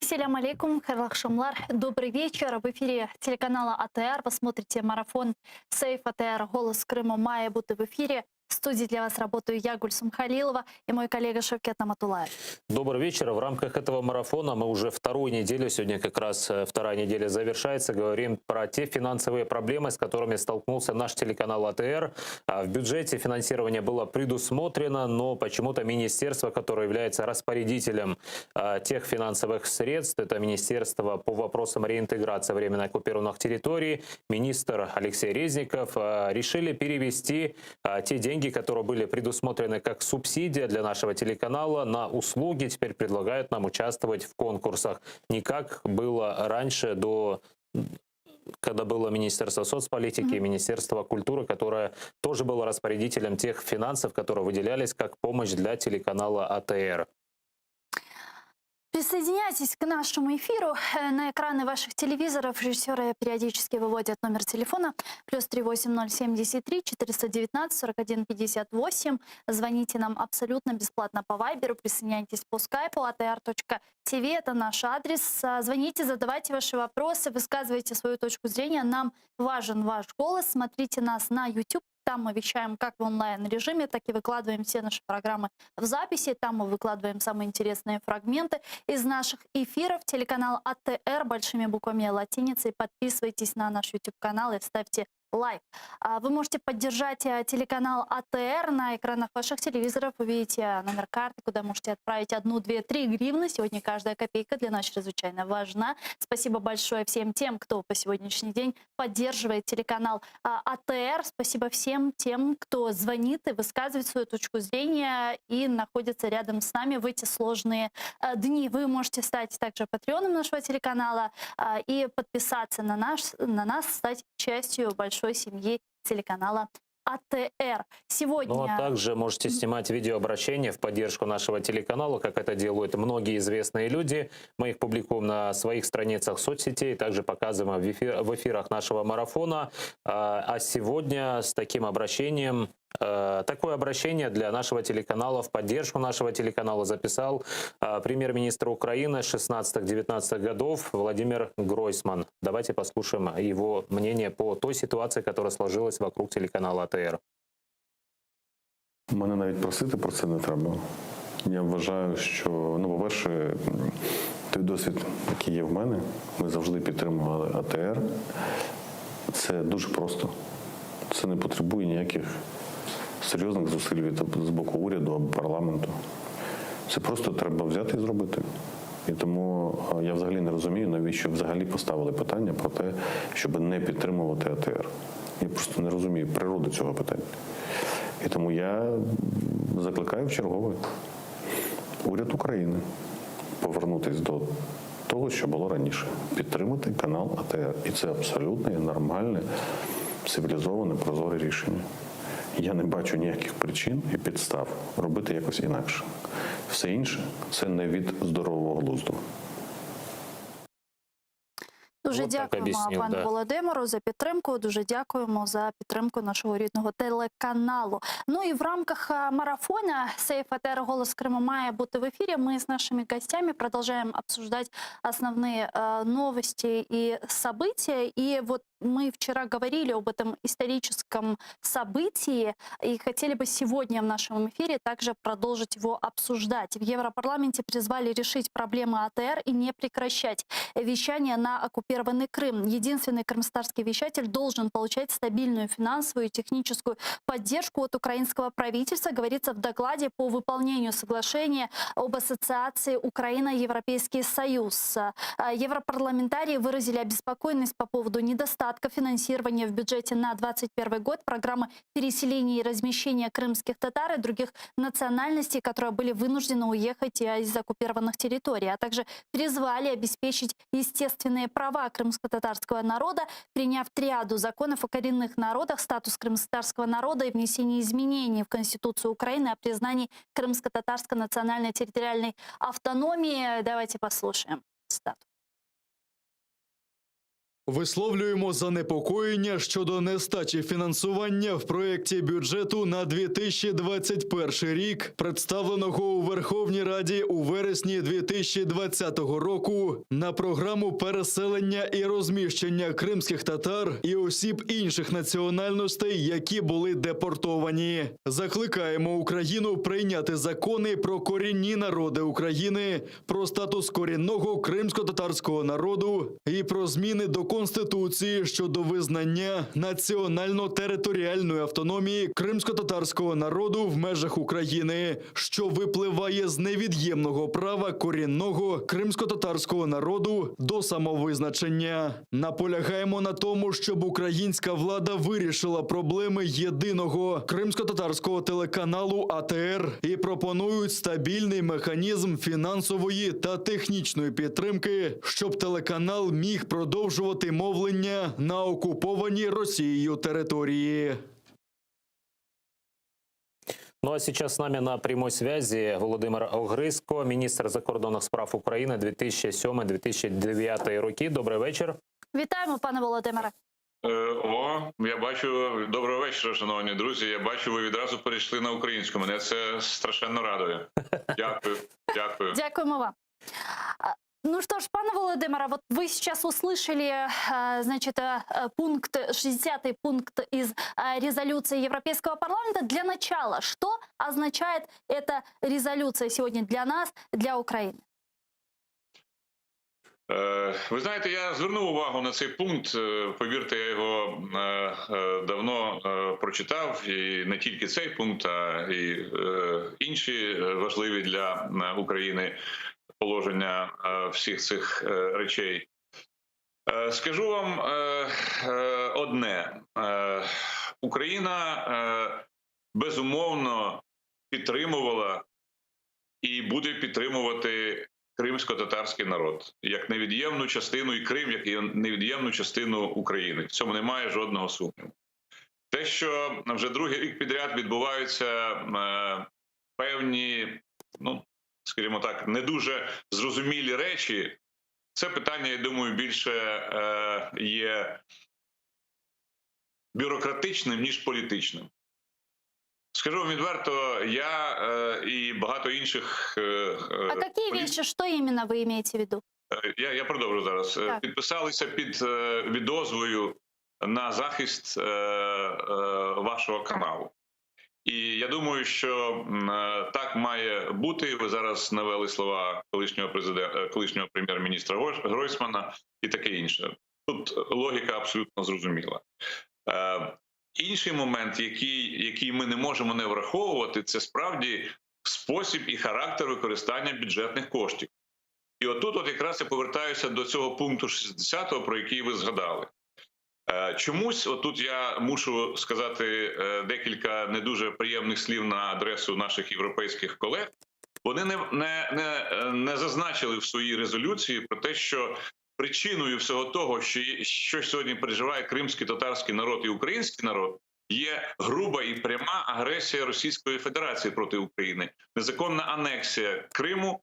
Selâm aleyküm, hayırlı aqşamlar. Добрый вечер. В эфире телеканала АТР. Вы смотрите марафон Сейф АТР «Голос Крыма» має бути в эфире. В студии для вас работаю я, Гульсум Халилова, и мой коллега Шевкет Наматулаев. Добрый вечер. В рамках этого марафона мы уже вторую неделю, сегодня как раз вторая неделя завершается, говорим про те финансовые проблемы, с которыми столкнулся наш телеканал АТР. В бюджете финансирование было предусмотрено, но почему-то министерство, которое является распорядителем тех финансовых средств, это Министерство по вопросам реинтеграции временно оккупированных территорий, министр Алексей Резников, решили перевести те деньги, которые были предусмотрены как субсидия для нашего телеканала, на услуги, теперь предлагают нам участвовать в конкурсах. Не как было раньше, до когда было Министерство соцполитики и Министерство культуры, которое тоже было распорядителем тех финансов, которые выделялись как помощь для телеканала АТР. Присоединяйтесь к нашему эфиру. На экраны ваших телевизоров режиссеры периодически выводят номер телефона: +380 73 419 41 58. Звоните нам абсолютно бесплатно по Вайберу, присоединяйтесь по скайпу atr.tv, это наш адрес. Звоните, задавайте ваши вопросы, высказывайте свою точку зрения. Нам важен ваш голос. Смотрите нас на YouTube. Там мы вещаем как в онлайн-режиме, так и выкладываем все наши программы в записи. Там мы выкладываем самые интересные фрагменты из наших эфиров. Телеканал АТР большими буквами латиницей. Подписывайтесь на наш YouTube-канал и ставьте лайк. Вы можете поддержать телеканал АТР. На экранах ваших телевизоров. Вы видите номер карты, куда можете отправить 1, 2, 3 гривны. Сегодня каждая копейка для нас чрезвычайно важна. Спасибо большое всем тем, кто по сегодняшний день поддерживает телеканал АТР. Спасибо всем тем, кто звонит и высказывает свою точку зрения и находится рядом с нами в эти сложные дни. Вы можете стать также патреоном нашего телеканала и подписаться на нас, стать частью большой семьи телеканала АТР. Сегодня... Ну а также можете снимать видеообращения в поддержку нашего телеканала, как это делают многие известные люди. Мы их публикуем на своих страницах соцсетей, также показываем в эфирах нашего марафона. А сегодня с таким обращением, такое обращение для нашего телеканала, в поддержку нашего телеканала записал премьер-министр Украины 16-19 годов Владимир Гройсман. Давайте послушаем его мнение по той ситуации, которая сложилась вокруг телеканала АТР. Мене навіть просити про це не треба. Я вважаю, що, ну, по-перше, той досвід, який є в мене, ми завжди підтримували АТР. Це дуже просто. Це не потребує ніяких серйозних зусиль від з боку уряду або парламенту. Це просто треба взяти і зробити. І тому я взагалі не розумію, навіщо взагалі поставили питання про те, щоб не підтримувати АТР. Я просто не розумію природу цього питання. І тому я закликаю вчергове уряд України повернутися до того, що було раніше, підтримати канал АТР. І це абсолютно нормальне, цивілізоване, прозоре рішення. Я не бачу ніяких причин і підстав робити якось інакше. Все інше це не від здорового глузду. Дуже Вот так дякуємо объяснил, пану да. Володимиру за підтримку. Дуже дякуємо за підтримку нашого рідного телеканалу. Ну и в рамках марафона Сейф АТР «Голос Крыма» має бути в эфире. Мы с нашими гостями продолжаем обсуждать основные новости и события. И вот мы вчера говорили об этом историческом событии и хотели бы сегодня в нашем эфире также продолжить его обсуждать. В Европарламенте призвали решить проблемы АТР и не прекращать вещание на оккупированный Крым. Единственный крымскотатарский вещатель должен получать стабильную финансовую и техническую поддержку от украинского правительства, говорится в докладе по выполнению соглашения об ассоциации Украина-Европейский Союз. Европарламентарии выразили обеспокоенность по поводу недостатка финансирования в бюджете на 2021 год программы переселения и размещения крымских татар и других национальностей, которые были вынуждены уехать из оккупированных территорий, а также призвали обеспечить естественные права крымско-татарского народа, приняв триаду законов о коренных народах, статус крымско-татарского народа и внесение изменений в Конституцию Украины о признании крымско-татарской национальной территориальной автономии. Давайте послушаем цитату. Висловлюємо занепокоєння щодо нестачі фінансування в проєкті бюджету на 2021 рік, представленого у Верховній Раді у вересні 2020 року на програму переселення і розміщення кримських татар і осіб інших національностей, які були депортовані. Закликаємо Україну прийняти закони про корінні народи України, про статус корінного кримсько-татарського народу і про зміни до Конституції щодо визнання національно-територіальної автономії кримсько-татарського народу в межах України, що випливає з невід'ємного права корінного кримсько-татарського народу до самовизначення. Наполягаємо на тому, щоб українська влада вирішила проблеми єдиного кримсько-татарського телеканалу АТР і пропонують стабільний механізм фінансової та технічної підтримки, щоб телеканал міг продовжувати мовлення на окупованій Росією території. Ну а сейчас с нами на прямой связи Володимир Огризко, міністр закордонних справ України 2007-2009 роки. Добрий вечір. Вітаємо, пане Володимире. Е, О, я бачу. Доброго вечора, шановні друзі. Я бачу, ви відразу перейшли на українську. Мене це страшенно радує. Дякую, дякую. Дякуємо вам. А, Ну что ж, пане Володимире, вот вы сейчас услышали, значит, пункт, 60-й пункт из резолюции Европейского парламента. Для начала, что означает эта резолюция сегодня для нас, для Украины? Ви знаєте, я звернув увагу на цей пункт. Повірте, я його давно прочитав, і не тільки цей пункт, а і інші важливі для України положення всіх цих речей. Скажу вам одне: Україна безумовно підтримувала і буде підтримувати кримсько-татарський народ як невід'ємну частину, і Крим як і невід'ємну частину України. В цьому немає жодного сумніву. Те, що вже другий рік підряд відбуваються певні, ну скажімо так, не дуже зрозумілі речі, це питання, я думаю, більше є бюрократичним, ніж політичним. Скажу вам відверто, я і багато інших. А какие вещи, что именно вы имеете в виду? Я продовжу зараз. Так. Підписалися під відозвою на захист вашого каналу. І я думаю, що так має бути. Ви зараз навели слова колишнього президента, колишнього прем'єр-міністра Гройсмана і таке інше. Тут логіка абсолютно зрозуміла. Інший момент, який ми не можемо не враховувати, це справді спосіб і характер використання бюджетних коштів. І отут, от якраз я повертаюся до цього пункту 60, про який ви згадали. Чомусь, отут я мушу сказати декілька не дуже приємних слів на адресу наших європейських колег. Вони не зазначили в своїй резолюції про те, що причиною всього того, що сьогодні переживає кримський татарський народ і український народ, є груба і пряма агресія Російської Федерації проти України, незаконна анексія Криму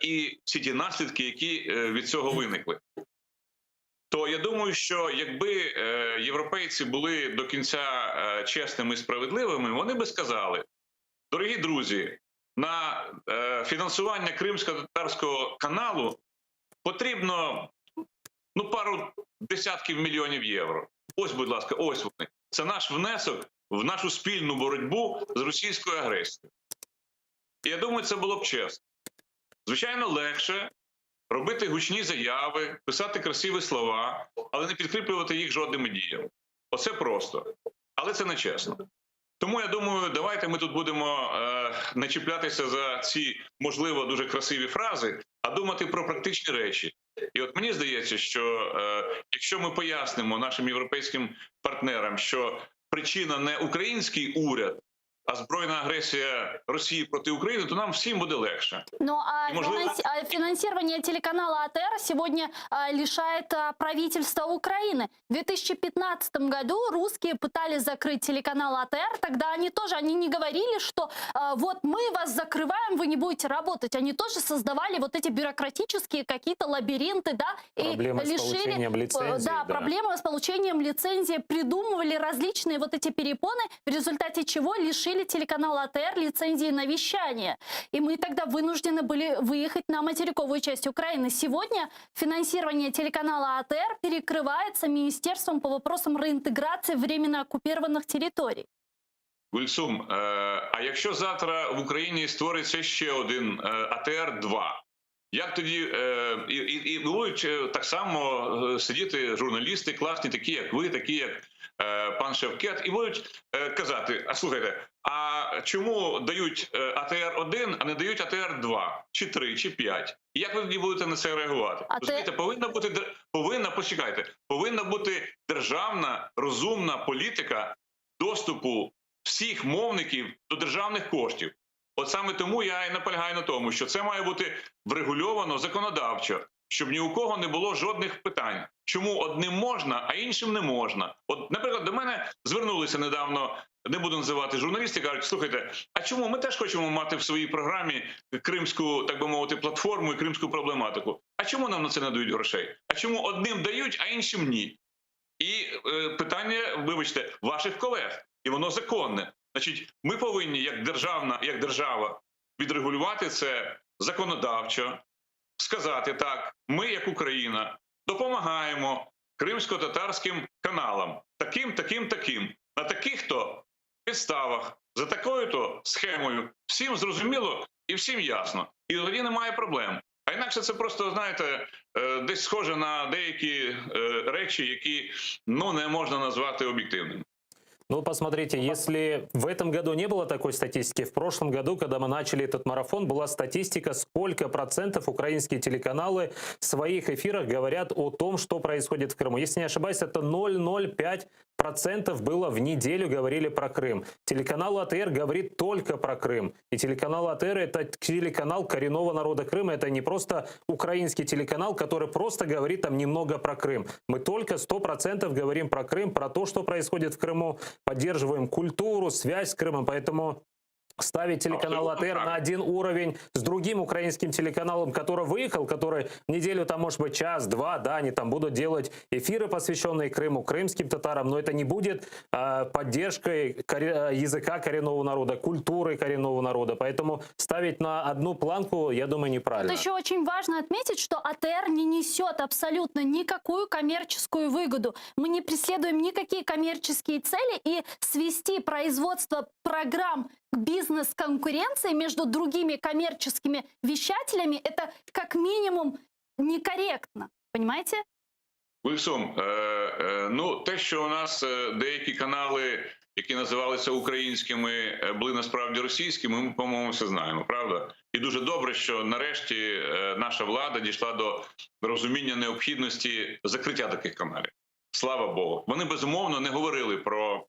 і всі ті наслідки, які від цього виникли. То я думаю, що якби європейці були до кінця чесними і справедливими, вони би сказали: дорогі друзі, на фінансування кримсько-татарського каналу потрібно, ну, пару десятків мільйонів євро. Ось, будь ласка, ось вони. Це наш внесок в нашу спільну боротьбу з російською агресією. І я думаю, це було б чесно. Звичайно, легше робити гучні заяви, писати красиві слова, але не підкріплювати їх жодними діями. Оце просто. Але це не чесно. Тому я думаю, давайте ми тут будемо не чіплятися за ці, можливо, дуже красиві фрази, а думати про практичні речі. І от мені здається, що якщо ми пояснимо нашим європейським партнерам, що причина не український уряд, а збройна агресія Росії проти України, то нам всім буде легше. Ну, а, И, может, финанси- а финансирование телеканала АТР сегодня лишает правительство Украины. В 2015 году русские пытались закрыть телеканал АТР. Тогда они тоже, они не говорили, что вот мы вас закрываем, вы не будете работать. Они тоже создавали вот эти бюрократические какие-то лабиринты, да, и Проблемы с лишили получением лицензии. да, проблемы с получением лицензии, придумывали различные вот эти перепоны, в результате чего лишили телеканал АТР лицензии на вещание. И мы тогда вынуждены были выехать на материковую часть Украины. Сегодня финансирование телеканала АТР перекрывается Министерством по вопросам реинтеграции временно оккупированных территорий. Гульсум, а якщо завтра в Україні створиться ще один АТР-2, як тоді і будуть так само сидіти журналісти класні, такі як ви, такі як пан Шевкет, і будуть казати: а слухайте, а чому дають АТР-1, а не дають АТР-2, чи 3, чи 5? І як ви тоді будете на це реагувати? А те- Розумієте, повинна бути повинна, почекайте, повинна бути державна розумна політика доступу всіх мовників до державних коштів. От саме тому я і наполягаю на тому, що це має бути врегульовано законодавчо, щоб ні у кого не було жодних питань, чому одним можна, а іншим не можна. От, наприклад, до мене звернулися недавно, не буду називати журналісти, кажуть: слухайте, а чому ми теж хочемо мати в своїй програмі кримську, так би мовити, платформу і кримську проблематику? А чому нам на це не дають грошей? А чому одним дають, а іншим ні? І питання, вибачте, ваших колег, і воно законне. Значить, ми повинні, як державна, як держава, відрегулювати це законодавчо, сказати так: ми, як Україна, допомагаємо кримсько-татарським каналам, таким, таким, таким, на таких-то підставах, за такою-то схемою. Всім зрозуміло і всім ясно. І тоді немає проблем. А інакше це просто, знаєте, десь схоже на деякі речі, які, ну, не можна назвати об'єктивними. Ну, посмотрите, если в этом году не было такой статистики, в прошлом году, когда мы начали этот марафон, была статистика, сколько процентов украинские телеканалы в своих эфирах говорят о том, что происходит в Крыму. Если не ошибаюсь, это 0,05% было в неделю говорили про Крым. Телеканал АТР говорит только про Крым. И телеканал АТР — это телеканал коренного народа Крыма. Это не просто украинский телеканал, который просто говорит там немного про Крым. Мы только 100% говорим про Крым, про то, что происходит в Крыму, поддерживаем культуру, связь с Крымом, поэтому ставить телеканал Абсолютно АТР на правильно. один уровень с другим украинским телеканалом, который выехал, который в неделю там, может быть, час-два, да, они там будут делать эфиры, посвященные Крыму, крымским татарам, но это не будет поддержкой языка коренного народа, культуры коренного народа, поэтому ставить на одну планку, я думаю, неправильно. Тут еще очень важно отметить, что АТР не несет абсолютно никакую коммерческую выгоду. Мы не преследуем никакие коммерческие цели, и свести производство программ к бизнес-конкуренции между другими коммерческими вещателями, это как минимум некорректно. Понимаете? Гульсум, те, що у нас деякі канали, які називалися українськими, були насправді російськими, ми, по-моєму, все знаємо, правда? І дуже добре, що нарешті наша влада дійшла до розуміння необхідності закриття таких каналів. Слава Богу. Вони, безумовно, не говорили про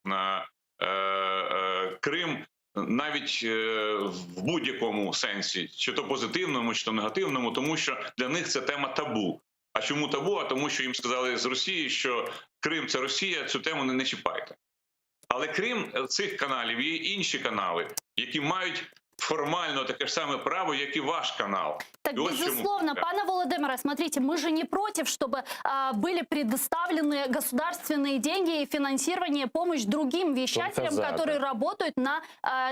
Крим навіть в будь-якому сенсі, чи то позитивному, чи то негативному, тому що для них це тема табу. А чому табу? А тому, що їм сказали з Росії, що Крим – це Росія, цю тему не чіпайте. Але крім цих каналів, є інші канали, які мають формально таке ж саме право, як і ваш канал. Так, И вот в чём безусловно, проблема. пане Володимире, смотрите, мы же не против, чтобы были предоставлены государственные деньги и финансирование, помощь другим вещателям, за, которые да. работают на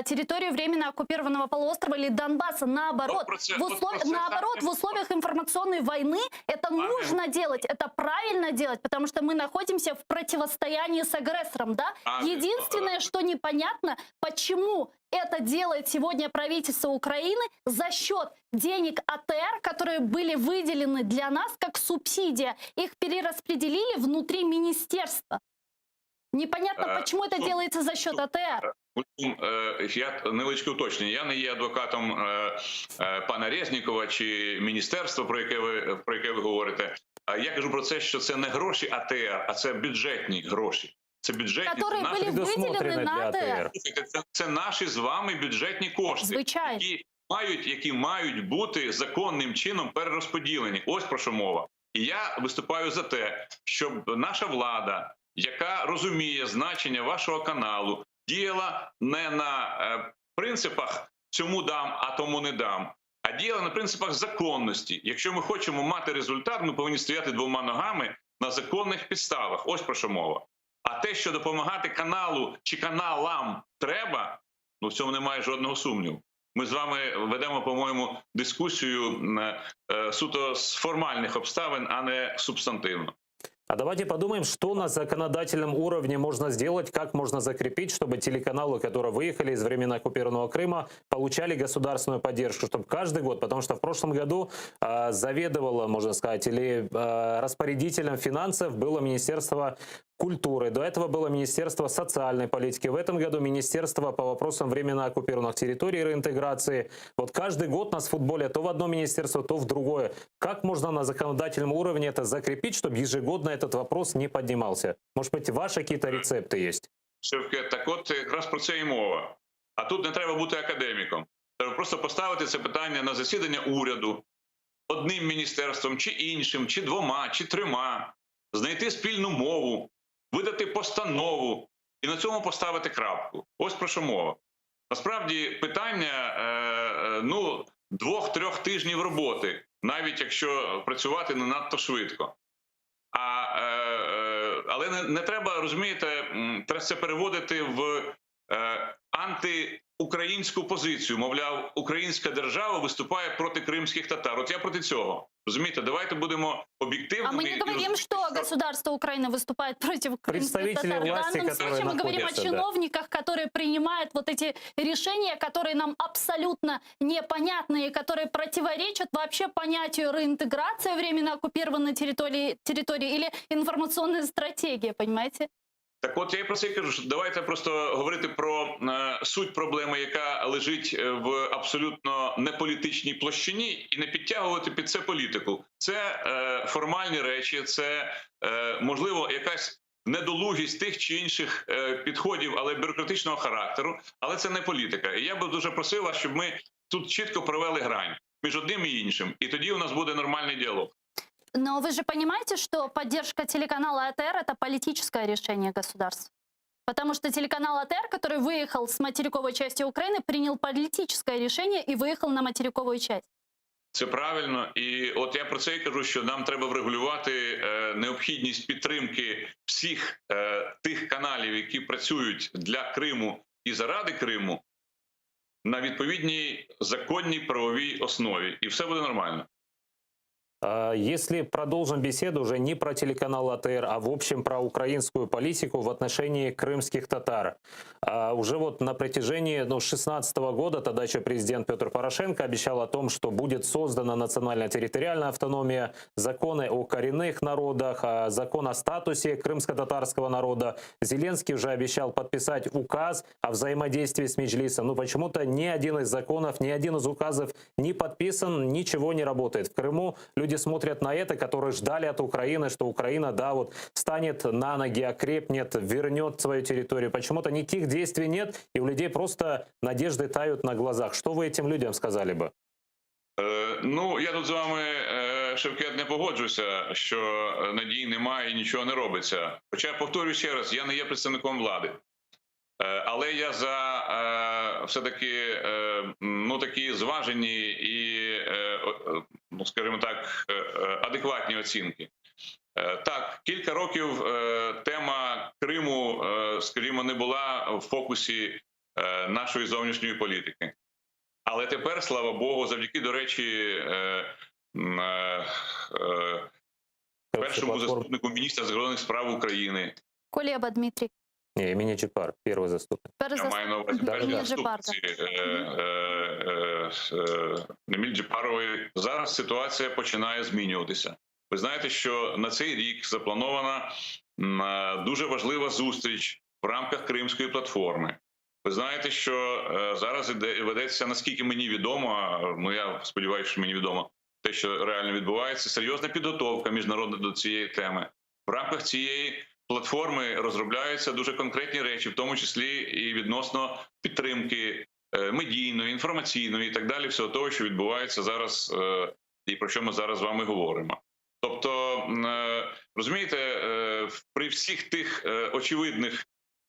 территории временно оккупированного полуострова или Донбасса. Наоборот, Вот про це саме в условиях информационной войны это Пане нужно делать, это правильно делать, потому что мы находимся в противостоянии с агрессором, да? Пане Единственное, что непонятно, почему это делает сегодня правительство Украины за счет денег АТР, которые были выделены для нас как субсидия. Их перераспределили внутри министерства. Непонятно, почему это делается за счет АТР. Я невеличке уточнення. Я не є адвокатом пана Резнікова чи міністерства, про яке ви говорите. А я кажу про це, що це не гроші АТР, а це бюджетні гроші. Це бюджетні це Которые наші, были выделены Предусмотрены на для АТР. АТР. Слухайте, це, це наші з вами бюджетні кошти, Звичайно. які мають, які мають бути законним чином перерозподілені. Ось про що мова. І я виступаю за те, щоб наша влада, яка розуміє значення вашого каналу, діяла не на е, принципах цьому дам, а тому не дам. А діяла на принципах законності. Якщо ми хочемо мати результат, ми повинні стояти двома ногами на законних підставах. Ось про що мова. А те, що допомагати каналу чи каналам треба, ну в цьому немає жодного сумніву. Ми з вами ведемо, по-моєму, дискусію м, е, суто з формальних обставин, а не субстантивно. А давайте подумаем, что на законодательном уровне можно сделать, как можно закрепить, чтобы телеканалы, которые выехали из временно оккупированного Крыма, получали государственную поддержку, чтобы каждый год, потому что в прошлом году э, заведовало, можно сказать, или э, распорядителем финансов было Министерство культуры, до этого было Министерство социальной политики, в этом году Министерство по вопросам временно оккупированных территорий и реинтеграции. Вот каждый год нас в футболе то в одно министерство, то в другое. Как можно на законодательном уровне это закрепить, чтобы ежегодно этот вопрос не поднимался? Может быть, ваши какие-то рецепты есть? Шевке, так от якраз про це і мова. А тут не треба бути академіком. Треба просто поставити це питання на засідання уряду одним міністерством, чи іншим, чи двома, чи трьома, знайти спільну мову, видати постанову і на цьому поставити крапку. Ось про що мова. Насправді питання е, е, ну, двох-трьох тижнів роботи, навіть якщо працювати не надто швидко. А, е, е, але не, не треба, розумієте, м, треба це переводити в е, антиукраїнську позицію. Мовляв, українська держава виступає проти кримських татар. От я проти цього. Розумієте, давайте будемо об'єктивними. А мы не і говорим, розуміти, что государство Украины выступает против крымских Представители татар. В власти, данном которые случае мы говорим о находятся, да. чиновниках, которые принимают вот эти решения, которые нам абсолютно непонятны и которые противоречат вообще понятию реинтеграции временно оккупированной территории, территории или информационной стратегии, понимаете? Так от я і про це й кажу, що давайте просто говорити про е, суть проблеми, яка лежить е, в абсолютно неполітичній площині, і не підтягувати під це політику. Це е, формальні речі, це е, можливо якась недолугість тих чи інших е, підходів, але бюрократичного характеру, але це не політика. І я би дуже просив вас, щоб ми тут чітко провели грань між одним і іншим, і тоді у нас буде нормальний діалог. Но вы же понимаете, что поддержка телеканала АТР – это политическое решение государства? Потому что телеканал АТР, который выехал с материковой части Украины, принял политическое решение и выехал на материковую часть. Це правильно, і от я про це і кажу, що нам треба врегулювати е, необхідність підтримки всіх е, тих каналів, які працюють для Криму і заради Криму, на відповідній законній правовій основі, і все буде нормально. А, Если продолжим беседу уже не про телеканал АТР, а в общем про украинскую политику в отношении крымских татар. А, Уже вот на протяжении ну, 16 года тогда еще президент Петр Порошенко обещал о том, что будет создана национальная территориальная автономия, законы о коренных народах, а, закон о статусе крымско-татарского народа. Зеленский уже обещал подписать указ о взаимодействии с Меджлисом. Но почему-то ни один из законов, ни один из указов не подписан, ничего не работает. В Крыму люди смотрят на это, которые ждали от Украины, что Украина, да, вот станет на ноги, окрепнет, вернет свою территорию. Почему-то никаких действий нет, и у людей просто надежды тают на глазах. Что вы этим людям сказали бы? Е, ну я тут з вами е, Шевкет, не погоджуся, що е, надій немає і нічого не робиться. Хоча повторюю ще раз, я не є представником влади. Е, Але я за е, все-таки е, ну, такі зважені і, е, о- е, ну, скажімо так, е, е, адекватні оцінки. Е, Так, кілька років е, тема Криму, е, скажімо, не була в фокусі е, нашої зовнішньої політики. Але тепер, слава Богу, завдяки, до речі, е, м, е, е, першому Платформ- заступнику міністра закордонних справ України, Кулеба Дмитрий. Не, Эмине Джеппар, первый заступник. Перший Я маю на увазі Мгм. першій Еміль Джеппар, заступниці е, е, е, е, Еміль Джепарової. Зараз ситуація починає змінюватися. Ви знаєте, що на цей рік запланована м, е, дуже важлива зустріч в рамках Кримської платформи. Ви знаєте, що е, зараз іде ведеться, наскільки мені відомо, ну я сподіваюся, що мені відомо те, що реально відбувається, серйозна підготовка міжнародна до цієї теми. В рамках цієї. платформи розробляються дуже конкретні речі, в тому числі і відносно підтримки е, медійної, інформаційної і так далі, всього того, що відбувається зараз, е, і про що ми зараз з вами говоримо. Тобто, е, розумієте, е, при всіх тих е, очевидних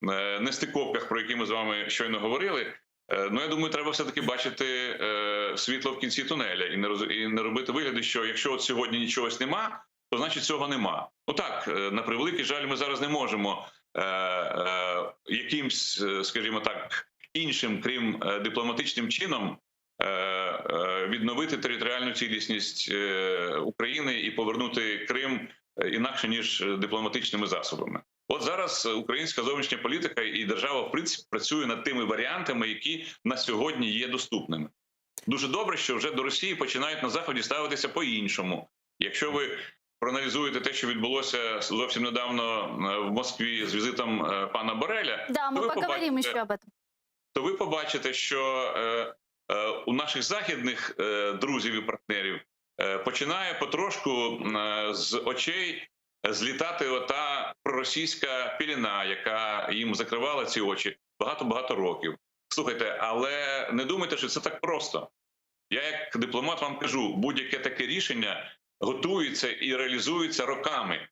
е, нестиковках, про які ми з вами щойно говорили, е, ну я думаю, треба все-таки бачити е, світло в кінці тунеля і не роз... і не робити вигляду, що якщо от сьогодні нічогось нема, то значить цього нема. Ну так, е, на превеликий жаль, ми зараз не можемо е, е, якимсь, е, скажімо так, іншим, крім е, дипломатичним чином, е, е, відновити територіальну цілісність е, України і повернути Крим е, інакше ніж дипломатичними засобами. От зараз українська зовнішня політика і держава в принципі працює над тими варіантами, які на сьогодні є доступними. Дуже добре, що вже до Росії починають на заході ставитися по-іншому. Якщо ви проаналізуєте те, що відбулося зовсім недавно е, в Москві з візитом е, пана Бореля, Да, то мы ви поговорим побачите- еще об этом. то ви побачите, що е, е, у наших західних е, друзів і партнерів е, починає потрошку е, з очей злітати ота проросійська пелена, яка їм закривала ці очі багато-багато років. Слухайте, але не думайте, що це так просто. Я, як дипломат, вам кажу, будь-яке таке рішення готується і реалізується роками.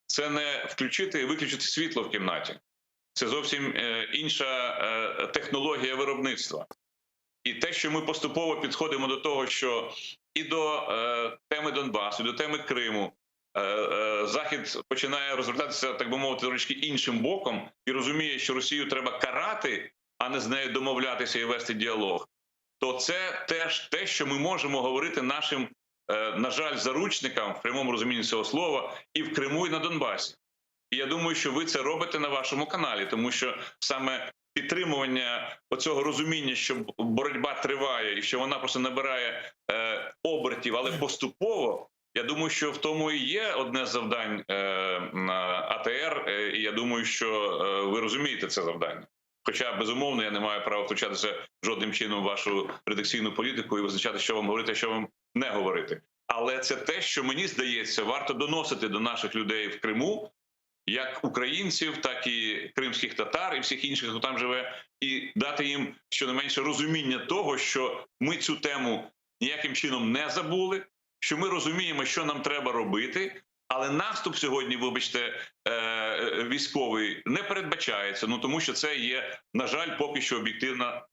Це не включити і виключити світло в кімнаті. Це зовсім е, інша е, технологія виробництва. І те, що ми поступово підходимо до того, що і до е, теми Донбасу, і до теми Криму, е, е, Захід починає розвертатися, так би мовити, трошки іншим боком і розуміє, що Росію треба карати, а не з нею домовлятися і вести діалог. То це теж те, що ми можемо говорити нашим, е, на жаль, заручникам в прямому розумінні цього слова і в Криму, і на Донбасі. І я думаю, що ви це робите на вашому каналі, тому що саме підтримування оцього розуміння, що боротьба триває і що вона просто набирає е, обертів, але поступово. Я думаю, що в тому і є одне з завдань е, м, АТР, е, і я думаю, що е, ви розумієте це завдання. Хоча, безумовно, я не маю права втручатися жодним чином в вашу редакційну політику і визначати, що вам говорити, а що вам не говорити. Але це те, що мені здається, варто доносити до наших людей в Криму, як українців, так і кримських татар, і всіх інших, хто там живе, і дати їм щонайменше розуміння того, що ми цю тему ніяким чином не забули, що ми розуміємо, що нам треба робити. Але наступ сьогодні, вибачте, е, е, військовий не передбачається. Ну тому що це є, на жаль, поки що об'єктивна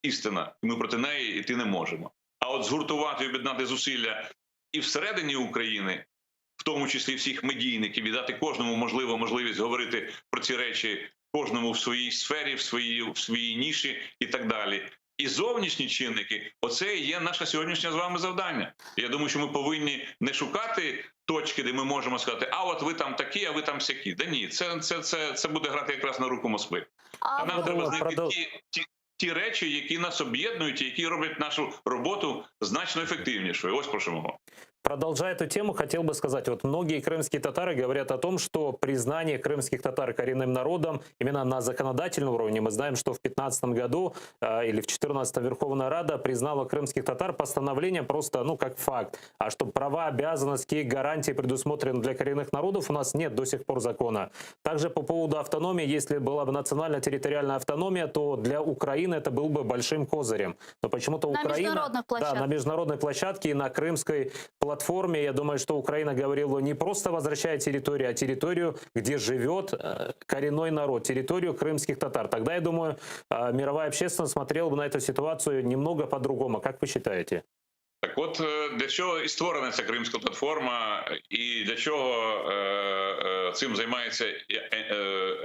істина, і ми проти неї йти не можемо. А от згуртувати і об'єднати зусилля і всередині України, в тому числі всіх медійників, і дати кожному можливо можливість говорити про ці речі, кожному в своїй сфері, в своїй, в своїй ніші і так далі. І зовнішні чинники, оце і є наше сьогоднішнє з вами завдання. Я думаю, що ми повинні не шукати точки, де ми можемо сказати, а от ви там такі, а ви там сякі. Да ні, це, це, це, це буде грати якраз на руку Москви. А А нам вот- треба знайти Продов- ті, ті, ті речі, які нас об'єднують і які роблять нашу роботу значно ефективнішою. Ось про що мова. Продолжая эту тему, хотел бы сказать, вот многие крымские татары говорят о том, что признание крымских татар коренным народом именно на законодательном уровне, мы знаем, что в 2015 году э, или в 2014 Верховная Рада признала крымских татар постановлением просто, ну, как факт. А что права, обязанности, гарантии предусмотрены для коренных народов, у нас нет до сих пор закона. Также по поводу автономии, если была бы национально-территориальная автономия, то для Украины это был бы большим козырем. Но почему-то На Украина... международных Да, на площадках. международной площадке и на крымской платформе. Я думаю, что Украина говорила не просто возвращая территорию, а территорию, где живет э, коренной народ, территорию крымских татар. Тогда, я думаю, э, мировая общественность смотрела бы на эту ситуацию немного по-другому. Как вы считаете? Так от е, для чого і створена ця кримська платформа, і для чого е, е, цим займається е,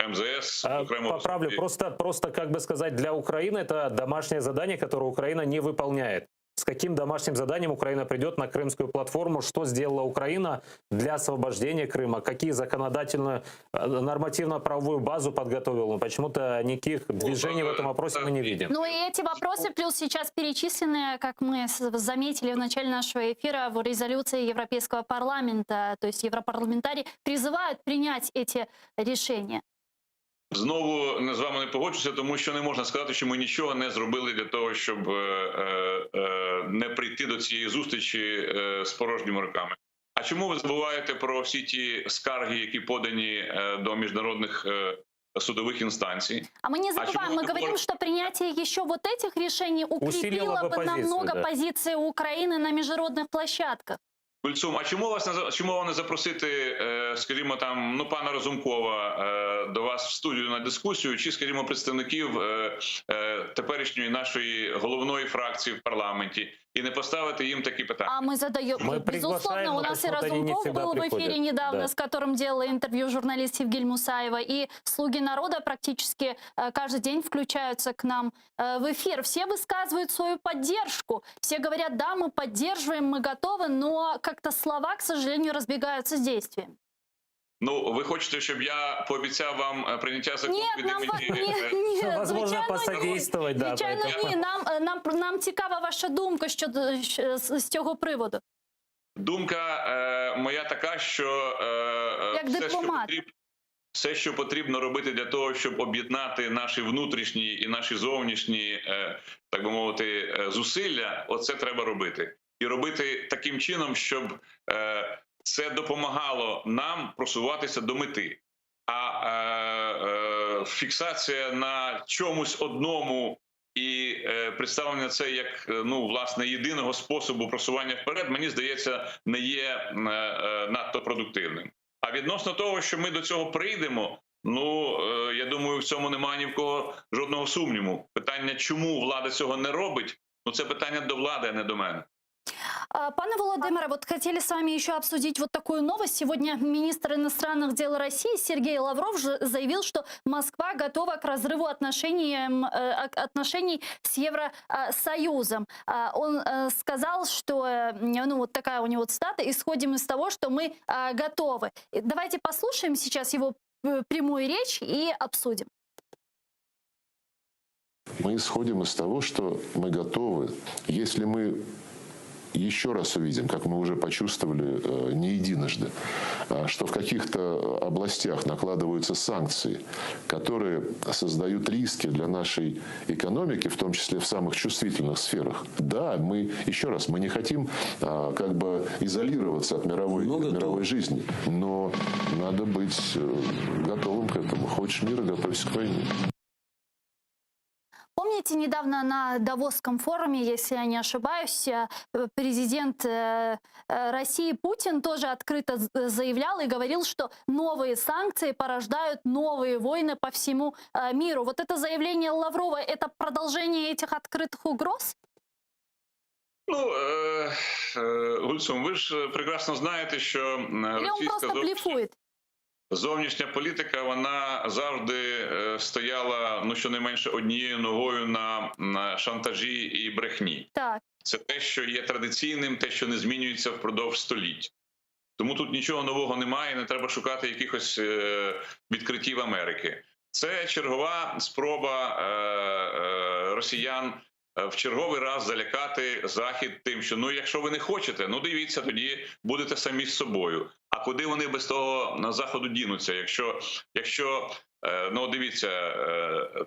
е, МЗС? А, окремо Поправлю, просто, просто, как бы сказать, для Украины это домашнее задание, которое Украина не выполняет. С каким домашним заданием Украина придет на крымскую платформу? Что сделала Украина для освобождения Крыма? Какие законодательную, э, нормативно-правовую базу подготовила? Ну, Почему-то никаких движений в этом вопросе мы не видим. Ну и эти вопросы, плюс сейчас перечисленные, как мы заметили в начале нашего эфира, в резолюции Европейского парламента, то есть европарламентарии призывают принять эти решения. Знову не з вами не погоджуся, тому що не можна сказати, що ми нічого не зробили для того, щоб е, е, не прийти до цієї зустрічі е, з порожніми руками. А чому ви забуваєте про всі ті скарги, які подані е, до міжнародних е, судових інстанцій? А мы не А забываем, чему мы вы говорим, говорите? что принятие еще вот этих решений укрепило Усилило бы бы позицию, намного да. позиции Украины на международных площадках. Гульсум, а чому вас не за- чому вам не запросити, е, скажімо, там ну пана Разумкова е, до вас в студію на дискусію, чи, скажімо, представників е, е, теперішньої нашої головної фракції в парламенті, і не поставити їм такі питання? А мы задаем, Мы приглашаем, безусловно, у но нас и почему-то они не Разумков всегда был в эфире приходят. недавно, Да. с которым делала интервью журналист Севгиль Мусаева, и «Слуги народа» практически каждый день включаются к нам в эфир. Все высказывают свою поддержку, все говорят, да, мы поддерживаем, мы готовы, но как-то слова, к сожалению, разбегаются с действиями. Ну ви хочете, щоб я пообіцяв вам е, прийняття закону Нет, від нам імені нет, е, нет, Возможно, звичайно, ні. посодействовать, да. Звичайно, поэтому- ні. Нам, нам, нам цікава ваша думка щодо з, з цього приводу. Думка е, моя така, що е, е, Як все, що дипломат. потрібно, все, що потрібно робити для того, щоб об'єднати наші внутрішні і наші зовнішні, е, так би мовити, зусилля, оце треба робити. І робити таким чином, щоб е, це допомагало нам просуватися до мети. А е, е, фіксація на чомусь одному і е, представлення це як ну власне єдиного способу просування вперед, мені здається, не є надто продуктивним. А відносно того, що ми до цього прийдемо, ну я думаю, в цьому немає ні в кого жодного сумніву. Питання, чому влада цього не робить, ну це питання до влади, а не до мене. Пане Володимире, вот хотели с вами еще обсудить вот такую новость. Сегодня министр иностранных дел России Сергей Лавров заявил, что Москва готова к разрыву отношений, отношений с Евросоюзом. Он сказал, что, ну вот такая у него цитата, исходим из того, что мы готовы. Давайте послушаем сейчас его прямую речь и обсудим. Мы исходим из того, что мы готовы. Если мы еще раз увидим, как мы уже почувствовали не единожды, что в каких-то областях накладываются санкции, которые создают риски для нашей экономики, в том числе в самых чувствительных сферах. Да, мы, еще раз, мы не хотим как бы изолироваться от мировой, Но от мировой готовы. жизни, но надо быть готовым к этому. Хочешь мира, готовься к войне. Помните, недавно на Давосском форуме, если я не ошибаюсь, президент России Путин тоже открыто заявлял и говорил, что новые санкции порождают новые войны по всему миру. Вот это заявление Лаврова, это продолжение этих открытых угроз? Ну, е, е, Гульсум, ви ж прекрасно знаєте, що Или он російська просто зовнішня, блефует? зовнішня політика вона завжди стояла ну щонайменше однією ногою на, на шантажі і брехні. Так. Це те, що є традиційним, те, що не змінюється впродовж століть. Тому тут нічого нового немає, не треба шукати якихось відкриттів Америки. Це чергова спроба росіян в черговий раз залякати Захід тим, що ну, якщо ви не хочете, ну дивіться, тоді будете самі з собою. А куди вони без того на заходу дінуться? Якщо, якщо ну дивіться,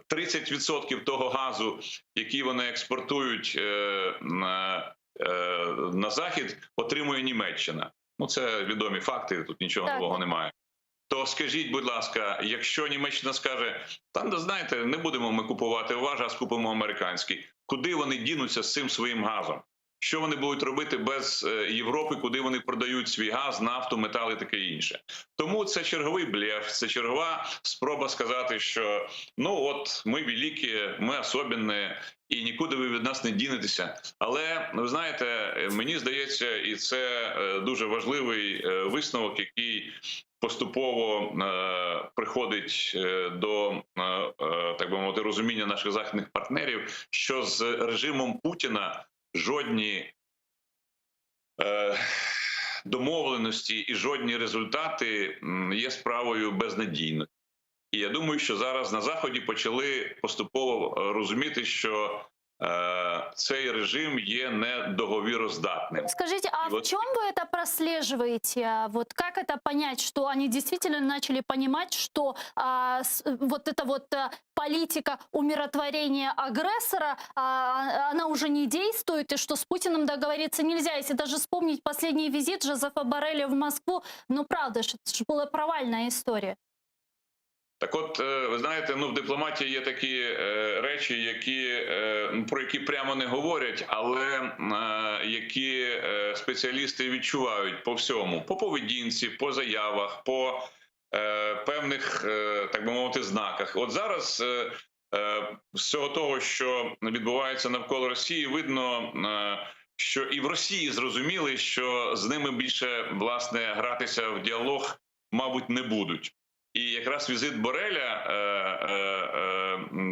30% того газу, який вони експортують на, на захід, отримує Німеччина. Ну це відомі факти, тут нічого Так. нового немає. То скажіть, будь ласка, якщо Німеччина скаже, там, знаєте, не будемо ми купувати ваш газ, купимо американський. Куди вони дінуться з цим своїм газом? Що вони будуть робити без Європи, куди вони продають свій газ, нафту, метал і таке інше? Тому це черговий блеф, це чергова спроба сказати, що ну от ми великі, ми особенні, і нікуди ви від нас не дінетеся. Але ви знаєте, мені здається, і це дуже важливий висновок, який поступово е, приходить до е, так би мовити розуміння наших західних партнерів, що з режимом Путіна жодні е, домовленості і жодні результати є справою безнадійною. І я думаю, що зараз на заході почали поступово розуміти, що. е, цей режим є недоговіроздатним. Скажите, а И в вот- чем вы это прослеживаете? А Вот как это понять, что они действительно начали понимать, что вот эта вот политика умиротворения агрессора, она уже не действует, и что с Путиным договориться нельзя? Если даже вспомнить последний визит Жозефа Борреля в Москву, ну правда ж, это же была провальная история. Так, от, ви знаєте, ну в дипломатії є такі речі, які, ну, про які прямо не говорять, але які спеціалісти відчувають по всьому: по поведінці, по заявах, по певних, так би мовити, знаках. От зараз з всього того, що відбувається навколо Росії, видно. Що і в Росії зрозуміли, що з ними більше власне гратися в діалог, мабуть, не будуть. І якраз візит Бореля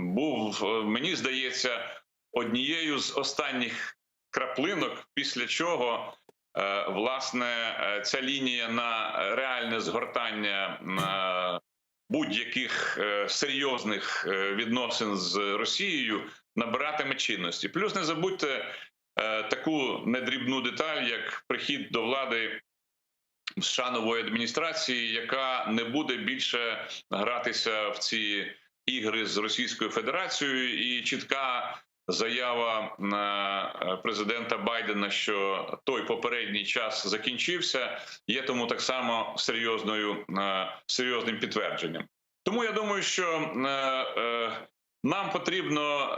був, мені здається, однією з останніх краплинок, після чого власне ця лінія на реальне згортання будь-яких серйозних відносин з Росією набиратиме чинності. Плюс не забудьте таку недрібну деталь, як прихід до влади в США нової адміністрації, яка не буде більше гратися в ці ігри з Російською Федерацією, і чітка заява президента Байдена, що той попередній час закінчився, є тому так само серйозною серйозним підтвердженням. Тому я думаю, що нам потрібно,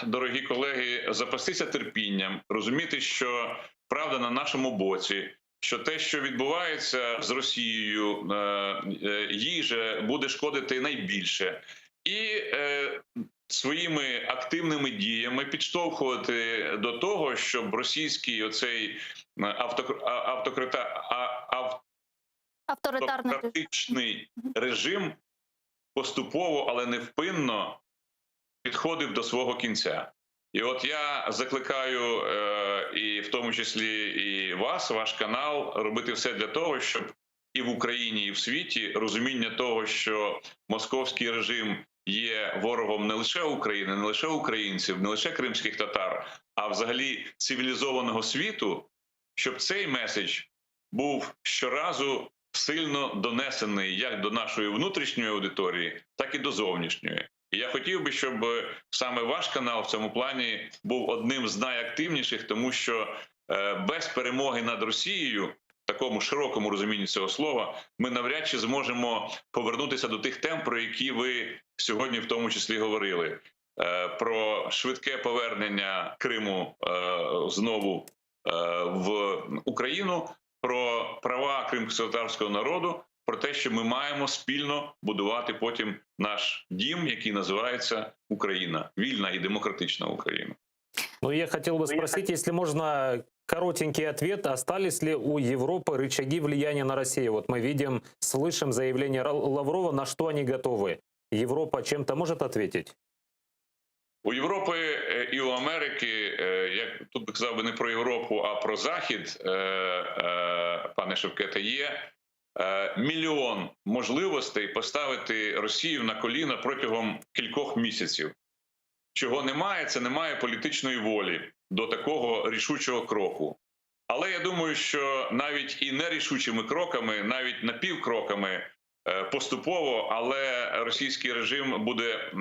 дорогі колеги, запастися терпінням, розуміти, що правда на нашому боці, що те, що відбувається з Росією, їй же буде шкодити найбільше, і своїми активними діями підштовхувати до того, щоб російський оцей автокрита, Авторитарний режим. автократичний режим поступово, але невпинно підходив до свого кінця. І от я закликаю, і в тому числі і вас, ваш канал, робити все для того, щоб і в Україні, і в світі розуміння того, що московський режим є ворогом не лише України, не лише українців, не лише кримських татар, а взагалі цивілізованого світу, щоб цей меседж був щоразу сильно донесений як до нашої внутрішньої аудиторії, так і до зовнішньої. І я хотів би, щоб саме ваш канал в цьому плані був одним з найактивніших, тому що без перемоги над Росією, в такому широкому розумінні цього слова, ми навряд чи зможемо повернутися до тих тем, про які ви сьогодні в тому числі говорили. Про швидке повернення Криму знову в Україну, про права кримськотатарського народу, про те, що ми маємо спільно будувати потім наш дім, який називається Україна, вільна і демократична Україна. Ну, я хотел бы спросить, если можно, коротенький ответ. Остались ли у Европы рычаги влияния на Россию? Вот мы видим, слышим заявление Лаврова, на что они готовы. Европа чем-то может ответить? У Європи і у Америки, як тут би казав би не про Європу, а про Захід, пане Шевкете, є мільйон можливостей поставити Росію на коліна протягом кількох місяців. Чого немає, це немає політичної волі до такого рішучого кроку. Але я думаю, що навіть і нерішучими кроками, навіть напівкроками, поступово, але російський режим буде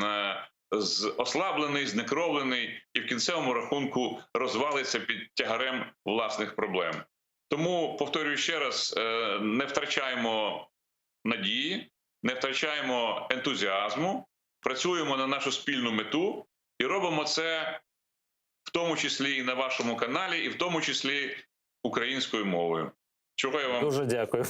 ослаблений, знекровлений і в кінцевому рахунку розвалиться під тягарем власних проблем. Тому, повторюю ще раз, не втрачаємо надії, не втрачаємо ентузіазму, працюємо на нашу спільну мету і робимо це в тому числі і на вашому каналі, і в тому числі українською мовою. Чого я вам Дуже дякую.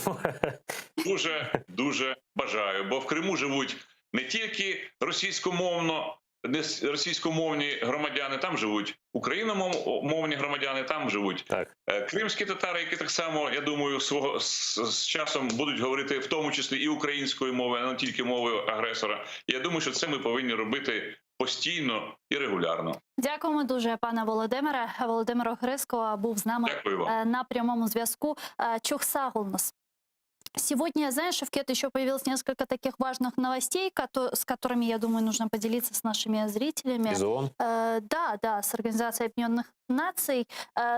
дуже, дуже бажаю. Бо в Криму живуть не тільки російськомовно, не російськомовні громадяни, там живуть україномовні громадяни, там живуть Так. кримські татари, які так само, я думаю, свого з часом будуть говорити в тому числі і українською мовою, а не тільки мовою агресора. Я думаю, що це ми повинні робити постійно і регулярно. Дякуємо дуже, пане Володимире. Володимир Огризко був з нами Дякую вам. на прямому зв'язку. Чохсагулнос. Сегодня, знаешь, Шевкет, еще появилось несколько таких важных новостей, с которыми, я думаю, нужно поделиться с нашими зрителями. Из ООН? Да, с Организацией Объединенных Наций.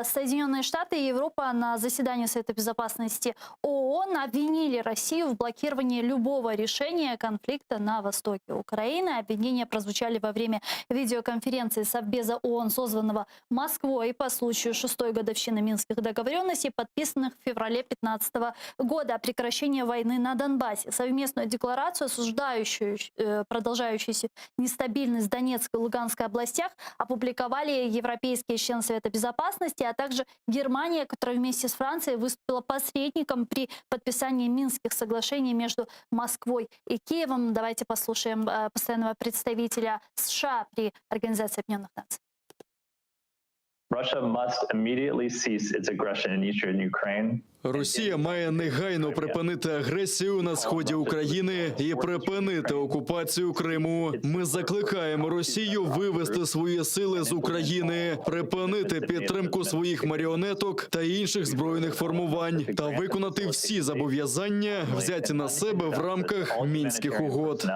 Соединенные Штаты и Европа на заседании Совета Безопасности ООН обвинили Россию в блокировании любого решения конфликта на востоке Украины. Обвинения прозвучали во время видеоконференции Совбеза ООН, созванного Москвой по случаю шестой годовщины Минских договоренностей, подписанных в феврале 2015 года о прекращении войны на Донбассе. Совместную декларацию, осуждающую продолжающуюся нестабильность в Донецкой и Луганской областях, опубликовали европейские члены Совета Безопасности, а также Германия, которая вместе с Францией выступила посредником при подписании Минских соглашений между Москвой и Киевом. Давайте послушаем постоянного представителя США при Организации Объединенных Наций. Russia must immediately cease its aggression in eastern Ukraine. Росія має негайно припинити агресію на сході України і припинити окупацію Криму. Ми закликаємо Росію вивести свої сили з України, припинити підтримку своїх маріонеток та інших збройних формувань та виконати всі зобов'язання, взяті на себе в рамках мінських угод.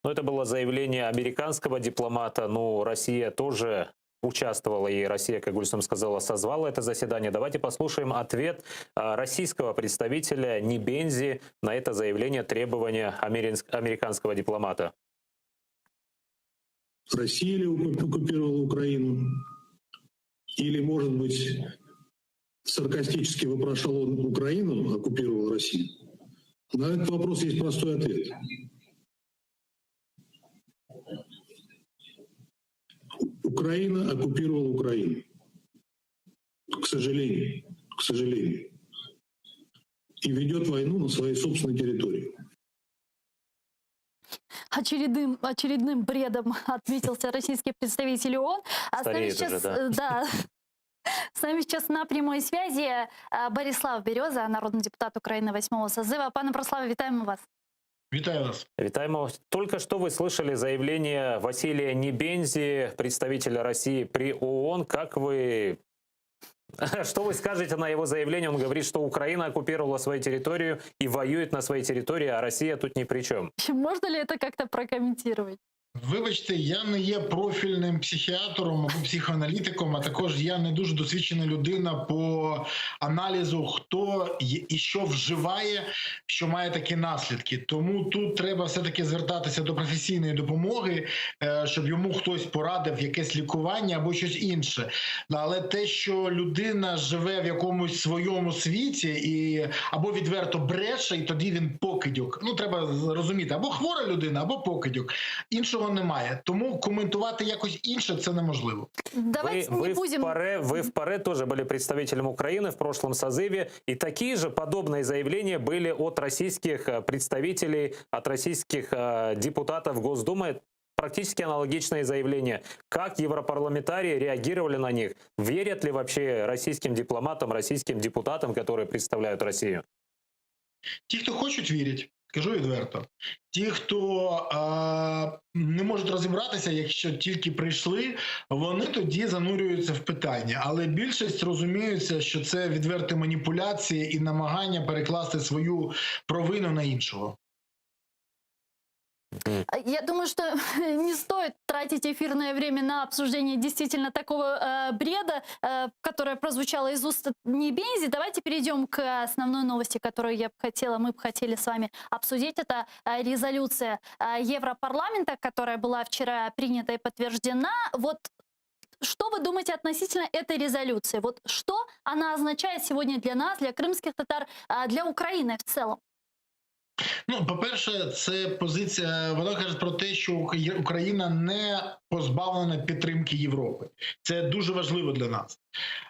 Ну, это было заявление американского дипломата. Ну, Россия тоже участвовала, и Россия, как Гульсум сказала, созвала это заседание. Давайте послушаем ответ российского представителя Небензи на это заявление требования американского дипломата. Россия ли оккупировала Украину? Или, может быть, саркастически вопрошал он Украину, оккупировала Россию? На этот вопрос есть простой ответ. Украина оккупировала Украину. К сожалению, к сожалению. И ведет войну на своей собственной территории. Очередным бредом отметился российский представитель ООН. А с нами Стареет уже, сейчас, да. да, с нами сейчас на прямой связи Борислав Береза, народный депутат Украины восьмого созыва. Пане Бориславе, вітаємо вас. Вітаю вас. Вітаємо. Только что вы слышали заявление Василия Небензи, представителя России при ООН. Как вы... Что вы скажете на его заявление? Он говорит, что Украина оккупировала свою территорию и воюет на своей территории, а Россия тут ни при чем. Можно ли это как-то прокомментировать? Вибачте, я не є профільним психіатром або психоаналітиком, а також я не дуже досвідчена людина по аналізу, хто і що вживає, що має такі наслідки. Тому тут треба все-таки звертатися до професійної допомоги, щоб йому хтось порадив якесь лікування або щось інше. Але те, що людина живе в якомусь своєму світі і або відверто бреше, і тоді він покидьок. Ну, треба розуміти, або хвора людина, або покидьок. Іншого немає. Тому коментувати якось інше це неможливо. Давайте Вы, не вы, будем... в ПАРЕ, вы в ПАРЕ тоже были представителем Украины в прошлом созыве, и такие же подобные заявления были от российских представителей, от российских депутатов Госдумы. Практически аналогичные заявления. Как европарламентарии реагировали на них? Верят ли вообще российским дипломатам, российским депутатам, которые представляют Россию? Ті, хто хочуть, вірять. Кажу відверто. Ті, хто не можуть розібратися, якщо тільки прийшли, вони тоді занурюються в питання. Але більшість розуміються, що це відверті маніпуляції і намагання перекласти свою провину на іншого. Я думаю, что не стоит тратить эфирное время на обсуждение действительно такого бреда, которое прозвучало из уст Небензи. Давайте перейдем к основной новости, которую я бы хотела, мы бы хотели с вами обсудить. Это резолюция Европарламента, которая была вчера принята и подтверждена. Вот что вы думаете относительно этой резолюции? Вот что она означает сегодня для нас, для крымских татар, для Украины в целом? Ну, по-перше, це позиція, вона каже про те, що Україна не позбавлена підтримки Європи. Це дуже важливо для нас.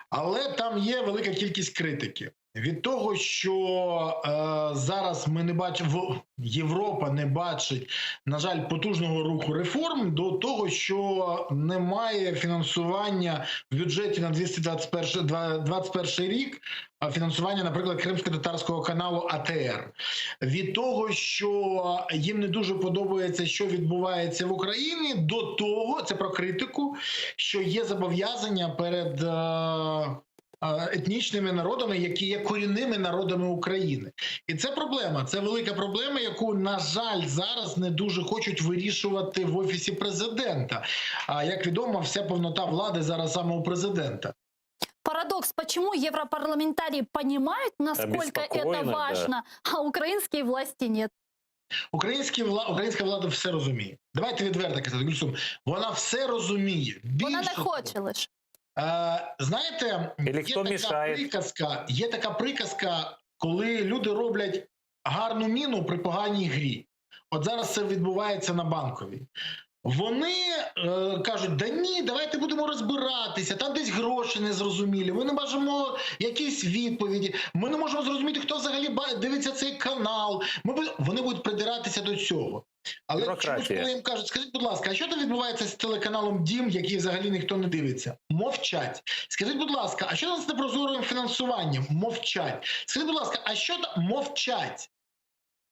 Але там є велика кількість критики. Від того, що зараз ми не бачимо, Європа не бачить, на жаль, потужного руху реформ, до того, що немає фінансування в бюджеті на 221 рік, фінансування, наприклад, Кримсько-татарського каналу АТР. Від того, що їм не дуже подобається, що відбувається в Україні, до того, це про критику, що є зобов'язання перед... етнічними народами, які є корінними народами України. І це проблема. Це велика проблема, яку, на жаль, зараз не дуже хочуть вирішувати в офісі президента. А як відомо, вся повнота влади зараз саме у президента. Парадокс, почему европарламентарии понимают, насколько это Обеспокоены, да. важно, а украинские власти нет. Українські вла... Українська влада все розуміє. Давайте відверто казати, Гульсум, вона все розуміє. Вона не Більше того, хоче лише. Е, знаєте, Или є хто така мішає? приказка, є така приказка, коли люди роблять гарну міну при поганій грі. От зараз це відбувається на банковій. Вони е, кажуть: да ні, давайте будемо розбиратися, там десь гроші незрозумілі, ми не бачимо якісь відповіді, ми не можемо зрозуміти, хто взагалі ба- дивиться цей канал. Ми, бу- вони будуть придиратися до цього. Але чомусь, Бюрократія. коли їм кажуть, скажіть, будь ласка, а що там відбувається з телеканалом Дім, який взагалі ніхто не дивиться? Мовчать. Скажіть, будь ласка, а що там з непрозорим фінансуванням? Мовчать. Скажіть, будь ласка, а що там мовчать?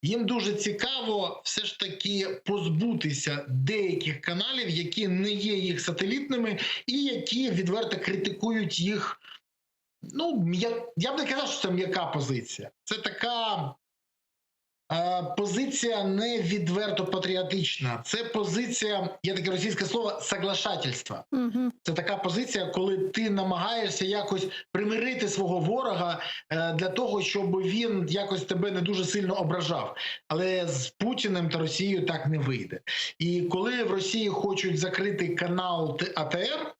Їм дуже цікаво все ж таки позбутися деяких каналів, які не є їх сателітними, і які відверто критикують їх. Ну, я, я б не казав, що це м'яка позиція. Це така е, позиція не відверто патріотична. Це позиція, є таке російське слово соглашательство. Мгм. Це така позиція, коли ти намагаєшся якось примирити свого ворога е, для того, щоб він якось тебе не дуже сильно ображав. Але з Путіним та Росією так не вийде. І коли в Росії хочуть закрити канал Т- АТР,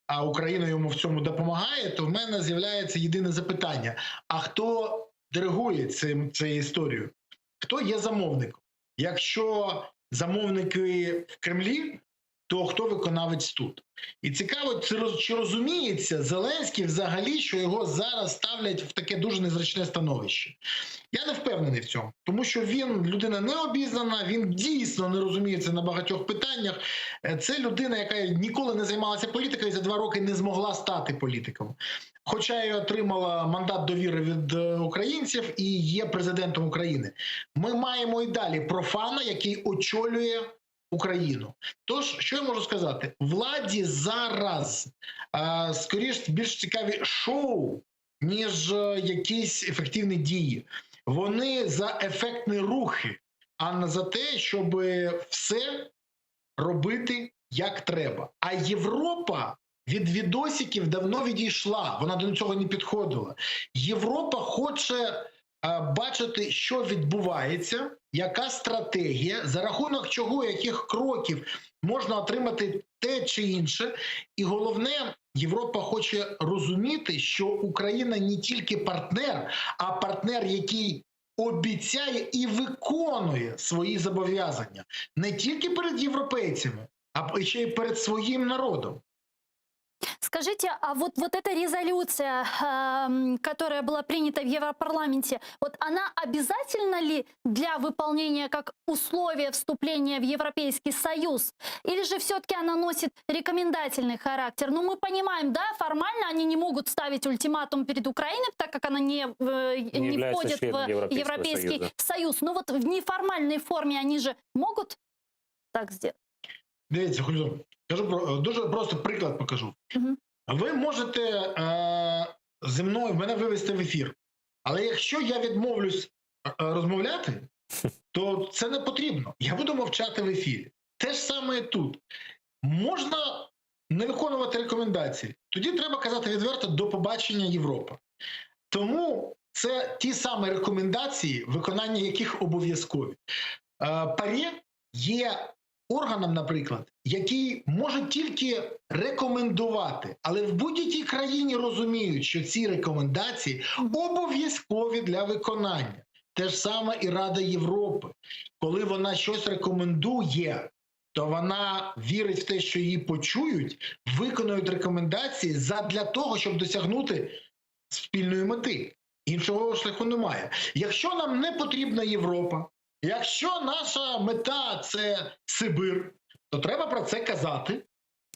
а Україна йому в цьому допомагає, то в мене з'являється єдине запитання: а хто диригує цим цією історією? Хто є замовником? Якщо замовники в Кремлі, то хто виконавець тут? І цікаво, чи роз- чи розуміється Зеленський взагалі, що його зараз ставлять в таке дуже незручне становище. Я не впевнений в цьому, тому що він людина не обізнана, він дійсно не розуміється на багатьох питаннях. Е, Це людина, яка ніколи не займалася політикою і за два роки не змогла стати політиком. Хоча й отримала мандат довіри від е, українців і є президентом України. Ми маємо і далі профана, який очолює Україну. Тож, що я можу сказати? Владі зараз е, скоріш більш цікаві шоу, ніж е, якісь ефективні дії. Вони за ефектні рухи, а не за те, щоб все робити як треба. А Європа від відосиків давно відійшла, вона до цього не підходила. Європа хоче е, бачити, що відбувається, яка стратегія, за рахунок чого, яких кроків можна отримати те чи інше. І головне, Європа хоче розуміти, що Україна не тільки партнер, а партнер, який обіцяє і виконує свої зобов'язання не тільки перед європейцями, а ще й перед своїм народом. Скажите, а вот, вот эта резолюция, эм, которая была принята в Европарламенте, вот она обязательна ли для выполнения как условия вступления в Европейский Союз? Или же все-таки она носит рекомендательный характер? Ну, мы понимаем, да, формально они не могут ставить ультиматум перед Украиной, так как она не, э, Не не является входит членом в Европейского Европейский Союза. Союз. Но вот в неформальной форме они же могут так сделать? Дивіться, Хульзо, кажу про дуже просто приклад покажу. Мгм. Ви можете е, зі мною мене вивести в ефір, але якщо я відмовлюсь е, розмовляти, то це не потрібно. Я буду мовчати в ефірі. Те ж саме і тут. Можна не виконувати рекомендації. Тоді треба казати відверто до побачення Європа. Тому це ті самі рекомендації, виконання яких обов'язкові. Е, ПАРЄ є органом, наприклад, який може тільки рекомендувати, але в будь-якій країні розуміють, що ці рекомендації обов'язкові для виконання. Те ж саме і Рада Європи, коли вона щось рекомендує, то вона вірить в те, що її почують, виконують рекомендації задля того, щоб досягнути спільної мети. Іншого шляху немає. Якщо нам не потрібна Європа, якщо наша мета це Сибир, то треба про це казати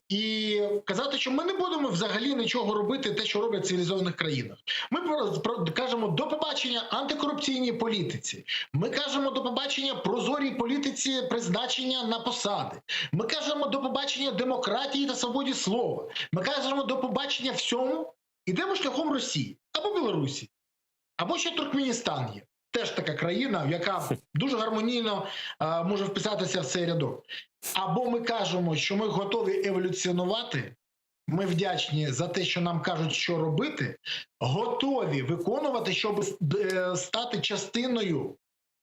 і казати, що ми не будемо взагалі нічого робити, те, що роблять в цивілізованих країнах. Ми про- про- кажемо до побачення антикорупційній політиці. Ми кажемо до побачення прозорій політиці призначення на посади. Ми кажемо до побачення демократії та свободі слова. Ми кажемо до побачення всьому. Ідемо шляхом Росії або Білорусі, або ще Туркменістан є. Теж така країна, яка дуже гармонійно е, може вписатися в цей рядок. Або ми кажемо, що ми готові еволюціонувати. Ми вдячні за те, що нам кажуть, що робити, готові виконувати, щоб е, стати частиною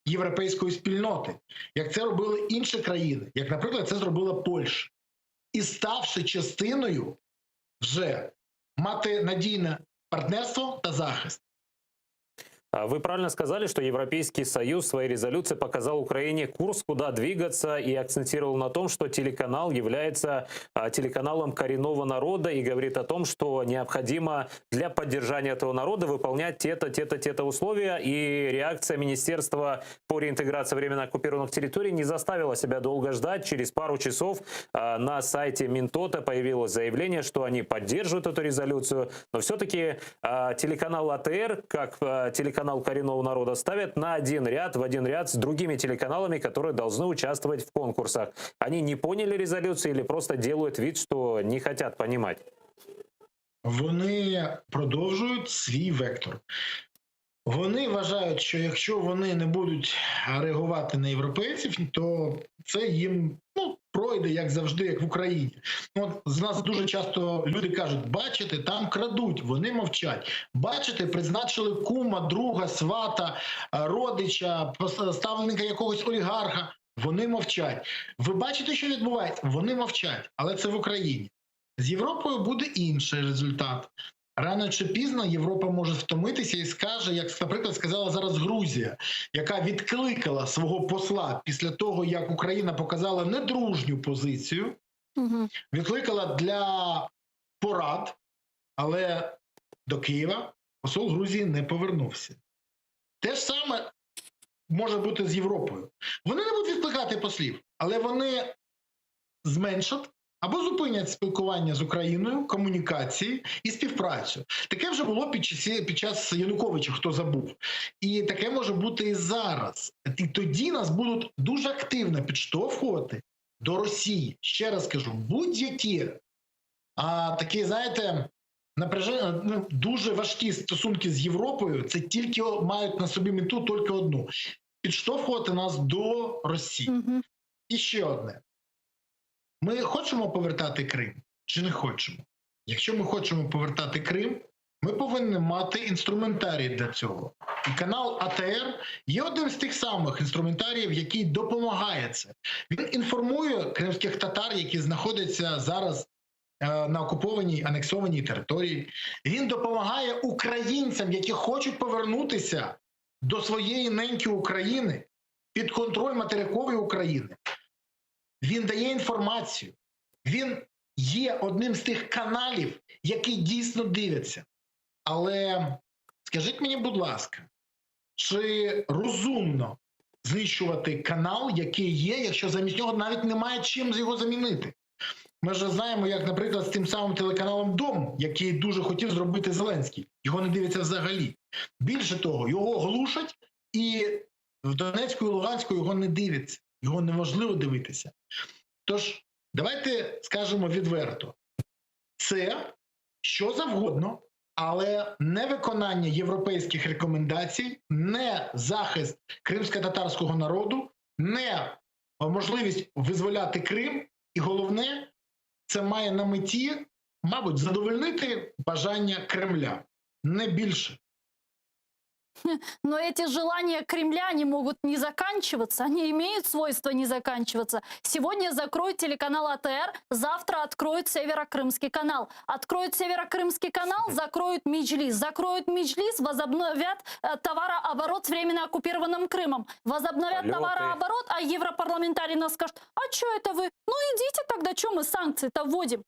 європейської спільноти, як це робили інші країни, як, наприклад, це зробила Польща. І ставши частиною, вже мати надійне партнерство та захист. А Вы правильно сказали, что Европейский Союз в своей резолюции показал Украине курс, куда двигаться, и акцентировал на том, что телеканал является а, телеканалом коренного народа и говорит о том, что необходимо для поддержания этого народа выполнять те-то, те-то, те-то условия. И реакция Министерства по реинтеграции временно оккупированных территорий не заставила себя долго ждать. Через пару часов а, на сайте Минтота появилось заявление, что они поддерживают эту резолюцию, но все-таки а, телеканал АТР, как а, телеканал коренного народа, ставят на один ряд, в один ряд с другими телеканалами, которые должны участвовать в конкурсах. Они не поняли резолюцию или просто делают вид, что не хотят понимать? Вони продовжують свій вектор. Вони вважають, що якщо вони не будуть реагувати на європейців, то це їм ну, пройде як завжди, як в Україні. Ну, От з нас дуже часто люди кажуть: бачите, там крадуть, вони мовчать. Бачите, призначили кума, друга, свата, е, родича, пос- ставленика якогось олігарха. Вони мовчать. Ви бачите, що відбувається? Вони мовчать, але це в Україні. З Європою буде інший результат. Рано чи пізно Європа може втомитися і скаже, як, наприклад, сказала зараз Грузія, яка відкликала свого посла після того, як Україна показала недружню позицію, Угу. відкликала для порад, але до Києва посол Грузії не повернувся. Те ж саме може бути з Європою. Вони не будуть відкликати послів, але вони зменшать або зупинять спілкування з Україною, комунікації і співпрацю. Таке вже було під, часі, під час Януковича, хто забув. І таке може бути і зараз. І тоді нас будуть дуже активно підштовхувати до Росії. Ще раз кажу, будь-які а, такі, знаєте, напряжені, ну, дуже важкі стосунки з Європою, це тільки мають на собі мету тільки одну: підштовхувати нас до Росії. Угу. І ще одне: ми хочемо повертати Крим чи не хочемо? Якщо ми хочемо повертати Крим, ми повинні мати інструментарій для цього. І канал АТР є одним з тих самих інструментаріїв, який допомагає це. Він інформує кримських татар, які знаходяться зараз е, на окупованій анексованій території. Він допомагає українцям, які хочуть повернутися до своєї неньки України під контроль материкової України. Він дає інформацію. Він є одним з тих каналів, які дійсно дивляться. Але скажіть мені, будь ласка, чи розумно знищувати канал, який є, якщо замість нього навіть немає чим його замінити? Ми ж знаємо, як, наприклад, з тим самим телеканалом Дом, який дуже хотів зробити Зеленський, його не дивляться взагалі. Більше того, його глушать, і в Донецьку і Луганську його не дивляться, його неможливо дивитися. Тож, давайте скажемо відверто: це що завгодно, але не виконання європейських рекомендацій, не захист кримсько-татарського народу, не можливість визволяти Крим, і головне, це має на меті, мабуть, задовольнити бажання Кремля, не більше. Но эти желания Кремля не могут не заканчиваться, они имеют свойство не заканчиваться. Сегодня закроют телеканал АТР, завтра откроют Северокрымский канал. Откроют Северокрымский канал, закроют Меджлис. Закроют Меджлис, возобновят э, товарооборот с временно оккупированным Крымом. Возобновят Полеты. товарооборот, а европарламентарии нас скажут, а что это вы? Ну идите тогда, что мы санкции-то вводим?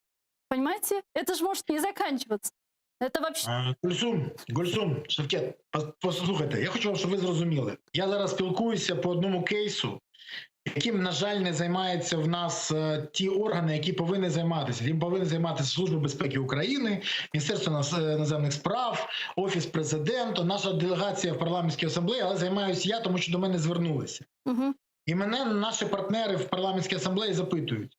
Понимаете? Это же может не заканчиваться. Это вообще... Е, Гульсум, Гульсум, Шевкет, пос- послухайте, я хочу, щоб ви зрозуміли. Я зараз спілкуюся по одному кейсу, яким, на жаль, не займаються в нас е, ті органи, які повинні займатися. Їм повинні займатися Служба безпеки України, Міністерство нас- е, іноземних справ, Офіс президента, наша делегація в парламентській асамблеї, але займаюся я, тому що до мене звернулися. Мгм. І мене наші партнери в парламентській асамблеї запитують: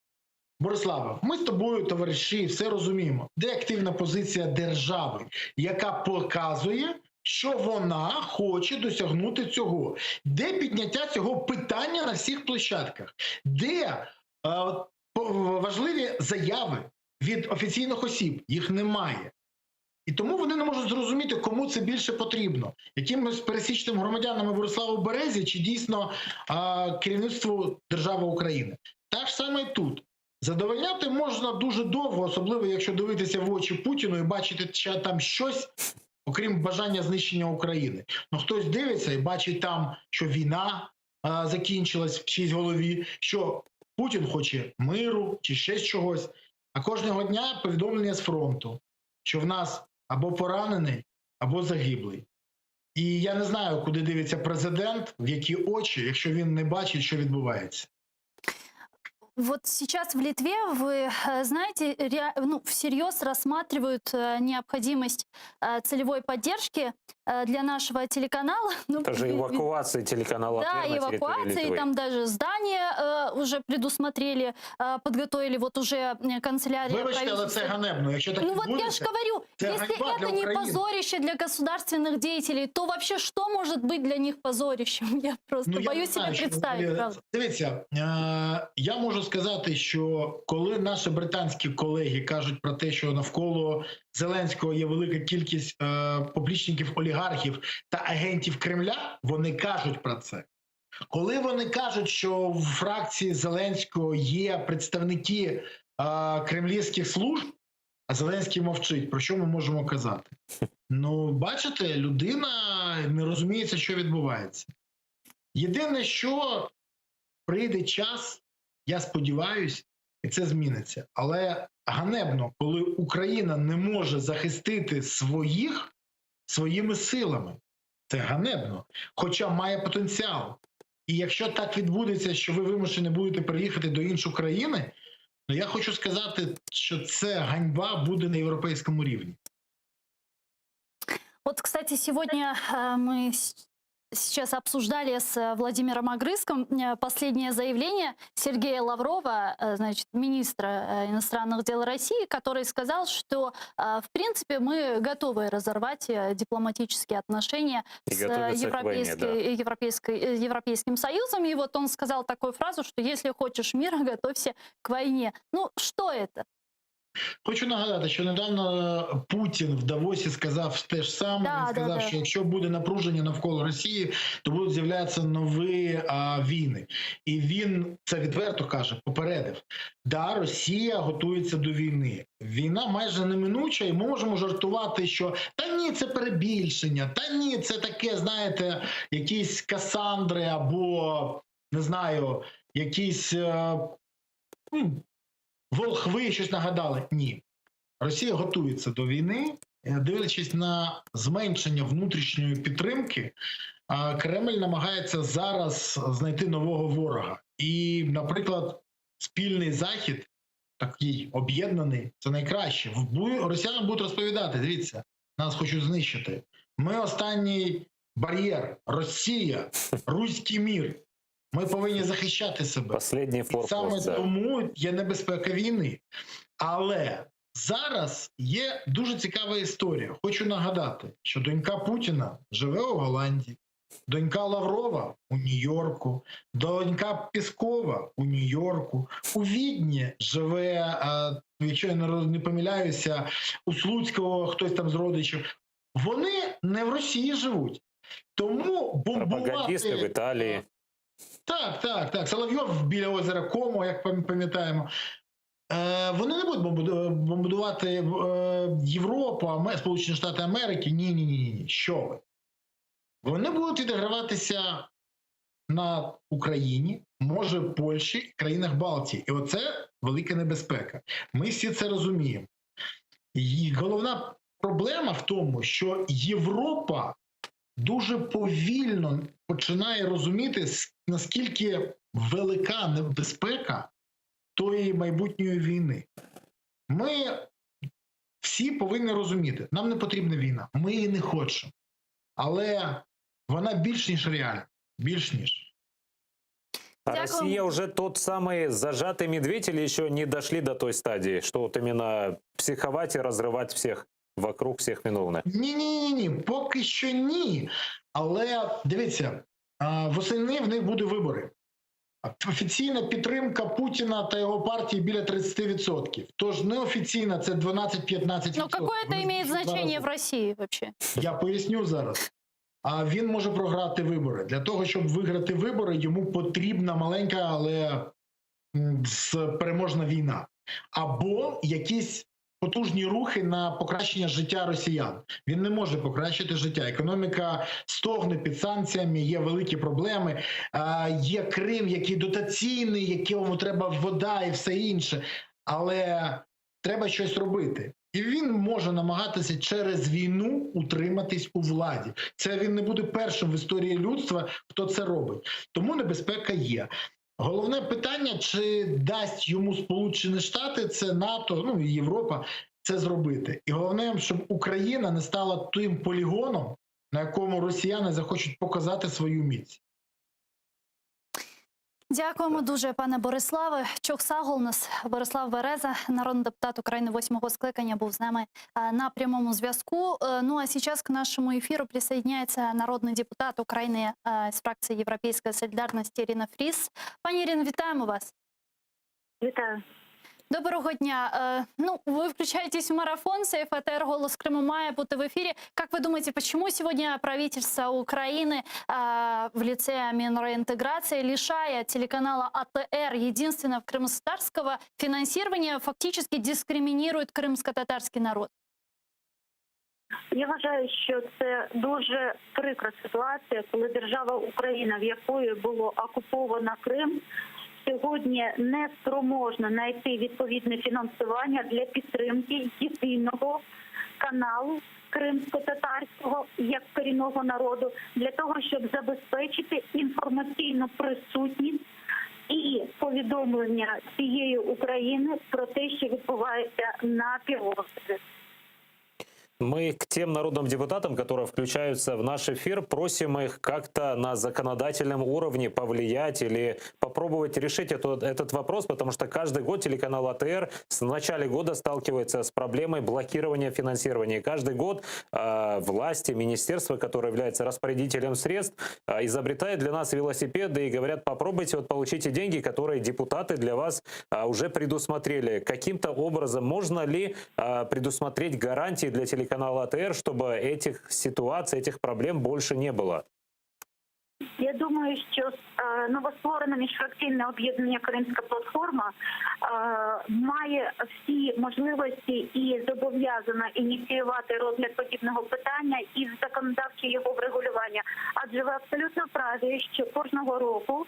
Борислава, ми з тобою, товариші, все розуміємо. Де активна позиція держави, яка показує, що вона хоче досягнути цього? Де підняття цього питання на всіх площадках? Де е, по- важливі заяви від офіційних осіб? Їх немає. І тому вони не можуть зрозуміти, кому це більше потрібно: якимось пересічним громадянам і Бориславу Березі чи дійсно а, керівництву держави України. Так ж саме і тут. Задовольняти можна дуже довго, особливо якщо дивитися в очі Путіну і бачити ще там щось, окрім бажання знищення України. Ну хтось дивиться і бачить там, що війна а, закінчилась в чиїсь голові, що Путін хоче миру чи ще чогось. А кожного дня повідомлення з фронту, що в нас або поранений, або загиблий. І я не знаю, куди дивиться президент, в які очі, якщо він не бачить, що відбувається. Вот сейчас в Литве, вы э, знаете, ре- ну, всерьез рассматривают э, необходимость э, целевой поддержки э, для нашего телеканала. Ну, Даже ви- ви- эвакуации телеканала Да, «АТР» на территории эвакуации, Литвы. там даже здание э, уже предусмотрели, э, подготовили, вот уже э, канцелярия Вибачте, але це правительства. ганебно. Якщо так Ну вот я відбудеться, же говорю, це если ганьба для это не України. позорище для государственных деятелей, то вообще что может быть для них позорищем? Я просто Ну, я не боюсь себе знаю, що представить, взагалі- правда. Дивіться, е, я можу сказати, що коли наші британські колеги кажуть про те, що навколо Зеленського є велика кількість е, поплічників олігархів та агентів Кремля, вони кажуть про це. Коли вони кажуть, що в фракції Зеленського є представники е, кремлівських служб, а Зеленський мовчить, про що ми можемо казати? Ну, бачите, людина не розуміється, що відбувається. Єдине, що прийде час, я сподіваюся, і це зміниться. Але ганебно, коли Україна не може захистити своїх своїми силами. Це ганебно, хоча має потенціал. І якщо так відбудеться, що ви вимушені будете приїхати до іншої країни, ну я хочу сказати, що це ганьба буде на європейському рівні. Вот, кстати, сегодня э, мы с- сейчас обсуждали с э, Владимиром Огрызком э, последнее заявление Сергея Лаврова, э, значит, министра э, иностранных дел России, который сказал, что, э, в принципе, мы готовы разорвать э, дипломатические отношения И с э, готовятся к войне, да. Европейской, Европейской, э, Европейским Союзом. И вот он сказал такую фразу, что если хочешь мира, готовься к войне. Ну, что это? Хочу нагадати, що недавно Путін в Давосі сказав те ж саме. Да, Він сказав, да, да. що якщо буде напруження навколо Росії, то будуть з'являтися нові а, війни. І він це відверто каже, попередив. Да, Росія готується до війни. Війна майже неминуча, і ми можемо жартувати, що та ні, це перебільшення, та ні, це таке, знаєте, якісь Касандри або не знаю, якісь. е, м, волхви щось нагадали. Ні. Росія готується до війни, Е, дивлячись на зменшення внутрішньої підтримки, а, Кремль намагається зараз знайти нового ворога. І, наприклад, спільний захід, такий об'єднаний, це найкраще. В- Росіянам будуть розповідати: дивіться, нас хочуть знищити. Ми останній бар'єр, Росія, руський мір. Ми повинні захищати себе. Последний І форпост. саме да. тому є небезпека війни. Але зараз є дуже цікава історія. Хочу нагадати, що донька Путіна живе у Голландії, донька Лаврова у Нью-Йорку, донька Піскова у Нью-Йорку, у Відні живе, е, якщо я не роз- не помиляюся, у Слуцького хтось там з родичів. Вони не в Росії живуть. Тому Пропагандисты в бомбувати Италии. так, так, так. Соловйов біля озера Комо, як пам- пам'ятаємо. Е, вони не будуть бомбу- бомбардувати е, Європу, Аме- Сполучені Штати Америки. Ні, ні, ні, ні. Що ви? Вони будуть відіграватися на Україні, може Польщі, країнах Балтії. І оце велика небезпека. Ми всі це розуміємо. І головна проблема в тому, що Європа дуже повільно починає розуміти, с- наскільки велика небезпека тої майбутньої війни. Ми всі повинні розуміти, нам не потрібна війна, ми її не хочемо. Але вона більш ніж реальна, більш ніж. А Дякую. Россия уже тот самый зажатый медведь или еще не дошли до той стадии, что вот именно психовать и разрывать всех вокруг, всех виновных? Ні, ні, ні, ні, поки що ні. Але дивіться, а, восени в них будуть вибори. Офіційна підтримка Путіна та його партії біля 30%. Тож неофіційна це 12-15%. Но какое это Вони имеет в два значение рази. в России вообще? Я поясню зараз. А він може програти вибори. Для того, щоб виграти вибори, йому потрібна маленька, але м, з- переможна війна. Або якісь потужні рухи на покращення життя росіян. Він не може покращити життя. Економіка стогне під санкціями, є великі проблеми. А, Є Крим, який дотаційний, якому треба вода і все інше. Але треба щось робити. І він може намагатися через війну утриматись у владі. Це він не буде першим в історії людства, хто це робить. Тому небезпека є. Головне питання: чи дасть йому Сполучені Штати, це НАТО, ну і Європа, це зробити. І головне, щоб Україна не стала тим полігоном, на якому росіяни захочуть показати свою міць. Дякуємо дуже, пане Бориславе. Çoq sağ oluñız. Борислав Береза, народний депутат України восьмого скликання, був з нами е, на прямому зв'язку. Е, Ну а сейчас к нашему эфиру присоединяется народный депутат Украины э, из фракции Европейская солидарность Ирина Фриз. Пані Ірино, вітаємо вас. Вітаю. Доброго дня. Э, Ну, вы включаетесь в марафон Сейф АТР «Голос Крыма» має бути в эфире. Как вы думаете, почему сегодня правительство Украины э, в лице Минреинтеграции, лишая телеканала АТР единственного крымско-татарского финансирования, фактически дискриминирует крымско-татарский народ? Я вважаю, що це дуже прикра ситуація, коли держава Україна, в якої було окуповано Крим, сьогодні не спроможна знайти відповідне фінансування для підтримки єдиного каналу кримсько-татарського як корінного народу для того, щоб забезпечити інформаційну присутність і повідомлення всієї України про те, що відбувається на півострові. Мы к тем народным депутатам, которые включаются в наш эфир, просим их как-то на законодательном уровне повлиять или попробовать решить эту, этот вопрос, потому что каждый год телеканал АТР с начала года сталкивается с проблемой блокирования финансирования. И каждый год э, власти, министерство, которое является распорядителем средств, э, изобретает для нас велосипеды и говорят, попробуйте, вот получите деньги, которые депутаты для вас э, уже предусмотрели. Каким-то образом можно ли э, предусмотреть гарантии для телеканала АТР, чтобы этих ситуаций, этих проблем больше не было? Я думаю, що е, новостворене міжфракційне об'єднання Кримська платформа е, має всі можливості і зобов'язана ініціювати розгляд подібного питання і законодавче його врегулювання. Адже ви абсолютно праві, що кожного року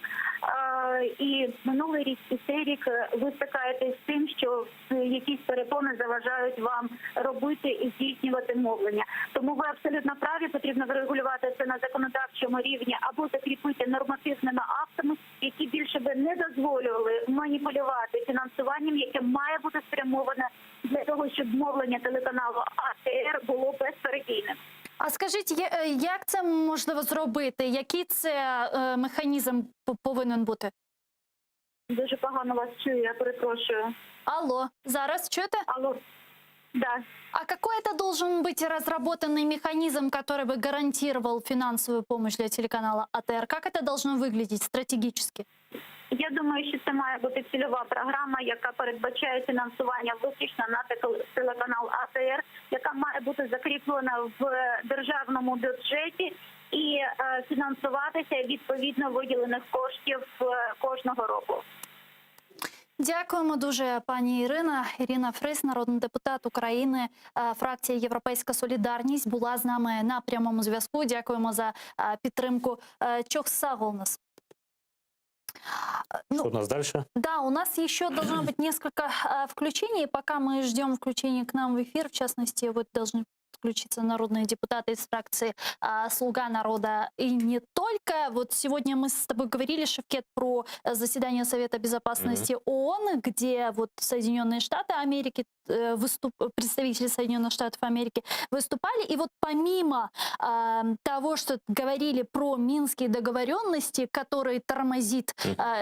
е, і минулий рік, і цей рік е, ви стикаєтесь з тим, що е, якісь перепони заважають вам робити і здійснювати мовлення. Тому ви абсолютно праві, потрібно врегулювати це на законодавчому рівні або закріпити нормативними актами, які більше би не дозволювали маніпулювати фінансуванням, яке має бути спрямоване для того, щоб мовлення телеканалу АТР було безперебійним. А скажіть, є- е, як це можливо зробити? Який це е, механізм по- повинен бути? Дуже погано вас чую, я перепрошую. Алло, зараз чуєте? Алло, да. А какой это должен быть разработанный механизм, который бы гарантировал финансовую помощь для телеканала АТР? Как это должно выглядеть стратегически? Я думаю, що це має бути цільова програма, яка передбачає фінансування виключно на телеканал- телеканал АТР, яка має бути закріплена в державному бюджеті і е, фінансуватися відповідно виділених коштів е, кожного року. Дякуємо дуже, пані Ірина. Ірина Фрис, народний депутат України, е, фракція Європейська Солідарність, була з нами на прямому зв'язку. Дякуємо за е, підтримку. Е, Çoq sağ oluñız. Ну, Что у нас дальше? Да, у нас еще должно быть несколько э, включений. Пока мы ждем включения к нам в эфир, в частности, вот должны подключиться народные депутаты из фракции а, «Слуга народа» и не только. Вот сегодня мы с тобой говорили, Шевкет, про э, заседание Совета Безопасности ООН, где вот Соединенные Штаты Америки. выступ, представители Соединенных Штатов Америки выступали. И вот помимо того, что говорили про минские договоренности, которые тормозит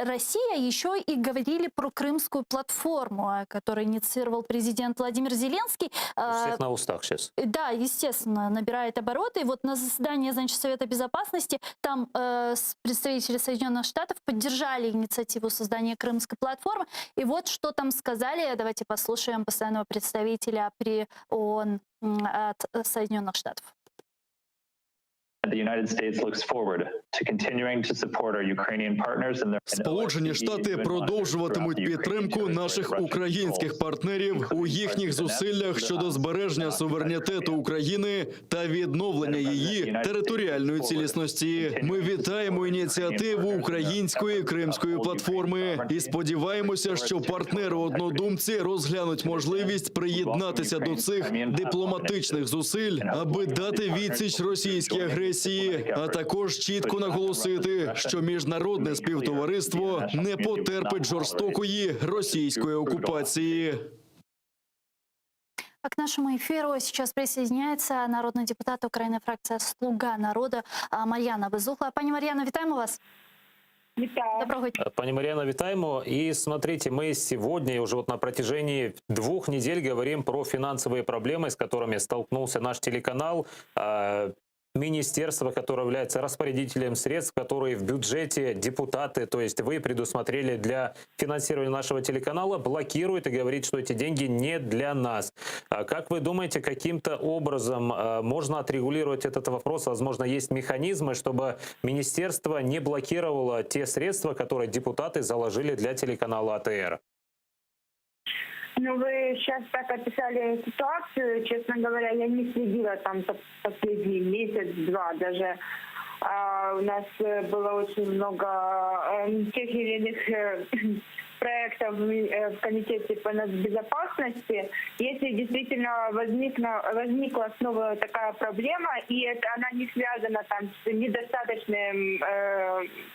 Россия, еще и говорили про крымскую платформу, которую инициировал президент Владимир Зеленский. У всех на устах сейчас. Да, естественно, набирает обороты. И вот на заседании, значит, Совета Безопасности там представители Соединенных Штатов поддержали инициативу создания Крымской платформы. И вот что там сказали. Давайте послушаем постоянного представителя при ООН от Соединенных Штатов. The United States looks forward to continuing to support our Ukrainian partners in their Сполучені Штати продовжуватимуть підтримку наших українських партнерів у їхніх зусиллях щодо збереження суверенітету України та відновлення її територіальної цілісності. Ми вітаємо ініціативу української кримської платформи і сподіваємося, що партнери-однодумці розглянуть можливість приєднатися до цих дипломатичних зусиль, аби дати відсіч російській агресії, а також чітко наголосити, що міжнародне співтовариство не потерпить жорстокої російської окупації. А к нашему эфиру сейчас присоединяется народный депутат Украины, фракция «Слуга народа» Марьяна Безугла. Пані Мар'яно, вітаємо вас. Вітаю. Доброго дня. Пані Марьяна, вітаємо. И смотрите, мы сегодня уже вот на протяжении 2 недель говорим про финансовые проблемы, с которыми столкнулся наш телеканал. Министерство, которое является распорядителем средств, которые в бюджете депутаты, то есть вы предусмотрели для финансирования нашего телеканала, блокирует и говорит, что эти деньги не для нас. А как вы думаете, каким-то образом можно отрегулировать этот вопрос? Возможно, есть механизмы, чтобы министерство не блокировало те средства, которые депутаты заложили для телеканала АТР? Ну, вы сейчас так описали ситуацию. Честно говоря, я не следила там за последний месяц-два даже. У нас было очень много тех или иных проектов в Комитете по нацбезопасности. Если действительно возникла снова такая проблема, и это, она не связана там с недостаточной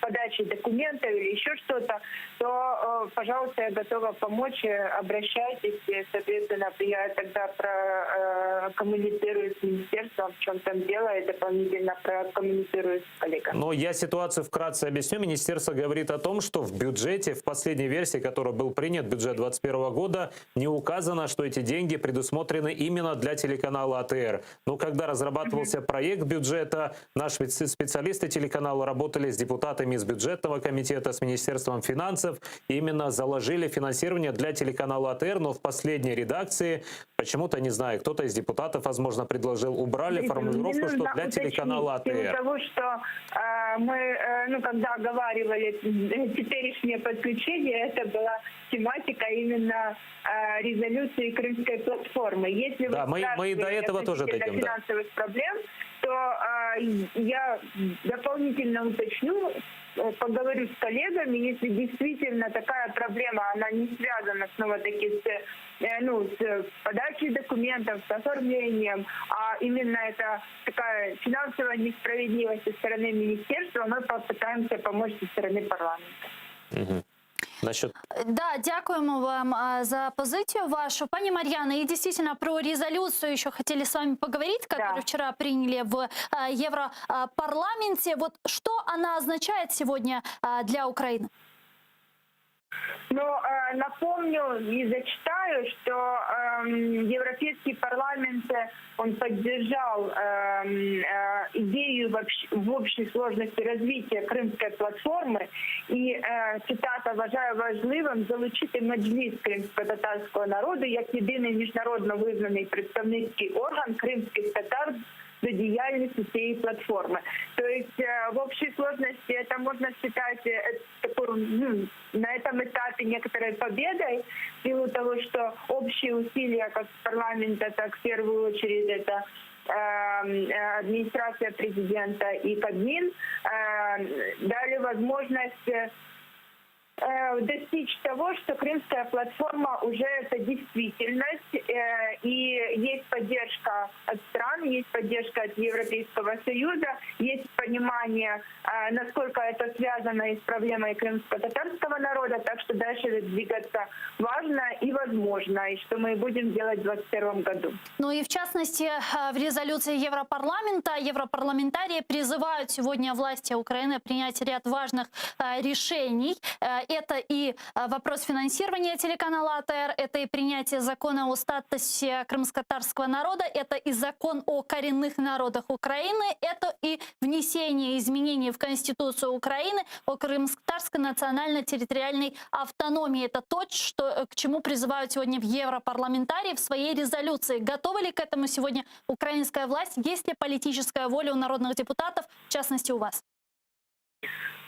подачей документов или еще что-то, то, пожалуйста, я готова помочь, обращайтесь. Соответственно, я тогда прокоммуницирую с министерством, в чем там дело, и дополнительно прокоммуницирую с коллегами. Но я ситуацию вкратце объясню. Министерство говорит о том, что в бюджете, в последней версии, который был принят, бюджет 2021 года, не указано, что эти деньги предусмотрены именно для телеканала АТР. Но когда разрабатывался проект бюджета, наши специалисты телеканала работали с депутатами из бюджетного комитета, с Министерством финансов, именно заложили финансирование для телеканала АТР, но в последней редакции почему-то, не знаю, кто-то из депутатов, возможно, предложил, убрали Смотрите, формулировку, мне что нужно для уточнить, телеканала в силу АТР. того, что мы, ну, когда оговаривали теперешнее подключение, это была тематика именно резолюции Крымской платформы. Если Да, вы мы и до спрашиваете этого тоже относительно дойдем, да. финансовых проблем, то я дополнительно уточню, поговорю с коллегами, если действительно такая проблема, она не связана снова-таки с, ну, с подачей документов, с оформлением, а именно это такая финансовая несправедливость со стороны министерства, мы попытаемся помочь со стороны парламента. Мгм. Насчет Да, дякуємо вам за позицію вашу. Пані Марьяна, и действительно про резолюцию еще хотели с вами поговорить, которую Да. вчера приняли в Европарламенте. Вот что она означает сегодня для Украины? Но напомню и зачитаю, что Европейский парламент он поддержал идею в общей сложности развития Крымской платформы. І цитата: "Вважаю важливим залучити Меджліс кримськотатарського народу як єдиний міжнародно визнаний представницький орган кримських татар до діяльності цієї платформи". То есть в общей сложности это можно считать такой, ну, на этом этапе некоторой победой, в силу того, что общие усилия как парламента, так в первую очередь это администрация президента и Кабмин дали возможность. э, достичь того, что Крымская платформа уже это действительность, э, и есть поддержка от стран, есть поддержка от Европейского Союза, есть понимание, э, насколько это связано и с проблемой крымско-татарского народа, так что дальше двигаться важно и возможно, и что мы будем делать в 2021 году. Ну и в частности, э, в резолюции Европарламента европарламентарии призывают сегодня власти Украины принять ряд важных э, решений. Э, Это и вопрос финансирования телеканала АТР, это и принятие закона о статусе крымско-татарского народа, это и закон о коренных народах Украины, это и внесение изменений в Конституцию Украины о крымско-татарской национально-территориальной автономии. Это то, что, к чему призывают сегодня в европарламентарии в своей резолюции. Готова ли к этому сегодня украинская власть? Есть ли политическая воля у народных депутатов, в частности у вас?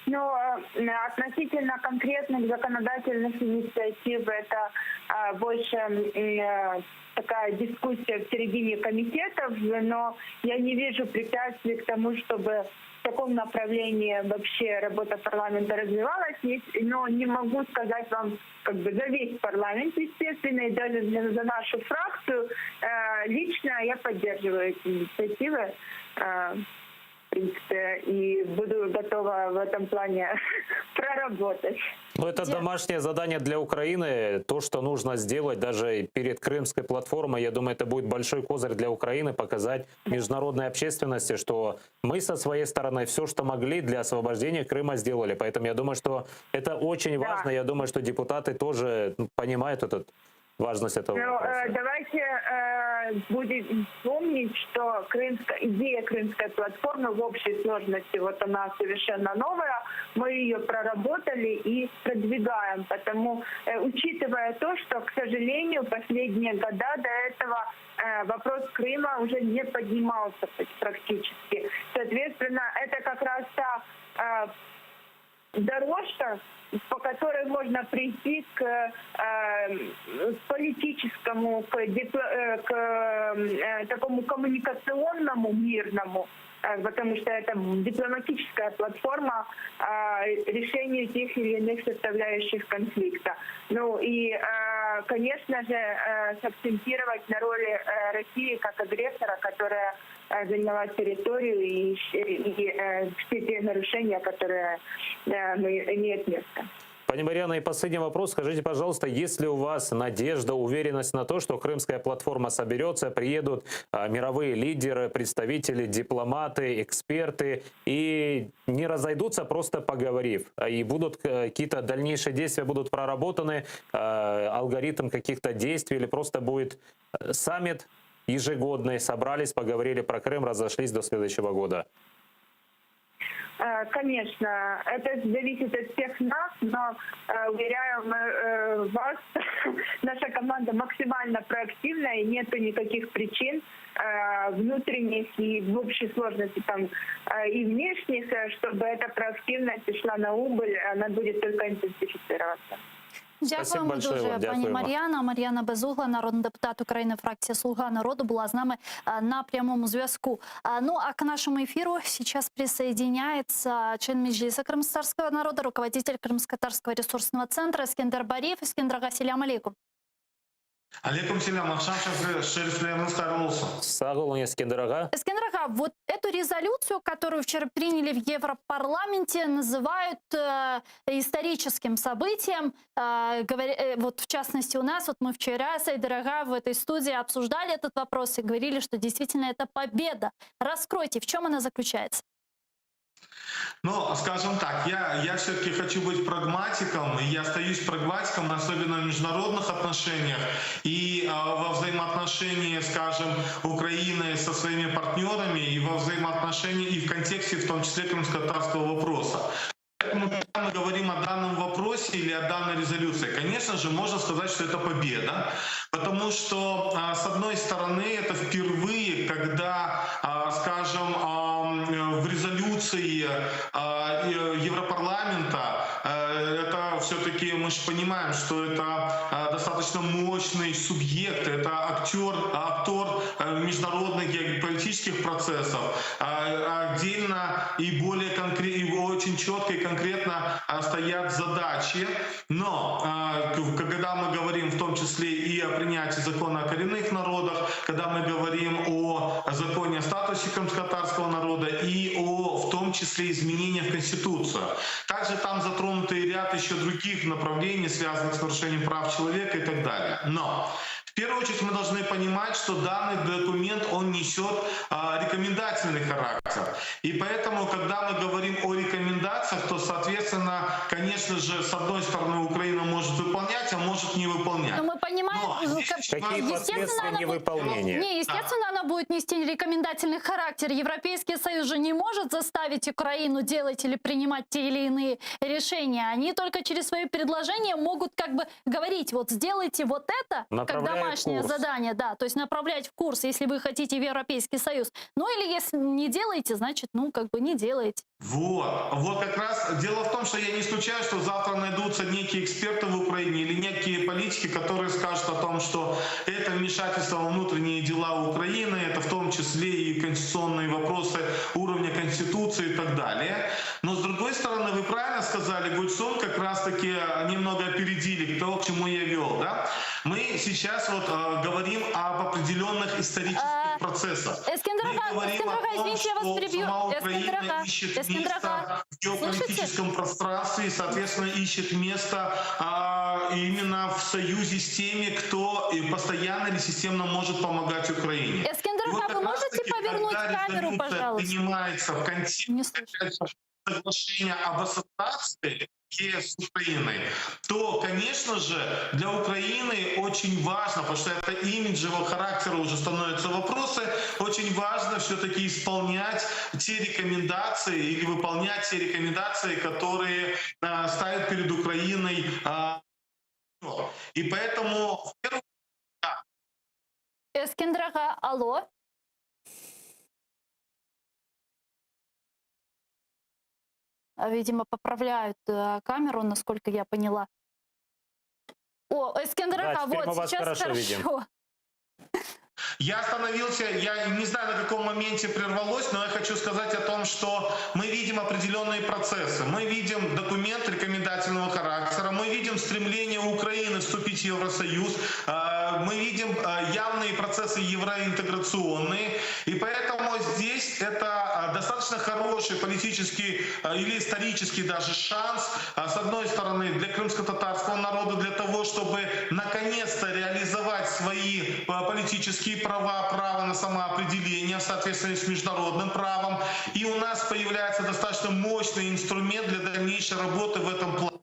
Но э, относительно конкретных законодательных инициатив это э, больше э, такая дискуссия в середине комитетов, но я не вижу препятствий к тому, чтобы в таком направлении вообще работа парламента развивалась, но не могу сказать вам как бы за весь парламент, естественно, и даже за нашу фракцию. Лично я поддерживаю эти инициативы в принципе, и буду готова в этом плане проработать. Ну, это домашнее задание для Украины. То, что нужно сделать даже перед Крымской платформой, я думаю, это будет большой козырь для Украины, показать международной общественности, что мы со своей стороны все, что могли для освобождения Крыма, сделали. Поэтому я думаю, что это очень да. важно. Я думаю, что депутаты тоже понимают этот важность этого Но, вопроса. Давайте э, будем помнить, что крымская, идея крымской платформы в общей сложности, вот она совершенно новая, мы ее проработали и продвигаем. Потому, э, учитывая то, что, к сожалению, последние года до этого э, вопрос Крыма уже не поднимался практически. Соответственно, это как раз та э, дорожка, по которой можно прийти к э, политическому, к, дипло, э, к э, такому коммуникационному мирному, э, потому что это дипломатическая платформа э, решению тех или иных составляющих конфликта. Ну и, э, конечно же, э, сакцентировать на роли э, России как агрессора, которая заняла территорию и, и, и все те нарушения, которые имеют место. Пани Марьяна, и последний вопрос. Скажите, пожалуйста, есть ли у вас надежда, уверенность на то, что Крымская платформа соберется, приедут мировые лидеры, представители, дипломаты, эксперты и не разойдутся, просто поговорив, и будут какие-то дальнейшие действия будут проработаны, алгоритм каких-то действий или просто будет саммит ежегодный, собрались, поговорили про Крым, разошлись до следующего года? Конечно, это зависит от всех нас, но, уверяю вас, наша команда максимально проактивна, и нету никаких причин внутренних и в общей сложности там и внешних, чтобы эта проактивность шла на убыль, она будет только интенсифицироваться. Дякуємо дуже, пані Мар'яна. Мар'яна Безугла, народний депутат України, фракція «Слуга народу», була з нами на прямому зв'язку. Ну, а к нашему эфиру сейчас присоединяется член Меджлиса крымско-татарского народа, руководитель Крымско-татарского ресурсного центра Эскендер Бариев. Эскендер ağa, selâm aleyküm. Aleyküm selâm, aqşam şerifleriñiz hayırlı olsun. Sağ oluñ, Эскендер ağa. Эскендер ağa, вот эту резолюцию, которую вчера приняли в Европарламенте, называют э, историческим событием. Э, говоря, э, вот в частности у нас, вот мы вчера с Айдер ağa в этой студии обсуждали этот вопрос и говорили, что действительно это победа. Раскройте, в чем она заключается? Ну, скажем так, я, я все-таки хочу быть прагматиком, и я остаюсь прагматиком, особенно в международных отношениях и э, во взаимоотношении, скажем, Украины со своими партнерами, и во взаимоотношении, и в контексте, в том числе, крымско-татарского вопроса. Поэтому, когда мы говорим о данном вопросе или о данной резолюции, конечно же, можно сказать, что это победа, потому что, с одной стороны, это впервые, когда, скажем, в резолюции Европарламента Это все-таки мы же понимаем, что это э, достаточно мощный субъект, это актер, актор э, международных геополитических процессов. Отдельно и более конкретно, и очень четко и конкретно стоят задачи. Но когда мы говорим в том числе и о принятии закона о коренных народах, когда мы говорим о законе о статусе крымско-татарского народа и о, в том числе, изменениях в Конституцию. Также там затронуты ряд еще других направлений, связанных с нарушением прав человека и так далее. Но в первую очередь мы должны понимать, что данный документ, он несет а, рекомендательный характер. И поэтому, когда мы говорим о рекомендациях, то, соответственно, конечно же, с одной стороны, Украина может выполнять, а может не выполнять. Но мы понимаем, Но ну, здесь как- очень Какие важно- естественно, последствия она будет- невыполнения? Не, естественно, она будет нести рекомендательный характер. Европейский Союз же не может заставить Украину делать или принимать те или иные решения. Они только через свои предложения могут как бы говорить, вот сделайте вот это, как Направляя домашнее курс. задание, да, то есть направлять в курс, если вы хотите в Европейский Союз. Ну или если не делаете, значит, ну как бы не делаете. Вот, вот как раз дело в том, что я не исключаю, что завтра найдутся некие эксперты в Украине или некие политики, которые скажут о том, что это вмешательство во внутренние дела Украины, это в том числе и конституционные вопросы уровня Конституции и так далее. Но с другой стороны, вы правильно сказали, Гульсум как раз-таки немного опередили то, к чему я вел. Да? Мы сейчас вот э, говорим об определенных исторических А, процессах. Эскендер Мы ağa, говорим Эскендер ağa, о том, извините, я вас что перебью. сама Украина Эскендер ağa, ищет Эскендер ağa, место в геополитическом пространстве и, соответственно, ищет место а, именно в союзе с теми, кто и постоянно или системно может помогать Украине. Эскендер И вот ağa, как вы можете раз-таки, повернуть когда камеру, резолюция пожалуйста? принимается в контексте Не слышу. соглашения об ассоциации ЕС с Украиной, то, конечно же, для Украины очень важно, потому что это имиджевого характера уже становятся вопросы, очень важно все-таки исполнять те рекомендации или выполнять те рекомендации, которые э, ставят перед Украиной. э, и поэтому в первую Эскендер ağa, алло. А, Видимо, поправляют э, камеру, насколько я поняла. О, Эскендер ağa, Да, теперь вот мы вас сейчас хорошо хорошо. видим. Я остановился, я не знаю, на каком моменте прервалось, но я хочу сказать о том, что мы видим определенные процессы. Мы видим документ рекомендательного характера, мы видим стремление Украины вступить в Евросоюз, э, мы видим э, явные процессы евроинтеграционные, и поэтому здесь это э, достаточно хороший политический э, или исторический даже шанс, э, с одной стороны, для крымско-татарского народа, для того, чтобы наконец-то реализовать свои э, политические права, право на самоопределение в соответствии с международным правом. И у нас появляется достаточно мощный инструмент для дальнейшей работы в этом плане.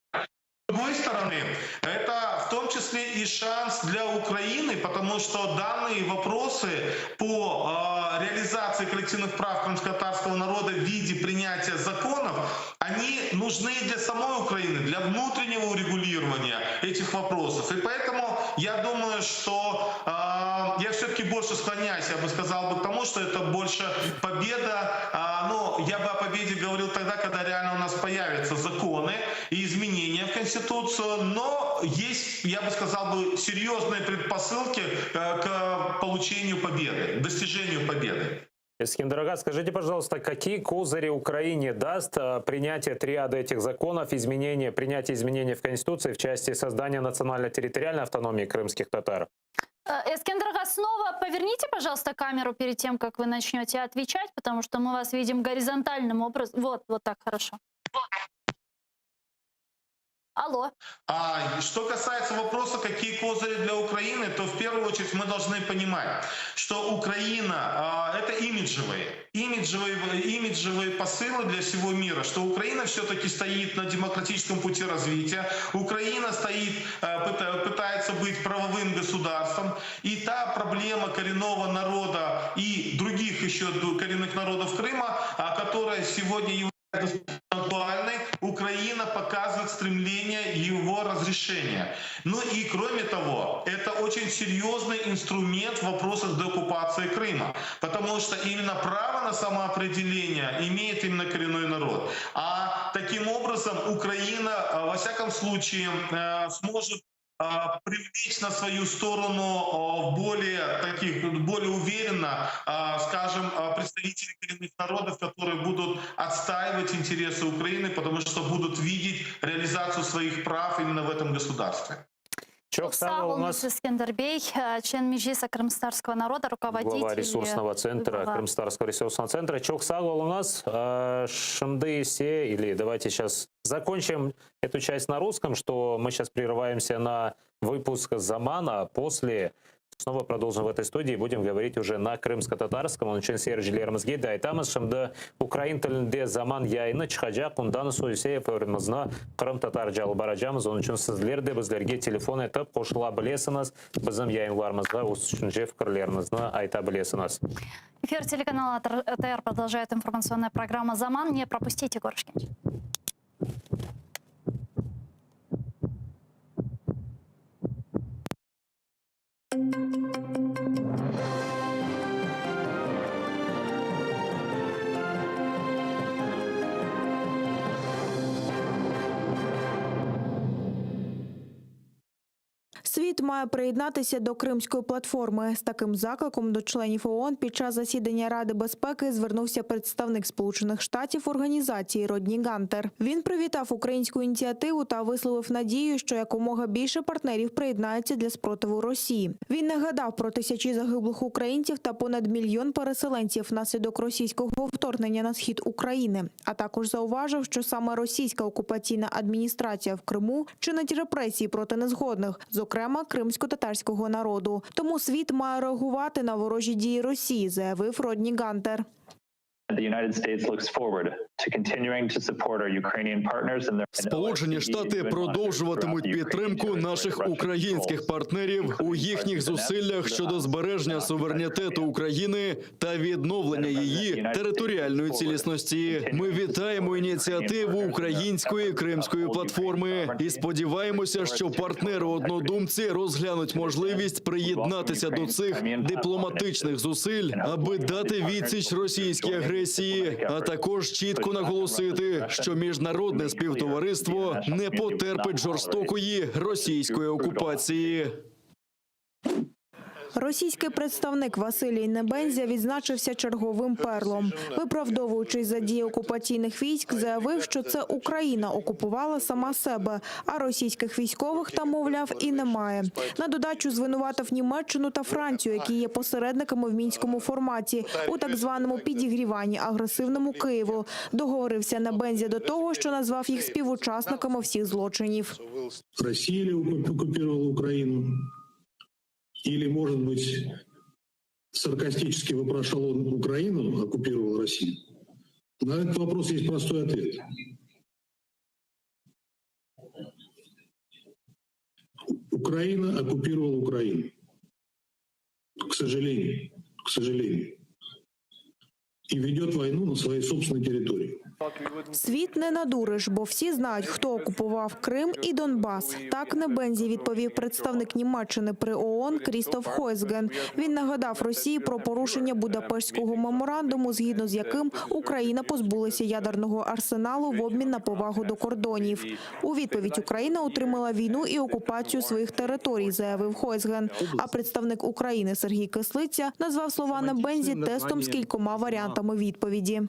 С другой стороны, это в том числе и шанс для Украины, потому что данные вопросы по э, реализации коллективных прав крымско-татарского народа в виде принятия законов, они нужны для самой Украины, для внутреннего урегулирования этих вопросов. И поэтому я думаю, что э, я все-таки больше склоняюсь, я бы сказал бы к тому, что это больше победа. А, но я бы о победе говорил тогда, когда реально у нас появятся законы и изменения в Конституцию, но есть, я бы сказал бы, серьезные предпосылки э, к получению победы, к достижению победы. Эскендер ağa, скажите, пожалуйста, какие козыри Украине даст э, принятие триады этих законов, изменения, принятие изменений в Конституции в части создания национально-территориальной автономии крымских татар? Э, Эскендер ağa, снова поверните, пожалуйста, камеру перед тем, как вы начнете отвечать, потому что мы вас видим горизонтальным образом. Вот, вот так хорошо. Алло. А что касается вопроса, какие козыри для Украины, то в первую очередь мы должны понимать, что Украина а, это имиджевые, имиджевые, имиджевые посылы для всего мира, что Украина все-таки стоит на демократическом пути развития, Украина стоит, а, пытается быть правовым государством, и та проблема коренного народа и других еще коренных народов Крыма, а, которая сегодня является. Актуальной, Украина показывает стремление его разрешения. Ну и кроме того, это очень серьезный инструмент в вопросах деоккупации Крыма, потому что именно право на самоопределение имеет именно коренной народ. А таким образом Украина, э, во всяком случае, э, сможет а, привлечь на свою сторону а, более таких, более уверенно, а, скажем, представителей коренных народов, которые будут отстаивать интересы Украины, потому что будут видеть реализацию своих прав именно в этом государстве. Çoq sağ Sağ oluñız. oluñız Eskender bey, э, член Meclisa Крымскотатарского народа, руководитель. Глава ресурсного центра, глава. Крымскотатарского ресурсного центра. Çoq sağ oluñız. Э, Şimdi ise, или давайте сейчас закончим эту часть на русском, что мы сейчас прерываемся на выпуск Замана, а после снова продолжим в этой студии, будем говорить уже на крымско-татарском. Onıñ içün seyircilerimizge de aytamız, şimdi ukrain tilinde Zaman yayını çıqacaq, ondan soñ ise efirimizni qırımtatarca alıp baracaqmız. Onıñ içün sizler de bizlerge telefon etip qoşula bilesiñiz, bizim yayınlarımızğa öz tüşünce fikirleriñizni ayta bilesiñiz. Эфир телеканала АТР продолжает информационная программа «Заман». Не пропустите, Körüşkence. Світ має приєднатися до Кримської платформи. З таким закликом до членів ООН під час засідання Ради безпеки звернувся представник Сполучених Штатів організації Родні Гантер. Він привітав українську ініціативу та висловив надію, що якомога більше партнерів приєднаються для спротиву Росії. Він нагадав про тисячі загиблих українців та понад мільйон переселенців внаслідок російського вторгнення на схід України. А також зауважив, що саме російська окупаційна адміністрація в Криму чинить репресії проти незгодних, зокрема кримсько-татарського народу. Тому світ має реагувати на ворожі дії Росії, заявив Родні Гантер. The United States looks forward to continuing to support our Ukrainian partners in their Сполучені Штати продовжуватимуть підтримку наших українських партнерів у їхніх зусиллях щодо збереження суверенітету України та відновлення її територіальної цілісності. Ми вітаємо ініціативу української кримської платформи і сподіваємося, що партнери-однодумці розглянуть можливість приєднатися до цих дипломатичних зусиль, аби дати відсіч російській агресії, а також чітко наголосити, що міжнародне співтовариство не потерпить жорстокої російської окупації. Російський представник Василій Небензя відзначився черговим перлом. Виправдовуючись за дії окупаційних військ, заявив, що це Україна окупувала сама себе, а російських військових там, мовляв, і немає. На додачу звинуватив Німеччину та Францію, які є посередниками в мінському форматі у так званому підігріванні агресивному Києву. Договорився Небензя до того, що назвав їх співучасниками всіх злочинів. Россия ли оккупировала Украину? Или, может быть, саркастически вопрошал он Украину, оккупировал Россию? На этот вопрос есть простой ответ. Украина оккупировала Украину. К сожалению, к сожалению. И ведет войну на своей собственной территории. Світ не надуриш, бо всі знають, хто окупував Крим і Донбас. Так Небензі відповів представник Німеччини при ООН Крістоф Хойсген. Він нагадав Росії про порушення Будапештського меморандуму, згідно з яким Україна позбулася ядерного арсеналу в обмін на повагу до кордонів. У відповідь Україна отримала війну і окупацію своїх територій, заявив Хойсген. А представник України Сергій Кислиця назвав слова Небензі тестом з кількома варіантами відповіді.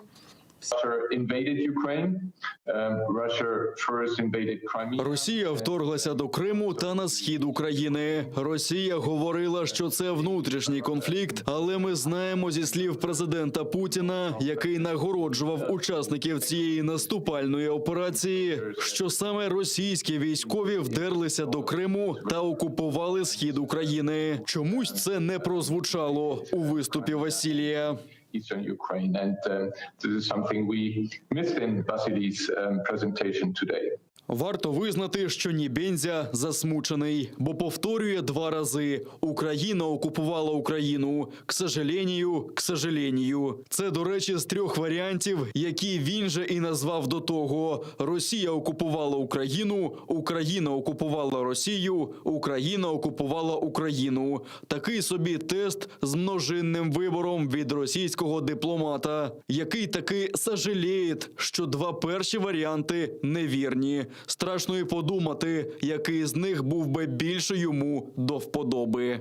Russia invaded Ukraine. Um, Russia first invaded Crimea. Росія вторглася до Криму та на схід України. Росія говорила, що це внутрішній конфлікт, але ми знаємо зі слів президента Путіна, який нагороджував учасників цієї наступальної операції, що саме російські військові вдерлися до Криму та окупували схід України. Чомусь це не прозвучало у виступі Василія. Eastern Ukraine, and um, this is something we missed in Vasily's um, presentation today. Варто визнати, що Нібензя засмучений, бо повторює два рази: Україна окупувала Україну. К сожалению, к сожалению. Це, до речі, з трьох варіантів, які він же і назвав до того: Росія окупувала Україну, Україна окупувала Росію, Україна окупувала Україну. Такий собі тест з множинним вибором від російського дипломата, який таки сожаліє, що два перші варіанти невірні. Страшно і подумати, який з них був би більше йому до вподоби.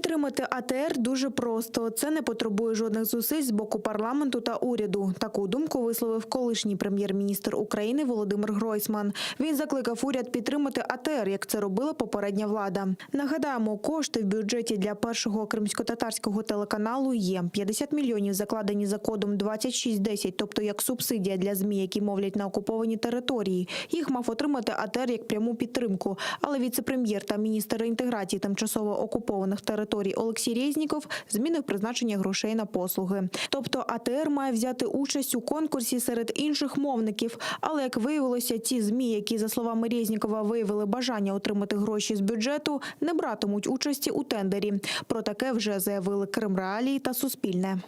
Підтримати АТР дуже просто. Це не потребує жодних зусиль з боку парламенту та уряду. Таку думку висловив колишній прем'єр-міністр України Володимир Гройсман. Він закликав уряд підтримати АТР, як це робила попередня влада. Нагадаємо, кошти в бюджеті для першого кримськотатарського телеканалу є 50 мільйонів закладені за кодом 2610, тобто як субсидія для ЗМІ, які мовлять на окупованій території. Їх мав отримати АТР як пряму підтримку. Але віце-прем'єр та міністр реінтеграції тимчасово окупованих територій Олексій Резніков змінив призначення грошей на послуги. Тобто АТР має взяти участь у конкурсі серед інших мовників. Але як виявилося, ті ЗМІ, які за словами Резнікова виявили бажання отримати гроші з бюджету, не братимуть участі у тендері. Про таке вже заявили Крим.Реалії та Суспільне.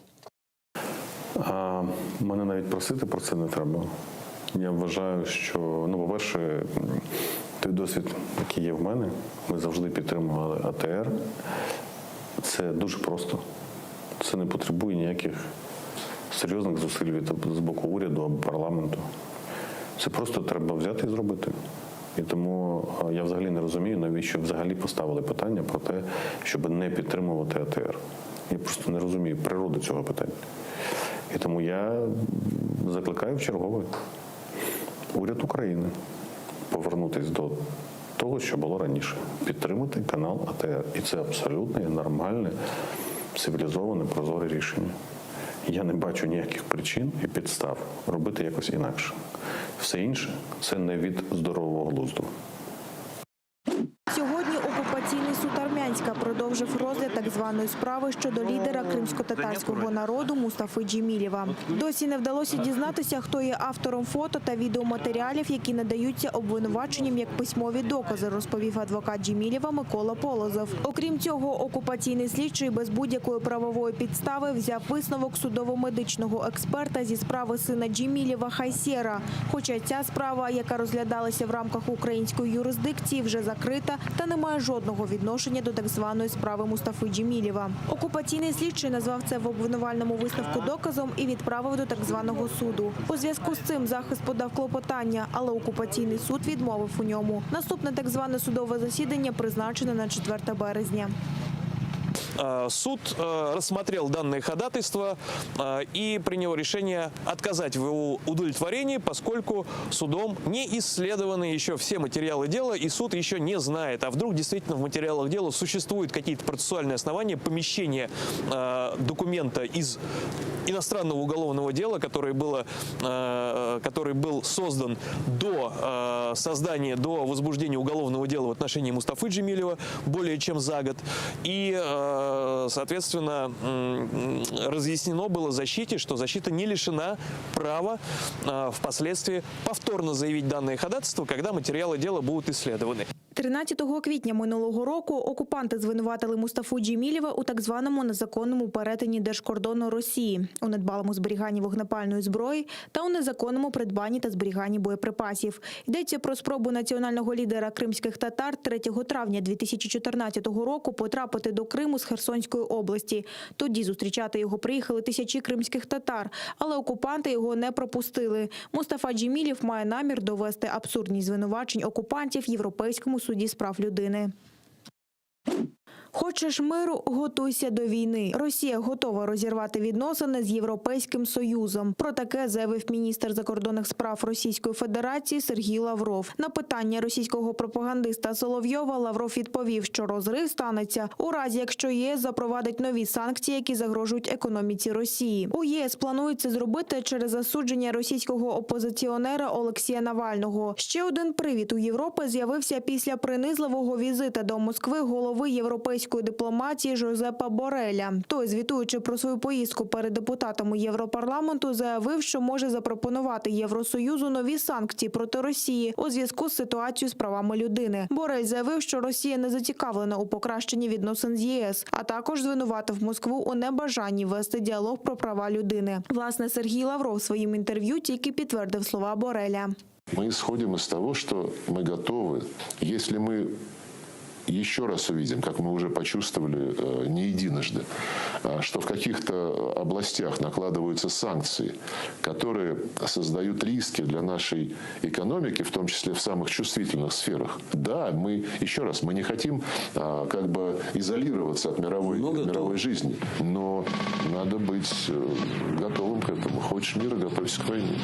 А мене навіть просити про це не треба. Я вважаю, що, ну, по-перше, м, той досвід, який є в мене, ми завжди підтримували АТР. Це дуже просто. Це не потребує ніяких серйозних зусиль від з боку уряду або парламенту. Це просто треба взяти і зробити. І тому е, я взагалі не розумію, навіщо взагалі поставили питання про те, щоб не підтримувати АТР. Я просто не розумію природу цього питання. І тому я закликаю в чергове уряд України повернутись до того, що було раніше, підтримати канал АТР. І це абсолютно нормальне, цивілізоване, прозоре рішення. Я не бачу ніяких причин і підстав робити якось інакше. Все інше це не від здорового глузду. Сьогодні окупаційний суд Армянська продовжив розгляд так званої справи щодо лідера кримськотатарського народу Мустафи Джемілєва. Досі не вдалося дізнатися, хто є автором фото та відеоматеріалів, які надаються обвинуваченням як письмові докази, розповів адвокат Джемілєва Микола Полозов. Окрім цього, окупаційний слідчий без будь-якої правової підстави взяв висновок судово-медичного експерта зі справи сина Джемілєва Хайсєра. Хоча ця справа, яка розглядалася в рамках української юрисдикції, вже закрита та не має жодного відношення до так званої справи Мустафи Джемілєва. Окупаційний слідчий назвав це в обвинувальному висновку доказом і відправив до так званого суду. У зв'язку з цим захист подав клопотання, але окупаційний суд відмовив у ньому. Наступне так зване судове засідання призначено на 4 березня. Э, Суд э, рассмотрел данное ходатайство э, и принял решение отказать в его удовлетворении, поскольку судом не исследованы еще все материалы дела, и суд еще не знает, а вдруг действительно в материалах дела существуют какие-то процессуальные основания помещения э, документа из иностранного уголовного дела, которое было, э, который был создан до э, создания, до возбуждения уголовного дела в отношении Мустафы Джемилева более чем за год. И, э, соответственно, м, разъяснено было защите, что защита не лишена права э, впоследствии повторно заявить данное ходатайство, когда материалы дела будут исследованы. 13 квітня минулого року окупанти звинуватили Мустафу Джемілєва у так званому незаконному перетині держкордону Росії, у недбалому зберіганні вогнепальної зброї та у незаконному придбанні та зберіганні боєприпасів. Йдеться про спробу національного лідера кримських татар 3 травня 2014 року потрапити до Криму з Херсонської області. Тоді зустрічати його приїхали тисячі кримських татар, але окупанти його не пропустили. Мустафа Джемілєв має намір довести абсурдність звинувачень окупантів Європейському суді з прав людини. Хочеш миру, готуйся до війни. Росія готова розірвати відносини з Європейським Союзом. Про таке заявив міністр закордонних справ Російської Федерації Сергій Лавров. На питання російського пропагандиста Соловйова Лавров відповів, що розрив станеться у разі, якщо ЄС запровадить нові санкції, які загрожують економіці Росії. У ЄС планують це зробити через засудження російського опозиціонера Олексія Навального. Ще один привід у Європи з'явився після принизливого візита до Москви голови Європейського. європейської дипломатії Жозепа Бореля. Той, звітуючи про свою поїздку перед депутатами Європарламенту, заявив, що може запропонувати Євросоюзу нові санкції проти Росії у зв'язку з ситуацією з правами людини. Борель заявив, що Росія не зацікавлена у покращенні відносин з ЄС, а також звинуватив Москву у небажанні вести діалог про права людини. Власне, Сергій Лавров своїм інтерв'ю тільки підтвердив слова Бореля. Мы исходим из того, что мы готовы. Если мы еще раз увидим, как мы уже почувствовали э, не единожды, а, что в каких-то областях накладываются санкции, которые создают риски для нашей экономики, в том числе в самых чувствительных сферах. Да, мы, еще раз, мы не хотим а, как бы изолироваться от мировой, от мировой жизни, но надо быть э, готовым к этому. Хочешь мира, готовься к войне.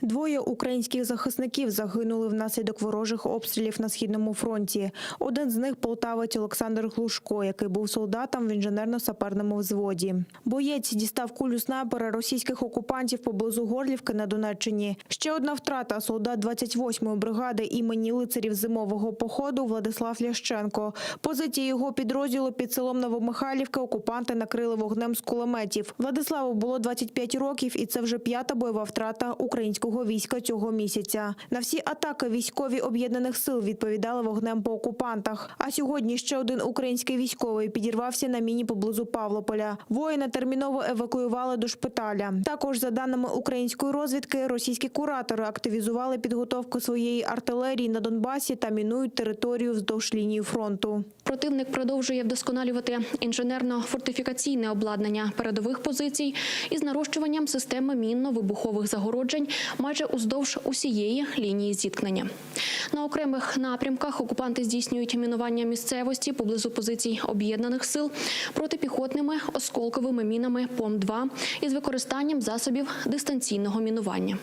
Двоє українських захисників загинули внаслідок ворожих обстрілів на східному фронті. Один з них полтавець Олександр Глушко, який був солдатом в інженерно-саперному взводі. Боєць дістав кулю снайпера російських окупантів поблизу Горлівки на Донеччині. Ще одна втрата солдат 28-ї бригади імені лицарів зимового походу Владислав Лященко. Позиції його підрозділу під селом Новомихайлівка окупанти накрили вогнем з кулеметів. Владиславу було 25 років, і це вже п'ята бойова втрата українського війська цього місяця. На всі атаки військові об'єднаних сил відповідали вогнем по окупантах. А сьогодні ще один український військовий підірвався на міні поблизу Павлополя. Воїна терміново евакуювали до шпиталя. Також, за даними української розвідки, російські куратори активізували підготовку своєї артилерії на Донбасі та мінують територію вздовж лінії фронту. Противник продовжує вдосконалювати інженерно-фортифікаційне обладнання передових позицій із нарощуванням системи мінно-вибухових загороджень майже уздовж усієї лінії зіткнення. На окремих напрямках окупанти здійснюють мінування місцевості поблизу позицій об'єднаних сил протипіхотними осколковими мінами ПОМ-2 із використанням засобів дистанційного мінування.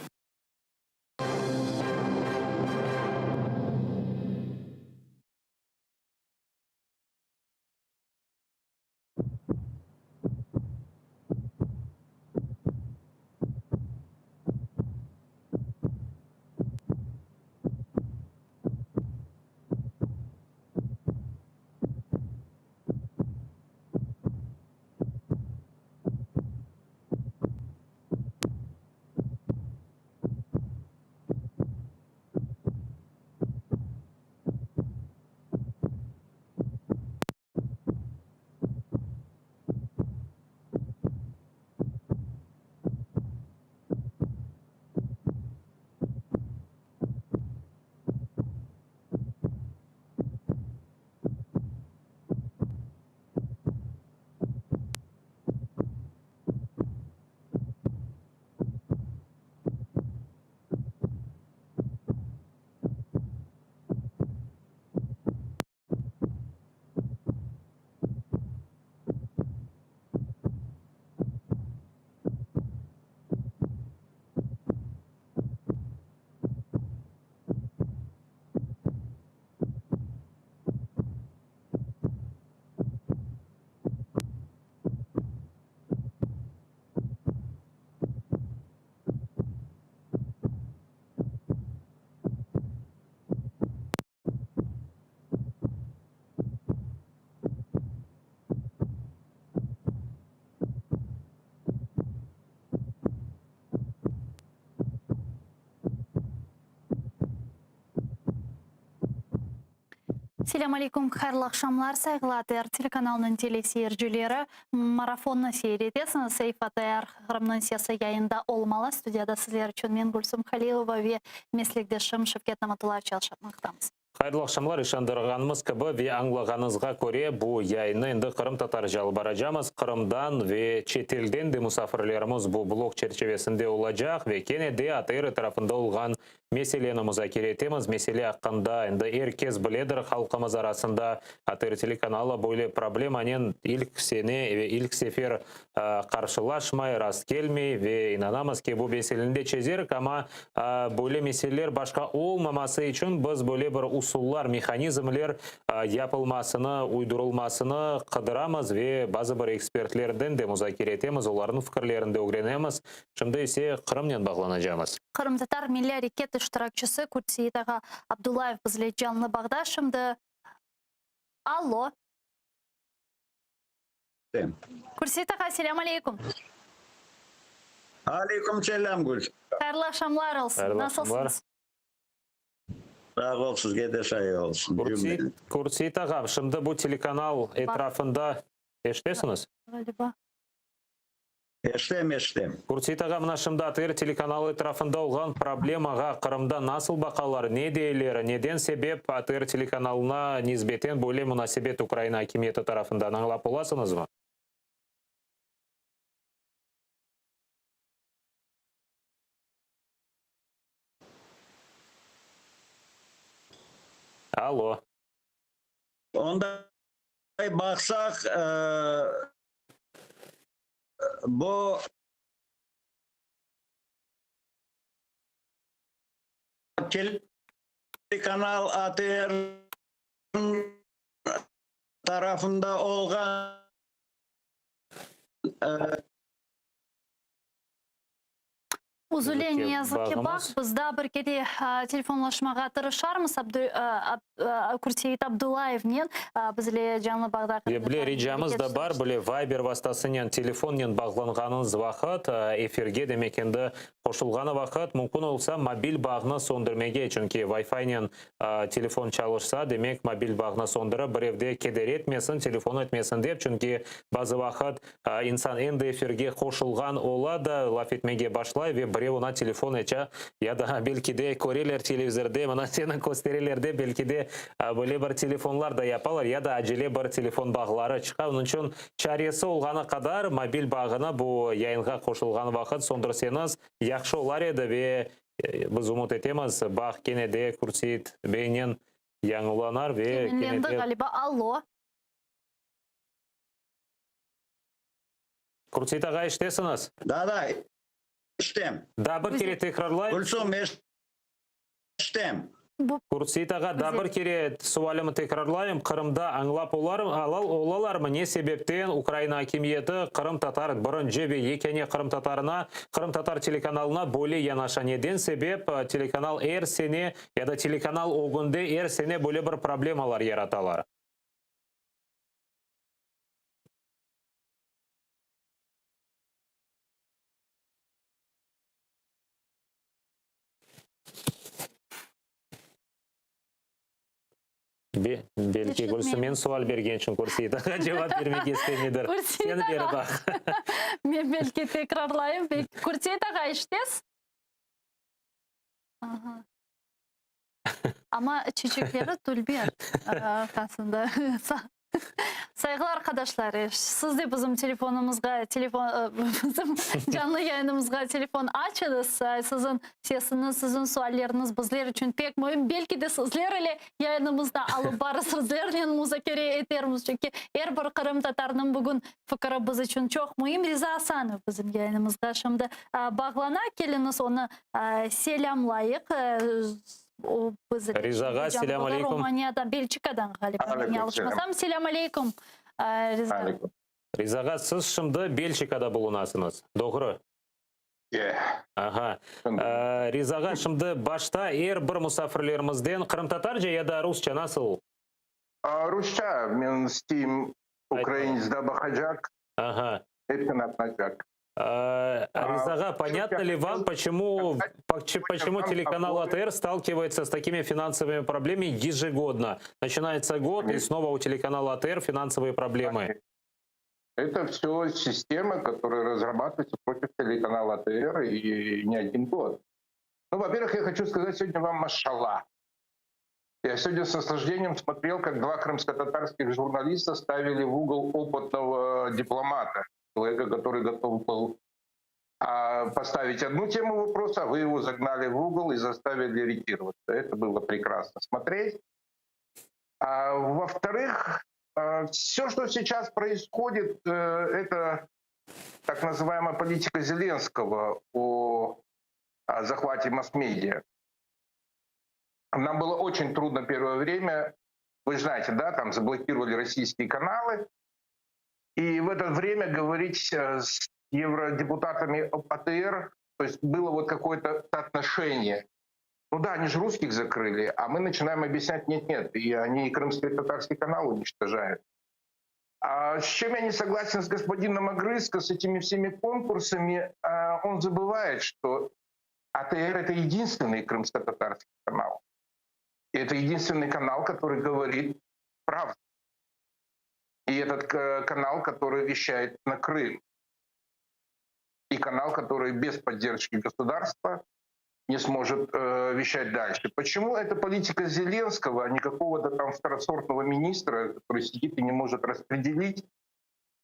Selâm aleyküm, hayırlı aqşamlar, sayğılı ATR telekanalınıñ teleseyircileri. Marafonnı seyir etesiñiz, Saif ATR Qırımnıñ sesi yayında olmalı. Studiyada sizler içün men, Gülsum Halilova ve meslekdeşim Şevket Namatullayev çalışmaqtamız. Hayırlı aqşamlar, işandırğanımız kibi ve añlağanıñızğa köre, bu yayınnı endi qırımtatarca alıp baracamız. Qırımdan ve çetelden de musafirlerimiz bu blok çerçevesinde olacaq ve kene de ATR etrafında olğan Meseleni muzakere etemiz. Mesele aqqında endi er kes biledir, halqımız arasında ATR telekanalı böyle problemanen ilk sene ve ilk sefer qarşılaşmay, rastkelmey ve inanamız ki, bu meseleni de çezerik, amma böyle meseleler başqa olmaması içün biz böyle bir usullar, mehanizmler yapılmasını, uydurılmasını qıdıramız ve bazı bir ekspertlerden de muzakere etemiz, olarnıñ fikirlerini de ögrenemiz. Şimdi ise Qırımnen bağlanacamız. Qırımtatar milliy areket iştirakçisi Kurtseit ağa Abdullayev bizle canlı bağda şimdi. Allo. Qurtseit ağa, selâm aleyküm. Aleyküm selâm, Gülsüm. Hayırlı aqşamlar olsun. Hayırlı aqşamlar. Nasılsıñız? Sağ ol, sizge de say olsun. Qurtseit, Qurtseit ağam, şimdi bu telekanal etrafında eşitesiñiz? Ğaliba. Eşitem, eşitem. Qurtseit ağa, mına şimdi ATR telekanalı etrafında olğan problemağa Qırımda nasıl baqalar, ne deyler, neden sebep ATR telekanalına nisbeten böyle munasebet Ukraina akimiyeti tarafından, añlap olasıñızmı? Allo. Onday baqsaq, bu telekanal ATR tarafında olğan Üzüle, ne yazıq ki, baq, Bağımız. biz daa bir kere telefonlaşmağa tırışarmız Qurtseit Abdullayevnen, bizle canlı bağda Ve bile ricamız da bar, bile Viber vastasınen, telefonnen bağlanğanıñız vaqıt, efirge, demek endi qoşulğanı vaqıt, mümkün olsa, mobil bağnı söndürmege, çünki Wi-Fi-nen telefon çalışsa, demek mobil bağnı söndürip, birevde keder etmesin, telefon etmesin dep, çünki bazı vaqıt İnsan endi efirge qoşulğan ola da, laf etmege başlay ve birev oña telefon aça, ya da belki de köreler televizorde, mına seni köstereler de, belki de böyle bir telefonlar da yapalar, ya da acele bir telefon bağları çıqa. Onıñ içün çaresi olğanı qadar mobil bağını bu yayınğa qoşulğan vaqıt söndürseñiz, yahşı olar edi ve biz ümüt etemiz, bağ kene de Qurtseit beynen yañılanar ve kene Teminlendi de. ğaliba. Allo. Qurtseit ağa, eşitesiñiz? Da, da, eşitem. Daa bir kere tekrarlayım. Gülsüm, eşitem. Qurtseit ağa, daa bir kere sualimi tekrarlayım, Qırımda añlap olalarmı, ne sebepten Ukraina akimiyeti qırımtatar, birinci ve yekâne qırımtatarına, qırımtatar telekanalına böyle yanaşa? Neden sebep telekanal er sene ya da telekanal ögünde er sene böyle bir problemalar yaratalar? Be, belki Gülsüm men sual bergen içün Qurtseit ağa cevap bermege istemeydir. Sen ber baq. Men belki tekrarlayım. Qurtseit ağa eşitesiz? Aha. Amma çiçekleri dülber arqasında. Sayğılı arqadaşlar, siz de bizim telefonımızğa, telefon, bizim canlı yayınımızğa telefon açıñız. Siziñ sesiñiz, siziñ sualleriñiz bizler içün pek müim. Belki de sizler ile yayınımızda alıp barır, sizlernen muzakere etermiz. Çünki er bir qırımtatarnıñ bugün fikri biz içün çoq müim. Riza Asanov bizim yayınımızğa şimdi bağlana. Keliñiz, onı Selâmlayıq. O biz Rizağa selâm aleyküm. Romaniyadan, Belçikadan ğaliba, men yañlışmasam. Selâm aleyküm, Riza. Rizağa, siz şimdi Belçikada bulunasıñız, doğru? Aha. Rizağa, şimdi başta er bir musafirlerimizden qırımtatarca ya da rusça nasıl? Rusça, men isteyim, ukrainizda baqacaq, Aha. hepsini atnacaq. Riza ağa, понятно ли вам, почему, почему телеканал АТР сталкивается с такими финансовыми проблемами ежегодно? Начинается год, и снова у телеканала АТР финансовые проблемы. Это все система, которая разрабатывается против телеканала АТР и не один год. Ну, во-первых, я хочу сказать сегодня вам машалла. Я сегодня с наслаждением смотрел, как два крымско-татарских журналиста ставили в угол опытного дипломата, человека, который готов был а, поставить одну тему вопроса, а вы его загнали в угол и заставили ретироваться. Это было прекрасно смотреть. А, во-вторых, а, все, что сейчас происходит, э, это так называемая политика Зеленского о захвате масс-медиа. Нам было очень трудно первое время. Вы знаете, да, там заблокировали российские каналы. И в это время говорить э, с евродепутатами об АТР, то есть было вот какое-то отношение. Ну да, они же русских закрыли, а мы начинаем объяснять, нет-нет, и они и крымский татарский канал уничтожают. А с чем я не согласен с господином Огрызко, с этими всеми конкурсами, а, он забывает, что АТР — это единственный крымско-татарский канал. И это единственный канал, который говорит правду. И этот канал, который вещает на Крым. И канал, который без поддержки государства не сможет э, вещать дальше. Почему это политика Зеленского, а не какого-то там второсортного министра, который сидит и не может распределить?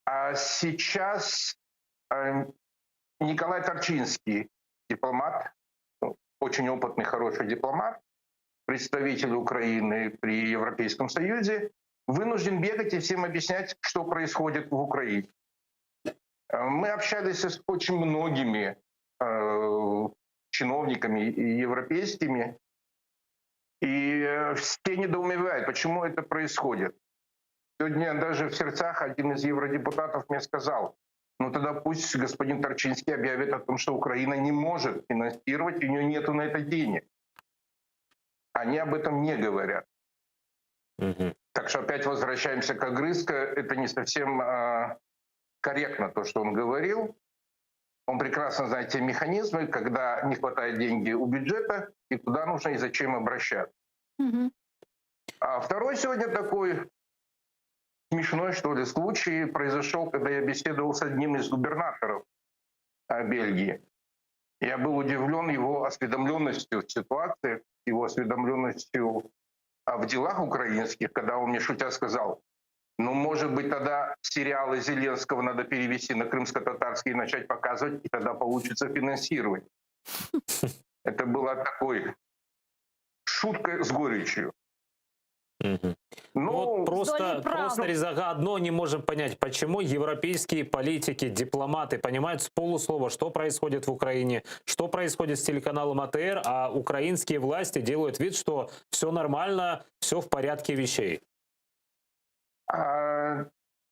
А сейчас э, Николай Торчинский, дипломат, ну, очень опытный, хороший дипломат, представитель Украины при Европейском Союзе, вынужден бегать и всем объяснять, что происходит в Украине. Э, мы общались с очень многими э, чиновниками европейскими, и э, все недоумевают, почему это происходит. Сегодня даже в сердцах один из евродепутатов мне сказал, ну тогда пусть господин Торчинский объявит о том, что Украина не может финансировать, и у нее нету на это денег. Они об этом не говорят. Угу. Так что опять возвращаемся к Огрызко. Это не совсем э, корректно то, что он говорил. Он прекрасно знает те механизмы, когда не хватает деньги у бюджета, и куда нужно и зачем обращаться. Угу. А второй сегодня такой смешной, что ли, случай произошел, когда я беседовал с одним из губернаторов а, Бельгии. Я был удивлен его осведомленностью в ситуации, его осведомленностью а, в делах украинских, когда он мне шутя сказал, ну, может быть, тогда сериалы Зеленского надо перевести на крымско-татарский и начать показывать, и тогда получится финансировать. Это была такой шутка с горечью. Угу. Ну, вот просто, просто Ризага одно не можем понять, почему европейские политики, дипломаты понимают с полуслова, что происходит в Украине, что происходит с телеканалом АТР, а украинские власти делают вид, что все нормально, все в порядке вещей. А,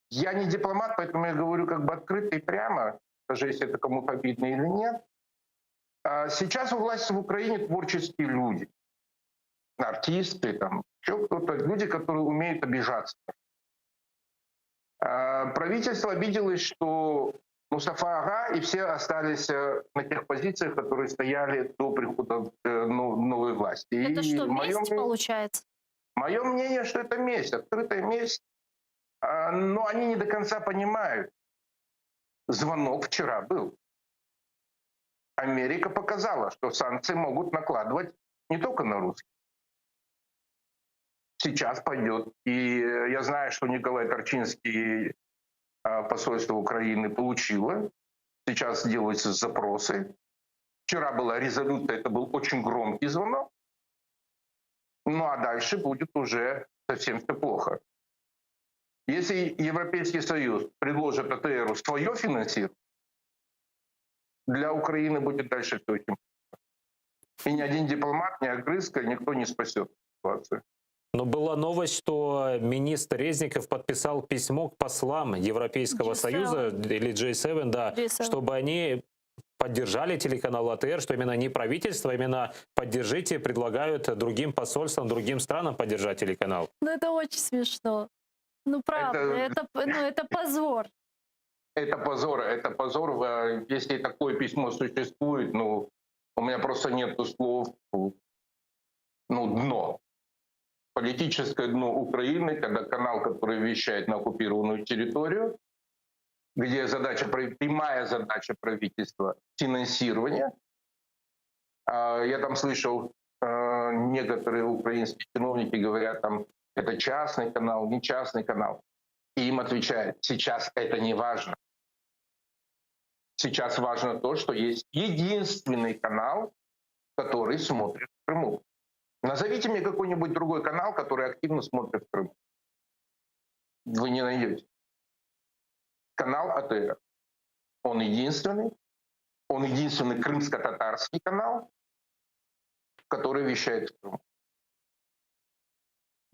я не дипломат, поэтому я говорю как бы открыто и прямо, даже если это кому-то обидно или нет. А сейчас у власти в Украине творческие люди, артисты, там, еще кто-то, люди, которые умеют обижаться. А, правительство обиделось, что Мустафа Ага и все остались э, на тех позициях, которые стояли до прихода э, новой власти. Это и что, моё месть получается? Мое мнение, что это месть, открытая месть. А, но они не до конца понимают. Звонок вчера был. Америка показала, что санкции могут накладывать не только на русских. Сейчас пойдет. И я знаю, что Николай Торчинский а, посольство Украины получило. Сейчас делаются запросы. Вчера была резолюция, это был очень громкий звонок. Ну а дальше будет уже совсем все плохо. Если Европейский Союз предложит АТРу свое финансирование, для Украины будет дальше все очень плохо. И ни один дипломат, ни Огрызко, никто не спасет ситуацию. Но была новость, что министр Резников подписал письмо к послам Европейского G7. Союза или G7, да, G7. чтобы они поддержали телеканал АТР, что именно не правительство, а именно поддержите, предлагают другим посольствам, другим странам поддержать телеканал. Ну это очень смешно. Ну правда, это, Это- ну, это позор. Это позор, это позор. Э, Если такое письмо существует, ну, у меня просто нет слов. Ну, дно. Политическое дно Украины, когда канал, который вещает на оккупированную территорию, где задача, прямая задача правительства — финансирование. А, Я там слышал, э, некоторые украинские чиновники говорят, там, это частный канал, не частный канал. И им отвечают, сейчас это не важно. Сейчас важно то, что есть единственный канал, который смотрит в Крыму. Назовите мне какой-нибудь другой канал, который активно смотрит в Крыму. Вы не найдете. Канал АТР. Он единственный. Он единственный крымско-татарский канал, который вещает в Крыму.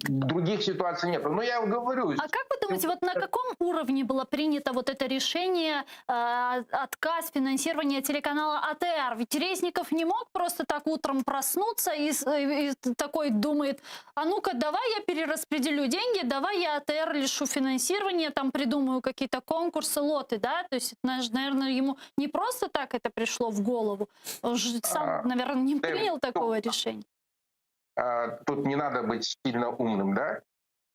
Других ситуаций нет. Но я говорю... А как вы думаете, вот на каком уровне было принято вот это решение, э, отказ финансирования телеканала АТР? Ведь Резников не мог просто так утром проснуться и, и такой думает, а ну-ка давай я перераспределю деньги, давай я АТР лишу финансирования, там придумаю какие-то конкурсы, лоты, да? То есть, наверное, ему не просто так это пришло в голову. Он же сам, а, наверное, не принял такого решения. А, тут не надо быть сильно умным, да?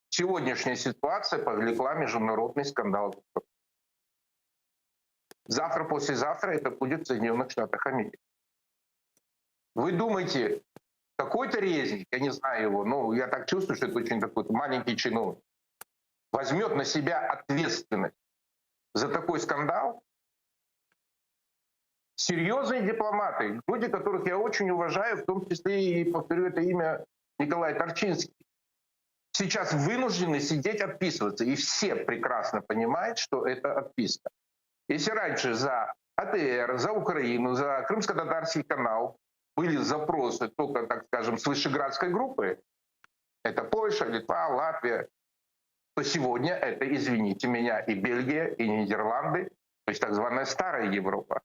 Сегодняшняя ситуация повлекла международный скандал. Завтра, послезавтра это будет в Соединенных Штатах Америки. Вы думаете, какой-то Резник, я не знаю его, но я так чувствую, что это очень такой маленький чиновник, возьмет на себя ответственность за такой скандал? Серьезные дипломаты, люди, которых я очень уважаю, в том числе и, повторю это имя, Николай Торчинский, сейчас вынуждены сидеть отписываться. И все прекрасно понимают, что это отписка. Если раньше за АТР, за Украину, за Крымско-Татарский канал были запросы только, так скажем, с Вышеградской группы, это Польша, Литва, Латвия, то сегодня это, извините меня, и Бельгия, и Нидерланды, то есть так званая старая Европа.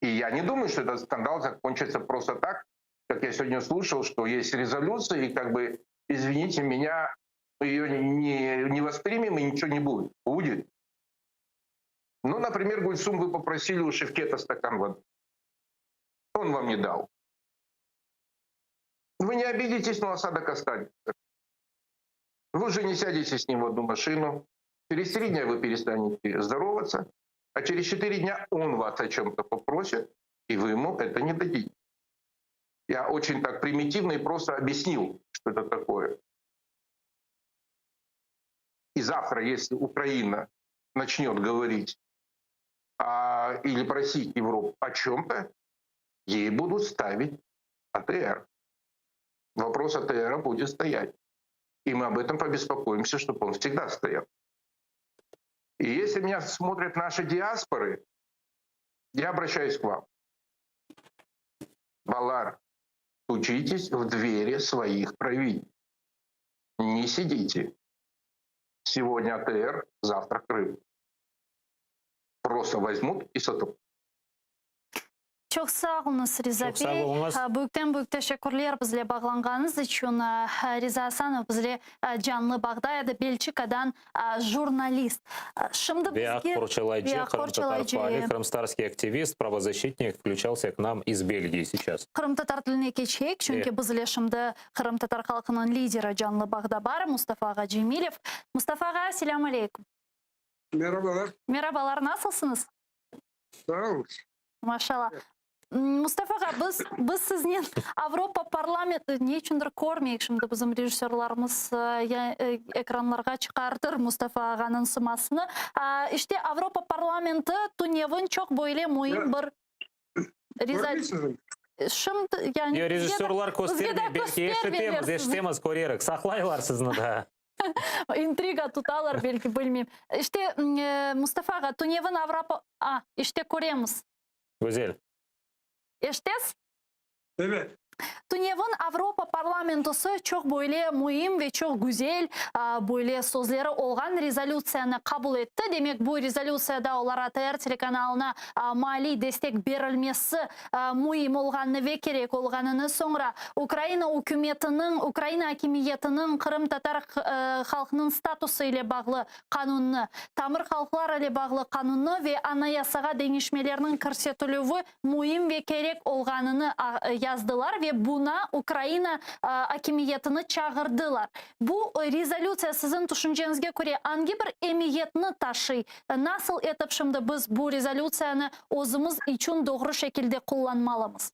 И я не думаю, что этот скандал закончится просто так, как я сегодня слушал, что есть резолюция, и как бы, извините меня, ее не, не воспримем, и ничего не будет. Будет. Ну, например, Гульсум, вы попросили у Шевкета стакан воды. Он вам не дал. Вы не обидитесь, но осадок останется. Вы уже не сядете с ним в одну машину. Через три дня вы перестанете здороваться. А через четыре дня он вас о чем-то попросит, и вы ему это не дадите. Я очень так примитивно и просто объяснил, что это такое. И завтра, если Украина начнет говорить а, или просить Европу о чем-то, ей будут ставить АТР. Вопрос АТР будет стоять. И мы об этом побеспокоимся, чтобы он всегда стоял. И если меня смотрят наши диаспоры, я обращаюсь к вам. Балар, стучитесь в двери своих правительств. Не сидите. Сегодня АТР, завтра Крым. Просто возьмут и сотрут. Çoq sağ oluñız, Riza Çoq sağ bey. oluñız. Büyükten büyük teşekkürler bizle bağlanğanıñız içün. Riza Asanov bizle canlı bağda edi, Belçikadan jurnalist. Şimdi Ve aq bizge qorçalayıcı, ve aq qırımtatar qorçalayıcı. faali, крымскотатарский активист, правозащитник включался к нам из Бельгии сейчас. Qırımtatar tiline keçeyik, çünki bizle şimdi qırımtatar halqınıñ lideri canlı bağda bar, Mustafa ağa Cemilev. Mustafa ağa, selâm aleyküm. Merhabalar. Merhabalar, nasılsıñız? Sağ oluñız. Maşallah. Mustafa ağa, biz, biz siznen Avropa parlamenti, ne içündir körmeyik şimdi bizim rejissörlarımız ya, ekranlarğa çıqartır Mustafa ağanıñ sımasını. İşte Avropa parlamenti tünevin çoq böyle müim bir Körmeysizmi? Şimdi yani Yo, rejissörlar köstermey, belki eşitemiz, eşitemiz, körerik. Saqlaylar sizni daa. İntriga tutalar belki, bilmeyim. İşte, Mustafa ağa, tünevin Avropa... A, işte köremiz. Güzel. Eşitesiz? Evet. Tünevin Avropa parlamentosı çoq böyle müim ve çoq güzel böyle sözleri olğan rezolütsiyanı qabul etti. Demek, bu rezolütsiyada olar ATR telekanalına maliy destek berilmesi müim olğanını ve kerek olğanını, soñra Ukraina ükümetiniñ, Ukraina akimiyetiniñ qırımtatar halqınıñ statusı ile bağlı qanunnı, tamır halqlar ile bağlı qanunnı ve Anayasağa deñişmelerniñ kirsetilüvi müim ve kerek olğanını yazdılar ve buña Ukraina akimiyetini çağırdılar. Bu rezolütsiya siziñ tüşünceñizge köre angi bir emiyetni taşıy? Nasıl etip şimdi biz bu rezolütsiyanı özümiz içün doğru şekilde qullanmalımız?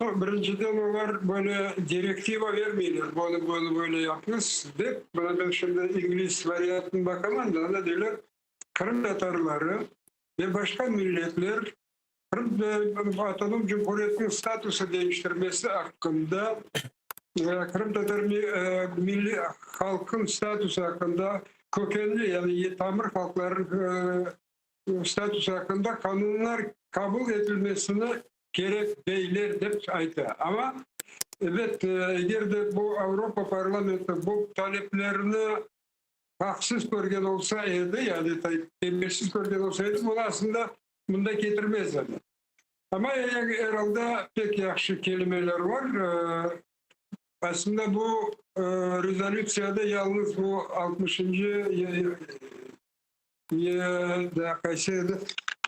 Birinciden olar böyle direktiva vermeyler, böyle, böyle, böyle yapıñız dep. Mına men şimdi ingliz variantını baqaman da, anda deyler, qırımtatarları ve başqa milletler Qırım Avtonom Cumhuriyetiniñ statusı deñiştirmesi aqqında, qırımtatar milliy halqınıñ statusı aqqında, kökenli, yani tamır halqlarınıñ statusı aqqında qanunlar qabul etilmesini kerek deyler, dep ayta. Amma. Evet, eger de bu Avropa parlamenti bu taleplerni haqsız körgen olsa edi, yani temelsiz körgen olsa edi, bunı aslında mında ketirmez edi. Amma er alda pek yahşı kelimeler var. Aslında bu rezolütsiyada yalnız bu altmışıncı daa qaysı edi?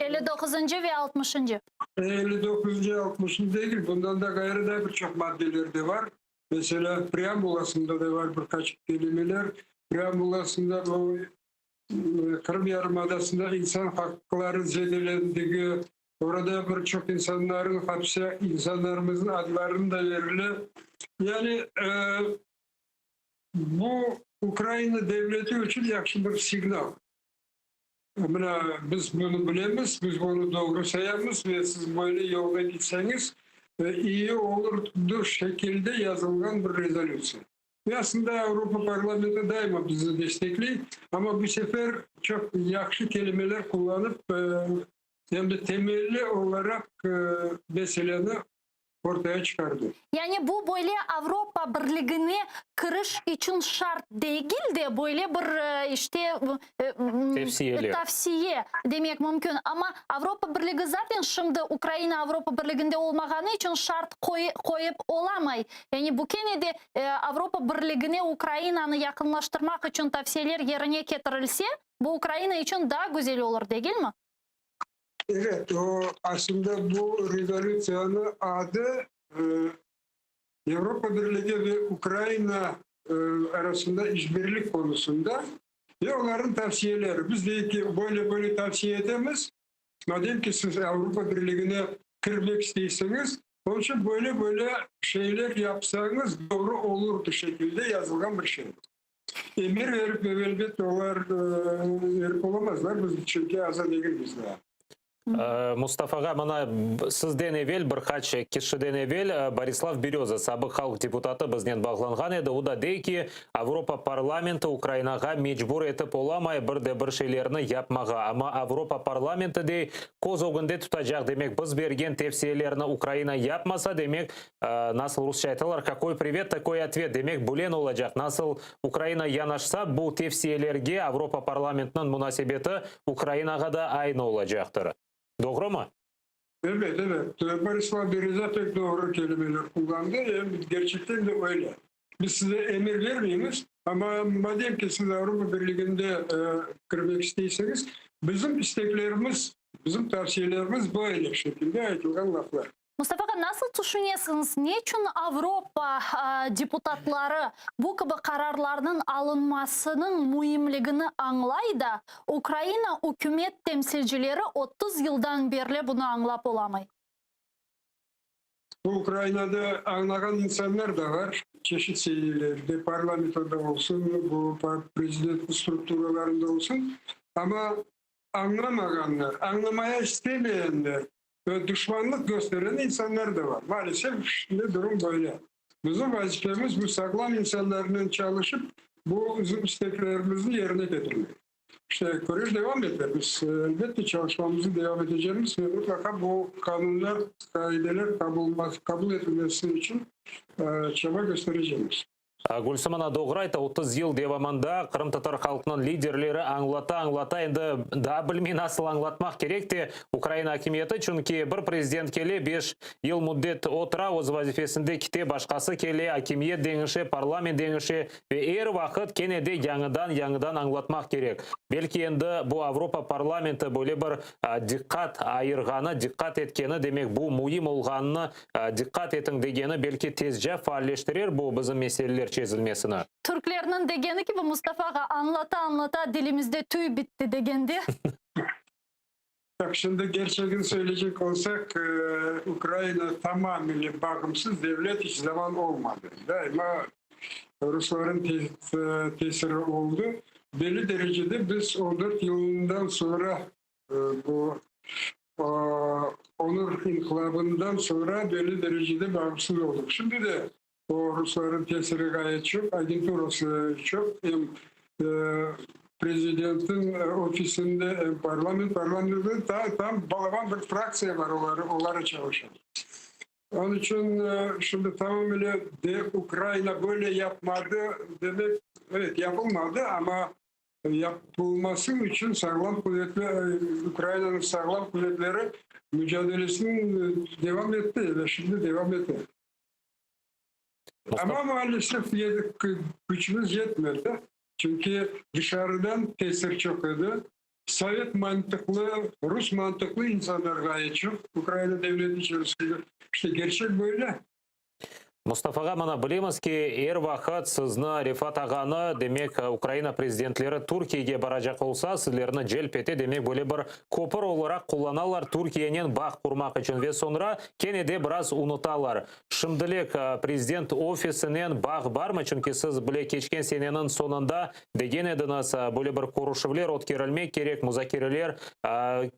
59-ncı ve altmışıncı. 59-ncı, altmışıncı degil, bundan da ğayrı da bir çoq maddeler de var. Meselâ, preambulasında da var bir qaç kelimeler. Preambulasında bu Qırım yarımadasında insan haqqları zedelendigi, orada bir çoq insanların hapse, insanlarımıznıñ adlarını da verile. Yani bu Ukraina devleti içün yahşı bir signal. Mına biz bunı bilemiz, biz bunı doğru sayamız ve siz böyle yolda gitseñiz, iyi olurdı şekilde yazılğan bir rezolütsiya. Ve aslında Avropa parlamenti daima bizi destekley, amma bu sefer çoq yahşı kelimeler qullanıp, em de temelli olaraq meseleni ortaya çıqardı. Yani bu böyle Avropa Birligine kiriş içün şart degil de, böyle bir işte Tevsiyeler. tavsiye demek mümkün. Amma Avropa Birligi zaten şimdi Ukraina Avropa Birliginde olmağanı içün şart qoyıp olamay. Yani bu kene de Avropa Birligine Ukrainanı yaqınlaştırmaq içün tavsiyeler yerine ketirilse, bu Ukraina içün daa güzel olur, degilmi? Evet, o, aslında bu rezolütsiyanıñ adı Avropa Birligi ve Ukraina arasında işbirlik konusunda ve olarnıñ tavsiyeleri. Biz deyik ki, böyle-böyle tavsiye etemiz, madem ki siz Avropa Birligine kirmek isteysiñiz, onıñ içün böyle-böyle şeyler yapsañız doğru olurdı şekilde yazılğan bir şey. Emir verip, elbette, olar verip olamazlar, biz çünki aza degilmiz daa. Mustafa ağa, mına sizden evel, bir qaç kişiden evel Borislav Beröza, sabıq halq deputatı biznen bağlanğan edi. O da dey ki, Avropa parlamenti Ukrainağa mecbur etip olamay bir de bir şeylerni yapmağa. Amma Avropa parlamenti, dey, köz ögünde tutacaq, demek, biz bergen tevsiyelerni Ukraina yapmasa, demek, Nasıl rusça aytalar, kakoy privet, takoy otvet, demek, bülen olacaq. Nasıl Ukraina yanaşsa, bu tevsiyelerge Avropa parlamentiniñ munasebeti Ukrainağa da aynı olacaqtır. Doğrumı? Ebet, ebet. Borislav Bereza pek doğru kelimeler qullandı. Em gerçekten de öyle. Biz size emir bermeymiz, amma madem ki siz Avropa Birliginde kirmek isteysiñiz, bizim isteklerimiz, bizim tavsiyelerimiz böyle şekilde aytılğan laflar. Mustafa ağa, nasıl tüşünesiñiz, neçün Avropa deputatları bu kibi qararlarnıñ alınmasınıñ müimligini añlay da, Ukraina ükümet temsilcileri 30 yıldan berli bunı añlap olamay? Bu Ukrainada añlağan insanlar da bar, çeşit seviyelerde, parlamentoda olsun, bu prezidentniñ strukturalarında olsun, amma añlamağanlar, añlamaya istemeyenler ve duşmanlıq kösteren insanlar da bar. Maalesef, şimdi durum böyle. Bizim vazifemiz bu sağlam insanlarnen çalışıp, bu bizim isteklerimizni yerine ketirmek. İşte, küreş devam ete. Biz, elbette, çalışmamıznı devam etecekmiz ve mıtlaqa bu qanunlar, qaideler qabul etilmesi içün çaba kösterecekmiz. Gülsüm ana doğru ayta, 30 yıl devamında qırımtatar halqınıñ liderleri añlata-añlata, endi daa bilmey nasıl añlatmaq kerek te Ukraina akimiyeti, çünki bir prezident kele, beş yıl müddet otura öz vazifesinde, kite, başqası kele, akimiyet deñişe, parlament deñişe ve er vaqıt kene de yañıdan-yañıdan añlatmaq kerek. Belki endi bu Avropa parlamenti böyle bir diqqat ayırğanı, diqqat etkeni, demek bu müim olğanını Diqqat etiñ degeni belki tezca faalleştirer bu bizim meseleler çezilmesini. Türklerniñ degeni kibi Mustafa ağa, añlata-añlata dilimizde tüy bitti degende. Baq, şimdi gerçegini söyleycek olsaq, Ukraina tamamile bağımsız devlet iç zaman olmadı. Daima rusların tesiri oldı. Belli derecede biz 14 yılından soñra Bu Onur inqilâbından soñra belli derecede bağımsız oldıq. Şimdi de o rusların tesiri ğayet çoq, agenturası çoq, em prezidentniñ ofisinde, em parlament, parlamentte tam balaban bir fraktsiya bar, olar, olara çalışa. Onun içün şimdi tamamıyla de Ukraina böyle yapmadı demek, evet yapılmadı ama yapılması içün sağlam quvetli Ukrainanıñ sağlam quvetleri mücadelesini devam etti ve şimdi devam ete. Ama maalesef küçümiz yetmedi, çünki dışarıdan tesir çoq edi. Sovet mantıqlı, rus mantıqlı insanlar ğayet çoq Ukraina devleti içerisinde. İşte gerçek böyle. Mustafa ağa, mına bilemiz ki, er vaqıt sizni, Refat ağanı, demek, Ukraina prezidentleri Türkiyege baracaq olsa, sizlerni celp ete, demek, böyle bir köpür olaraq qullanalar Türkiyenen bağ qurmaq içün ve soñra kene de biraz unutalar. Şimdilik Prezident ofisinen bağ barmı? Çünki siz bile keçken seneniñ soñunda degen ediñiz, böyle bir körüşüvler ötkerilmek kerek, muzakereler.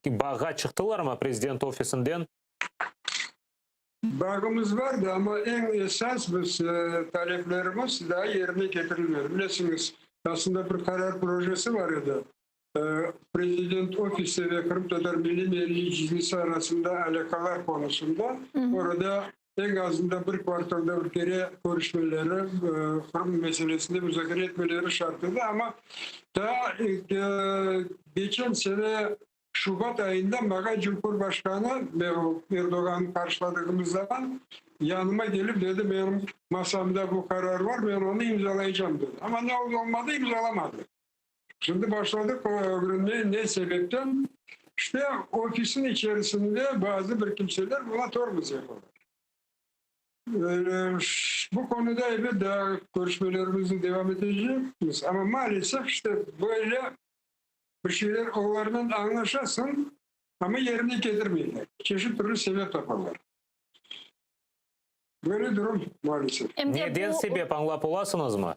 Bağğa çıqtılarmı Prezident ofisinden? Bağımız bardı, amma eñ esas biz taleplerimiz daa yerine ketirilmedi. Bilesiñiz, aslında bir qarar projesi bar edi, Prezident ofisi ve Qırımtatar Milliy Meclisi arasında alâqalar qonusında. Orada eñ azında bir kvartalda bir kere körüşmeleri, Qırım meselesinde muzakere etmeleri şart edi. Amma daa keçen sene Şubat ayında maña Cumhurbaşqanı Erdoğannı qarşıladığımız zaman yanıma kelip dedi, menim masamda bu qarar bar, men onı imzalaycam dedi. Amma ne oldı olmadı, imzalamadı. Şimdi başladıq ögrenmeye ne sebepten. İşte ofisin içerisinde bazı bir kimseler buna tormoz yapalar. Bu konuda elbet daa körüşmelerimizni devam etecekmiz. Amma maalesef işte böyle bir şeyler olarnen añlaşasıñ, amma yerine ketirmeyler. Çeşit türlü sebep tapalar. Böyle durum maalesef. Neden sebep añlap olasıñızmı?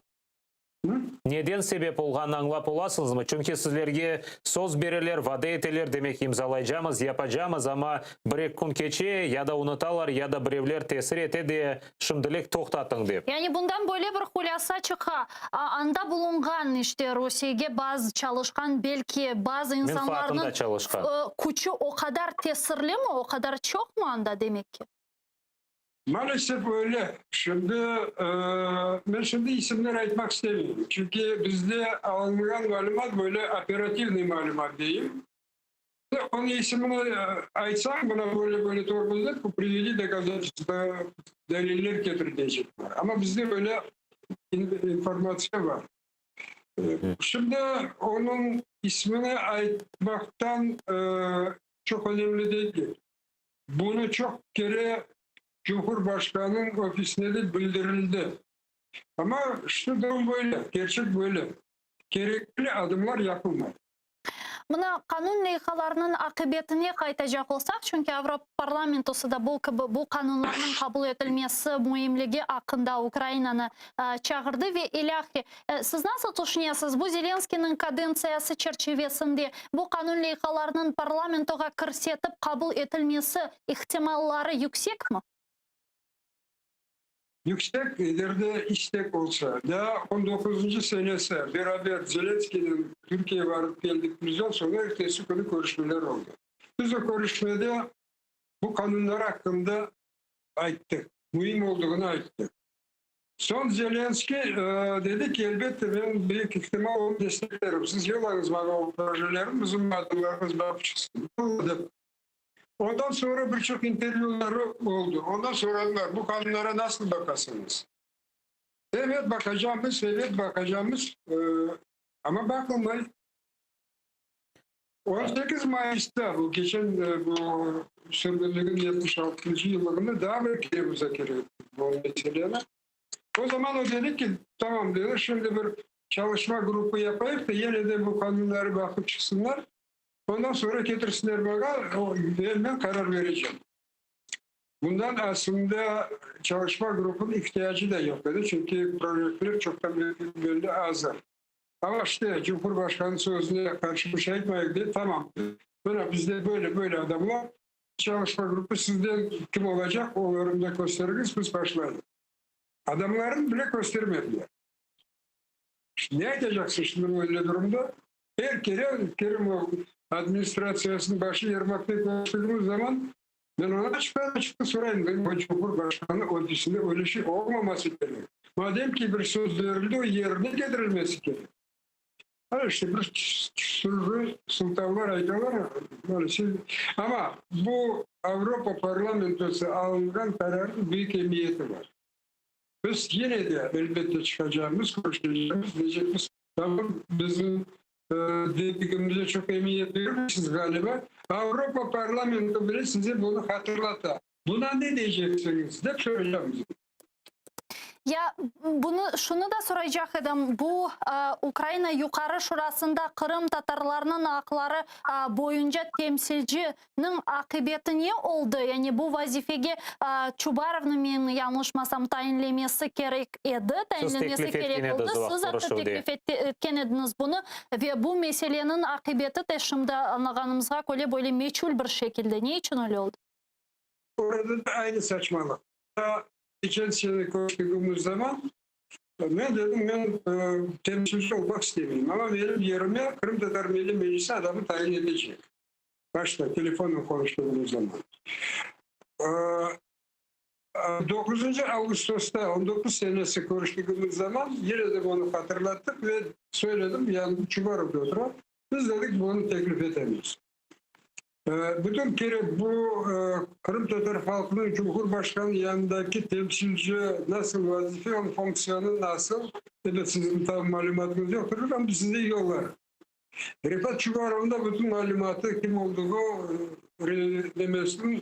Neden sebep olğanını añlap olasıñızmı? Çünki sizlerge söz bereler, vade eteler, demek imzalaycamız, yapacamız, amma bir-eki kün keçe, ya da unutalar, ya da birevler tesir ete de, şimdilik toqtatıñ dep. Yani bundan böyle bir hulâsa çıqa, anda bulunğan, işte, Rusiyege bazı çalışqan, belki, bazı Menfaatında insanlarnıñ çalışqan. küçü o qadar tesirlimi, o qadar çoqmı anda, demek ki? Maalesef öyle. Şimdi, men şimdi isimler aytmaq istemeyim, çünki bizde alınğan malümat böyle operativnıy malümat deyim. Onıñ isimini aytsañ, mına böyle böyle tormozlar, privedi dokazatelstva, deliller ketir deycekler. Amma bizde böyle informatsiya bar. Şimdi onıñ ismini aytmaqtan çoq önemli degil. Bunı çoq kere Cumhurbaşqanınıñ ofisine de bildirildi. Amma işte durum böyle, kerçek böyle. Kerekli adımlar yapılmay. Mına qanun leyhalarınıñ aqibetine qaytacaq olsaq, çünki Avropa parlamentosı da bu kibi bu qanunlarnıñ qabul etilmesi müimligi aqqında Ukrainanı çağırdı ve ilâhre. Siz nasıl tüşünesiz, bu Zelenskıynıñ kadentsiyası çerçivesinde bu qanun leyhalarınıñ parlamentoğa kirsetip qabul etilmesi ihtimalları yüksekmi? Yüksek, eger de istek olsa. Daa on doquzıncı senesi beraber Zelenskıynen Türkiyege barıp keldikimizden soñra ertesi künü körüşmeler oldı. Biz o körüşmede bu qanunlar aqqında ayttıq, müim olduğını ayttıq. Soñ Zelenskıy dedi ki, elbette, men büyük ihtimal onı desteklerim, siz yollañız maña o projelerni, bizim adamlarımız baqıp çıqsın. Yolladı. Ondan soñra bir çoq intervyuları oldı. Ondan soradılar, bu qanunlara nasıl baqasıñız? Evet, baqacamız, evet, baqacamız, amma baqılmay. 18 mayısta, bu keçen bu sürgünligin 76-ncı yıllığında daa bir kere muzakere ettik bu meseleni. O zaman o dedi ki, tamam dedi, şimdi bir çalışma grupı yapayıq da, yine de bu qanunları baqıp çıqsınlar, ondan sonra ketirsinler maña, men qarar berecem. Bundan aslında çalışma grupınıñ ihtiyacı da yoq edi, çünki proyektler çoqtan belli azır. Amma işte Cumhurbaşqanı sözüne qarşı bir şey aytmayıq dep, tamam, mına bizde böyle, böyle adamlar, çalışma grupı sizden kim olacaq, olarnı da kösteriñiz, biz başlayıq. Adamlarnı bile köstermediler. Ne aytacaqsıñ şimdi böyle durumda? Er kere Kerimov administratsiyasınıñ başı Yermaknen körüştigimiz zaman. Men ona açıqtan açıq sorayım, bu Cumhurbaşqanı ofisinde öyle şey olmaması kerek. Madem ki bir söz berildi, o yerine ketirilmesi kerek. Ha işte bir sürü sıltavlar aytalar, maalesef. Amma bu Avropa parlamentosı alınğan qararnıñ büyük emiyeti bar. Biz yine de elbette çıqacağımız, körüşecegimiz, deycekmiz, tamam, bizim dedigimize çoq emiyet bermeysiz ğaliba, Avropa parlamento bile size bunı hatırlata. Buna ne deyceksiñiz, dep soracağımız. Ya bunı şunı da soraycaq edim, bu Ukraina Yuqarı Şurasında qırımtatarlarnıñ aqları boyunca temsilciniñ aqibeti ne oldı? Yani bu vazifege Çubarovnı, men yañlışmasam, tayinlemesi kerek edi, tayinlenmesi kerek oldı. Siz atta teklif etken ediñiz bunı ve bu meseleniñ aqibeti de şimdi añlağanımızğa köre böyle meçhul bir şekilde. Ne içün öyle oldı? Orada da aynı saçmalıq. Geçen sene körüştügimiz zaman men dedim, men temsilci olmaq istemeyim, amma menim yerime Qırımtatar Milliy Meclisi adamı tayin etecek. Başta telefonnen qonuştığımız zaman. Doquzıncı avgustosta on doquz senesi körüştügimiz zaman yine de bunı hatırlattıq ve söyledim, yani Çubarov da otura, biz dedik bunı teklif etemiz. Bütün kerek bu qırımtatar halqınıñ Cumhurbaşqanı yanındaki temsilci nasıl vazife, onıñ fonksiyonı nasıl, ebet siziñ tam malümatıñız yoqtır, amma size yollarım. Refat Çubarovnıñ da bütün malümatı, kim olduğı, demesiniñ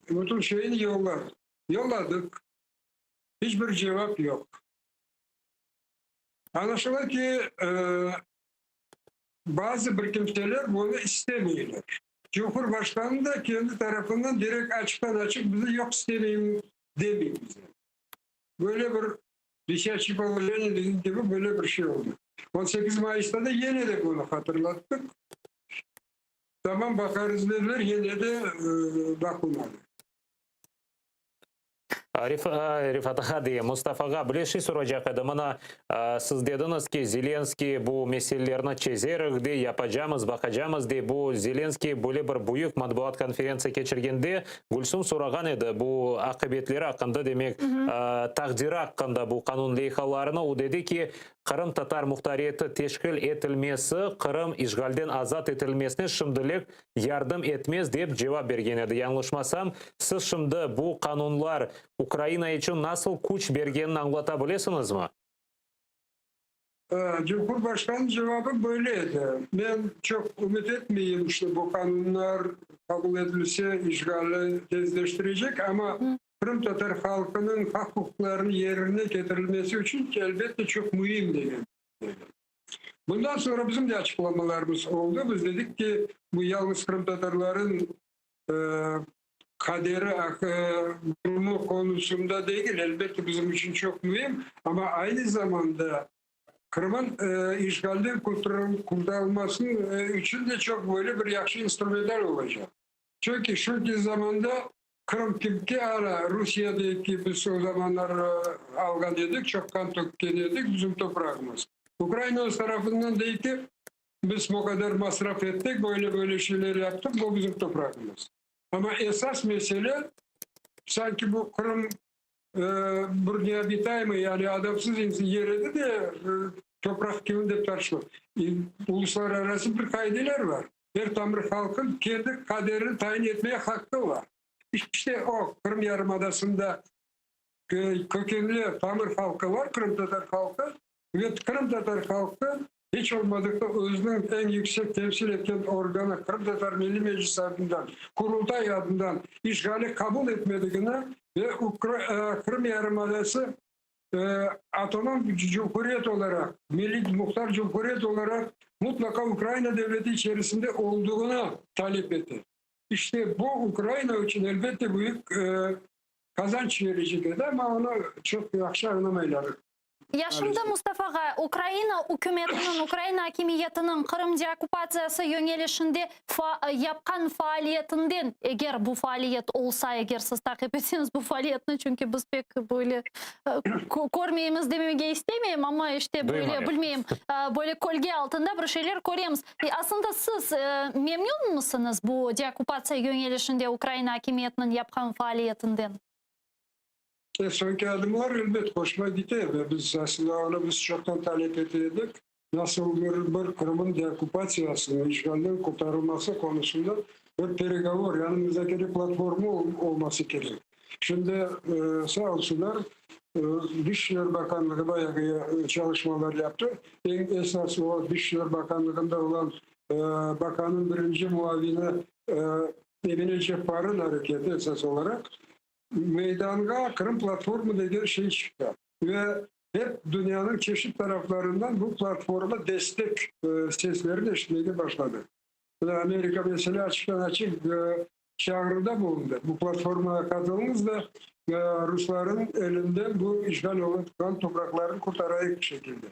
bütün şeyini yollarım. Yolladık, hiç bir cevap yoq. Añlaşıla ki, Bazı bir kimseler bunı istemeyler. Cumhurbaşqanı da kendi tarafından direkt açıqtan-açıq bize yoq istemeyim demey bize. Böyle bir visyaçiy polojeniye degen kibi böyle bir şey oldı. 18 mayısta da yine de bunı hatırlattıq. Tamam baqarız dediler, yine de baqılmadı. Refat ağa dey, Mustafa ağa, bir şey soracaq edim. Mına, siz dediñiz ki, Zelenskiy bu meselelerni çezerik dey, yapacamız, baqacamız dey. Bu Zelenskiy böyle bir büyük matbuat konferentsiya keçirgende, Gülsum sorağan edi bu aqibetleri aqqında, demek, taqdiri aqqında bu qanun leyhalarını. O dedi ki, Qırımtatar muhtariyeti teşkil etilmesi Qırım işğalden azat etilmesine şimdilik yardım etmez, dep cevap bergen edi. Yañlışmasam, siz şimdi bu qanunlar Ukraina içün nasıl küç bergenini añlata bilesiñizmi? Cumhurbaşqanıñ cevabı böyle edi, Men çoq ümüt etmeyim, işte bu qanunlar qabul etilse, işğalni tezleştirecek, amma qırımtatar halqınıñ haq-uquqlarınıñ yerine ketirilmesi içün elbette çoq müim, degen edi. Bundan soñra bizim de açıqlamalarımız oldı. Biz dedik ki, bu yalnız qırımtatarların qaderi, durumu qonusında degil, elbette bizim içün çoq müim, amma aynı zamanda Qırımın işğalden qurtarılması içün de çoq böyle bir yahşı instrumental olacaq. Çünki şimdiki zamanda Qırım kimge ara, Rusiye dey ki, biz o zamanlar alğan edik, çoq qan tökken edik, bizim toprağımız. Ukraina öz tarafından dey ki, biz bu qadar masraf ettik, böyle-böyle şeyler yaptıq, bu bizim toprağımız. Amma esas mesele, sanki bu Qırım bir neobitayemıy, yani adamsız yer edi de, topraq kimin dep tartışıla. Uluslararası bir qaideler bar. Er tamır halqın kendi qaderini tayin etmege haqqı bar. İşte o, Qırım yarımadasında kökenli tamır halqı bar, qırımtatar halqı, ve qırımtatar halqı hiç olmadıqta özüniñ eñ yüksek temsil etken organı, Qırımtatar Milliy Meclisi adından, Qurultay adından işğali qabul etmedigini ve Qırım yarımadası Avtonom cumhuriyet olaraq, milliy muhtar cumhuriyet olaraq mutlaqa Ukraina devleti içerisinde olduğını talep ete. İşte bu Ukraina içün elbette büyük qazanç verecek edi, amma onı çoq yahşı añlamaylar. Ya şimdi, Mustafa ağa, Ukraina ükümetiniñ, Ukraina akimiyetiniñ Qırım deokkupatsiyası yöñelişinde fa yapqan faaliyetinden, eger bu faaliyet olsa, eger siz taqip etseñiz bu faaliyetni, çünki biz pek böyle körmeymiz demege istemeyim, amma işte böyle, bilmeyim, böyle kölge altında bir şeyler köremiz. Aslında siz memnünmisiniz bu deokkupatsiya yöñelişinde Ukraina akimiyetiniñ yapqan faaliyetinden? Soñki adımlar, elbet, hoşuma kete ve biz aslında onı biz çoqtan talep ete edik. Nasıldır bir Qırımnıñ deokkupatsiyasınıñ, işğalden qurtarılması qonusında bir peregovor, yani muzakere platformı olması kerek. Şimdi, sağ olsunlar, Dışişler Bakanlığı bayağı çalışmalar yaptı. Eñ esas o Dışişler Bakanlığında olan bakanıñ birinci muavini Emine Ceppar'ın areketi esas olaraq. Meydanğa Qırım platformı degen şey çıqtı ve hep dünyanıñ çeşit taraflarından bu platforma destek seslerini eşitmege başladıq. Amerika, meselâ, açıqtan-açıq çağrıda bulundı, bu platformağa qatılıñız da, rusların elinden bu işğal olunğan topraqlarnı qurtarayıq şekilde.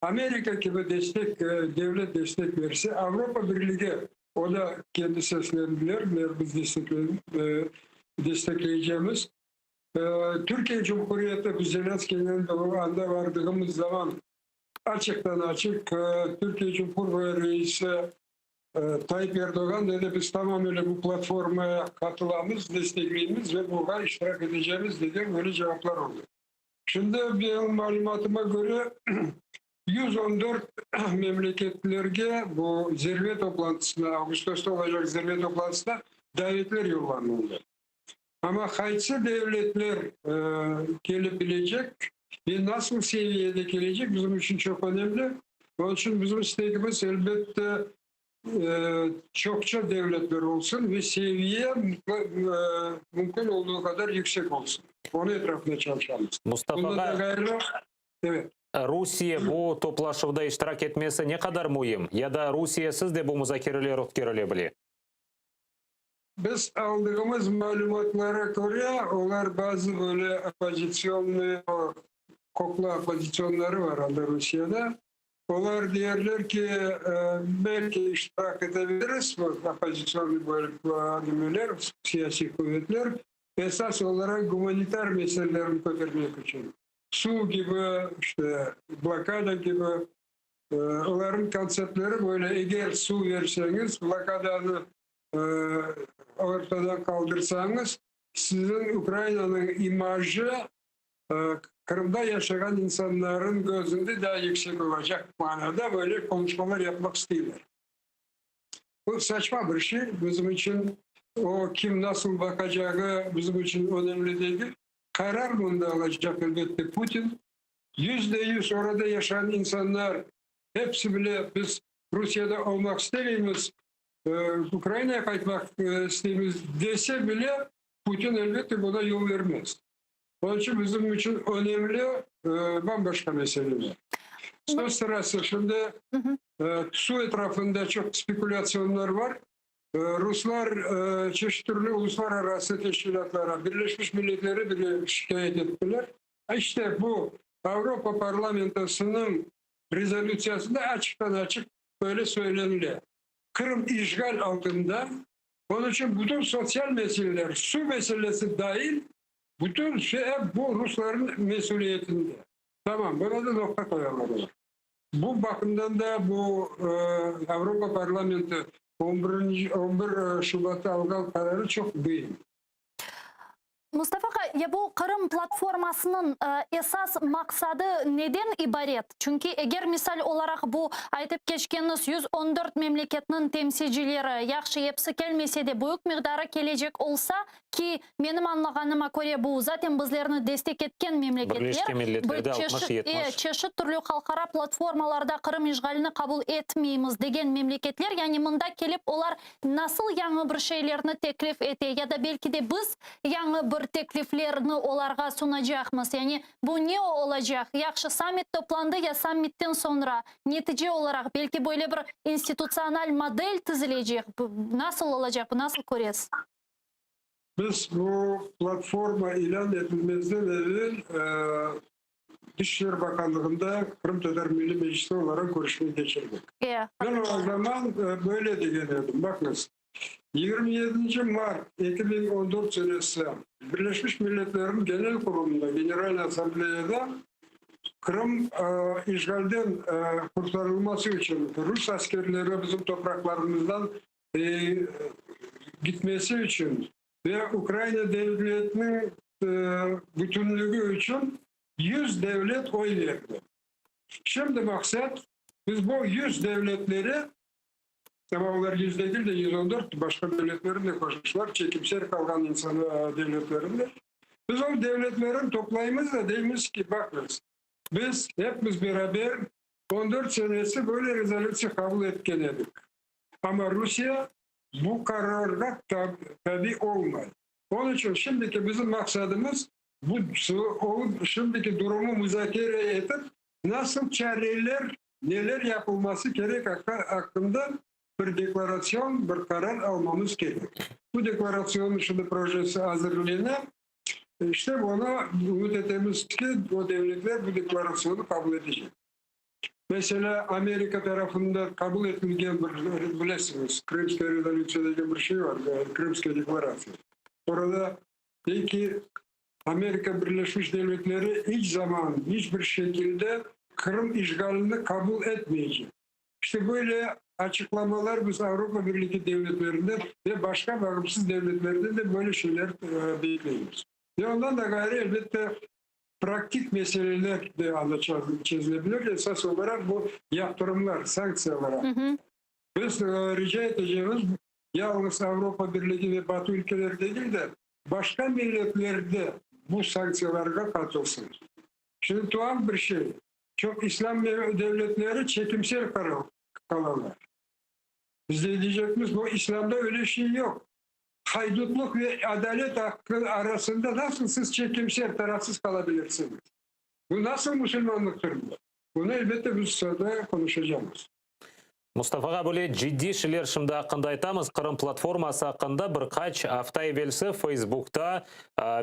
Amerika kibi destek, devlet destek berse, Avropa Birligi, o da kendi seslendiler, biz destekleycemiz. Türkiye Cumhuriyeti, biz Zelenskiynen anda vardığımız zaman açıqtan-açıq Türkiye Cumhurbaşı reisi Tayyip Erdoğan dedi, biz tamamıyla bu platformaya qatılamız, destekleymiz ve buğa iştirak edecemiz degen böyle cevaplar oldı. Şimdi benim malümatıma köre, 114 memleketlerge bu zirve toplantısına, ağustosta olacaq zirve toplantısına davetler yollanıldı. Amma qaysı devletler kelip bilecek ve nasıl seviyede kelecek bizim içün çoq önemli. Onıñ içün bizim istegimiz, elbette, çoqça devletler olsun ve seviye mümkün olduğu qadar yüksek olsun. Onıñ etrafında çalışamız. Mustafa ağa, evet. Rusiye bu toplaşuvda iştirak etmesi ne qadar müim ya da Rusiyesiz de bu muzakereler ötkerile bile? Biz aldığımız malümatlara köre, olar bazı böyle oppozitsionnıy, qoqla oppozisionları var anda Rusiyede, olar deyerler ki, belki iştirak etebiliriz, bu oppozitsionnıy böyle nimeler, siyasiy quvetler, esas olaraq gumanitar meselelerni kötermek içün, suv kibi, işte, blokada kibi, olarnıñ kontseptleri böyle, eger suv berseñiz, blokadanı ortadan qaldırsañız, siziñ Ukrainanıñ imajı Qırımda yaşağan insanların gözünde daa yüksek olacaq manada böyle qonuşmalar yapmaq isteyler. Bu saçma bir şey, bizim içün o kim nasıl baqacağı bizim içün önemli degil. Qarar mında alacaq elbette Putin. %100 orada yaşağan insanlar hepsi bile biz Rusiyada olmaq istemeymiz, Ukrainaya qaytmaq isteymiz dese bile, Putin elbette buna yol vermez. Onıñ içün bizim içün önemli bam-başqa meseleler. Söz sırası, şimdi suv etrafında çoq spekulâsiyonlar bar. Ruslar çeşit türlü uluslararası teşkilâtlara, Birleşmiş Milletlere bile şikâyet ettiler. İşte bu Avropa parlamentosınıñ rezolütsiyasında açıqtan-açıq böyle söylenile, Qırım işğal altında, onıñ içün bütün sotsial meseleler, suv meselesi dahil, bütün şey hep bu rusların mesüliyetinde. Tamam, buna da noqta qoyalar olar. Bu baqımdan da bu Avropa parlamenti on birinci, on bir Şubatta alğan qararı çoq müim. Mustafa ağa, ya bu Qırım platformasınıñ esas maqsadı neden ibaret? Çünki eger misal olaraq bu aytıp keçkeniñiz 114 memleketniñ temsilcileri, yahşı episi kelmese de büyük miqdarı kelecek olsa, ki menim añlağanıma köre bu zaten bizlerni destek etken memleketler, Birleşken Milletler'de bir çeşit, 60-70. çeşit türlü halqara platformalarda Qırım işğalini qabul etmeymiz degen memleketler, yani mında kelip olar Nasıl yañı bir şeylerni teklif ete ya da belki de biz yañı bir tekliflerni olarğa sunacaqmız? Yani bu ne olacaq? Yahşı, sammit toplandı ya sammitten soñra netice olaraq belki böyle bir institutsional model tizilecek? Nasıl olacaq bu, nasıl köresiz? Biz bu platforma ilân etilmezden evel. Dışişler Bakanlığında Qırımtatar Milliy Meclisi olaraq körüşme keçirdik. Men o zaman böyle degen edim, baqıñız, 27 mart 2014 senesi Birleşmiş Milletlerniñ Genel Qurulında, Generalnıy Assambleyada, Qırım işğalden qurtarılması içün rus askerleri bizim topraqlarımızdan gitmesi içün ve Ukraina devletiniñ bütünligi içün 100 devlet oy berdi. Şimdi maqsat, biz bu 100 devletleri, amma olar 100 degil de, 114, başqa devletlerni de qoşmuşlar, çekimser qalğan insan devletlerini de. Biz o devletlerni toplaymız da deymiz ki, baqıñız, biz hepimiz beraber 14 senesi böyle rezolütsiya qabul etken edik. Amma Rusiye bu qararğa tabi olmay. Onıñ içün şimdiki bizim maqsadımız bu şimdiki durumı muzakere etip, nasıl çareler, neler yapılması kerek aqqında bir deklaratsion, bir qarar almamız kerek. Bu deklaratsionnıñ şimdi projesi azırlana. İşte onı ümüt etemiz ki, o devletler bu deklaratsiyonı qabul etecek. Meselâ, Amerika tarafından qabul etilgen bir, bilesiñiz, Krımskaya rezolütsiya degen bir şey var, Krımskaya deklaratsiya. Orada dey ki, Amerika Birleşmiş Devletleri iç zaman, iç bir şekilde Qırım işğalini qabul etmeycek. İşte böyle açıqlamalar biz Avropa Birligi devletlerinden ve başqa bağımsız devletlerden de böyle şeyler bekleymiz. Ve ondan da ğayrı, elbette, Praktik meseleler de anda çezilebilir, esas olaraq bu yaptırımlar, sanktsiyalar aqqında. Biz rica etecemiz, yalıñız Avropa Birligi ve Batı ülkeleri degil de, başqa milletler de bu sanktsiyalarğa qatılsın. Şimdi tuhaf bir şey, çoq islâm devletleri çekimser qalalar. Biz de deycekmiz, bu islâmda öyle şey yoq. Haydutlıq ve adalet aqqı arasında nasıl siz çekimser, tarafsız qala bilirsiñiz? Bu nasıl musulmanlıqtır bu? Bunı, elbette, biz soñra qonuşacamız. Mustafa ağa, böyle ciddiy şeyler şimdi aqqında aytamız, Qırım platforması aqqında bir qaç afta evelsi Feysbukta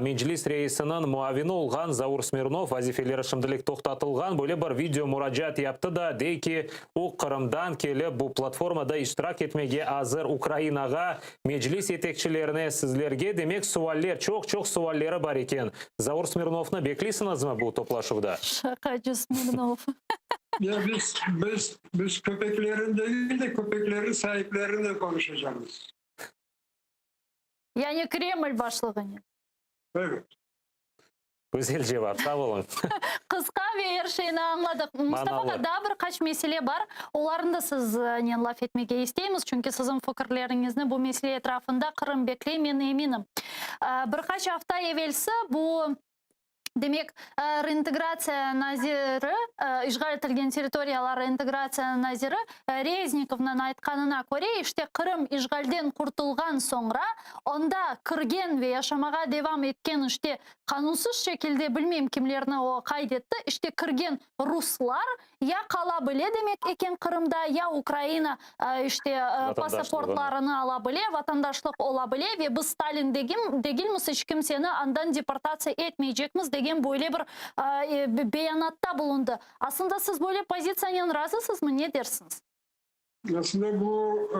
Meclis reisiniñ muavini olğan Zaur Smirnov, vazifeleri şimdilik toqtatılğan, böyle bir video muracaat yaptı da, dey ki, o, Qırımdan kelip bu platformada iştirak etmege azır Ukrainağa, Meclis yetekçilerine, sizlerge, demek, sualler, çoq-çoq sualleri bar eken. Zaur Smirnovnı bekleysiñizmi bu toplaşuvda? Şaqacı Smirnov. Ya biz, biz, biz köpeklerin degil de, köpeklerin saiplerinen qonuşacamız. Yani Kreml başlığınen. Evet. Güzel cevap, sağ oluñ. Qısqa ve er şeyni añladıq. Mustafa ağa, daa bir qaç mesele bar, olarnı da siznen laf etmege isteymiz, çünki siziñ fikirleriñizni bu mesele etrafında Qırım bekley, men eminim. Bir qaç afta evelsi bu Demek, Reintegratsiya naziri, işğal etilgen territoriyalar reintegratsiya naziri Reznikovnıñ aytqanına köre, işte Qırım işğalden qurtulğan soñra, onda kirgen ve yaşamağa devam etken işte qanunsız şekilde, bilmeyim kimlerni o qayd etti, işte kirgen ruslar ya qala bile demek eken Qırımda, ya Ukraina işte pasaportlarını ala bile, vatandaşlıq ola bile ve biz Stalin degilmiz, iç kimseni andan deportatsiya etmeycekmiz degen böyle bir beyanatta bulundı. Aslında siz böyle pozitsiyanen razısızmı, ne dersiñiz? Aslında bu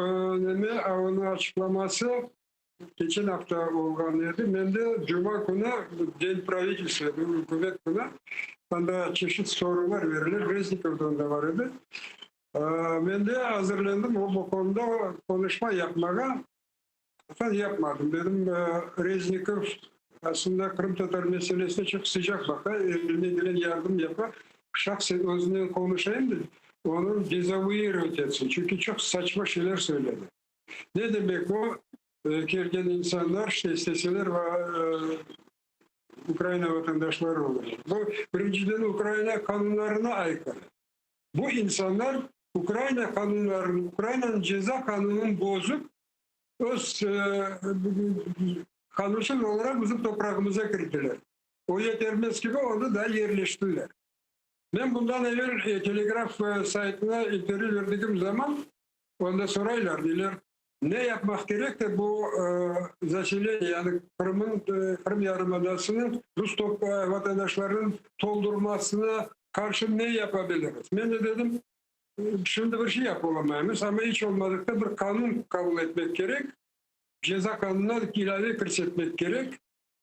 neme, onıñ açıqlaması Keçen afta olğan edi. Men de cuma künü, Den pravitelstva, ükümet künü, anda çeşit sorular verilir, Reznikov da onda bar edi. Men de azırlandım o bu konuda qonuşma yapmağa, fakat yapmadım. Dedim, Reznikov aslında qırımtatar meselesine çoq sıcaq baqa, elinden gelen yardım yapa. Şahsen özünen qonuşayım da, onı dezavuirovat etsin, çünki çoq saçma şeyler söyledi. Ne demek o? Kelgen insanlar, işte, isteseler, Ukraina vatandaşları olurlar. Bu, birinciden, Ukraina qanunlarına aykırı. Bu insanlar Ukraina qanunlarını, Ukrainanıñ ceza qanunını bozıp, öz qanunsız olaraq bizim toprağımıza kirdiler. O yetermez kibi, onı da yerleştiler. Men bundan evel Telegraf saytına intervyu berdigim zaman, Onda soraylar, deyler, Ne yapmaq kerek de bu zaseleniye, yani Qırımın, Qırım yarımadasınıñ rus vatandaşlarınıñ toldurmasına qarşı ne yapabiliriz? Men de dedim, şimdi bir şey yapıp olamaymız, amma iç olmadıqta bir qanun qabul etmek kerek, ceza qanunına ilâve kirsetmek kerek,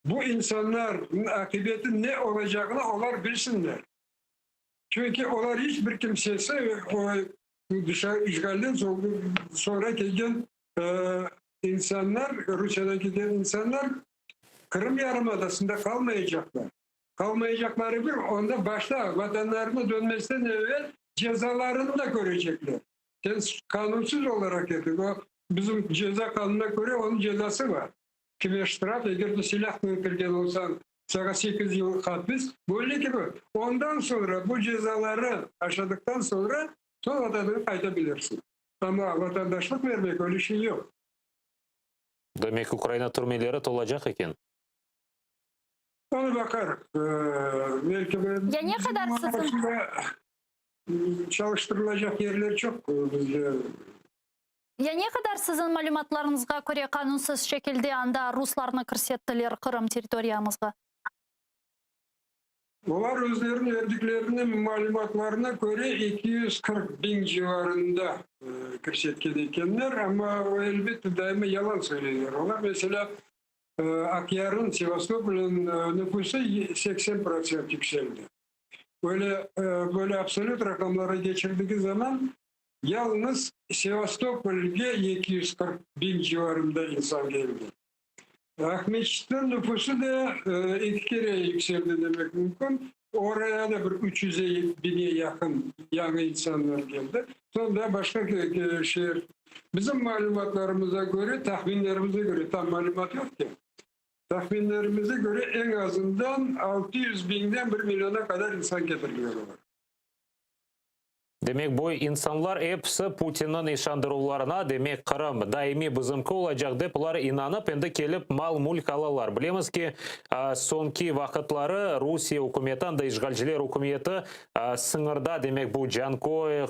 bu insanlarnıñ aqibeti ne olacağını olar bilsinler. Çünki olar iç bir kimsesi dışarı işğalden soñra kelgen insanlar, Rusiyeden kelgen insanlar Qırım yarımadasında qalmaycaqlar. Qalmaycaqları bir, onda başta vatanlarına dönmezden evel cezalarını da körecekler. Sen qanunsız olaraq keldiñ, o bizim ceza qanunına köre onıñ cezası bar. Kime ştraf, eger de silâhnen kirgen olsañ, saña sekiz yıl hapis, böyle kibi. Ondan soñra, bu cezaları aşadıqtan soñra, soñ vatanıña qayta bilirsiñ. Amma vatandaşlıq bermek, öyle şey yoq. Demek, Ukraina türmeleri tolacaq eken? Onı baqarıq. Belki bir Ya ne qadar siziñ. Çalıştırılacaq yerler çoq bizde. Ya ne qadar siziñ malümatlarıñızğa köre qanunsız şekilde anda ruslarnı kirsettiler Qırım territoriyamızğa? Olar özleriniñ verdiklerine malümatlarına köre 240 biñ civarında kirsetken ekenler, amma elbette daima yalan söyleyler. Olar, meselâ, Aqyarnıñ, Sevastopolnıñ nüfusı 80 protsent yükseldi. Böyle, böyle absolüt raqamlara geçirdigi zaman Yalıñız Sevastopolge 240 biñ civarında insan keldi. Aqmescitniñ nüfusı da eki kere yükseldi demek mümkün. Oraya da bir 300 biñe yaqın yañı insanlar keldi. Soñ da başqa şeer. Bizim malümatlarımıza köre, tahminlerimize köre, tam malümat yoq ki, tahminlerimize köre eñ azından 600 biñden bir milliona qadar insan ketirdiler olar. Demek, bu insanlar episi Putinniñ işandıruvlarına, demek, Qırım daimiy bizimki olacaq dep olar inanıp, endi kelip mal-mülk alalar. Bilemiz ki, soñki vaqıtları Rusiye ükümeti, anda işğalciler ükümeti sıñırda, demek, bu Canköy,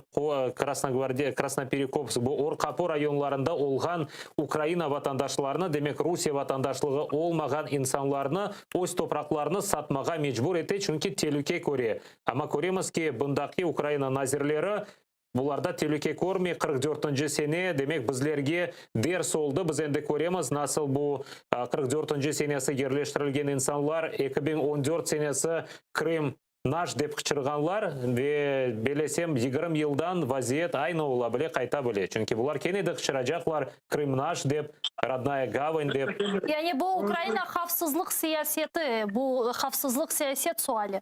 Krasnogvardiya, Krasnoperekopsk, bu Orqapı rayonlarında olğan Ukraina vatandaşlarını, demek, Rusiye vatandaşlığı olmağan insanlarnı öz topraqlarını satmağa mecbur ete, çünki telüke köre. Amma köremiz ki, bundaki Ukraina nazirleri bularda telüke körmey, 44-nci sene, demek, bizlerge ders oldı, biz endi köremiz, nasıl bu 44-nci senesi yerleştirilgen insanlar 2014 senesi Krım naş dep qıçırğanlar ve belesem 20 yıldan vaziyet aynı ola bile, qayta bile, çünki bular kene de qıçıracaqlar Krım naş dep, Rodnaya gavan dep. Yani bu Ukraina havfsızlıq siyaseti, bu havfsızlıq siyaset suali.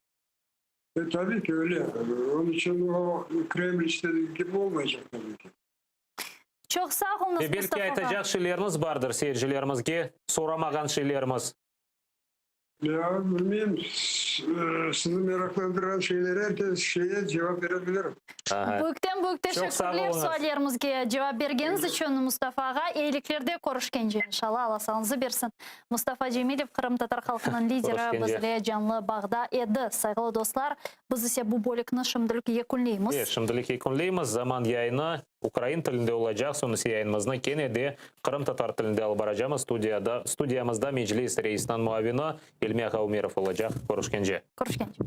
E, tabii ki öyle. Onun için o Kreml istediği gibi olmayacak tabii ki. Çoq sağ oluñız, Ve belki Mustafa ağa. aytacaq şeyleriniz bardır seyircilerimizge, soramağan şeylerimiz. Ya bilmeyim, sizi meraqlandıran şeyler er kes şeye cevap berebilirim. Aha. Büyükten büyük Çoq sağ teşekkürler oluñız. suallerimizge cevap bergeniñiz içün, Mustafa ağa. Eyiliklerde körüşkence, inşallah, Alla sağlığıñızı bersin. Mustafa Cemilev, qırımtatar halqınıñ lideri, Körüşkence. bizle canlı bağda edi. Sayğılı dostlar, biz ise bu bölükni şimdilik yekünleymiz. E, şimdilik yekünleymiz. Zaman yayını ukrain tilinde olacaq, soñ ise yayınımıznı kene de qırımtatar tilinde alıp baracamız. Studiyada, studiyamızda Meclis reisiniñ muavini İlmi ağa Ümerov olacaq. Körüşkence. Körüşkence.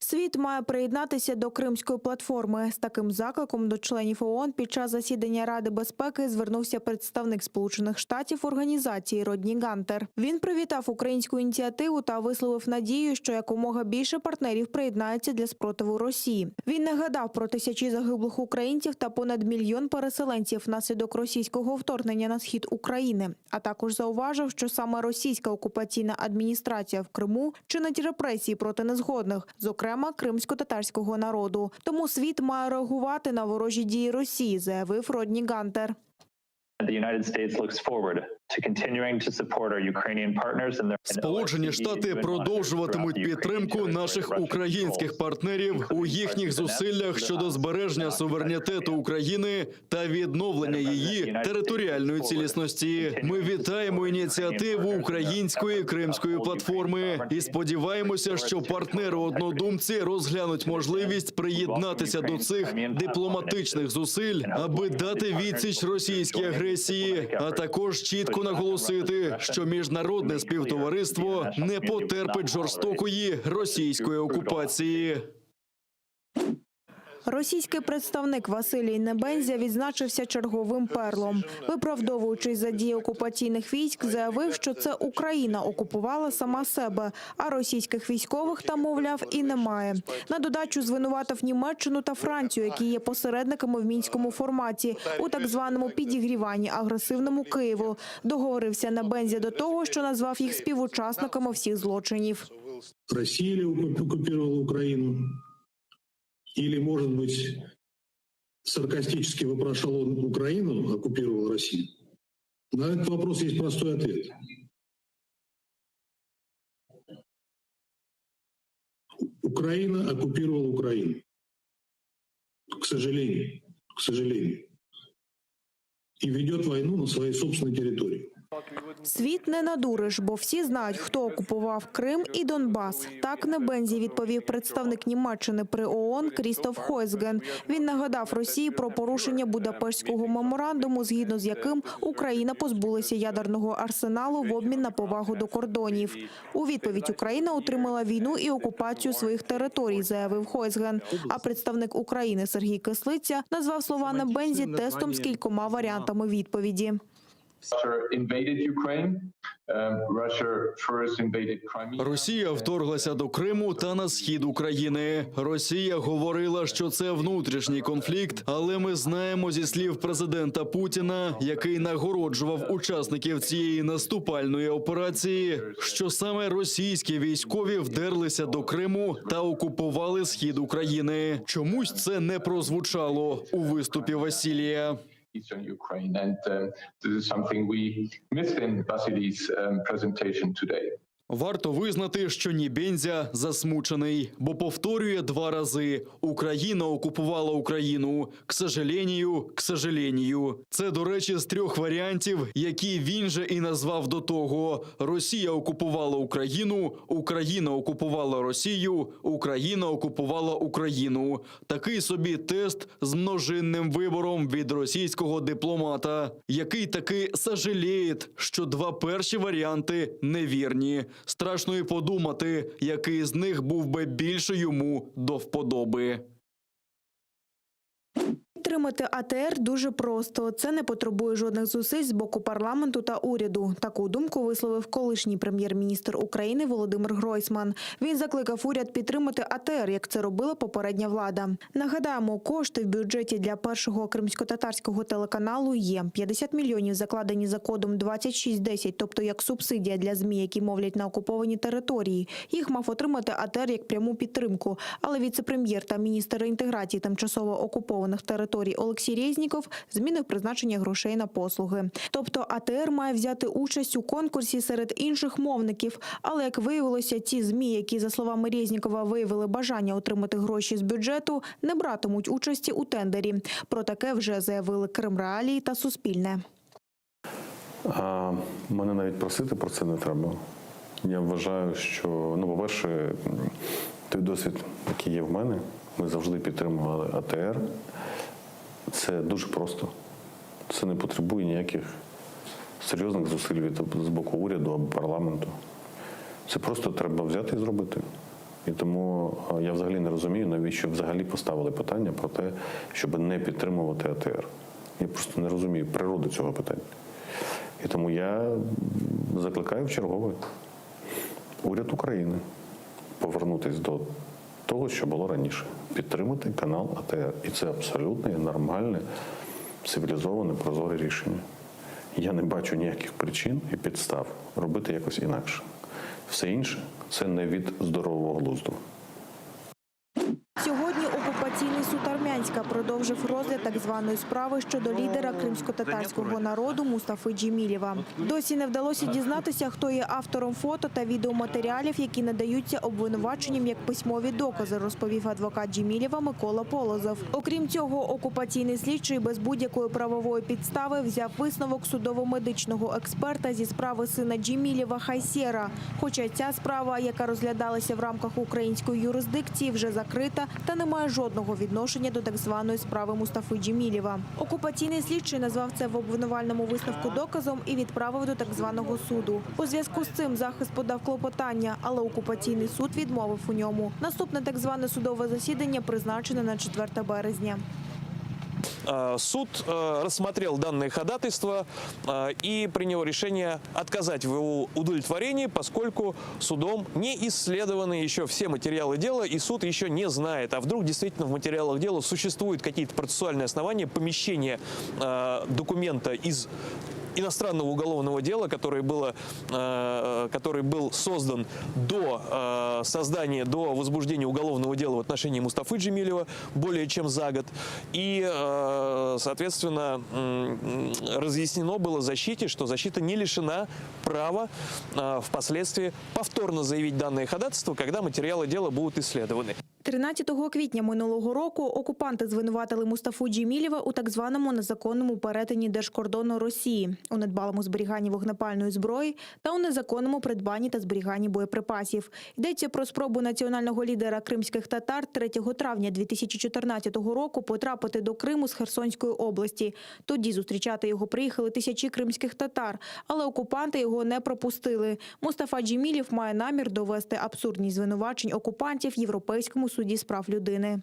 Світ має приєднатися до Кримської платформи. З таким закликом до членів ООН під час засідання Ради безпеки звернувся представник Сполучених Штатів організації Родні Гантер. Він привітав українську ініціативу та висловив надію, що якомога більше партнерів приєднаються для спротиву Росії. Він нагадав про тисячі загиблих українців та понад мільйон переселенців внаслідок російського вторгнення на схід України. А також зауважив, що саме російська окупаційна адміністрація в Криму чинить репресії проти незгодних, зокрема кримсько-татарського народу. Тому світ має реагувати на ворожі дії Росії, заявив Родні Гантер. The United States looks forward. to continuing to support our Ukrainian partners in their Сполучені Штати продовжуватимуть підтримку наших українських партнерів у їхніх зусиллях щодо збереження суверенітету України та відновлення її територіальної цілісності. Ми вітаємо ініціативу української кримської платформи і сподіваємося, що партнери-однодумці розглянуть можливість приєднатися до цих дипломатичних зусиль, аби дати відсіч російській агресії, а також чітко наголосити, що міжнародне співтовариство не потерпить жорстокої російської окупації. Російський представник Василій Небензя відзначився черговим перлом. Виправдовуючись за дії окупаційних військ, заявив, що це Україна окупувала сама себе, а російських військових там, мовляв, і немає. На додачу звинуватив Німеччину та Францію, які є посередниками в мінському форматі у так званому підігріванні агресивному Києву. Договорився Небензя до того, що назвав їх співучасниками всіх злочинів. Россия ли оккупировала Украину? Или, может быть, саркастически вопрошал он Украину, оккупировал Россию? На этот вопрос есть простой ответ. Украина оккупировала Украину. К сожалению, к сожалению. И ведет войну на своей собственной территории. Світ не надуриш, бо всі знають, хто окупував Крим і Донбас. Так Небензі відповів представник Німеччини при ООН Крістоф Хойсген. Він нагадав Росії про порушення Будапештського меморандуму, згідно з яким Україна позбулася ядерного арсеналу в обмін на повагу до кордонів. У відповідь Україна отримала війну і окупацію своїх територій, заявив Хойсген. А представник України Сергій Кислиця назвав слова Небензі тестом з кількома варіантами відповіді. Russia invaded Ukraine. Um, Russia first invaded Crimea. Росія вторглася до Криму та на схід України. Росія говорила, що це внутрішній конфлікт, але ми знаємо зі слів президента Путіна, який нагороджував учасників цієї наступальної операції, що саме російські військові вдерлися до Криму та окупували схід України. Чомусь це не прозвучало у виступі Василія. Eastern Ukraine, and um, this is something we missed in Vasily's um, presentation today. Варто визнати, що Нібензя засмучений, бо повторює два рази: Україна окупувала Україну. К сожалению, к сожалению. Це, до речі, з трьох варіантів, які він же і назвав до того: Росія окупувала Україну, Україна окупувала Росію, Україна окупувала Україну. Такий собі тест з множинним вибором від російського дипломата, який таки сожаліє, що два перші варіанти невірні. Страшно і подумати, який з них був би більше йому до вподоби. Підтримати АТР дуже просто. Це не потребує жодних зусиль з боку парламенту та уряду. Таку думку висловив колишній прем'єр-міністр України Володимир Гройсман. Він закликав уряд підтримати АТР, як це робила попередня влада. Нагадаємо, кошти в бюджеті для першого кримськотатарського телеканалу є. 50 мільйонів закладені за кодом 2610, тобто як субсидія для ЗМІ, які мовлять на окупованій території. Їх мав отримати АТР як пряму підтримку. Але віце-прем'єр та міністр реінтеграції тимчасово окупованих територій Олексій Резніков змінив призначення грошей на послуги. Тобто АТР має взяти участь у конкурсі серед інших мовників. Але, як виявилося, ті ЗМІ, які, за словами Резнікова, виявили бажання отримати гроші з бюджету, не братимуть участі у тендері. Про таке вже заявили Крим.Реалії та Суспільне. А, мене навіть просити про це не треба. Я вважаю, що, ну, по-перше, той досвід, який є в мене, ми завжди підтримували АТР. Це дуже просто. Це не потребує ніяких серйозних зусиль від з боку уряду або парламенту. Це просто треба взяти і зробити. І тому е, я взагалі не розумію, навіщо взагалі поставили питання про те, щоб не підтримувати АТР. Я просто не розумію природу цього питання. І тому я закликаю в чергове уряд України повернутися до того, що було раніше, підтримати канал АТР. І це абсолютно нормальне, цивілізоване, прозоре рішення. Я не бачу ніяких причин і підстав робити якось інакше. Все інше це не від здорового глузду. Сьогодні окупаційний. Окупаційний суд Армянська продовжив розгляд так званої справи щодо лідера кримськотатарського народу Мустафи Джемілєва. Досі не вдалося дізнатися, хто є автором фото та відеоматеріалів, які надаються обвинуваченням як письмові докази, розповів адвокат Джемілєва Микола Полозов. Окрім цього, окупаційний слідчий без будь-якої правової підстави взяв висновок судово-медичного експерта зі справи сина Джемілєва Хайсєра. Хоча ця справа, яка розглядалася в рамках української юрисдикції, вже закрита та не має жодного відношення до так званої справи Мустафи Джемілєва. Окупаційний слідчий назвав це в обвинувальному висновку доказом і відправив до так званого суду. У зв'язку з цим захист подав клопотання, але окупаційний суд відмовив у ньому. Наступне так зване судове засідання призначене на 4 березня. Э, Суд э, рассмотрел данные ходатайства э, и принял решение отказать в его удовлетворении, поскольку судом не исследованы еще все материалы дела, и суд еще не знает, а вдруг действительно в материалах дела существуют какие-то процессуальные основания помещения э, документа из иностранного уголовного дела, которое было, э, который был создан до э, создания, до возбуждения уголовного дела в отношении Мустафы Джемилева более чем за год. И, э, соответственно, м, м, разъяснено было защите, что защита не лишена права э, впоследствии повторно заявить данное ходатайство, когда материалы дела будут исследованы. 13 квітня минулого року окупанти звинуватили Мустафу Джемілєва у так званому незаконному перетині держкордону Росії, у недбалому зберіганні вогнепальної зброї та у незаконному придбанні та зберіганні боєприпасів. Йдеться про спробу національного лідера кримських татар 3 травня 2014 року потрапити до Криму з Херсонської області. Тоді зустрічати його приїхали тисячі кримських татар, але окупанти його не пропустили. Мустафа Джемілєв має намір довести абсурдність звинувачень окупантів Європейському суді з прав людини.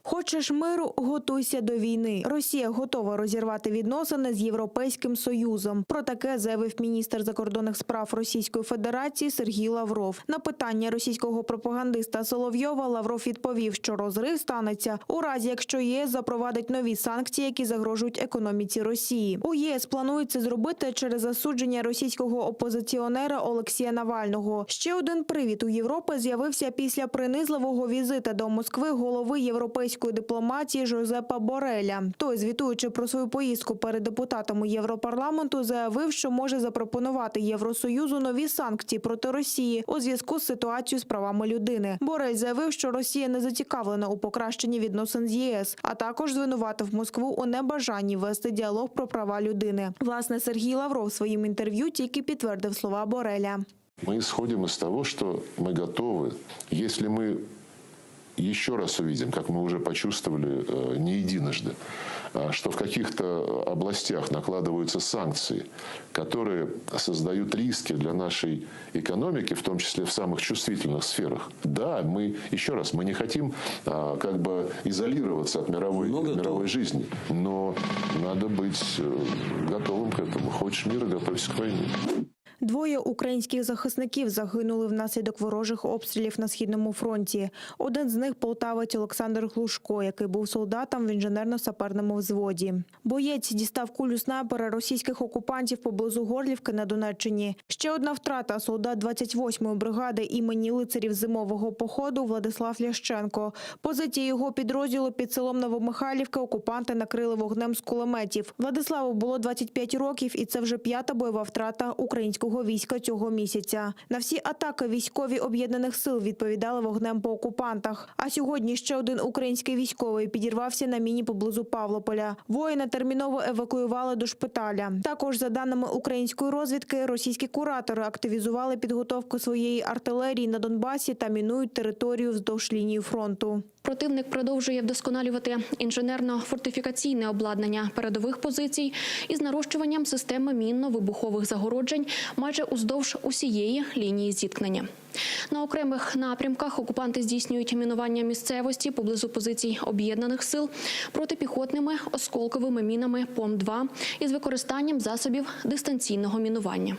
Хочеш миру, готуйся до війни. Росія готова розірвати відносини з Європейським Союзом. Про таке заявив міністр закордонних справ Російської Федерації Сергій Лавров. На питання російського пропагандиста Соловйова Лавров відповів, що розрив станеться у разі, якщо ЄС запровадить нові санкції, які загрожують економіці Росії. У ЄС планують це зробити через засудження російського опозиціонера Олексія Навального. Ще один привід у Європи з'явився після принизливого візита до Москви голови європейської дипломатії Жозепа Бореля. Той, звітуючи про свою поїздку перед депутатами Європарламенту, заявив, що може запропонувати Євросоюзу нові санкції проти Росії у зв'язку з ситуацією з правами людини. Борель заявив, що Росія не зацікавлена у покращенні відносин з ЄС, а також звинуватив Москву у небажанні вести діалог про права людини. Власне, Сергій Лавров в своїм інтерв'ю тільки підтвердив слова Бореля. Мы исходим из того, что мы готовы. Если мы еще раз увидим, как мы уже почувствовали э, не единожды, а, что в каких-то областях накладываются санкции, которые создают риски для нашей экономики, в том числе в самых чувствительных сферах. Да, мы, еще раз, мы не хотим а, как бы изолироваться от мировой, мировой жизни, но надо быть э, готовым к этому. Хочешь мира, готовься к войне. Двоє українських захисників загинули внаслідок ворожих обстрілів на східному фронті. Один з них полтавець Олександр Глушко, який був солдатом в інженерно-саперному взводі. Боєць дістав кулю снайпера російських окупантів поблизу Горлівки на Донеччині. Ще одна втрата солдат 28-ї бригади імені лицарів зимового походу Владислав Лященко. Позиції його підрозділу під селом Новомихайлівка окупанти накрили вогнем з кулеметів. Владиславу було 25 років, і це вже п'ята бойова втрата українського війська цього місяця. На всі атаки військові об'єднаних сил відповідали вогнем по окупантах. А сьогодні ще один український військовий підірвався на міні поблизу Павлополя. Воїна терміново евакуювали до шпиталя. Також, за даними української розвідки, російські куратори активізували підготовку своєї артилерії на Донбасі та мінують територію вздовж лінії фронту. Противник продовжує вдосконалювати інженерно-фортифікаційне обладнання передових позицій із нарощуванням системи мінно-вибухових загороджень майже уздовж усієї лінії зіткнення. На окремих напрямках окупанти здійснюють мінування місцевості поблизу позицій об'єднаних сил протипіхотними осколковими мінами ПОМ-2 із використанням засобів дистанційного мінування.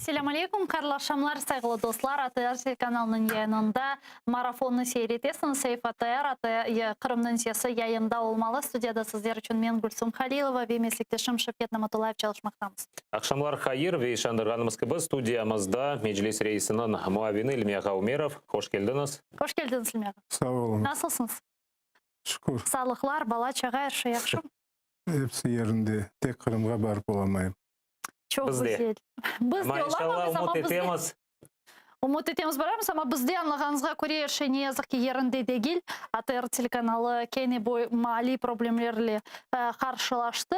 Selâm aleyküm, hayırlı aqşamlar, sayğılı dostlar. ATR telekanalınıñ yayınında Marafonnı seyir etesiñiz. Saifa ATR, ATR Qırımnıñ sesi yayında olmalı. Studiyada sizler içün men, Gülsum Halilova, ve meslekdeşim Şevket Namatullayev çalışmaqtamız. Aqşamlar hayır ve işandırğanımız kibi, studiyamızda Meclis reisiniñ muavini İlmi ağa Ümerov. Hoş keldiñiz. Hoş keldiñiz, İlmi ağa. Sağ oluñız. Nasılsıñız? Şükür. Sağlıqlar, bala-çağa, er şey yahşımı? Episi yerinde. Tek Qırımğa barıp olamayım. Çoq Biz de. güzel. Biz Amma de inşallah olamamız, ümüt amma biz de etemiz. Ümüt etemiz baramız, amma bizde añlağanıñızğa köre er şey ne yazıq ki yerinde degil. ATR telekanalı kene bu maliy problemlerle qarşılaştı.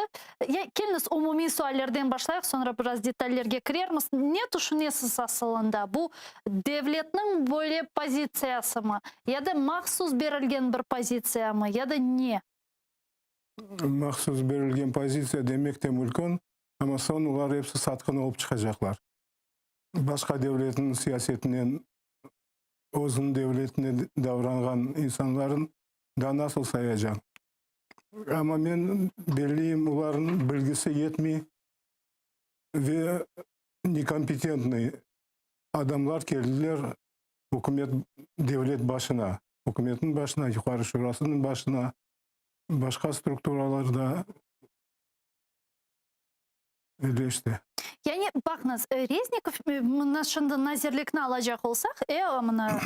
Ya, keliñiz umumiy suallerden başlayıq, soñra biraz detallerge kirermiz. Ne tüşünesiz asılında, bu devletniñ böyle pozitsiyasımı, ya da mahsus berilgen bir pozitsiyamı, ya da ne? Mahsus berilgen pozitsiya demek de mülkün, amma soñ olar episi satqın olıp çıqacaqlar. Başqa devletniñ siyasetinen özüniñ devletine davranğan insanların da nasıl sayacaq? Amma men belleyim, olarnıñ bilgisi yetmey ve nekompetentnıy adamlar keldiler ükümet, devlet başına, ükümetniñ başına, Yuqarı Şurasınıñ başına, başqa strukturalarda öyle işte. Yani, baqıñız, Reznikov, mına şimdi nazirlikni alacaq olsaq, e, mına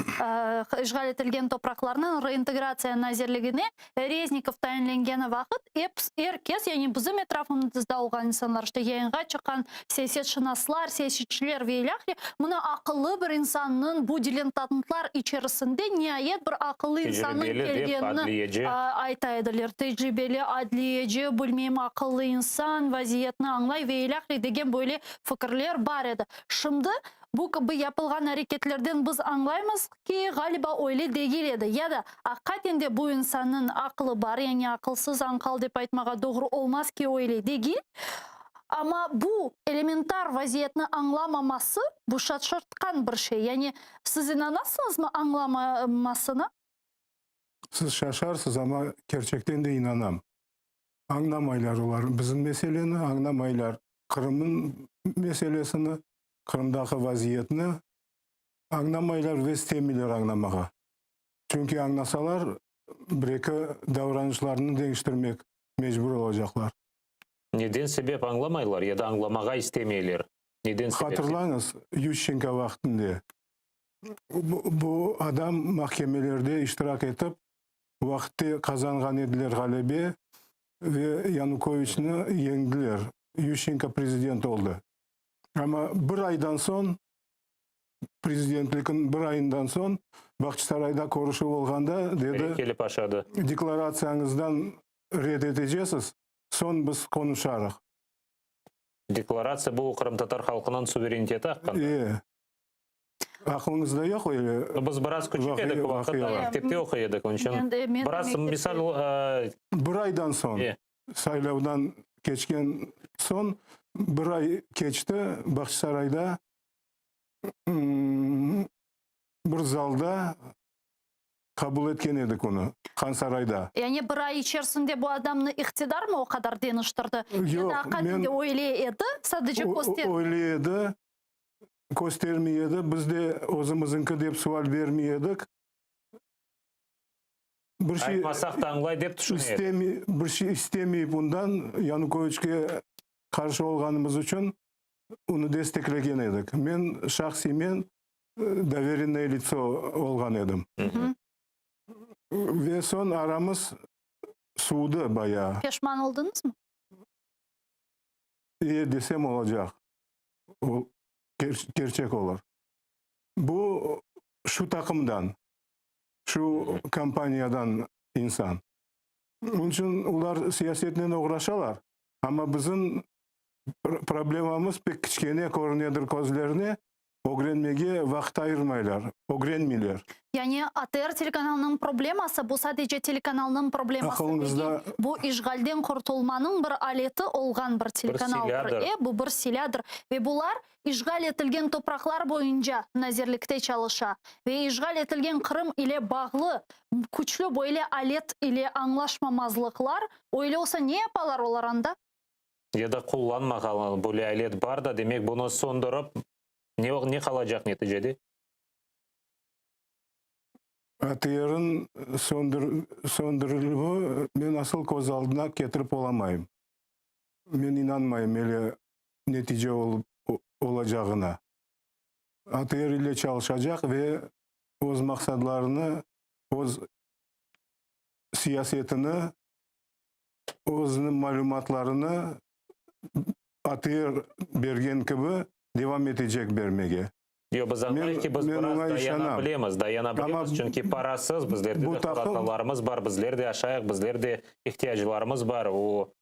işğal etilgen topraqlarnıñ reintegratsiya nazirligine Reznikov tayinlengeni vaqıt, ep, er kes, yani bizim etrafımızda olğan insanlar, işte yayınğa çıqqan siyasetşınaslar, siyasetçiler ve ilâhre, mına aqıllı bir insannıñ bu dilentantlar içerisinde niayet bir aqıllı insannıñ Tecribeli dep, kelgenini adliyeci. ayta ediler. Tecribeli adliyeci, bilmeyim, aqıllı insan, vaziyetni añlay ve ilâhre degen böyle fikirler bar edi. Şimdi bu kibi yapılğan areketlerden biz añlaymız ki, ğaliba öyle degil edi. Ya da aqiqaten de bu insannıñ aqlı bar, yani aqılsız añqal dep aytmağa doğru olmaz ki, öyle degil. Amma bu elementar vaziyetni añlamaması, bu şaşırtqan bir şey. Yani siz inanasıñızmı añlamamasına? Siz şaşarsız, amma kerçekten de inanam. Añlamaylar olar bizim meseleni, añlamaylar Qırımnıñ meselesini, Qırımdaki vaziyetni añlamaylar ve istemeyler añlamağa. Çünki añlasalar, bir-eki davranışlarını deñiştirmek mecbur olacaqlar. Neden sebep añlamaylar ya da añlamağa istemeyler? Neden sebep? Hatırlañız, Yuşçenko vaqtında bu adam mahkemelerde iştirak etip, vaqıtte qazanğan ediler ğalebe ve Yanukoviçni yeñdiler. Yuşçenko prezident oldı. Amma bir aydan soñ, prezidentlikniñ bir ayından soñ, Bağçasarayda körüşüv olğanda dedi, Kelip aşadı. Deklaratsiyañızdan red etecesiz, soñ biz qonuşarıq. Deklaratsiya bu qırımtatar halqınıñ suvereniteti aqqında. E. Aqlıñızda yoq öyle Biz biraz küçük edik o vaqıt, mektepte oquy edik, onıñ içün biraz misal. Bir aydan soñ, saylavdan keçken soñ bir ay keçti, Bağçasarayda bir zalda qabul etken edik onı, Hansarayda. Yani bir ay içerisinde bu adamnı iqtidarmı o qadar deñiştirdi? Yoq, Ya da aqaten de öyle edi, sadece köster. Öyle edi, köstermey edi, biz de özümiziñki dep sual bermey edik. Bir şey Aytmasaq da añlay dep tüşüne edik. İstemi, bir şey istemeyip ondan, Yanukoviçke qarşı olğanımız içün onı desteklegen edik. Men şahsiy men doverennıye litso olğan edim. Ve soñ aramız suvudı bayağı. Peşman oldıñızmı? E, desem olacaq. O kerçek olur. Bu şu taqımdan, şu kompaniyadan insan. Onıñ içün olar siyasetnen oğraşalar, amma bizim problemamız pek kiçkene körünedir közlerine, ögrenmege vaqıt ayırmaylar, ögrenmeyler. Yani ATR telekanalınıñ probleması, bu sadece telekanalnıñ probleması degil, bu işğalden qurtulmanıñ bir aleti olğan bir telekanaldır. E, bu bir silâdır. Ve bular işğal etilgen topraqlar boyunca nazirlikte çalışa ve işğal etilgen Qırım ile bağlı küçlü böyle alet ile añlaşmamazlıqlar, öyle olsa ne yapalar olar anda? Ya da qullanmağan böyle alet bar da, demek bunı söndürip. Ne, ne qalacaq neticede? ATRniñ söndür, söndürilüvi men asıl köz aldına ketirip olamayım. Men inanmayım ele netice olıp olacağına. ATR ile çalışacaq ve öz maqsadlarını, öz siyasetini, özüniñ malümatlarını ATR bergen kibi devam etecek bermege. Yoq, biz añlayıq ki, biz men biraz oña dayana işanam. bilemiz, dayana Amma bilemiz, çünki parasız bizlerde bu de taqım qorantalarımız bar, bizler de aşayıq, bizler de ihtiyaclarımız bar. O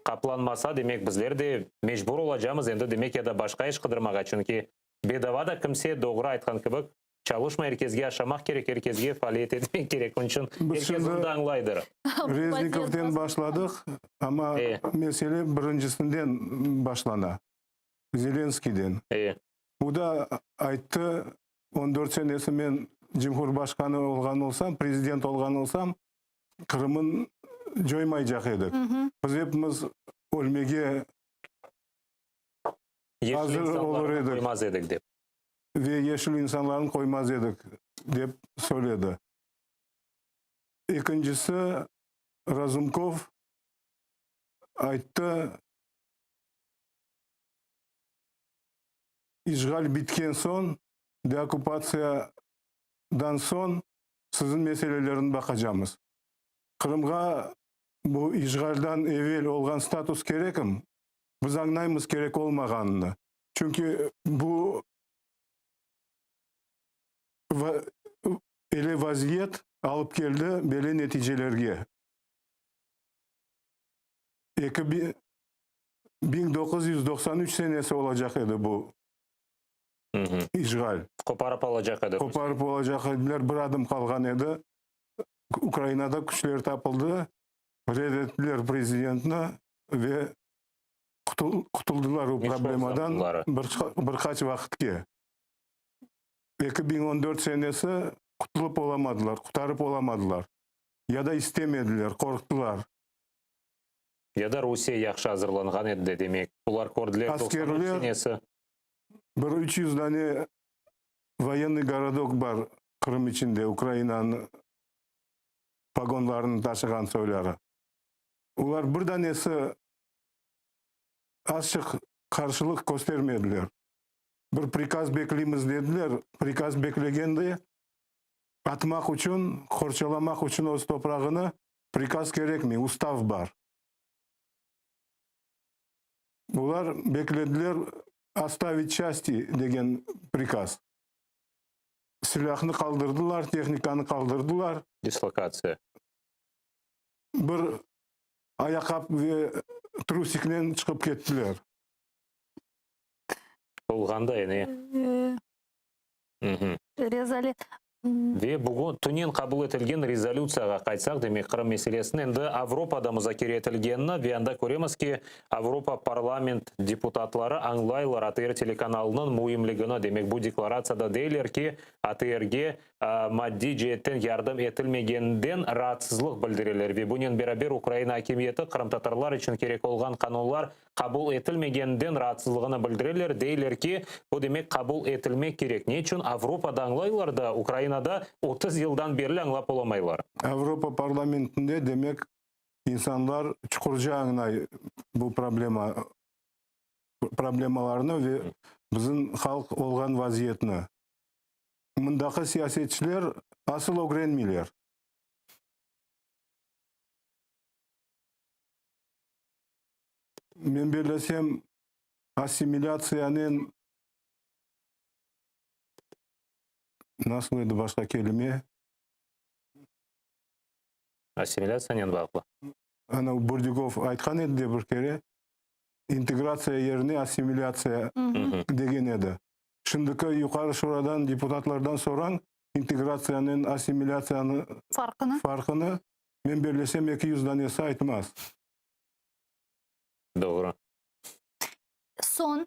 qaplanmasa, demek, bizler de mecbur olacamız endi, demek, ya da başqa iş qıdırmağa, çünki bedava da kimse, doğru aytqan kibi, çalışmay, er kesge aşamaq kerek, er kesge faaliyet etmek kerek, onıñ içün Biz er kes şimdi onı da añlaydır. Reznikovden başladıq, amma mesele birincisinden başlana, Zelenskiyden. O da ayttı, on dört senesi men cumhurbaşqanı olğan olsam, prezident olğan olsam, Qırımın coymaycaq edik. Biz epimiz ölmege Yeşil azır olur insanlarnı edik. qoymaz edik dep. Ve yeşil insanlarnı qoymaz edik, dep söyledi. Ekincisi, Razumkov ayttı, işğal bitken soñ, deokkupatsiyadan soñ siziñ meseleleriñni baqacamız. Qırımğa bu işğaldan evel olğan status kerekim? Biz añlaymız kerek olmağanını. Çünki bu ele vaziyet alıp keldi böyle neticelerge. 1993 senesi olacaq edi bu işğal. Qoparıp alacaq edi. Qoparıp olacaq ediler, bir adım qalğan edi. Ukrainada küçler tapıldı, red ettiler prezidentni ve qutuldılar o problemadan bir qaç vaqıtke. 2014 senesi qutulıp olamadılar, qutarıp olamadılar. Ya da istemediler, qorqtılar. Ya da Rusiye yahşı azırlanğan edi de, demek, olar kördiler 93 senesi. Bir 300 dane voyennıy gorodok bar Qırım içinde, Ukrainanıñ pogonlarını taşığan soyları. Olar bir danesi azçıq qarşılıq köstermediler. Bir prikaz bekleymiz dediler, prikaz beklegende atmaq içün, qorçalamaq içün öz toprağını prikaz kerekmey, ustav bar. Olar beklediler ostavit çasti degen prikaz. Silâhnı qaldırdılar, tehnikanı qaldırdılar. Dislokatsiya. Bir ayaqap ve trusiknen çıqıp kettiler. Olğanda ene. Rezalet. Ve bugün tünevin qabul etilgen rezolütsiyağa qaytsaq, demek, Qırım meselesiniñ endi Avropada muzakere etilgenini ve anda köremiz ki, Avropa parlament deputatları añlaylar ATR telekanalınıñ müimligini, demek, bu deklaratsiyada deyler ki, ATRge maddiy ceetten yardım etilmegeninden raatsızlıq bildireler ve bunen beraber Ukraina akimiyeti qırımtatarlar içün kerek olğan qanunlar qabul etilmegeninden raatsızlığını bildireler, deyler ki, bu demek qabul etilmek kerek. Ne içün Avropada añlaylar da, Ukrainada 30 yıldan berli añlap olamaylar? Avropa parlamentinde, demek, insanlar çuqurca añlay bu problema, problemalarnı ve bizim halq olğan vaziyetni. Mındaki siyasetçiler asıl ögrenmeyler. Men bellesem, assimilâtsiyanen, nasıl edi başqa kelime? Assimilâtsiyanen bağlı. Ana, Burdügov aytqan edi de bir kere, integratsiya yerine assimilâtsiya degen edi. Şimdiki Yuqarı Şuradan deputatlardan sorañ, integratsiyanen assimilâtsiyanı farqını, farqını, men bellesem, 200 danesi aytmaz. Doğru. Soñ,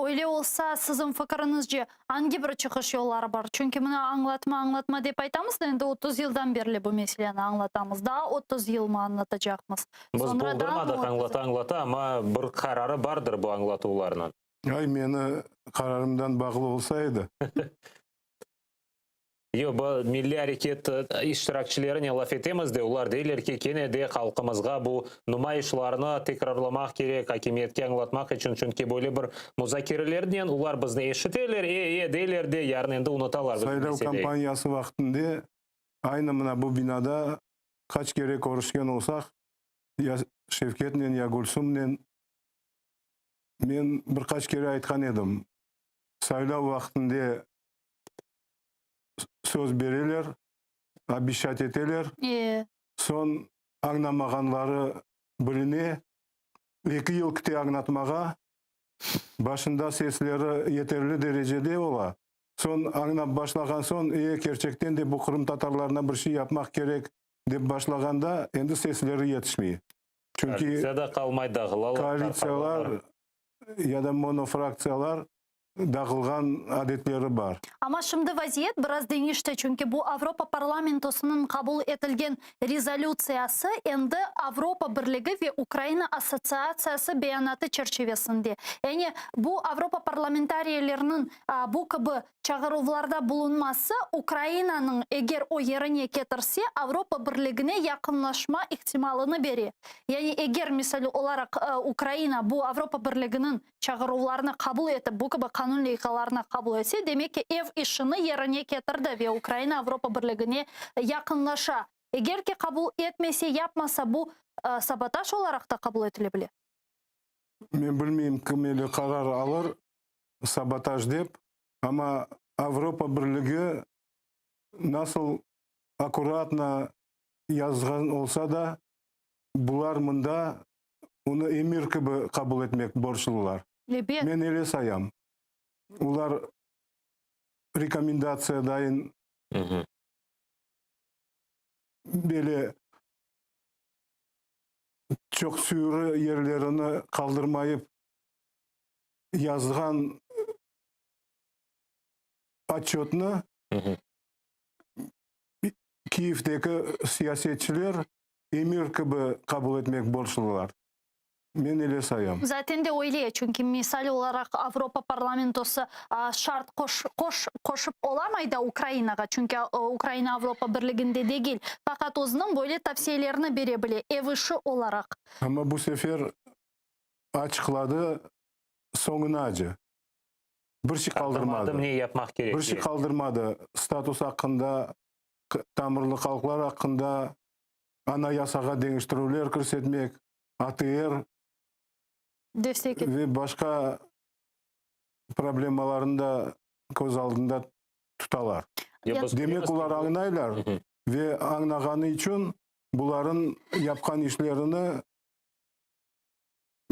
öyle olsa, siziñ fikiriñizce, angi bir çıqış yolları bar? Çünki mına añlatma, añlatma dep aytamız da, endi 30 yıldan berli bu meseleni añlatamız. Daa 30 yılmı añlatacaqmız? Biz Soñra daa mı boldurmadıq 30 añlata-añlata, amma bir qararı bardır bu añlatuvlarnıñ. Ay, meni qararımdan bağlı olsa edi. Yoq, bu milliy areket iştirakçilerinen laf etemiz de, olar deyler ki, kene de halqımızğa bu numayışlarnı tekrarlamaq kerek, akimiyetke añlatmaq içün, çünki böyle bir muzakerelernen olar bizni eşiteler, e, e, deyler de, yarın endi unutalar bizim Saylav meseleyi. kampaniyası vaqtında aynı mına bu binada qaç kere körüşken olsaq, ya Şevketnen, ya Gülsümnen, men bir qaç kere aytqan edim, saylav vaqtında söz bereler, obещать eteler, soñ añlamağanları biline, eki yıl kite añlatmağa, başında sesleri yeterli derecede ola, soñ añlap başlağan soñ, e, kerçekten de bu qırımtatarlarına bir şey yapmaq kerek dep başlağanda, endi sesleri yetişmey. Çünki Koalitsiya da qalmay, dağılalar, koalitsiyalar ya da monofraktsiyalar dağılğan adetleri bar. Amma şimdi vaziyet biraz deñişti, çünki bu Avropa Parlamentosınıñ qabul etilgen rezolütsiyası endi Avropa Birligi ve Ukraina Assotsiatsiyası beyanatı çerçivesinde. Yani bu Avropa parlamentariyleriniñ bu kibi çağıruvlarda bulunması Ukrainanıñ, eger o yerine ketirse, Avropa Birligine yaqınlaşma ihtimalını bere. Yani eger, misal olaraq, Ukraina bu Avropa Birliginiñ çağıruvlarnı qabul etip, bu kibi qanun leyhalarını qabul etse, demek ki, ev işini yerine ketirdi ve Ukraina Avropa Birligine yaqınlaşa. Eger ki, qabul etmese, yapmasa, bu sabotaj olaraq da qabul etile bile. Men bilmeyim, kim ele qarar alır, sabotaj dep, amma Avropa Birligi nasıl akkuratno yazğan olsa da, bular mında Onı emir kibi qabul etmek borclular. Ebet. Men ele sayam. Olar rekomendatsiya dayın böyle çoq süyrü yerlerini qaldırmayıp yazğan otçötnı Kiyevdeki siyasetçiler Emir kibi qabul etmek borclular. Men ele sayam. Zaten de öyle, çünki misal olaraq Avropa parlamentosı şart qoş, qoş, qoşıp olamay da Ukrainağa, çünki Ukraina Avropa Birliginde degil, faqat özüniñ böyle tavsiyelerini bere bile, ev işi olaraq. Amma bu sefer açıqladı soñunace. Bir şey qaldırmadı. Adım-adım ne yapmaq kerek Bir şey qaldırmadı. Status aqqında tamırlı halqlar aqqında Anayasağa deñiştirüvler kirsetmek, ATR ve başqa problemalarnı da köz aldında tutalar. Demek, olar añlaylar ve añlağanı içün buların yapqan işlerini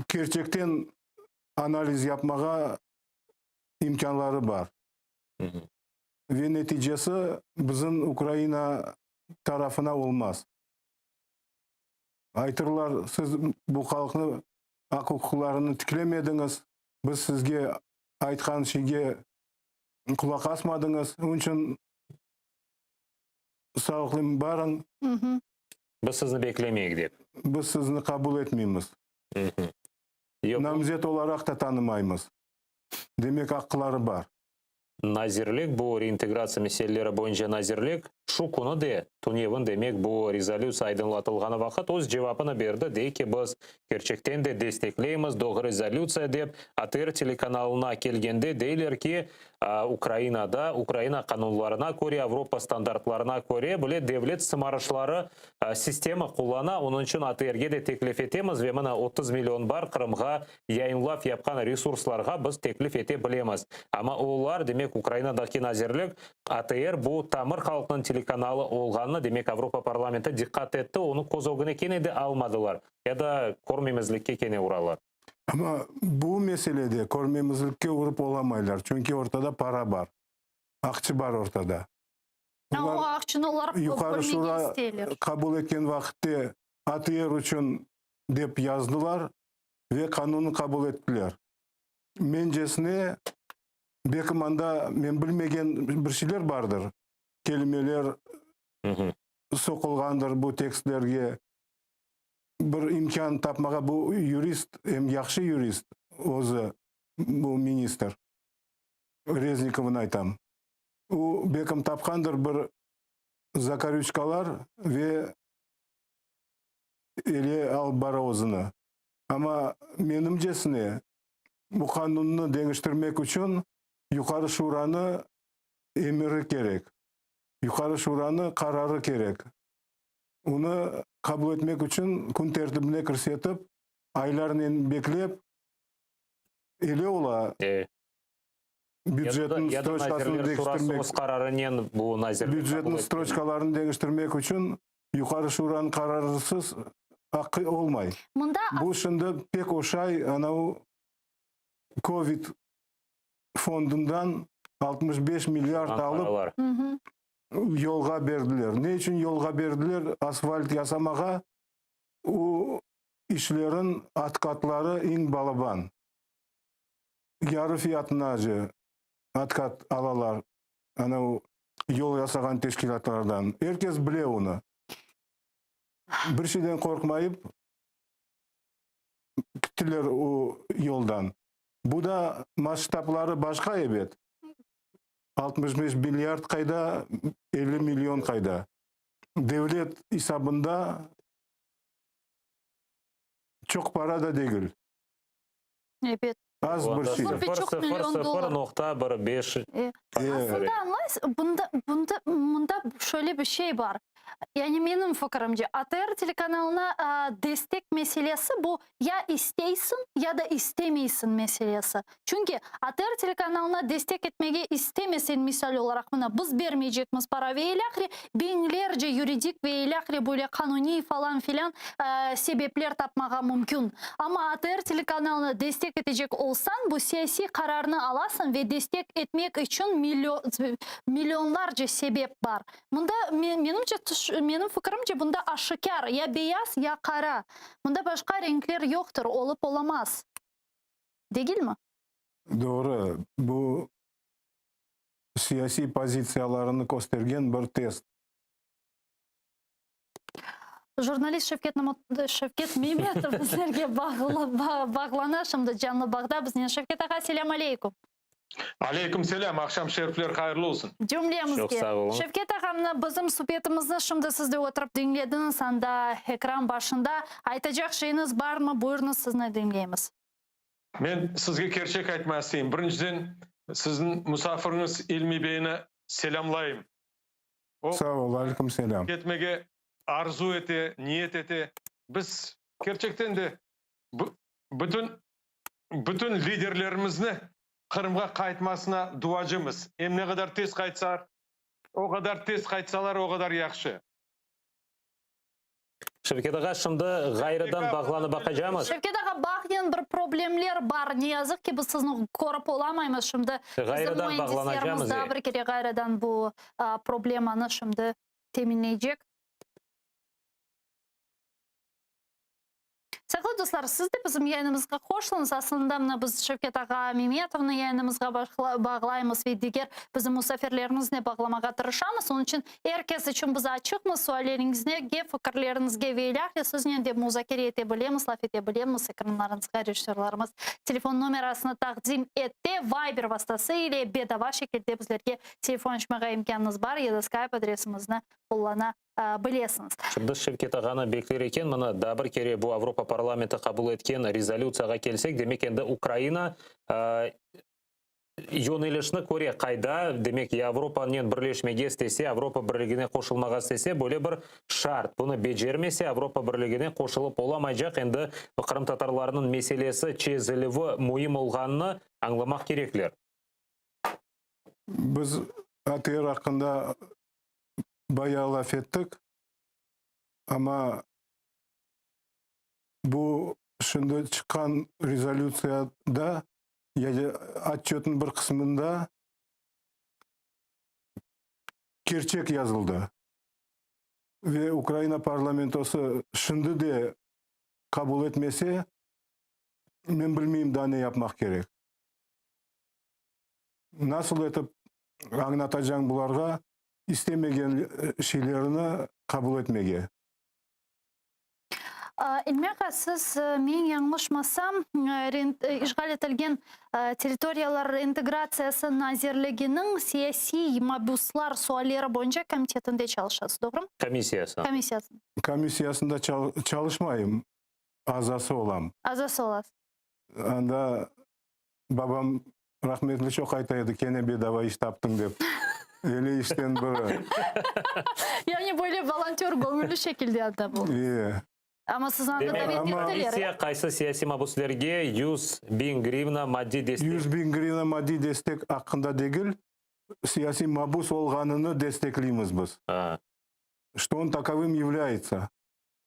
kerçekten analiz yapmağa imkânları bar. Ve neticesi bizim Ukraina tarafına olmaz. Aytırlar, siz bu halqnı aq-uquqlarını tiklemediñiz, biz sizge aytqan şeyge qulaq asmadıñız, onıñ içün sağlıqlı barıñ. Biz sizni beklemeyik dep. Biz sizni qabul etmeymiz. Namzet olaraq da tanımaymız. Demek aqqları bar. Nazirlik, bu reintegratsiya meseleleri boyunca nazirlik, şu künü de, tünevin demek, bu rezolütsiya aydınlatılğanı vaqıt öz cevabını berdi, dey ki, biz kerçekten de destekleymiz, doğru rezolütsiya dep, ATR telekanalına kelgende deyler ki, Ukrainada, Ukraina qanunlarına köre, Avropa standartlarına köre bile devlet sımarışları sistemi qullana, onıñ içün ATRge de teklif etemiz ve mına 30 million bar Qırımğa yayınlav yapqan resurslarğa biz teklif ete bilemiz. Amma olar, demek, Ukrainadaki nazirlik, ATR bu tamır halqnıñ telekanalı olğanını, demek, Avropa parlamenti diqqat etti, onı köz ögüne kene de almadılar ya da körmemezlikke kene uralar. Amma bu meselede körmemizlikke urıp olamaylar, çünki ortada para bar, aqçı bar ortada. O aqçını olar Yuqarı bölmege Şura isteyler. qabul etken vaqıtte ATR içün dep yazdılar ve qanunnı qabul ettiler. Mencesine, belkim anda men bilmegen bir şeyler bardır, kelimeler soqulğandır bu tekstlerge. Bir imkân tapmağa bu yurist, em yahşı yurist özü. Bu ministr. Reznikovnı aytam. O, belkim tapqandır bir zakarüçkalar ve ele alıp bara özüni. Amma menimcesine, bu qanunnı deñiştirmek içün Yuqarı Şuranı emiri kerek, Yuqarı Şuranı qararı kerek. Onı qabul etmek içün kün tertibine kirsetip, aylarnen beklep, ele ola bücetniñ stroçkasını deñiştirmek, bücetniñ stroçkalarını deñiştirmek içün Yuqarı Şuranıñ qararısız aqqı olmay. Bu şimdi pek oşay anav kovid fondundan 65 milliard alıp yolğa berdiler. Ne içün yolğa berdiler? Asfalt yasamağa o işlerin atkatları eñ balaban. Yarı fiyatına atkat alalar anav yol yasağan teşkilâtlardan. Er kes bile onı. Bir şeyden qorqmayıp kittiler o yoldan. Bu da masştabları başqa ebet. 65 milliard qayda, 50 million qayda. Devlet isabında çoq para da degil. Ebet. Az bir şey. Sıfır, sıfır, sıfır noqta bir beş. Aslında añlaysız, bunda, bunda, mında şöyle bir şey bar. Yani menim fikirimce, ATR telekanalına destek meselesi bu ya isteysiñ, ya da istemeysiñ meselesi. Çünki ATR telekanalına destek etmege istemeseñ, misal olaraq, mına, biz bermeycekmiz para ve ilâhre, biñlerce yuridik ve ilâhre böyle qanuniy falan filan sebepler tapmağa mümkün. Amma ATR telekanalına destek etecek olsañ, bu siyasiy qararnı alasıñ ve destek etmek içün millionlarca sebep bar. Mında, menimce, menim fikirimce, bunda aşikâr, ya beyaz, ya qara. Mında başqa renkler yoqtır, olıp olamaz. Degilmi? Doğru. Bu siyasiy pozitsiyalarını köstergen bir test. Jurnalist Şevket Şevket Memetov bizlerge bağlana şimdi canlı bağda biznen. Şevket ağa, selâm aleyküm. Aleyküm selâm, aqşam şerifler hayırlı olsun. Cümlemizge. Çoq sağ olun. Şevket ağa, mına bizim subetimizni şimdi siz de oturıp diñlediñiz anda ekran başında. Aytacaq şeyiñiz barmı? Buyurıñız, sizni diñleymiz. Men sizge kerçek aytmağa isteyim. Birinciden, sizniñ musafiriñiz İlmi beyni selâmlayım. O, Sağ ol, aleyküm selâm. ketmege arzu ete, niyet ete. Biz kerçekten de bütün bütün liderlerimizni Qırımğa qaytmasına duacımız. Em ne qadar tez qaytsar, o qadar tez qaytsalar, o qadar yahşı. Şevket ağa, şimdi ğayrıdan bağlanıp baqacamız. Şevket ağa, bağnen bir problemler bar. Ne yazıq ki, biz sizni körip olamaymız şimdi. Bizim Ğayrıdan müendislerimiz bağlanacamız. daa bir kere ğayrıdan bu problemanı şimdi teminleycek. Sayğılı dostlar, siz de bizim yayınımızğa qoşulıñız. Aslında, mına biz Şevket ağa Memetovnı yayınımızğa bağlaymız ve diger bizim musafirlerimizni bağlamağa tırışamız. Onıñ içün er kes içün biz açıqmız, sualleriñizge, fikirleriñizge ve ilâhre siznen de muzakere ete bilemiz, laf ete bilemiz. Ekranlarıñızğa rejissörlarımız telefon nomerasını taqdim etti. Viber vastası ile bedava şekilde bizlerge telefon açmağa imkânıñız bar ya da Skype adresimizni qullana bilesiñiz. Şimdi Şevket ağanı bekler eken, mına daa bir kere bu Avropa parlamenti qabul etken rezolütsiyağa kelsek, demek endi Ukraina yönelişni köre, qayda, demek ya Avropanen birleşmege istese, Avropa Birligine qoşulmağa istese, böyle bir şart, bunı becermese, Avropa Birligine qoşulıp olamaycaq, endi qırımtatarlarnıñ meselesi çezilüvi müim olğanını añlamaq kerekler. Biz ATR aqqında bayağı laf ettik, amma bu şimdi çıqqan rezolütsiyada, yani otçötnıñ bir qısmında kerçek yazıldı. Ve Ukraina parlamentosı şimdi de qabul etmese, men bilmeyim daa ne yapmaq kerek. Nasıl etip añlatacañ bularğa istemegen şeylerini qabul etmege? İlmi ağa, siz, men yañlışmasam, işğal etilgen territoriyalar reintegratsiyası nazirliginiñ siyasiy mabüslar sualleri boyunca komitetinde çalışasız, doğrumı? Komissiyası. Komissiyası. Komissiyasında çalışmayım, azası olam. Azası olasız. Anda babam rahmetli çoq ayta edi, kene bedava iş taptıñ dep. Ele işten biri. Yani böyle volontör, göñülli şekilde anda bu. E. Amma sizni anda Demek, davet ettiler, komissiya e? qaysı siyasiy mabuslerge 100 biñ grivna maddiy destek. 100 biñ grivna maddiy destek aqqında degil, siyasiy mabus olğanını destekleymiz biz. Что он таковым является.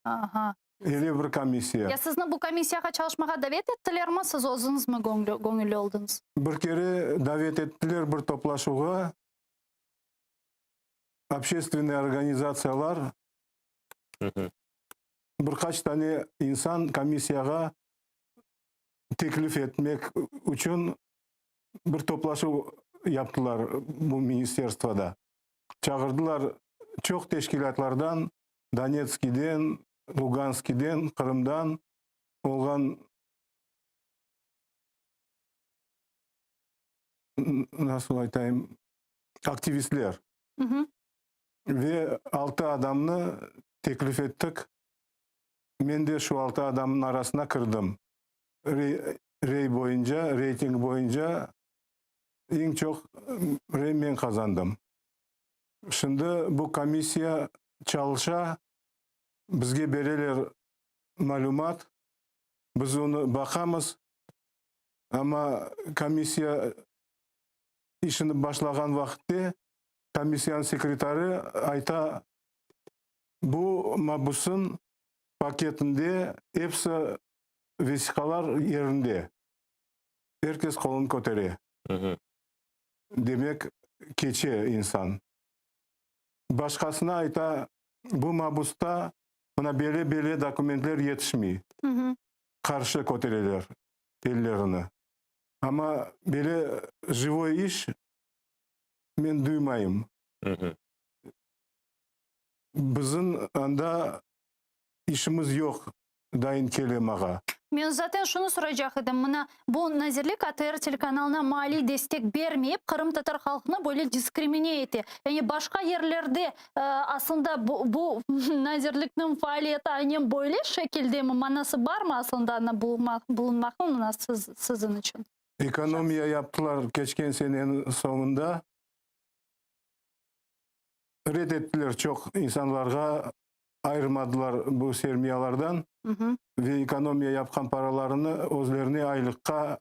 Aha. Ele bir komissiya. Ya sizni bu komissiyağa çalışmağa davet ettilermi, siz özüñizmi göñülli oldıñız? Bir kere davet ettiler bir toplaşuvğa общественный organizatsiyalar, bir qaç tane insan komissiyağa teklif etmek içün bir toplaşuv yaptılar bu ministerstvoda. Çağırdılar çoq teşkilâtlardan, Donetskiden, Luganskiden, Qırımdan olğan nasıl aytayım, aktivistler. Ve altı adamnı teklif ettik. Men de şu altı adamnıñ arasına kirdim. Rey boyunca, reyting boyunca eñ çoq rey men qazandım. Şimdi bu komissiya çalışa, bizge bereler malümat, biz onı baqamız, amma komissiya işini başlağan vaqıtte komissiyanıñ sekretarı ayta, bu mabusın paketinde episi vesiqalar yerinde, er kes qolunı kötere. Demek, keçe insan. Başqasına ayta, bu mabusta mına bele-bele dokumentler yetişmey. Qarşı kötereler ellerini. Amma bele jivoy iş men duymayım. Bizim anda işimiz yoq, dayın kele mağa. Men zaten şunı soraycaq edim, mına bu nazirlik ATR telekanalına maliy destek bermeyip, qırımtatar halqını böyle diskrimine ete. Yani başqa yerlerde aslında bu bu nazirlikniñ faaliyeti aynen böyle şekildemi, manası barmı aslında anda bulunmaqnıñ mına siz siziñ içün? Ekonomiya yaptılar keçken seneniñ soñunda. Red ettiler çoq insanlarğa ayırmadılar bu sermiyalardan ve ekonomiya yapqan paralarını özlerine aylıqqa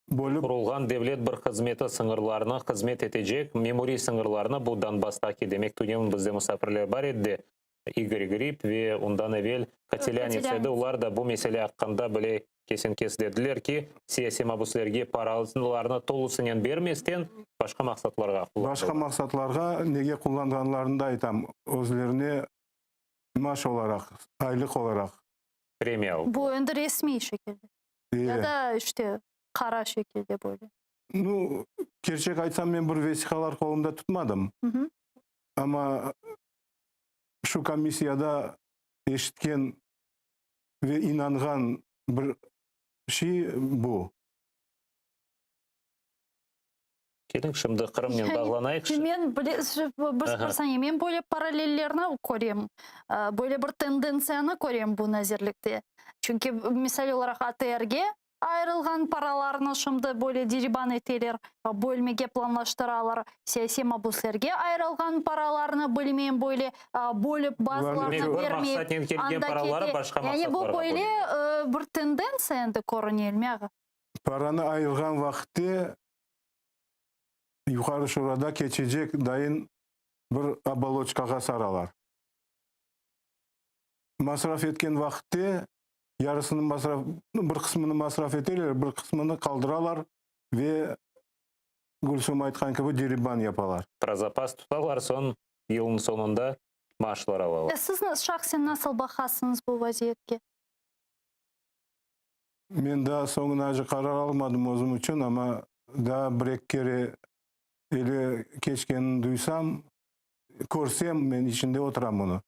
bölip. Qurulğan devlet bir hızmeti sıñırlarına hızmet etecek memuriy sıñırlarına bu Donbasstaki, demek, tünevin bizde musafirler bar edi de, İgor Grib ve ondan evel Kotelânets edi, olar da bu mesele aqqında bile kesen-kes dediler ki, siyasiy mabüslerge paralarnı tolusınen bermesten, başqa maqsatlarğa qullandılar. Başqa maqsatlarğa nege qullanğanlarını da aytam, özlerine maaş olaraq, aylıq olaraq. Premiya aldılar. Bu endi resmiy şekilde. Ya da işte qara şekilde böyle. Nu, kerçek aytsam, men bir vesiqalar qolumda tutmadım. Amma şu komissiyada eşitken ve inanğan bir şey bu. Keliñ, şimdi Qırımnen bağlanayıq. Men bile, bir saniye, men böyle paralellerni körem, böyle bir tendentsiyanı körem bu nazirlikte. Çünki, misal olaraq, ATRge ayırılğan paralarnı şimdi böyle diriban eteler, bölmege planlaştıralar. Siyasiy mabüslerge ayırılğan paralarnı, bilmeyim, böyle bölip, bazılarına bermeyip, anda kete. Yani bu böyle bir tendentsiya endi körüne, İlmi ağa. Paranı ayırğan vaqıtte Yuqarı Şurada keçecek dayın bir oboloçkağa saralar. Masraf etken vaqıtte yarısını masraf, bir qısmını masraf eteler, bir qısmını qaldıralar ve Gülsum aytqan kibi deriban yapalar. Pro zapas tutalar, soñ yılnıñ soñunda maaşlar alalar. Siz şahsen nasıl baqasıñız bu vaziyetke? Men daa soñunace qarar almadım özüm içün, amma daa bir-eki kere ele keçkenini duysam, körsem, men içinde oturam bunı.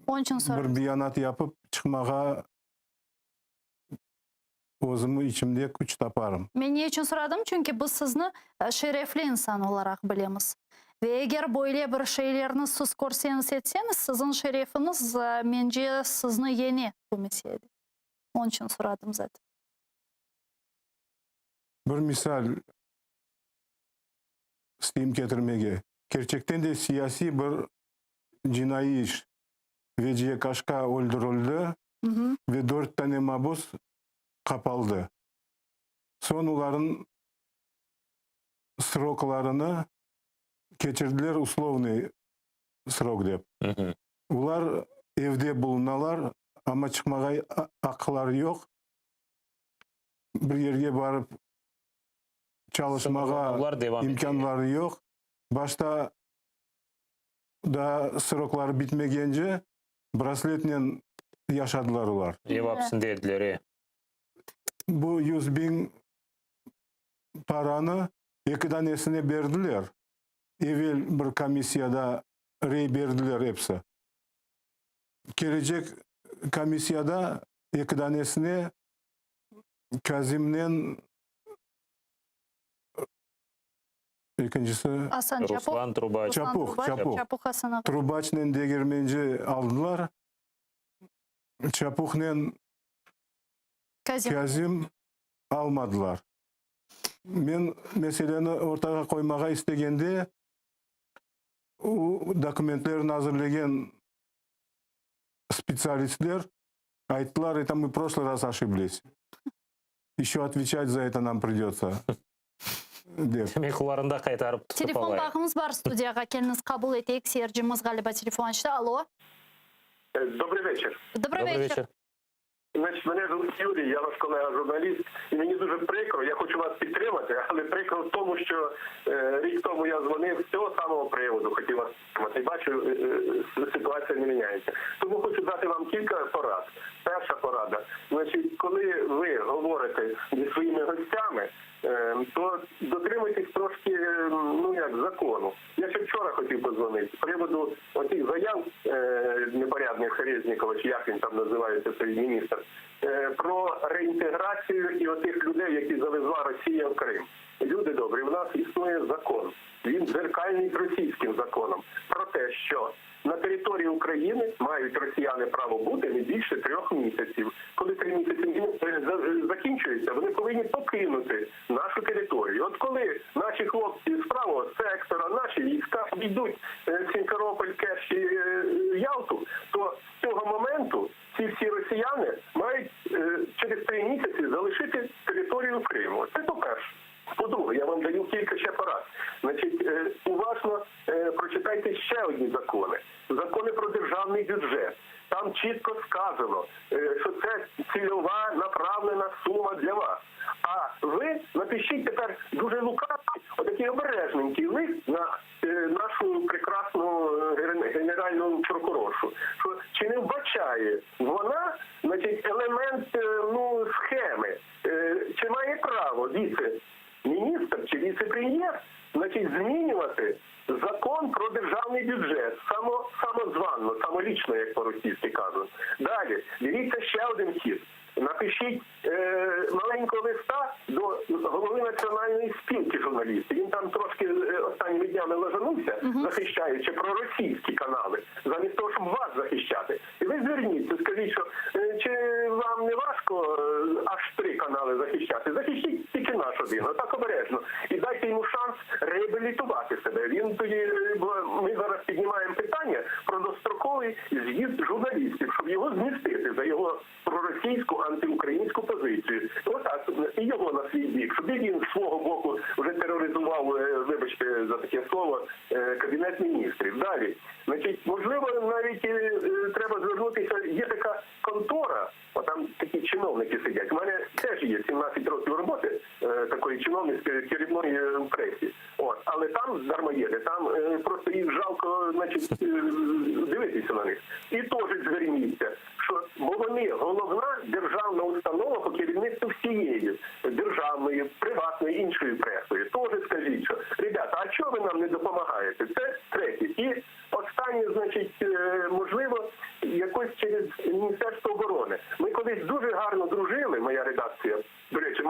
Onıñ içün bir beyanat yapıp çıqmağa özüm içimde küç taparım. Men ne içün soradım, çünki biz sizni şerefli insan olaraq bilemiz. Ve eger böyle bir şeylerni siz körseñiz, etseñiz, siziñ şerefiñiz, mence, sizni yeñe bu meselede. Onıñ içün soradım zaten. Bir misal isteyim ketirmege. Kerçekten de siyasiy bir cinaiy iş. Veciye Kaşka öldürildi ve dört tane mabus qapaldı. Soñ olarnıñ sroklarını keçirdiler uslovnıy srok dep. Olar evde bulunalar, amma çıqmağa aqqları yoq. Bir yerge barıp çalışmağa imkânları yoq. Başta daa srokları bitmegence brasletnen yaşadılar olar. Ev apsinde ediler, e. Bu 100.000 paranı eki danesine berdiler. Evel bir komissiyada rey berdiler episi. Kelecek komissiyada eki danesine Kazimnen ekincisi Asan Çapuh. Ruslan Trubaç. Çapuh, Çapuh. Çapuh Asan ağa. Trubaçnen Degermenci aldılar. Çapuhnen Kazim. Kazim almadılar. Men meseleni ortağa qoymağa istegende, o dokumentlerni azırlegen spetsialistler ayttılar, это мы прошлый раз ошиблись. Еще отвечать за это нам придется. Dep. Demek, olarnı da qaytarıp tutıp Telefon alayıq. bağımız bar studiyağa, keliñiz qabul eteyik, seyircimiz ğaliba telefon açtı. Alo. Добрый вечер. Добрый вечер. Значить, мене звуть Юрій, я ваш колега-журналіст, і мені дуже прикро, я хочу вас підтримати, але прикро в тому, що е, рік тому я дзвонив з цього самого приводу, хотів вас підтримати. І бачу, е, е, ситуація не міняється. Тому хочу дати вам кілька порад. Перша порада. Значить, коли ви говорите зі своїми гостями, е, то дотримуйтесь трошки е, ну як закону. Я ще вчора хотів подзвонити з приводу оцих заяв е, непорядних Резнікова, чи як він там називається, цей міністр, е, про реінтеграцію і отих людей, які завезла Росія в Крим. Люди добрі, в нас існує закон. Він дзеркальний з російським законом про те, що на території України мають росіяни право бути не більше трьох місяців. Коли три місяці е, за- закінчуються, вони повинні покинути нашу територію. От коли наші хлопці з правого сектора, наші війська йдуть в Сімферополь, Керч і е, Ялту, то з цього моменту ці всі росіяни мають е, через три місяці залишити територію Криму. Це по-перше. По-друге, я вам даю кілька ще порад. Значить, е, уважно е, прочитайте ще одні закони. Закони про державний бюджет. Там чітко сказано, е, що це цільова направлена сума для вас. А ви напишіть тепер дуже лукавий, отакий обережненький лист на е, нашу прекрасну е, ген- генеральну прокуроршу, що чи не вбачає вона, значить, елемент е, ну, схеми, Е, чи має право віце-міністр чи віце-прем'єр, значить, змінювати закон про державний бюджет само, самозванно, самолічно, як по-російськи кажуть. Далі, дивіться ще один хід. Напишіть е, маленького листа до голови Національної спілки журналістів. Він там трошки е, останніми днями лажанувся, захищаючи проросійські канали, замість того, щоб вас захищати. І ви зверніться, скажіть, що е, чи вам не важко е, аж три канали захищати? Захищіть тільки наш один, отак обережно. І дайте йому шанс реабілітувати себе. Він тоді, е, бо ми зараз піднімаємо питання про достроковий з'їзд журналістів, щоб його змістити за його проросійську антиукраїнську позицію. Отак і його на свій бік, щоб і він з свого боку вже тероризував, е, вибачте за таке слово, е, кабінет міністрів. Далі, значить, можливо, навіть е, е, треба звернутися. Є така контора, отам такі чиновники сидять. У мене теж є 17 років роботи е, такої чиновницької керівної е, в пресі. От, але там дармоєди, там е, просто їх жалко, значить, е, дивитися на них. І теж зверніться, що бо вони головна державна установа по керівництву всієї державної, приватної, іншої пресою. Теж скажіть, що ребята, а чого ви нам не допомагаєте? Це третє. І останнє, значить, е, можливо,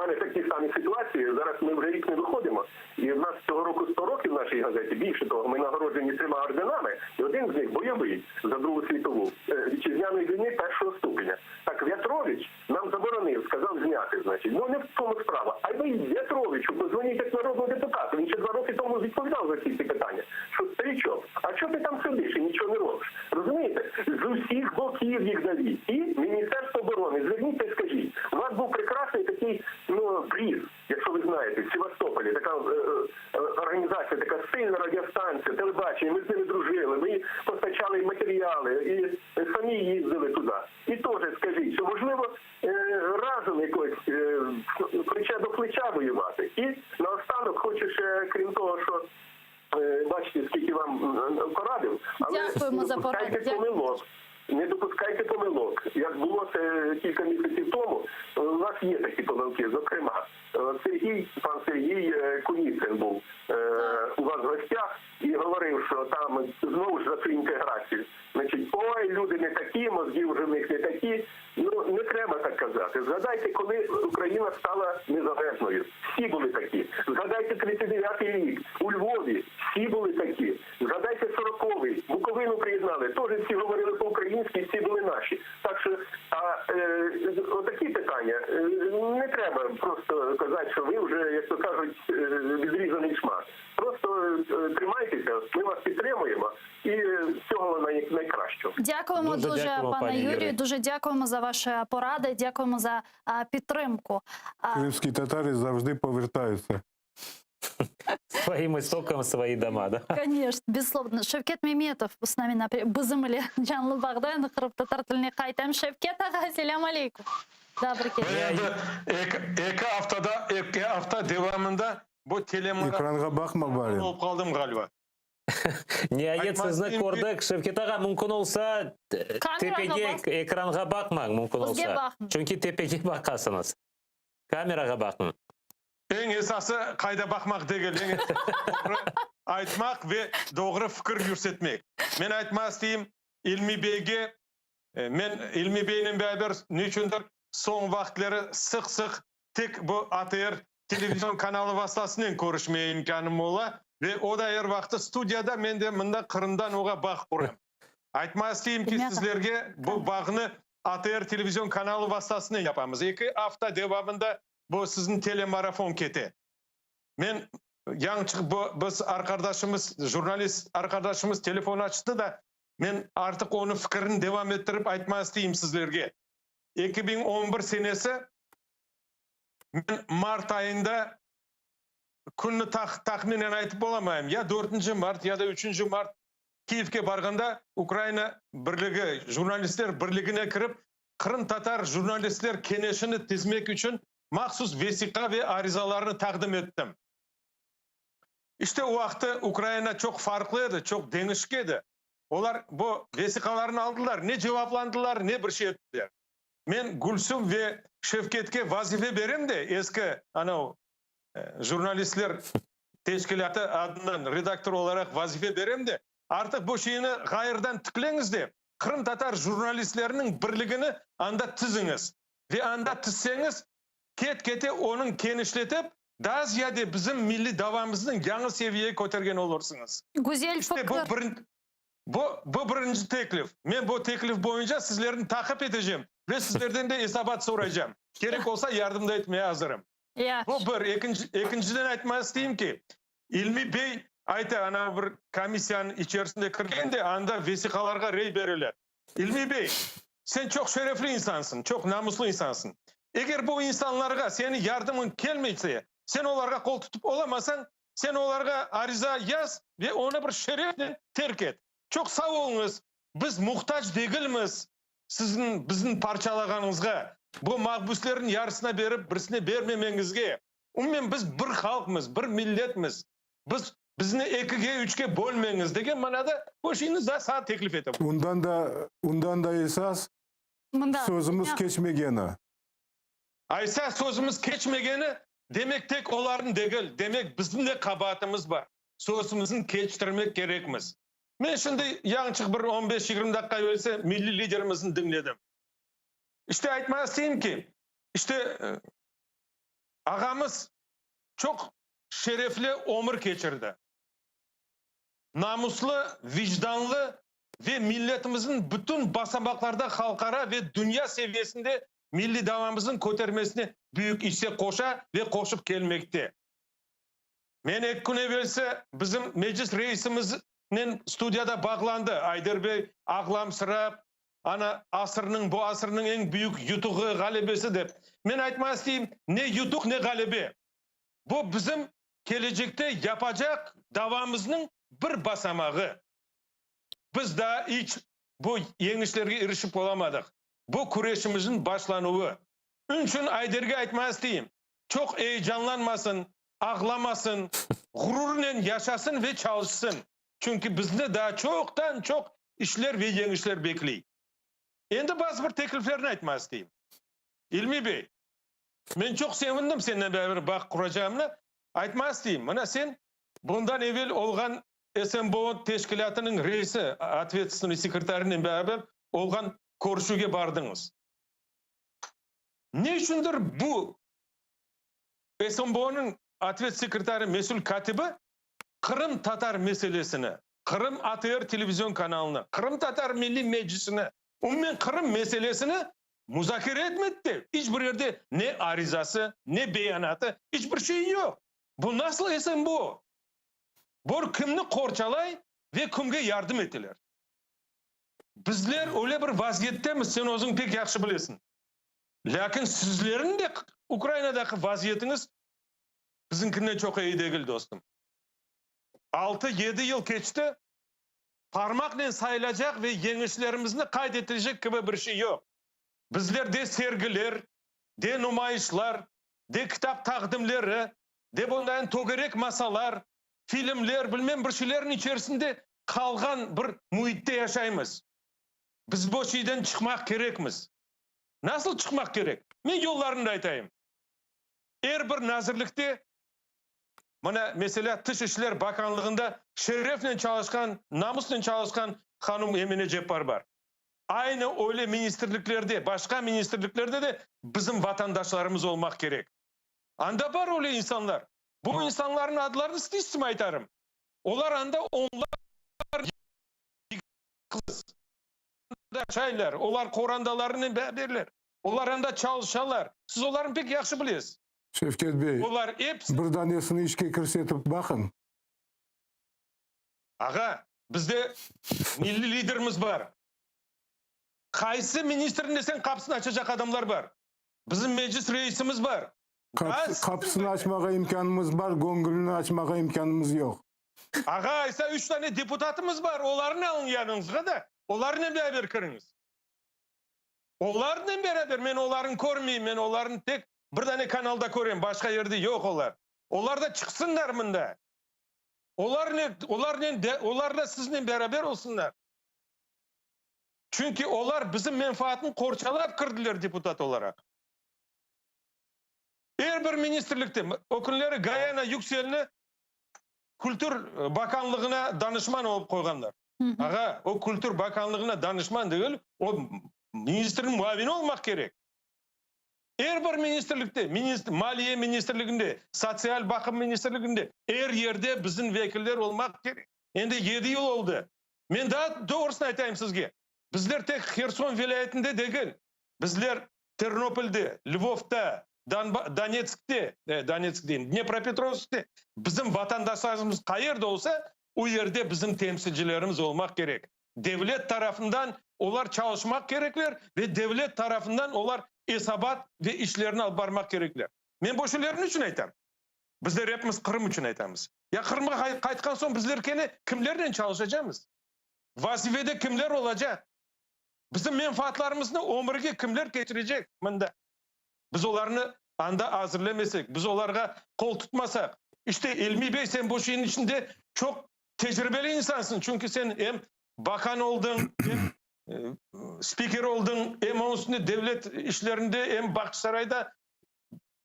мене такі самі ситуації. Зараз ми вже рік не виходимо. І в нас цього року 100 років нашій газеті. Більше того, ми нагороджені трьома орденами, і один з них бойовий за Другу світову е, вітчизняної війни першого ступеня. Так В'ятрович нам заборонив, сказав зняти, значить. Ну не в тому справа. А ви В'ятровичу позвоніть як народному депутату. Він ще два роки тому відповідав за всі ці питання. Що старічок, а що ти там сидиш і нічого не робиш? Розумієте? З усіх боків їх давіть. І Міністерство оборони, зверніться і скажіть, у вас був прекрасний такий ну, бріз, якщо ви знаєте, в Севастополі, така е, е, організація, така сильна радіостанція, телебачення, ми з ними дружили, ми постачали і матеріали, і самі їздили туди. І теж скажіть, що можливо е, разом якось е, плече до плеча воювати. І наостанок хочу ще, крім того, що е, бачите, скільки вам е, порадив, але Дякуємо не за поради. допускайте Дякую. помилок. Не допускайте помилок. Як було це кілька місяців тому, у нас є такі помилки. Зокрема, е, Сергій, пан Сергій е, Куніцин був е, у вас в гостях і говорив, що там знову ж за цю інтеграцію. Значить, ой, люди не такі, мозги вже в них не такі. Ну не треба так казати. Згадайте, коли Україна стала незалежною. Всі були такі. Згадайте 39-й рік у Львові. Всі були такі. Згадайте 40-й. Буковину приєднали. Теж всі говорили по-українськи, всі були наші. Так що, а е, отакі питання е, не треба просто казати, що ви вже, як то кажуть, е, відрізаний шмат. Просто е, тримайтеся, ми вас підтримуємо і е, всього най- найкращого. Дякуємо Дуже дуже, дякуємо, пане пані Юрію. Юрію. Дуже дякуємо за ваші поради. Дякуємо за а, підтримку. А, Кримські татари завжди повертаються. Своим истокам свои дома, да? Конечно, безусловно. Шевкет Меметов с нами на Bizim ile canlı bağda qırımtatar tiline qaytam. Şevket ağa, selâm aleyküm. Добрый Men endi eki, eki aftada eki afta devamında bu telemarafonda Ekranğa baqma bari. olıp qaldım ğaliba. Niayet Aytmaz sizni deyim ki- kördik. Şevket ağa, mümkün olsa Kamerağa tepege bas. ekranğa baqmañ, mümkün Bizge olsa. baqıñ. Çünki tepege baqasıñız. Kamerağa baqıñ. Eñ esası qayda baqmaq degil, eñ esası doğru aytmaq ve doğru fikir yürsetmek. Men aytmaq isteyim, İlmi beyge, men İlmi beynen beraber ne içündir soñ vaqıtları sıq-sıq tek bu ATR televizion kanalı vastasınen körüşmeye imkânım ola ve o da er vaqtı studiyada, men de mında Qırımdan oğa bağ quram. Aytmaq isteyim ki, sizlerge bu bağnı ATR televizion kanalı vastasınen yapamız. Eki afta devamında bu siziñ telemarafon kete. Men yañçıq bu biz arqardaşımız, jurnalist arqardaşımız telefon açtı da, men artıq onıñ fikirini devam ettirip aytmaq isteyim sizlerge. 2011 senesi men mart ayında, künni tahminen aytıp olamayım, ya dörtünci mart, ya da üçünci mart Kiyevge barğanda Ukraina birligi, jurnalistler birligine kirip, Qırımtatar jurnalistler keñeşini tizmek içün mahsus vesiqa ve arizalarnı taqdim ettim. İşte o vaqtı Ukraina çoq farqlı edi, çoq deñişik edi. Olar bu vesiqalarnı aldılar, ne cevaplandılar, ne bir şey ettiler. Men Gülsüm ve Şevketke vazife berem de, eski anav jurnalistler teşkilâtı adından redaktor olaraq vazife berem de, artıq bu şeyni ğayırdan tikleñiz de, qırımtatar jurnalistleriniñ birligini anda tiziñiz. Ve anda tizseñiz, ket-kete onıñ kenişletip, daa ziyade bizim milliy davamıznıñ yañı seviyege kötergen olursıñız. Güzel İşte bu fikir. birin, bu, bu birinci teklif. Men bu teklif boyunca sizlerni taqip etecem ve sizlerden de esabat soraycam. Kerek olsa, yardım da etmeye azırım. Yahşı. Bu bir. Ekinci, ekinciden aytmaq isteyim ki, İlmi bey ayta, ana bir komissiyanıñ içerisinde kirgende, anda vesiqalarğa rey bereler. İlmi bey, sen çoq şerefli insansıñ, çoq namuslı insansıñ. Eger bu insanlarğa seniñ yardımıñ kelmese, sen olarğa qol tutıp olamasañ, sen olarğa ariza yaz ve onı bir şerefnen terk et. Çoq sağ oluñız, biz muhtac degilmiz siziñ bizni parçalağanıñızğa, bu mahbüslerniñ yarısına berip, birisine bermemeñizge. Umumen biz bir halqmız, bir milletmiz. Biz, bizni ekige, üçke bölmeñiz degen manada bu şeyni da saña teklif etem. Undan da, undan da esas Mında, sözümiz keçmegeni. Aysa sözümiz keçmegeni, demek tek olarnıñ degil, demek bizim de qabaatımız bar. Sözümizni keçtirmek kerekmiz. Men şimdi yañçıq bir on beş-yigirmi daqqa evelsi milliy liderimizni diñledim. İşte aytmaq isteyim ki, işte. Ağamız çoq şerefli ömür keçirdi. Namuslı, vicdanlı ve milletimizniñ bütün basamaqlarda halqara ve dünya seviyesinde milliy davamıznıñ kötermesine büyük isse qoşa ve qoşıp kelmekte. Men eki kün evelsi bizim Meclis reisimiznen studiyada bağlandı. Ayder bey ağlamsırap, ana, asırnıñ, bu asırnıñ eñ büyük yutuğı, ğalebesi dep. Men aytmaq isteyim, ne yutuq, ne ğalebe. Bu bizim kelecekte yapacaq davamıznıñ bir basamağı. Biz daa iç bu yeñişlerge irişip olamadıq. Bu küreşimizniñ başlanuvı. Ünçün Ayderge aytmaq isteyim, çoq eyecanlanmasın, ağlamasın, ğururnen yaşasın ve çalışsın. Çünki bizni daa çoqtan-çoq işler ve yeñişler bekley. Endi bazı bir tekliflerni aytmaq isteyim. İlmi bey, men çoq sevindim senden beraber bağ quracağımnı. Aytmaq isteyim, mına sen bundan evel olğan SNBO teşkilâtınıñ reisi, otvetstvennıy sekretarınen beraber olğan körüşüvge bardıñız. Ne içündir bu SNBOnıñ otvet sekretarı, mesül kâtibi qırımtatar meselesini, Qırım ATR televizion kanalını, Qırımtatar Milliy Meclisini, umumen Qırım meselesini muzakere etmedi de, iç bir yerde ne arizası, ne beyanatı, iç bir şeyi yoq. Bu nasıl SNBO? Bor kimni qorçalay ve kimge yardım eteler? Bizler öyle bir vaziyettemiz, sen özüñ pek yahşı bilesiñ. Lâkin sizlerniñ de Ukrainadaki vaziyetiñiz bizimkinden çoq eyi degil, dostum. Altı-yedi yıl keçti, parmaqnen sayılacaq ve yeñişlerimizni qayd etilecek kibi bir şey yoq. Bizler de sergiler, de numayışlar, de kitap taqdimleri, de bundayın tögerek masalar, filmler, bilmem bir şeylerniñ içerisinde qalğan bir müitte yaşaymız. Biz bu şeyden çıqmaq kerekmiz. Nasıl çıqmaq kerek? Men yollarını da aytayım. Er bir nazirlikte, mına, meselâ, Tış işler bakanlığında şerefnen çalışqan, namusnen çalışqan hanum Emine Ceppar bar. Aynı öyle ministrliklerde, başqa ministrliklerde de bizim vatandaşlarımız olmaq kerek. Anda bar öyle insanlar. Bu insanlarnıñ adlarını isim aytarım. Olar anda onlar qız yaşaylar, olar qorantalarınen beraberler, olar anda çalışalar. Siz olarnı pek yahşı bilesiz. Şevket bey, Olar episi. bir danesini işke kirsetip baqıñ. Ağa, bizde milliy liderimiz bar. Qaysı ministrni deseñ, qapısını açacaq adamlar bar. Bizim Meclis reisimiz bar. Qapısını açmağa imkânımız bar, göñgülini açmağa imkânımız yoq. Ağa, aysa üç tane deputatımız bar, olarnı alıñ yanıñızğa da, olarnen beraber kiriñiz. Olarnen beraber, men olarnı körmeyim, men olarnı tek bir dane kanalda körem, başqa yerde yoq olar. Olar da çıqsınlar mında. Olarnen, olarnen, olar da siznen beraber olsunlar. Çünki olar bizim menfaatnı qorçalap kirdiler deputat olaraq. Er bir ministrlikte, o künleri Gayana Yükselni Kültür bakanlığına danışman olıp qoyğanlar. Ağa, o Kültür bakanlığına danışman degil, o ministrniñ muavini olmaq kerek. Er bir ministrlikte, ministr, Maliye ministrliginde, Sotsial baqım ministrliginde, er yerde bizim vekiller olmaq kerek. Endi yedi yıl oldı. Men daa doğrusını aytayım sizge, bizler tek Herson vilâyetinde degil, bizler Ternopolde, Lvovda, Donetskte, Donetsk deyim, Dnepropetrovskte bizim vatandaşlarımız qayerde olsa, o yerde bizim temsilcilerimiz olmaq kerek. Devlet tarafından olar çalışmaq kerekler ve devlet tarafından olar esabat ve işlerini alıp barmaq kerekler. Men bu şeylerni niçün aytam? Bizler epimiz Qırım içün aytamız. Ya Qırımğa qaytqan soñ bizler kene kimlernen çalışacamız? Vazifede kimler olacaq? Bizim menfaatlarımıznı ömürge kimler keçirecek mında? Biz olarnı anda azırlemesek, biz olarğa qol tutmasaq. İşte, İlmi bey, sen bu şeyniñ içinde çoq tecribeli insansıñ, çünki sen em bakan oldıñ, em spiker oldıñ, em onıñ üstünde devlet işlerinde, em Bağçasarayda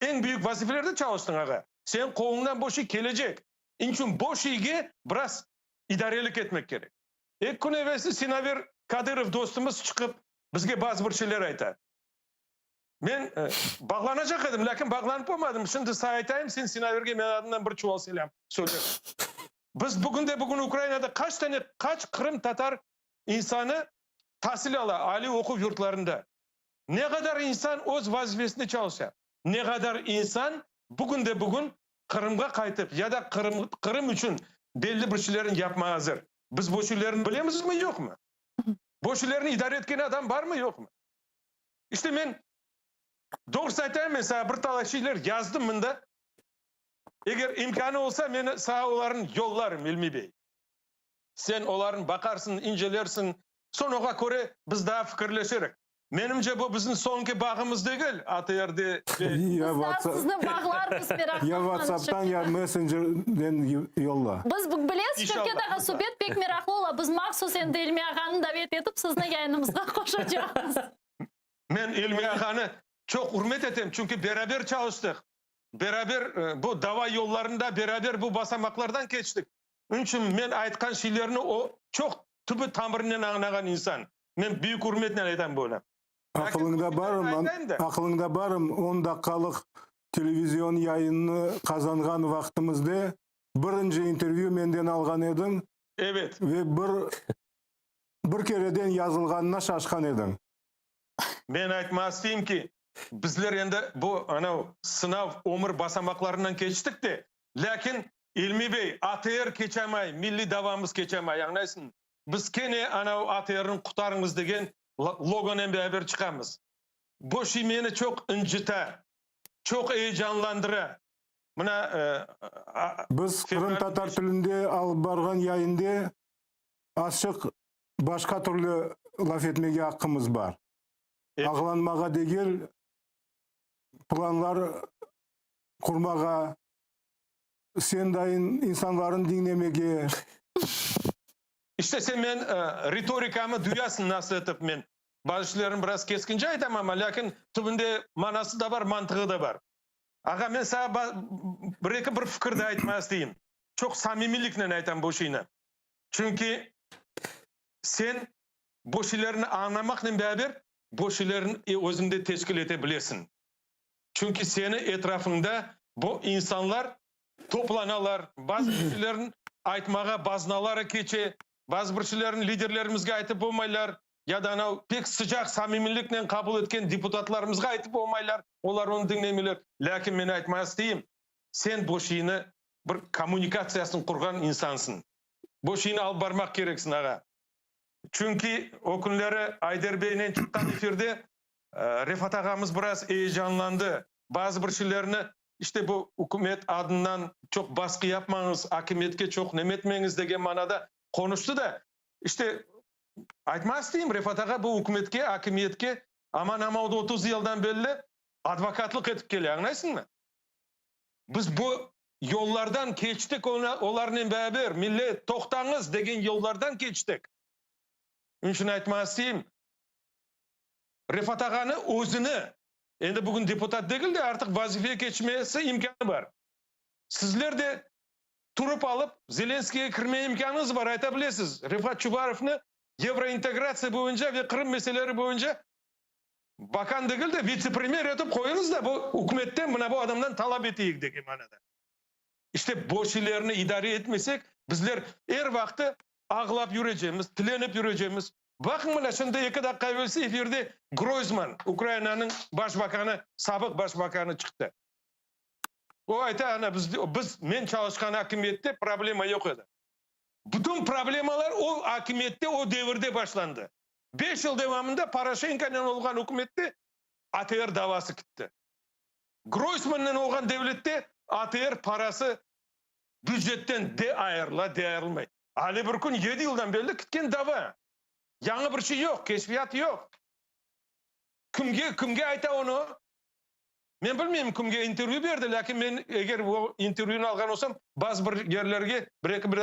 eñ büyük vazifelerde çalıştıñ, ağa. Seniñ qoluñdan bu şey kelecek. İnçün bu şeyge biraz idarelik etmek kerek. Eki kün evelsi Sinaver Kadırov dostumız çıqıp, bizge bazı bir şeyler ayta. Men bağlanacaq edim, lâkin bağlanıp olmadım. Şimdi saña aytayım, sen Sinaverge menim adımdan bir çuval selâm söyle. Biz bugün de bugün Ukrainada qaç tane, qaç qırımtatar insanı tasil ala aliy oquv yurtlarında? Ne qadar insan öz vazifesinde çalışa? Ne qadar insan bugün de bugün Qırımğa qaytıp ya da Qırım, Qırım içün belli bir şeylerni yapmağa azır? Biz bu şeylerni bilemizmi, yoqmı? Bu şeylerni idare etken adam barmı, yoqmı? İşte men, doğrusı aytayım, men saña bir talay şeyler yazdım mında. Eger imkânı olsa, men saña olarnı yollarım, İlmi bey. Sen olarnı baqarsıñ, incelersiñ. Soñ oğa köre biz daa fikirleşerik. Menimce, bu bizim soñki bağımız degil, ATRde ve. Ya Biz daa sizni bağlarmız, meraqlanmañız, Ya WhatsApptan, ya messencerden yolla. Biz bilesiz, Şevket ağa, subet pek meraqlı ola. Biz mahsus endi İlmi ağanı davet etip, sizni yayınımızğa qoşacaqmız. Men İlmi ağanı çoq ürmet etem, çünki beraber çalıştıq, beraber bu dava yollarında beraber bu basamaqlardan keçtik. Onıñ içün men aytqan şeylerni o çoq tübü-tamırınen añlağan insan. Men büyük ürmetnen aytam bunı. Aqılıñda barmı, aqılıñda barmı, on daqqalıq televizion yayınnı qazanğan vaqtımızda birinci intervyü menden alğan ediñ. Evet. Ve bir, bir kereden yazılğanına şaşqan ediñ. Men aytmaq isteyim ki, bizler endi bu, anav, sınav ömür basamaqlarından keçtik de, lâkin, İlmi bey, ATR keçamay, milliy davamız keçamay, añlaysıñmı? Biz kene anav ATRni qurtarıñız degen logonen beraber çıqamız. Bu şey meni çoq ıncıta, çoq eyecanlandıra. Mına, Biz qırımtatar tilinde alıp barğan yayında azçıq başqa türlü laf etmege aqqımız bar. Ağlanmağa degil, planlar qurmağa, sen dayın insanların diñlemege. İşte sen men ritorikamı duyasıñ nasıl etip men bazı şeylerni biraz keskince aytam amma lâkin tübünde manası da bar mantığı da bar. Ağa men saña bir eki bir fikir de aytmağa isteyim. Çoq samimiyliknen aytam bu şeyni. Çünki sen bu şeylerni añlamaqnen beraber bu şeylerni özüñde teşkil ete bilesiñ. Çünki seni etrafıñda bu insanlar toplanalar, bazı bir şeylerni aytmağa baznaları keçe, bazı bir şeylerni liderlerimizge aytıp olmaylar, ya da anav pek sıcaq samimiyliknen qabul etken deputatlarımızğa aytıp olmaylar, olar onı diñlemeyler. Lâkin men aytmağa isteyim, sen bu şeyni bir kommunikatsiyasını qurğan insansıñ. Bu şeyni alıp barmaq kereksiñ, ağa. Çünki o künleri Ayder beynen çıqqan efirde Refat ağamız biraz eyecanlandı. Bazı bir şeylerni, işte bu ükümet adından çoq basqı yapmañız, akimiyetke çoq neme etmeñiz degen manada qonuştı da, işte, aytmaq isteyim, Refat ağa bu ükümetke, akimiyetke aman-aman 30 yıldan belli advokatlıq etip kele, añlaysıñmı? Biz bu yollardan keçtik olarnen beraber, millet, toqtañız degen yollardan keçtik. Onıñ içün aytmaq isteyim, Refat ağanı özüni, endi bugün deputat degil de, artıq vazifeye keçmesi imkânı bar. Sizler de turıp alıp Zelenskiyge kirme imkânıñız bar, ayta bilesiz, Refat Çubarovnı yevrointegratsiya boyunca ve Qırım meseleleri boyunca bakan degil de, vitse-premyer etip qoyuñız da, bu ükümetten mına bu adamdan talap eteyik degen manada. İşte bu şeylerni idare etmesek, bizler er vaqtı ağlap yürecemiz, tilenip yürecemiz. Baqıñ mına, şimdi eki daqqa evelsi efirde Groysman, Ukrainanıñ baş bakanı, sabıq baş bakanı çıqtı. O ayta, ana, biz, biz, men çalışqan akimiyette problema yoq edi. Bütün problemalar o akimiyette, o devirde başlandı. Beş yıl devamında Poroşenkonen olğan ükümette ATR davası kitti. Groysmannen olğan devlette ATR parası bücetten de ayırıla, de ayırılmay. Ale bir kün yedi yıldan berli kitken dava. Yañı bir şey yoq, keşfiyat yoq. Kimge, kimge ayta onı? Men bilmeyim, kimge intervyü berdi, lâkin men eger o intervyünı alğan olsam, bazı bir yerlerge bir-eki bir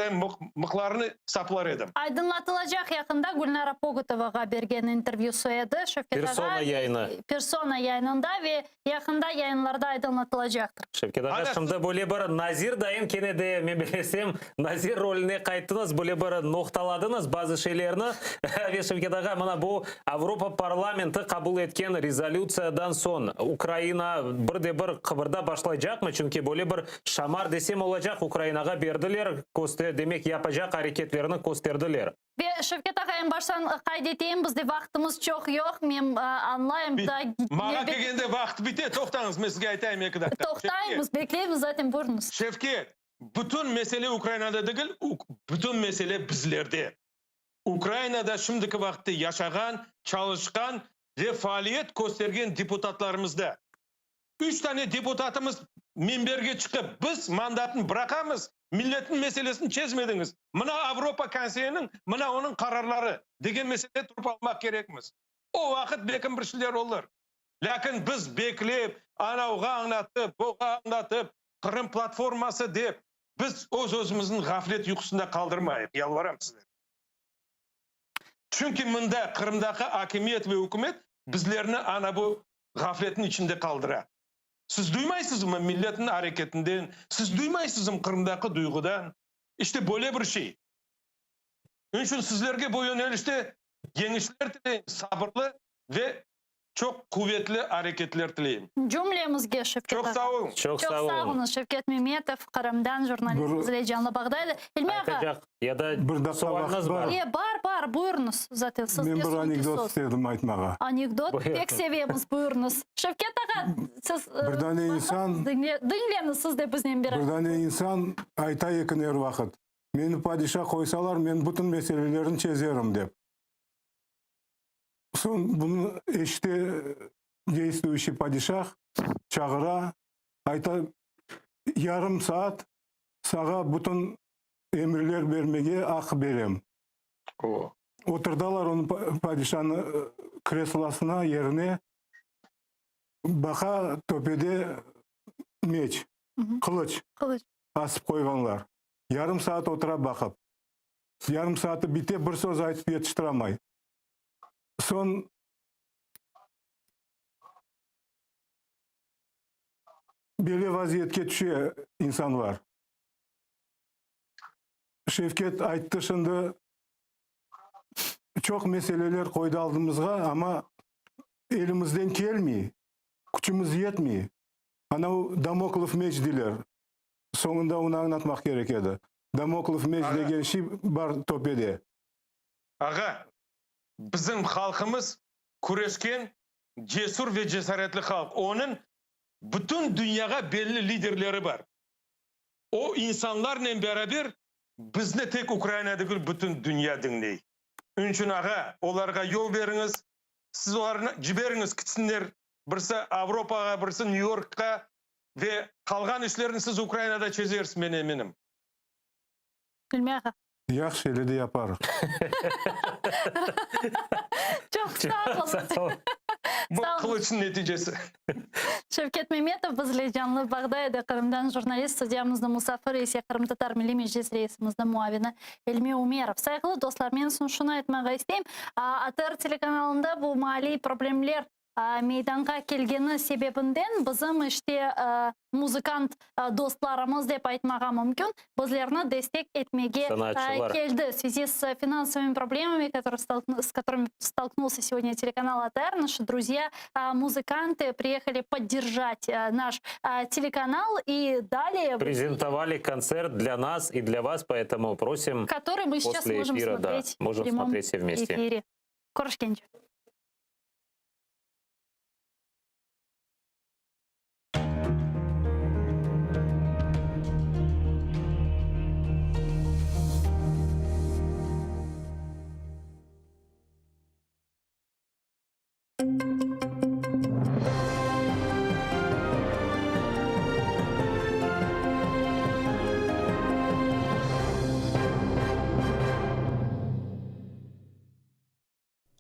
mıqlarını saplar edim. Aydınlatılacaq yaqında Gülnara Pogotovağa bergen intervyüsı edi, Şevket ağa. Persona yayını. Persona yayınında ve yaqında yayınlarda aydınlatılacaqtır. Şevket ağa, şimdi böyle bir nazir dayın kene de, men bilesem, nazir rolüne qayttıñız, böyle bir noqtaladıñız bazı şeylerni. Ve Şevket ağa, mına bu Avropa parlamenti qabul etken rezolütsiyadan soñ Ukraina bir de bir qıbırda başlaycaqmı? Çünki böyle bir şamar desem olacaq, Ukrainağa berdiler, demek yapacaq areketlerini kösterdiler. Ve Şevket ağa, eñ baştan qayd eteyim, bizde vaqtımız çoq yoq, men añlayım, daa Maña kelgende vaqıt bite, toqtañız, men sizge aytayım eki daqqa. Toqtaymız, bekleymiz zaten, buyurıñız. Şevket, bütün mesele Ukrainada degil, bütün mesele bizlerde. Ukrainada şimdiki vaqıtta yaşağan, çalışqan ve faaliyet köstergen deputatlarımızda. Üç tane deputatımız minberge çıqıp, biz mandatnı bıraqamız, milletniñ meselesini çezmediñiz, mına Avropa Konseyiniñ, mına onıñ qararları, degen meselede turıp almaq kerekmiz. O vaqıt belkim bir şeyler olur. Lâkin biz beklep, anavğa añlatıp, buğa añlatıp, Qırım platforması dep, biz öz-özümizni ğaflet yuqusında qaldırmayıq, yalvaram sizlerge. Çünki mında Qırımdaki akimiyet ve ükümet bizlerni ana bu ğafletniñ içinde qaldıra. Siz duymaysızmı milletniñ areketinden, siz duymaysızmı Qırımdaki duyğudan? İşte böyle bir şey. Onıñ içün sizlerge bu yönelişte yeñişler tileyim, sabırlı ve çoq quvetli areketler tileyim. Cümlemizge Şevket Çoq ağa. sağ oluñ. Çoq Çoq sağ sağ oluñ. oluñız. Şevket Memetov, Qırımdan jurnalist bizle canlı bağda edi. İlmi ağa. Aytacaq ya da Bir daqqa sualñız vaqıt bar. bar. E, bar, bar, buyurıñız. Zaten sizge Men bir soñki anekdot söz. istedim aytmağa. Anekdot Buyur. pek sevemiz, buyurıñız. Şevket ağa, siz, e, Bir dane insan diñle, diñleñiz siz de biznen beraber. Bir dane insan ayta eken er vaqıt, Meni padişa qoysalar, men bütün meselelerni çezerim, dep. Soñ bunı eşite deystvuyuşiy padişah, çağıra, ayta, Yarım saat sağa bütün emirler bermege aq berem. Oturdalar onı padişanı kreslosına, yerine, baqa, töpede meç, qılıç asıp qoyğanlar. Yarım saat otura baqıp. Yarım saatı bite, bir söz aytıp yetiştiramay. Soñ böyle vaziyetke tüşe insanlar. Şevket ayttı şimdi, çoq meseleler qoydı aldımızğa, amma elimizden kelmey, küçümiz yetmey. Anau Damoklov meç deyler, soñunda onı añlatmaq kerek edi. Damoklov meç degen şey bar töpede. Ağa, bizim halqımız küreşken cesur ve cesaretli halq. Onıñ bütün dünyağa belli liderleri bar. O insanlarnen beraber bizni tek Ukraina degil, bütün dünya diñley. Onıñ içün, ağa, olarğa yol beriñiz, siz olarnı ciberiñiz, kitsinler, birisi Avropağa, birisi Nyu-Yorkqa ve qalğan işlerni siz Ukrainada çezersiz, men eminim. İlmi ağa. Yahşı, ele de yaparıq. Çoq sağ oluñ. Bu qılıçnıñ neticesi. Şevket Memetov bizle canlı bağda edi, Qırımdan jurnalist, studiyamıznıñ musafiri ise Qırımtatar Milliy Meclis reisimizniñ muavini İlmi Ümerov. Sayğılı dostlar, men soñ şunı aytmağa isteyim, ATR telekanalında bu maliy problemler meydanğa kelgeni sebebinden bizim işte muzıkant dostlarımız dep aytmağa mümkün, bizlerni destek etmege keldi. В связи с финансовыми проблемами, с которыми столкнулся сегодня телеканал АТР, наши друзья, музыканты приехали поддержать наш телеканал и далее... Презентовали концерт для нас и для вас, поэтому просим Который мы сейчас после можем эфира, да, смотреть можем в прямом смотреть все вместе. эфире. Körüşkence.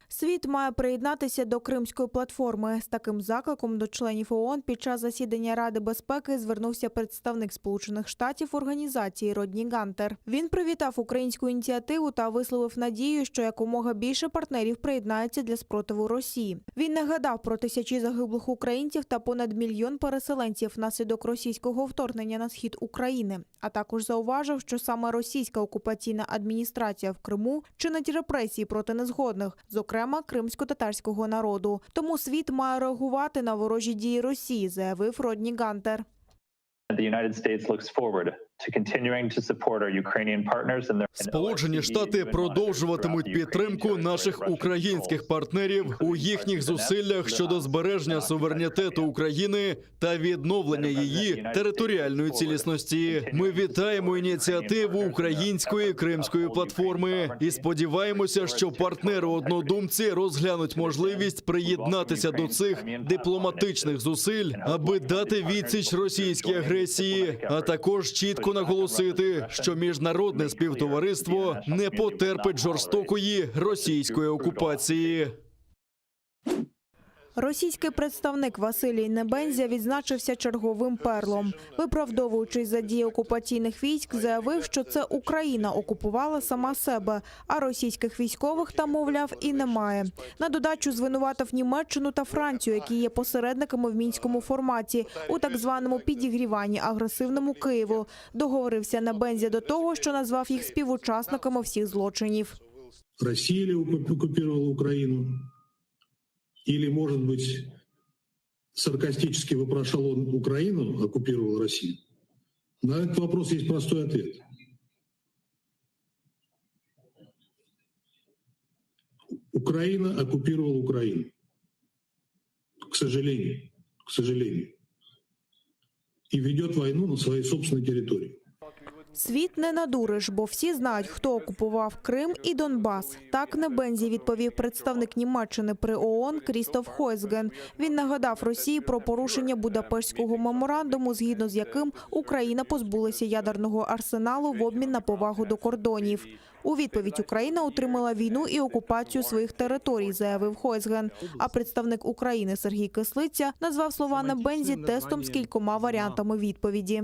Світ. Світ має приєднатися до Кримської платформи. З таким закликом до членів ООН під час засідання Ради безпеки звернувся представник Сполучених Штатів організації Родні Гантер. Він привітав українську ініціативу та висловив надію, що якомога більше партнерів приєднається для спротиву Росії. Він нагадав про тисячі загиблих українців та понад мільйон переселенців внаслідок російського вторгнення на схід України. А також зауважив, що саме російська окупаційна адміністрація в Криму чинить репресії проти незгодних, зокрема кримсько-татарського народу. Тому світ має реагувати на ворожі дії Росії, заявив Родні Гантер. The United States looks forward to continuing to support our Ukrainian partners in their Сполучені Штати продовжуватимуть підтримку наших українських партнерів у їхніх зусиллях щодо збереження суверенітету України та відновлення її територіальної цілісності. Ми вітаємо ініціативу української кримської платформи і сподіваємося, що партнери-однодумці розглянуть можливість приєднатися до цих дипломатичних зусиль, аби дати відсіч російській агресії, а також чітко наголосити, що міжнародне співтовариство не потерпить жорстокої російської окупації. Російський представник Василій Небензя відзначився черговим перлом. Виправдовуючись за дії окупаційних військ, заявив, що це Україна окупувала сама себе, а російських військових там, мовляв, і немає. На додачу звинуватив Німеччину та Францію, які є посередниками в мінському форматі у так званому підігріванні агресивному Києву. Договорився Небензя до того, що назвав їх співучасниками всіх злочинів. Россия ли оккупировала Украину? Или, может быть, саркастически вопрошал он Украину, оккупировал Россию? На этот вопрос есть простой ответ. Украина оккупировала Украину. К сожалению, к сожалению. И ведет войну на своей собственной территории. Світ не надуриш, бо всі знають, хто окупував Крим і Донбас. Так Небензі відповів представник Німеччини при ООН Крістоф Хойсген. Він нагадав Росії про порушення Будапештського меморандуму, згідно з яким Україна позбулася ядерного арсеналу в обмін на повагу до кордонів. У відповідь Україна отримала війну і окупацію своїх територій, заявив Хойсген. А представник України Сергій Кислиця назвав слова Небензі тестом з кількома варіантами відповіді.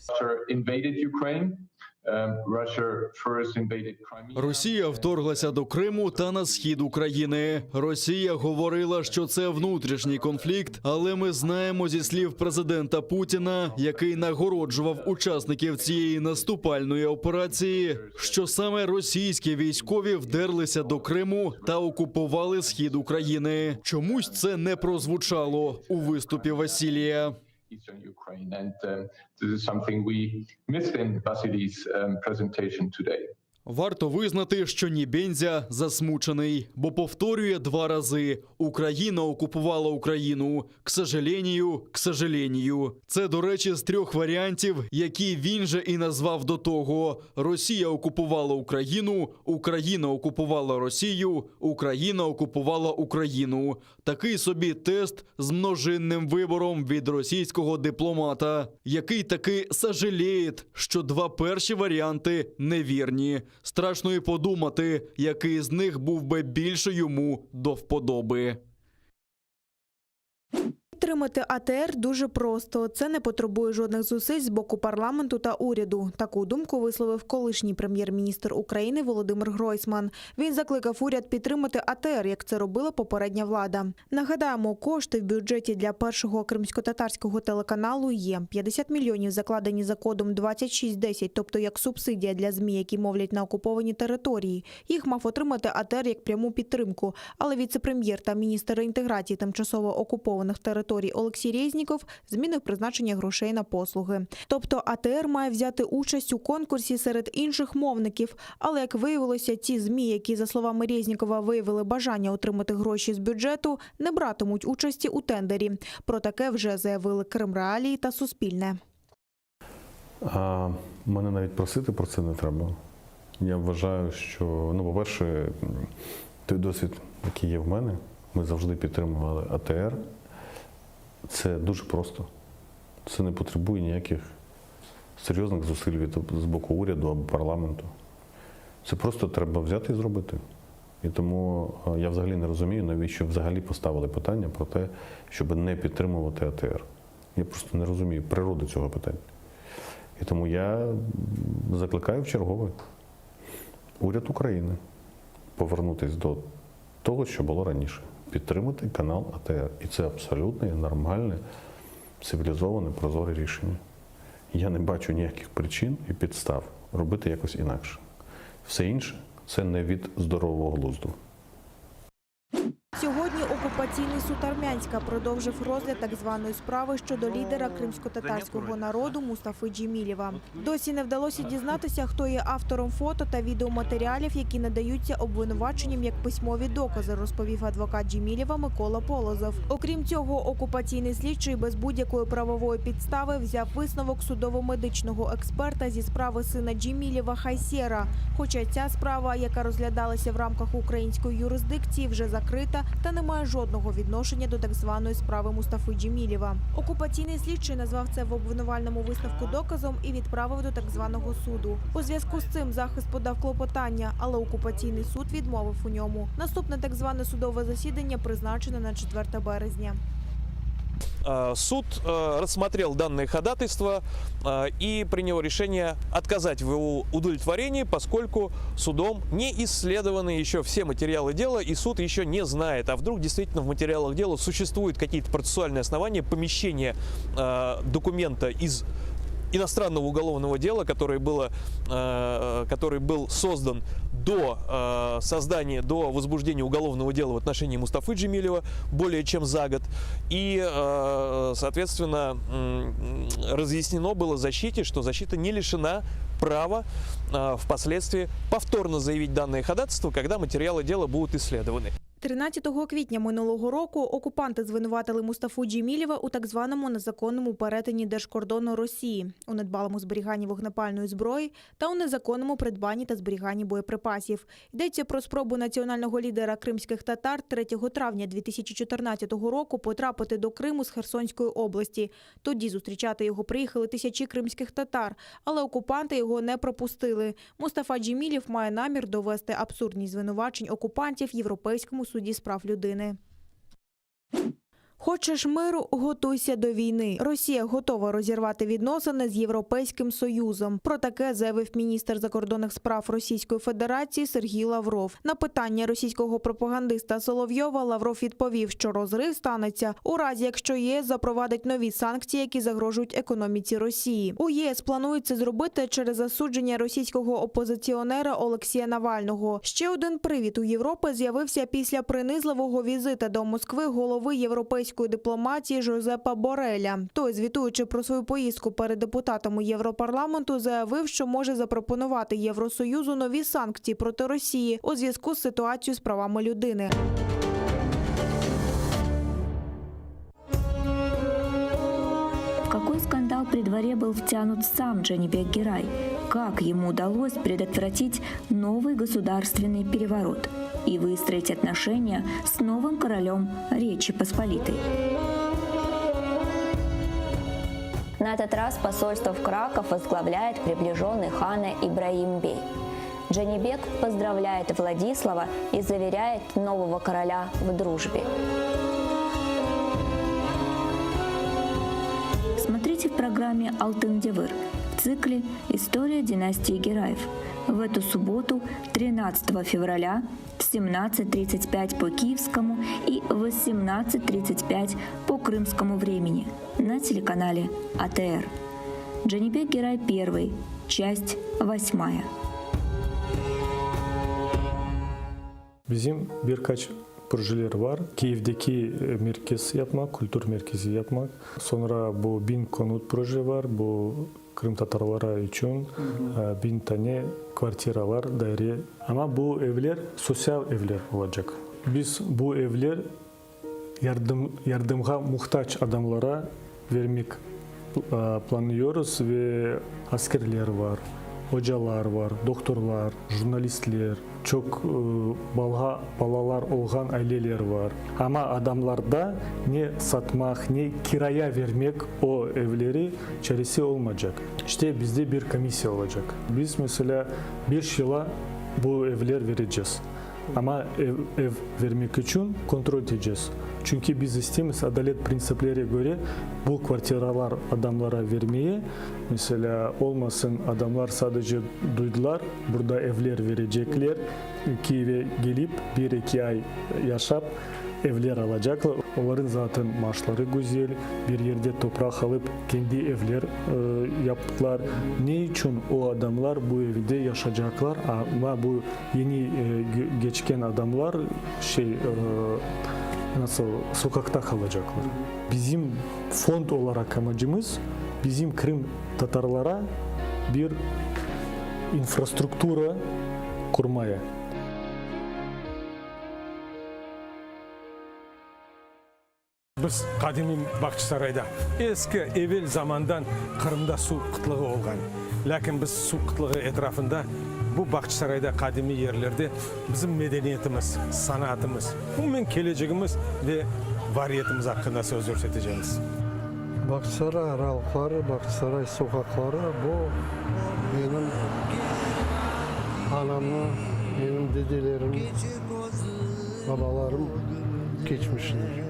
Russia invaded Ukraine. Um, Russia first invaded Crimea. Росія вторглася до Криму та на схід України. Росія говорила, що це внутрішній конфлікт, але ми знаємо зі слів президента Путіна, який нагороджував учасників цієї наступальної операції, що саме російські військові вдерлися до Криму та окупували схід України. Чомусь це не прозвучало у виступі Василія. Eastern Ukraine. And um, this is something we missed in Vasily's um, presentation today. Варто визнати, що Нібензя засмучений, бо повторює два рази: Україна окупувала Україну. К сожалению, к сожалению. Це, до речі, з трьох варіантів, які він же і назвав до того: Росія окупувала Україну, Україна окупувала Росію, Україна окупувала Україну. Такий собі тест з множинним вибором від російського дипломата, який таки сожаліє, що два перші варіанти невірні. Страшно і подумати, який з них був би більше йому до вподоби. Підтримати АТР дуже просто. Це не потребує жодних зусиль з боку парламенту та уряду. Таку думку висловив колишній прем'єр-міністр України Володимир Гройсман. Він закликав уряд підтримати АТР, як це робила попередня влада. Нагадаємо, кошти в бюджеті для першого кримськотатарського телеканалу є 50 мільйонів закладені за кодом 2610, тобто як субсидія для ЗМІ, які мовлять на окупованій території. Їх мав отримати АТР як пряму підтримку. Але віце-прем'єр та міністр реінтеграції тимчасово окупованих територій Олексій Резніков змінив призначення грошей на послуги. Тобто АТР має взяти участь у конкурсі серед інших мовників. Але, як виявилося, ті ЗМІ, які, за словами Резнікова, виявили бажання отримати гроші з бюджету, не братимуть участі у тендері. Про таке вже заявили Крим.Реалії та Суспільне. А, мене навіть просити про це не треба. Я вважаю, що, ну, по-перше, той досвід, який є в мене, ми завжди підтримували АТР. Це дуже просто. Це не потребує ніяких серйозних зусиль від з боку уряду або парламенту. Це просто треба взяти і зробити. І тому е, я взагалі не розумію, навіщо взагалі поставили питання про те, щоб не підтримувати АТР. Я просто не розумію природу цього питання. І тому я закликаю в чергове уряд України повернутися до того, що було раніше, підтримати канал АТР. І це абсолютно нормальне, цивілізоване, прозоре рішення. Я не бачу ніяких причин і підстав робити якось інакше. Все інше це не від здорового глузду. Сьогодні окупаційний суд Армянська продовжив розгляд так званої справи щодо лідера кримськотатарського народу Мустафи Джемілєва. Досі не вдалося дізнатися, хто є автором фото та відеоматеріалів, які надаються обвинуваченням як письмові докази, розповів адвокат Джемілєва Микола Полозов. Окрім цього, окупаційний слідчий без будь-якої правової підстави взяв висновок судово-медичного експерта зі справи сина Джемілєва Хайсєра. Хоча ця справа, яка розглядалася в рамках української юрисдикції, вже закрита та не має жодного відношення до так званої справи Мустафи Джемілєва. Окупаційний слідчий назвав це в обвинувальному висновку доказом і відправив до так званого суду. У зв'язку з цим захист подав клопотання, але окупаційний суд відмовив у ньому. Наступне так зване судове засідання призначене на 4 березня. Э, Суд э, рассмотрел данное ходатайство э, и принял решение отказать в его удовлетворении, поскольку судом не исследованы еще все материалы дела, и суд еще не знает, а вдруг действительно в материалах дела существуют какие-то процессуальные основания помещения э, документа из иностранного уголовного дела, которое было, э, который был создан до э, создания, до возбуждения уголовного дела в отношении Мустафы Джемилева более чем за год. И, э, соответственно, м, разъяснено было защите, что защита не лишена права э, впоследствии повторно заявить данное ходатайство, когда материалы дела будут исследованы. 13 квітня минулого року окупанти звинуватили Мустафу Джемілєва у так званому незаконному перетині держкордону Росії, у недбалому зберіганні вогнепальної зброї та у незаконному придбанні та зберіганні боєприпасів. Йдеться про спробу національного лідера кримських татар 3 травня 2014 року потрапити до Криму з Херсонської області. Тоді зустрічати його приїхали тисячі кримських татар, але окупанти його не пропустили. Мустафа Джемілєв має намір довести абсурдність звинувачень окупантів Європейському суді з прав людини. Хочеш миру, готуйся до війни. Росія готова розірвати відносини з Європейським Союзом. Про таке заявив міністр закордонних справ Російської Федерації Сергій Лавров. На питання російського пропагандиста Соловйова Лавров відповів, що розрив станеться у разі, якщо ЄС запровадить нові санкції, які загрожують економіці Росії. У ЄС планують це зробити через засудження російського опозиціонера Олексія Навального. Ще один привід у Європи з'явився після принизливого візита до Москви голови європейської дипломатії Жозепа Бореля. Той, звітуючи про свою поїздку перед депутатами Європарламенту, заявив, що може запропонувати Євросоюзу нові санкції проти Росії у зв'язку з ситуацією з правами людини. В какой скандал при дворе был втянут сам Джанибек Герай? Как ему удалось предотвратить новый государственный переворот и выстроить отношения с новым королем Речи Посполитой? На этот раз посольство в Краков возглавляет приближенный хана Ибраим Бей. Джанибек поздравляет Владислава и заверяет нового короля в дружбе. Смотрите в программе «Алтын Девыр» в цикле «История династии Гераев» в эту субботу, 13 февраля в 17.35 по киевскому и 18.35 по крымскому времени на телеканале АТР. Джанибек Герай I, часть 8. Bizim bir qaç projeler var. Kiyevdeki merkez yapmaq, kültür merkezi yapmaq. Soñra bu 1000 konut proje var, bu qırımtatarlara içün 1000 tane kvartiralar, daire. Amma bu evler sosyal evler olacaq. Biz bu evler yardım yardımğa muhtac adamlara vermek planlıyoruz ve askerler var, ocalar var, doktorlar, jurnalistler, çoq balğa balalar olğan aileler var. Amma adamlarda ne satmaq, ne kiraya vermek o evleri çaresi olmaycaq. İşte, bizde bir komissiya olacaq. Biz, meselâ, beş yıla bu evler vereceğiz. Amma ev, ev vermek içün kontrol eteceğiz. Çünki biz isteymiz adalet printsipleri köre bu kvartiralar adamlara vermeye. Meselâ, olmasın adamlar sadece duydılar, burada evler verecekler, Kiyev'e gelip bir-eki ay yaşap evler alacaqlar. Olarıñ zaten maaşları güzel, bir yerde topraq alıp kendi evler yaptılar. Ne içün o adamlar bu evde yaşacaqlar, amma bu yeni keçken adamlar şey, nasıl, soqaqta qalacaqlar? Bizim fond olaraq amacımız, bizim Krım tatarlara bir infrastruktura qurmaya. Biz qadimiy Bağçasarayda, eski, evel zamandan Qırımda suv qıtlığı olğan. Lâkin biz suv qıtlığı etrafında, bu Bağçasarayda qadimiy yerlerde bizim medeniyetimiz, sanatımız, umumen kelecegimiz ve variyetimiz aqqında söz yürsetecemiz. Bağçasaray aralıqları, Bağçasaray soqaqları, bu menim anamnı, menim dedelerim, babalarım keçmişidir.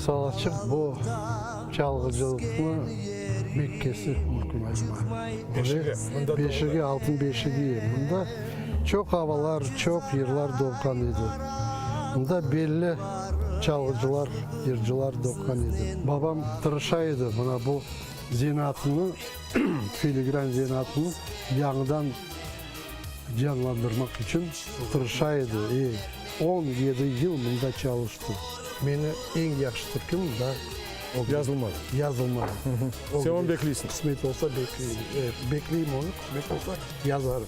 Salaçıq bu çalğıcılıqnı Mekkesi mümkün aytmağa. Beşigi, mında doğdı. Beşigi, altın beşigi. Mında çoq avalar, çoq yırlar doğğan edi. Mında belli çalğıcılar, yırcılar doğğan edi. Babam tırışa edi, mına bu zenaatını, filigran zenaatını yañıdan canlandırmaq içün tırışa edi. E, 17 yıl mında çalıştı. Meni eñ yahşı türküm da Yazılmadı. Yazılmadı. Sen onı bekleysiñ. Qısmet olsa bekleyim. E, bekleyim onı, qısmet olsa yazarım.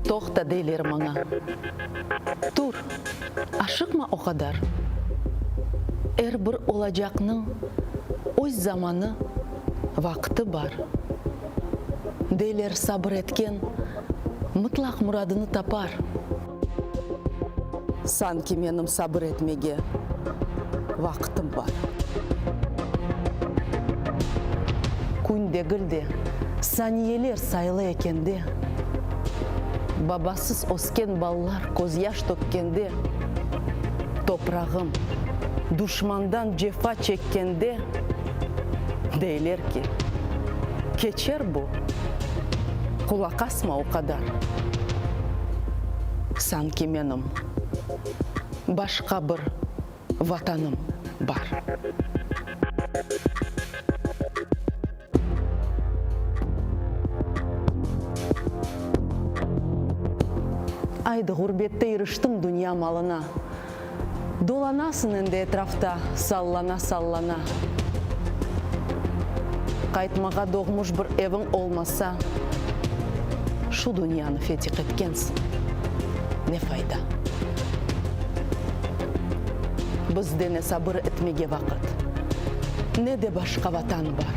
Toqta, deyler maña. Tur, aşıqma o qadar. Er bir olacaqnıñ öz zamanı, vaqtı bar. Deyler, sabır etken mıtlaq muradını tapar. Sanki menim sabır etmege vaqtım bar. Kün degil de, saniyeler sayılı ekende, Babasız ösken ballar közyaş tökkende, Toprağım duşmandan cefa çekkende, Deyler ki, keçer bu, qulaq asma o qadar. Sanki menim başqa bir Vatanım bar. Aydı, ğurbette iriştiñ dünya malına. Dolanasıñ endi etrafta sallana-sallana. Qaytmağa doğmuş bir eviñ olmasa, şu dünyanı fetih etkensiñ, ne fayda? Bizde ne sabır etmege vaqıt, ne de başqa vatan bar.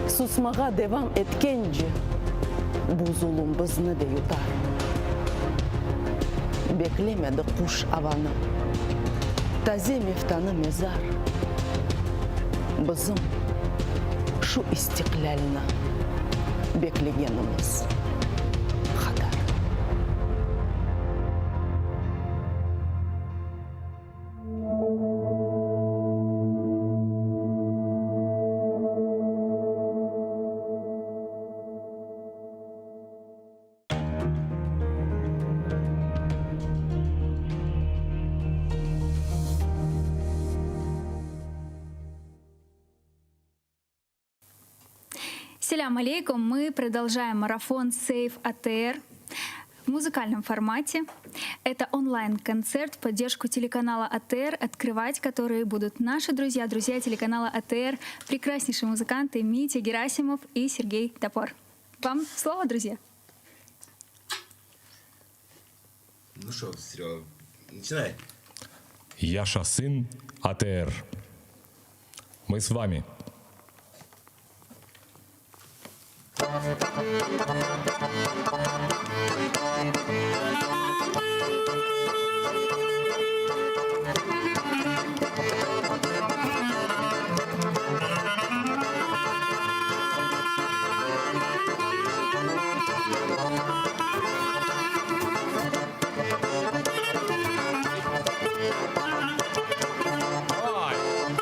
Susmağa devam etkence, bu zulum bizni de yutar. Beklemedi quş avanı, taze meftanı mezar. Bizim şu istiqlâlni beklegenimiz qadar. Selям алейкум. Мы продолжаем марафон Save АТР в музыкальном формате. Это онлайн-концерт в поддержку телеканала АТР, открывать которые будут наши друзья, друзья телеканала АТР, прекраснейшие музыканты Митя Герасимов и Сергей Топор. Вам слово, друзья. Ну что, Серега, начинай. Yaşasın ATR. Мы с вами.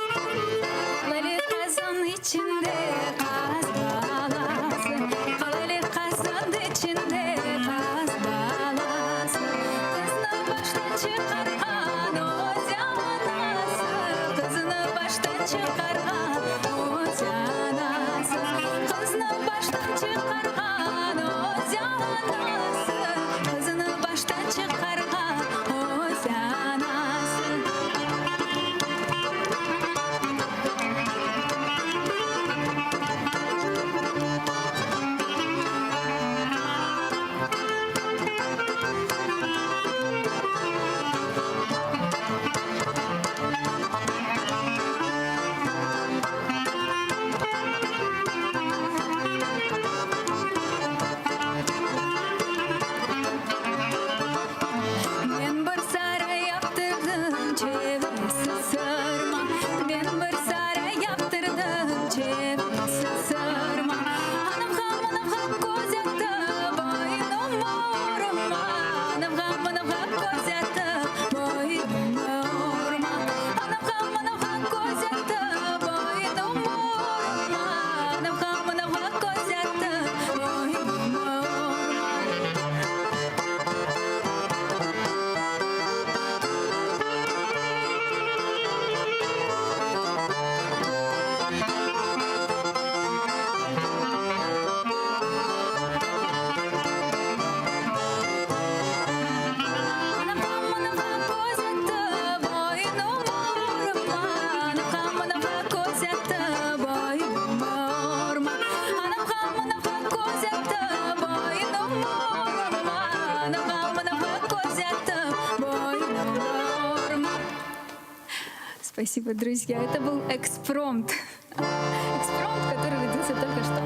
Qaleli qazan içinde qaz balası, Qaleli qazan içinde qaz balası, Qıznı baştan çıqarğan öz anası, Qıznı baştan çıqarğan öz anası, Qıznı baştan çıqarğan öz anası, Qıznı baştan çıqarğan öz anası. Men bir saray yaptırdım, çevresi sırma. Men bir saray yaptırdım, çevresi sırma. Anavğa mınavğa köz atıp, boynumı urma. Anavğa mınavğa köz atıp, boynumı urma. Anavğa mınavğa köz atıp, boynumı urma. Anavğa mınavğa köz atıp, boynumı urma. Anavğa mınavğa köz atıp, boynumı urma. Anavğa mınavğa köz atıp, boynumı urma. Anavğa mınavğa köz atıp, boynumı urma. Anavğa mınavğa köz atıp, boynumı urma. Спасибо, друзья. Это был экспромт. Экспромт, который родился только что.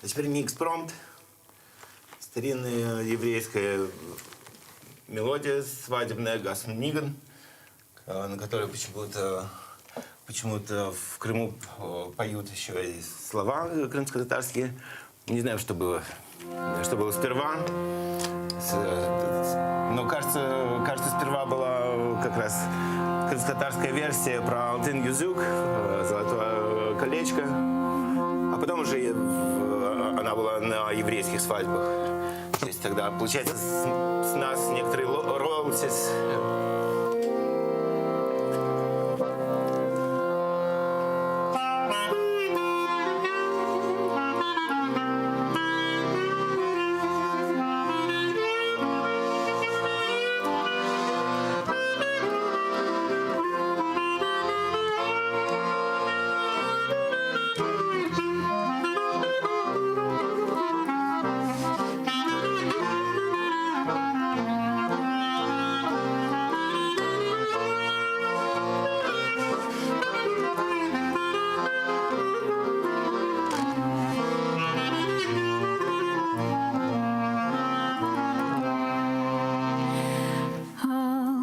А теперь не экспромт. Старинная еврейская мелодия свадебная Гасун Ниган, э, на которой почему-то почему-то в Крыму э, поют еще и слова крымско-татарские. Не знаю, что было, что было сперва. С- э, Но кажется, кажется, сперва была как раз крымско-татарская версия про Алтын Юзюк, э, золотое колечко. А потом уже э, она была на еврейских свадьбах. То есть тогда, получается, с, с нас некоторые роялтис.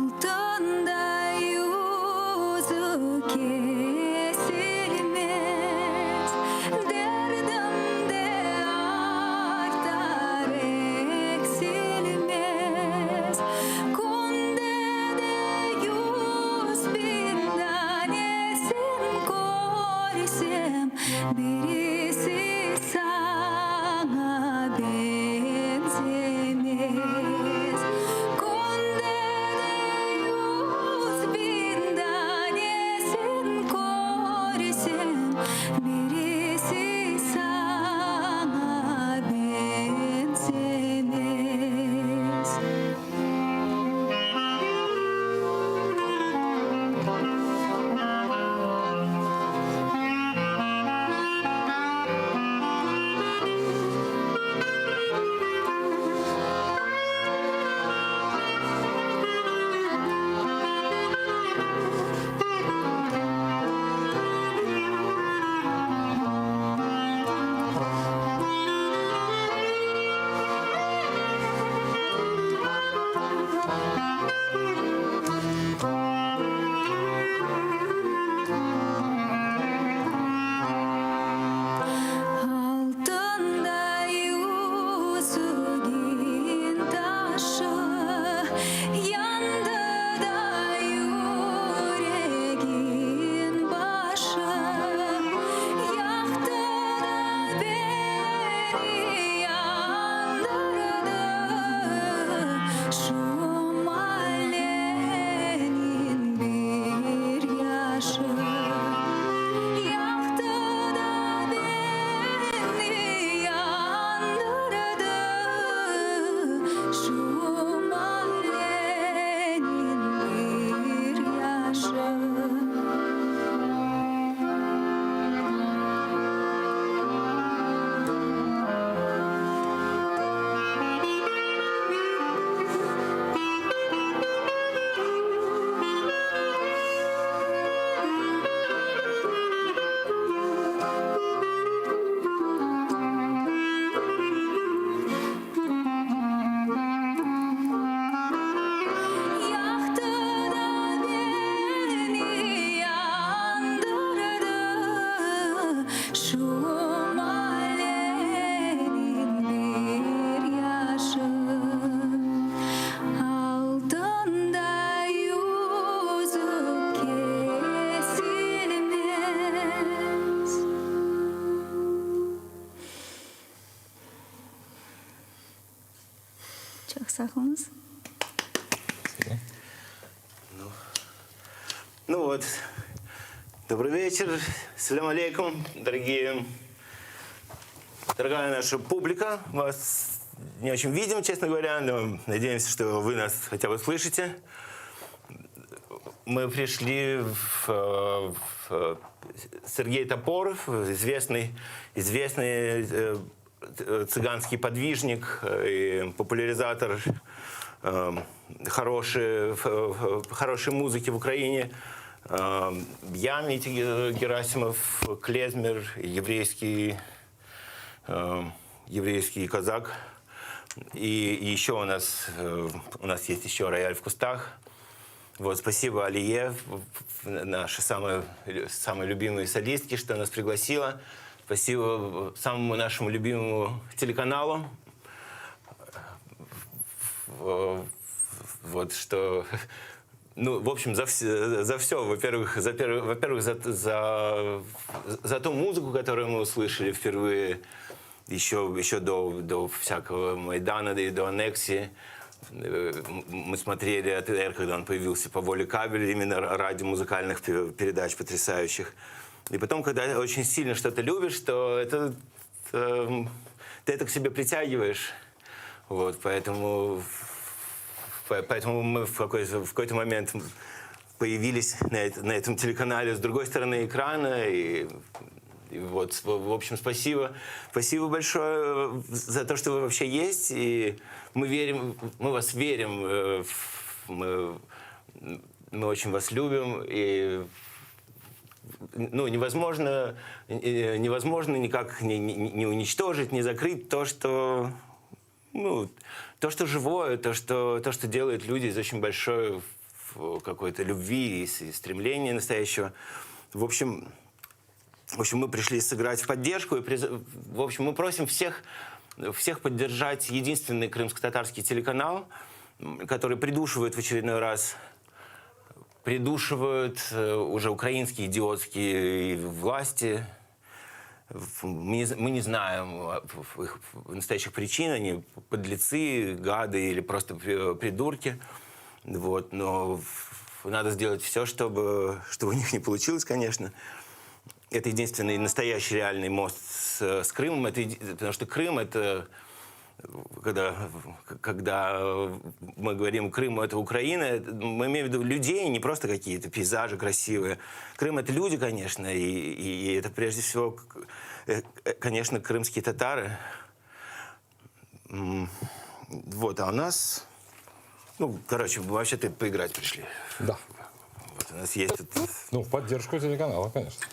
Altınday yüzü kesilmez, Derdim de artar eksilmez. Künde de 100.000 danesin körsem, Birisi saña beñzemez. Künde de 100.000 danesin körsem. Çoq sağ oluñız. Ну вот, добрый вечер, selâm aleyküm, дорогие, дорогая наша публика. Вас не очень видим, честно говоря, но надеемся, что вы нас хотя бы слышите. Мы пришли в, э, в э, Сергей Топоров, известный, известный э, цыганский подвижник и популяризатор хорошей, хорошей музыки в Украине. Я, Митя Герасимов, клезмер, еврейский, еврейский казак. И еще у нас, у нас есть еще рояль в кустах. Вот, спасибо Алие, нашей самой, самой любимой солистке, что нас пригласила. Спасибо самому нашему любимому телеканалу. Вот что... Ну, в общем, за все, за все. Во-первых, за, во-первых, за, за, за ту музыку, которую мы услышали впервые еще, еще до, до всякого Майдана и до аннексии. Мы смотрели АТР, когда он появился по воле кабеля, именно ради музыкальных передач потрясающих. И потом, когда очень сильно что-то любишь, то это, это, ты это к себе притягиваешь. Вот, поэтому, поэтому мы в какой-то, в какой-то момент появились на, это, на этом телеканале с другой стороны экрана. И, и вот, в общем, спасибо. Спасибо большое за то, что вы вообще есть. И мы верим, мы вас верим. Мы, мы очень вас любим. И ну, невозможно, невозможно никак не, не, не уничтожить, не закрыть то, что, ну, то, что живое, то, что, то, что делают люди из очень большой какой-то любви и, и стремления настоящего. В общем, в общем, мы пришли сыграть в поддержку. И приз... В общем, мы просим всех, всех поддержать единственный крымско-татарский телеканал, который придушивает в очередной раз придушивают уже украинские идиотские власти. Мы не, мы не знаем их настоящих причин, они подлецы, гады или просто придурки. Вот, но надо сделать все, чтобы, чтобы у них не получилось, конечно. Это единственный настоящий реальный мост с, с Крымом, это, потому что Крым — это... Когда, когда мы говорим Крым — это Украина, мы имеем в виду людей, не просто какие-то пейзажи красивые. Крым — это люди, конечно, и, и, и это прежде всего, конечно, крымские татары. Вот, а у нас... Ну, короче, вообще-то поиграть пришли. Да. Вот у нас есть тут... Ну, в поддержку телеканала, конечно.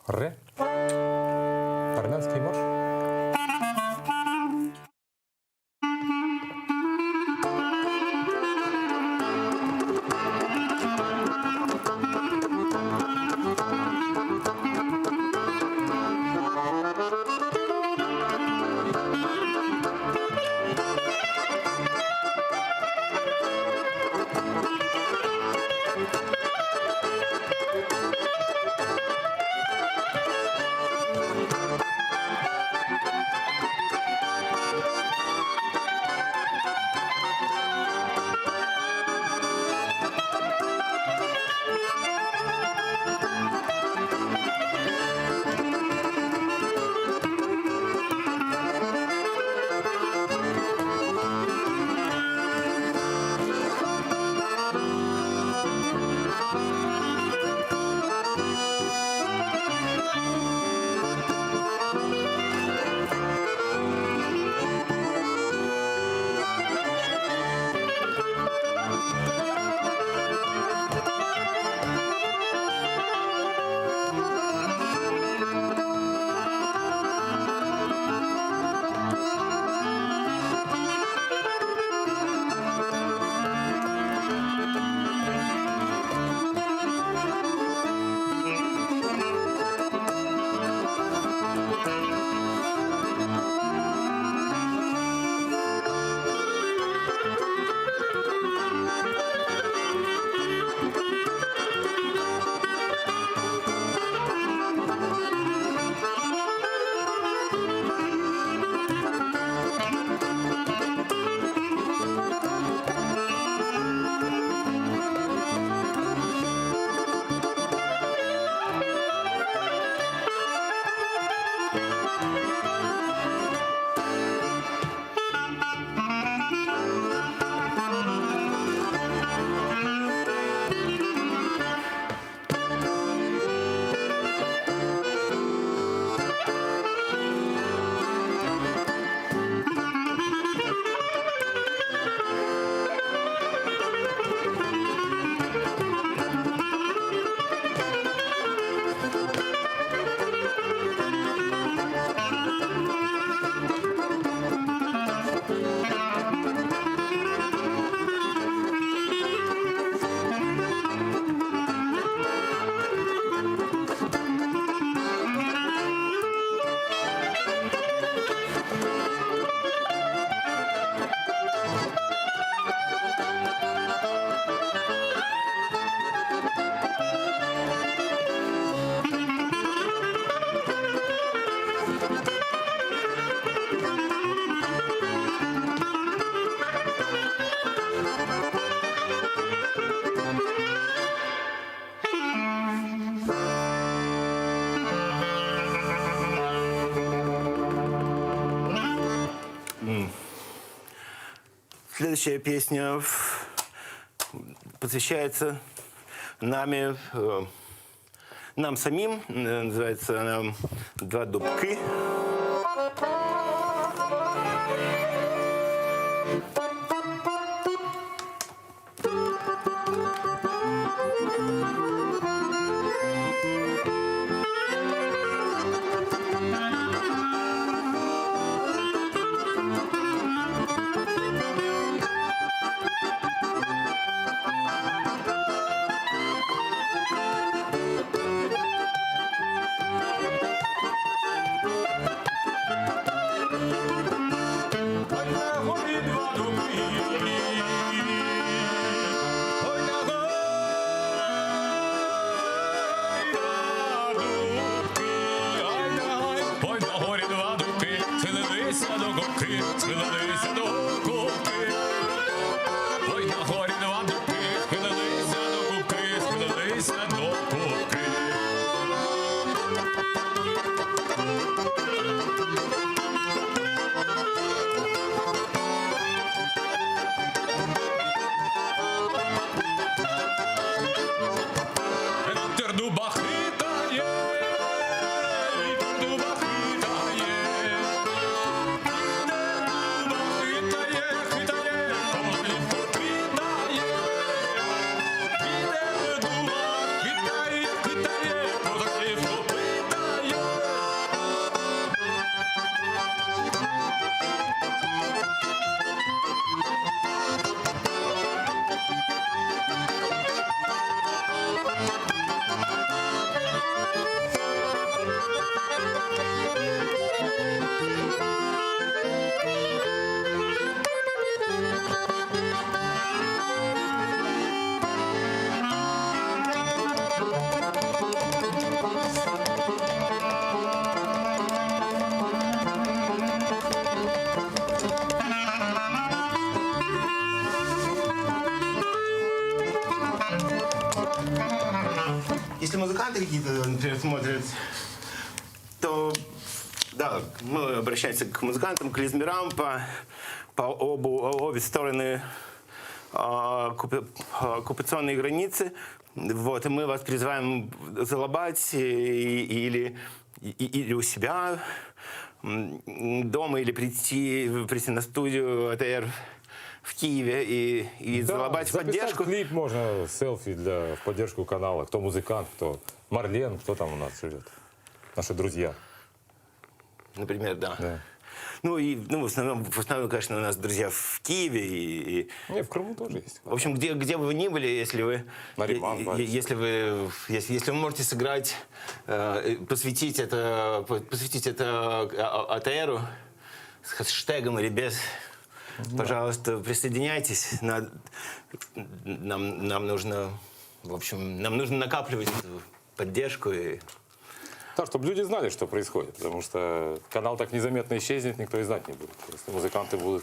Ре. Армянский марш. Следующая песня посвящается нами, э, нам самим. Называется она «Два дубки». Ой, на горі два дубки, схилилися до купки, схилилися до купки. Ой, на горі два дубки, схилилися до купки, схилилися до купки. Вітер дуба хитає, вітер дуба хитає, вітер дуба хитає, хитає, голівку питає, вітер дуба хитає, хитає, голівку питає. Если музыканты какие-то, например, смотрят, то да, мы обращаемся к музыкантам, к клизмерам по, по обу, обе стороны а, оккупи- оккупационной границы. Вот, и мы вас призываем залабать и- или, и- или у себя м, дома, или прийти, прийти на студию АТР в Киеве и, и Да, залабать в записать поддержку. клип можно, селфи для, в поддержку канала. Кто музыкант, кто Марлен, кто там у нас живет. Наши друзья. Например, да. Ну и ну, в основном, в основном, конечно, у нас друзья в Киеве и, и- Не, в Крыму тоже есть. В общем, где, где бы вы ни были, если вы, Нариман, е- Вальс. е- если вы, если, если вы можете сыграть, э, посвятить это, посвятить это а- АТРу с хэштегом или без, пожалуйста, присоединяйтесь. На- нам, нам нужно, в общем, нам нужно накапливать эту поддержку и Да, чтобы люди знали, что происходит, потому что канал так незаметно исчезнет, никто и знать не будет. Если музыканты будут...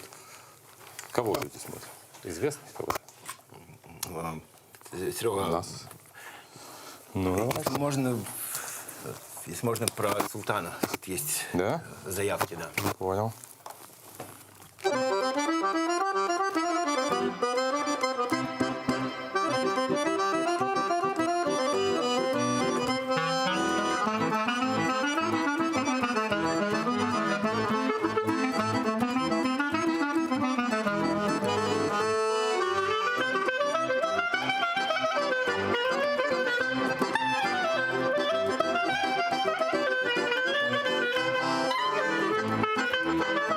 Кого люди смотрят? Известных кого-то? Серега, Нас. Ну, если можно, если можно про Султана. Тут есть Да? заявки, да. Понял. Thank you.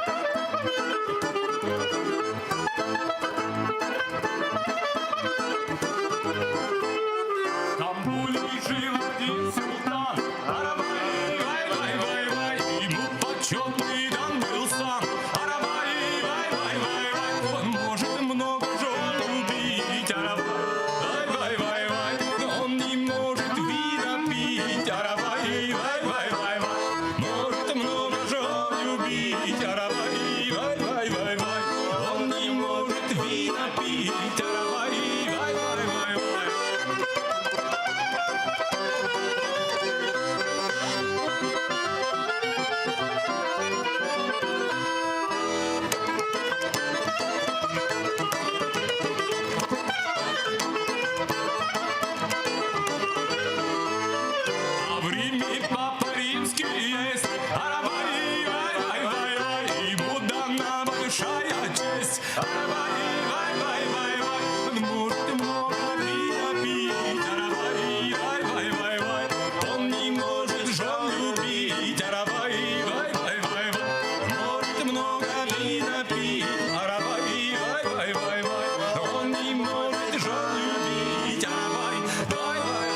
Аравай, вай, вай, вай, вай, ему дана большая честь. Аравай, вай, вай, вай, вай, он может много вина пить. Аравай, вай, вай, вай, вай, он не может жен любить. Аравай, вай, вай, вай, вай, он может много вина пить. Аравай, вай, вай, вай, вай, он не может жен любить. Аравай, вай, вай,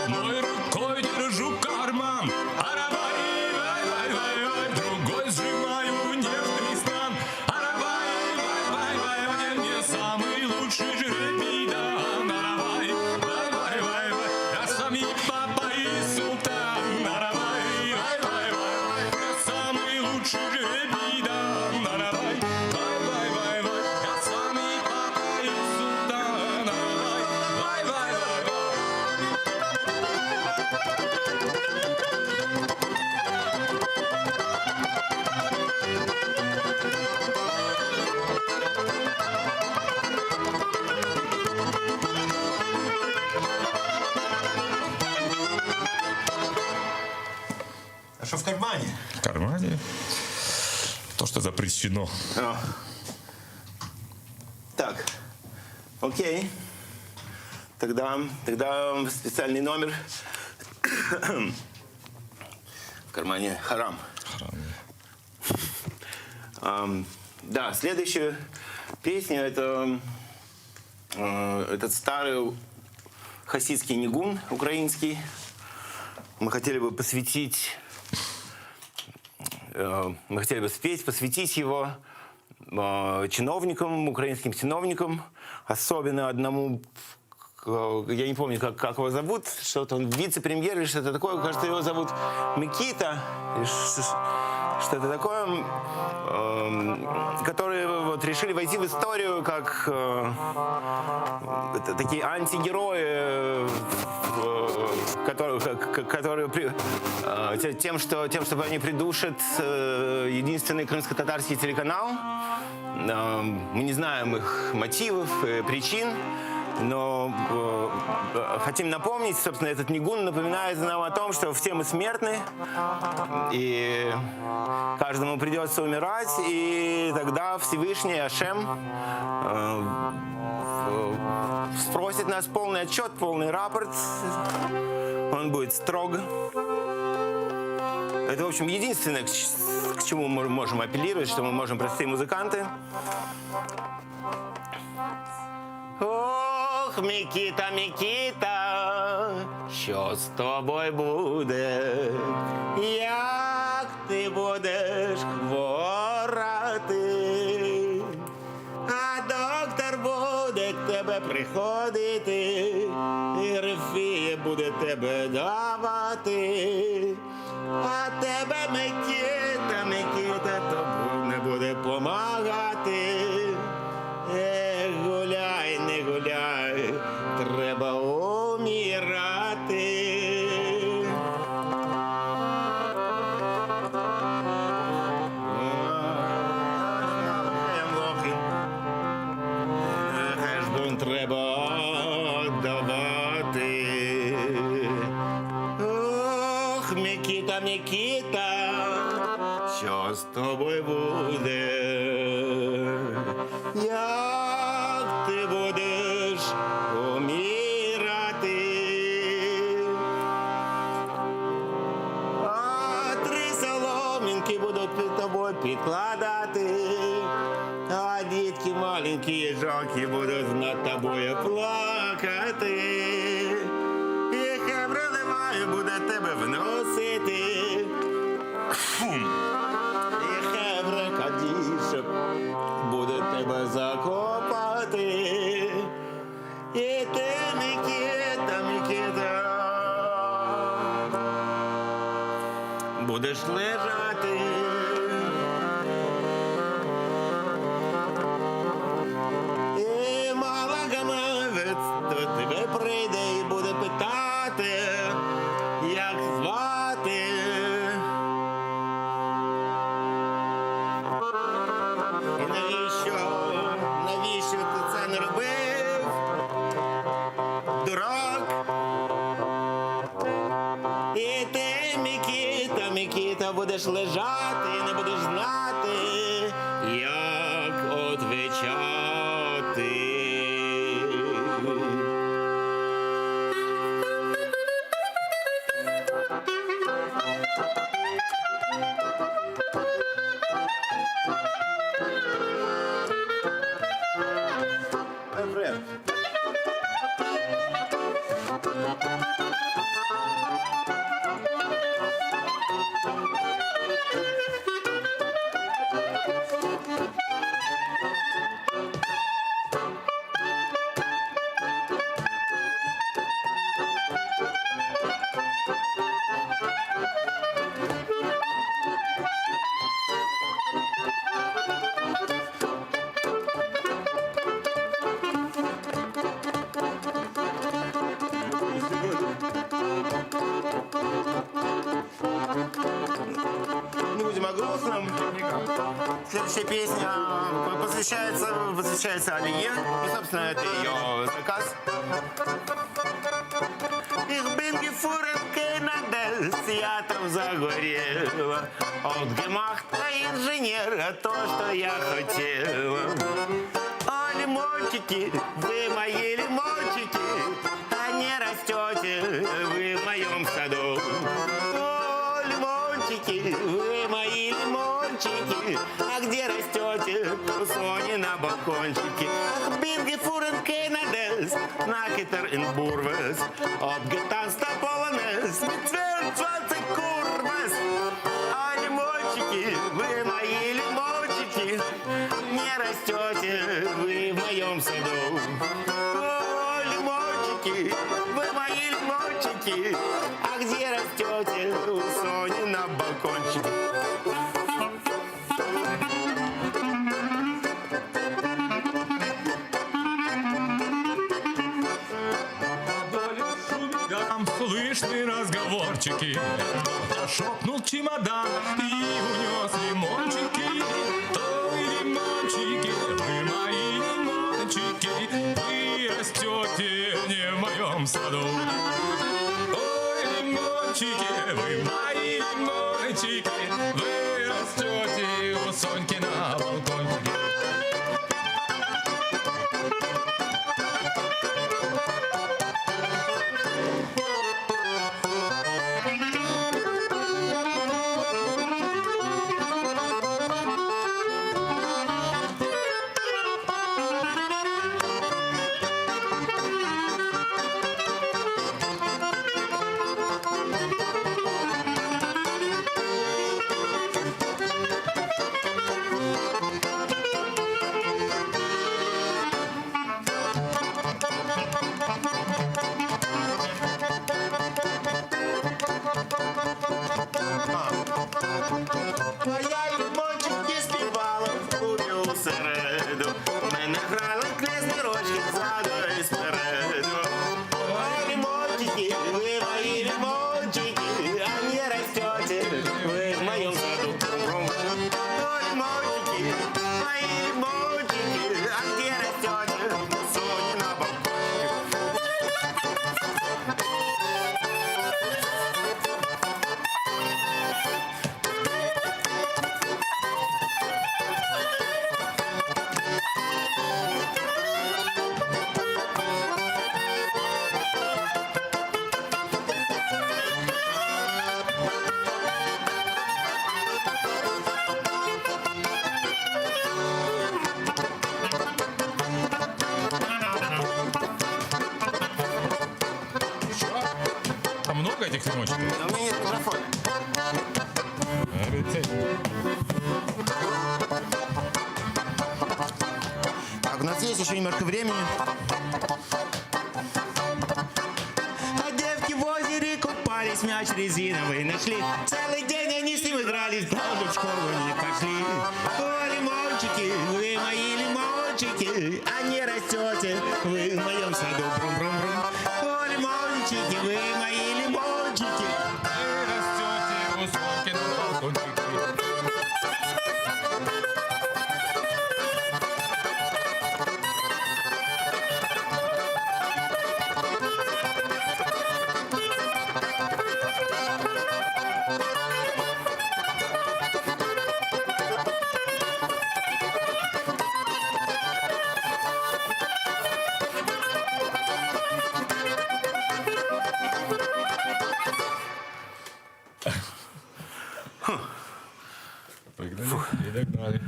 Одной рукой держу карман, Аравай, вай, вай, вай, вай, другой сжимаю нежный стан. Аравай, вай, вай, вай, вай, мне самый лучший жребий дан. Аравай, вай, вай, вай, вай, я сам и папа, и султан. Аравай, вай, вай, вай, вай, я самый лучший жребий дан. Аравай, вай, вай, вай, вай, я сам и папа, и султан. Аравай, вай, вай, вай, вай. А что в кармане? В кармане то, что запрещено. А. Так, окей. Тогда, тогда специальный номер. В кармане харам. Ам, да, следующая песня это э, этот старый хасидский нигун украинский. Мы хотели бы посвятить, э, мы хотели бы спеть, посвятить его э, чиновникам, украинским чиновникам, особенно одному, э, я не помню, как, как его зовут, что-то он вице-премьер или что-то такое, кажется, его зовут Микита, или ш- ш- что-то такое, эм, которые вот решили войти в историю как э, это такие антигерои, э, в- которые, к- к- которые при- э, те- тем, что, тем, что они придушат э, единственный крымско-татарский телеканал. Э, Мы не знаем их мотивов, э, причин, но э, э, хотим напомнить, собственно, этот нигун напоминает нам о том, что все мы смертны, и каждому придется умирать, и тогда Всевышний Ашем э, э, спросит нас полный отчет, полный рапорт. Он будет строг. Это, в общем, единственное, к ч- к чему мы можем апеллировать, что мы можем простые музыканты. Ох, Микита, Микита, що з тобою буде? Як ти будеш хворати? А доктор буде к тебе приходити, і рефія буде тебе давати. А тебе, Микита, Микита, тобі не буде помагати. Ех, гуляй, не гуляй, треба умирати. Хешбун треба давати. Ох, Микита, Микита, що з тобою буде? Як ти будеш умирати? А три соломінки будуть під тобою підкладати, а дітки маленькі жоки будуть над тобою плакати. І хебреливає буде тебе вносити. Фум. І хебре кадішок буде тебе закопати. І ти, Микита, Микита, будеш лежати. І мала гамавець до тебе прийде і буде питати. Будеш лежати, не будеш знати, як одвечати. Привет. Не будем о грустном. Следующая песня посвящается, посвящается Алие. И, собственно, это ее заказ. Ich bin gefahren Канада, я там загорела. От gemacht инженера то, что я хотела. О, лимончики, вы мои лимончики, а не растете вы в моем саду. О, лимончики, вы мои лимончики, а где растете у Сони на балкончике? Ах, бинги фурен кенадес, накитер ин бурвес, обгетанста полонез, mit 22 курвес. А лимончики, вы мои лимончики, не растете вы в моем саду. О, лимончики, вы мои лимончики, а где растете у Сони на балкончике? Там слышны разговорчики. Кто-то шопнул чемодан и унес лимончики. Ой, лимончики, вы мои лимончики, вы растете не в моем саду. Ой, лимончики, вы мои лимончики, вы растете у Соньки на балкончике. А я лимончики співала в клубі у середу. Мене грали крізь ззаду і спереду. Ой, лимончики, ви мої лимончики, а не растете ви в моєму саду. Ой, лимончики, мои лимончики, а где растете? У Сони на балкончике. Там много этих лимончиков? У меня нет микрофона. Так, у нас есть еще немножко времени. А девки в озере купались, мяч резиновый нашли. Целый день они с ним игрались, даже в школу не пошли. О, лимончики, вы мои лимончики, а не растете вы в моем саду. Брум-брум-брум. О, лимончики, вы мои лимончики. Вы растете у Соньки на балкончике. Thank you. Догнали.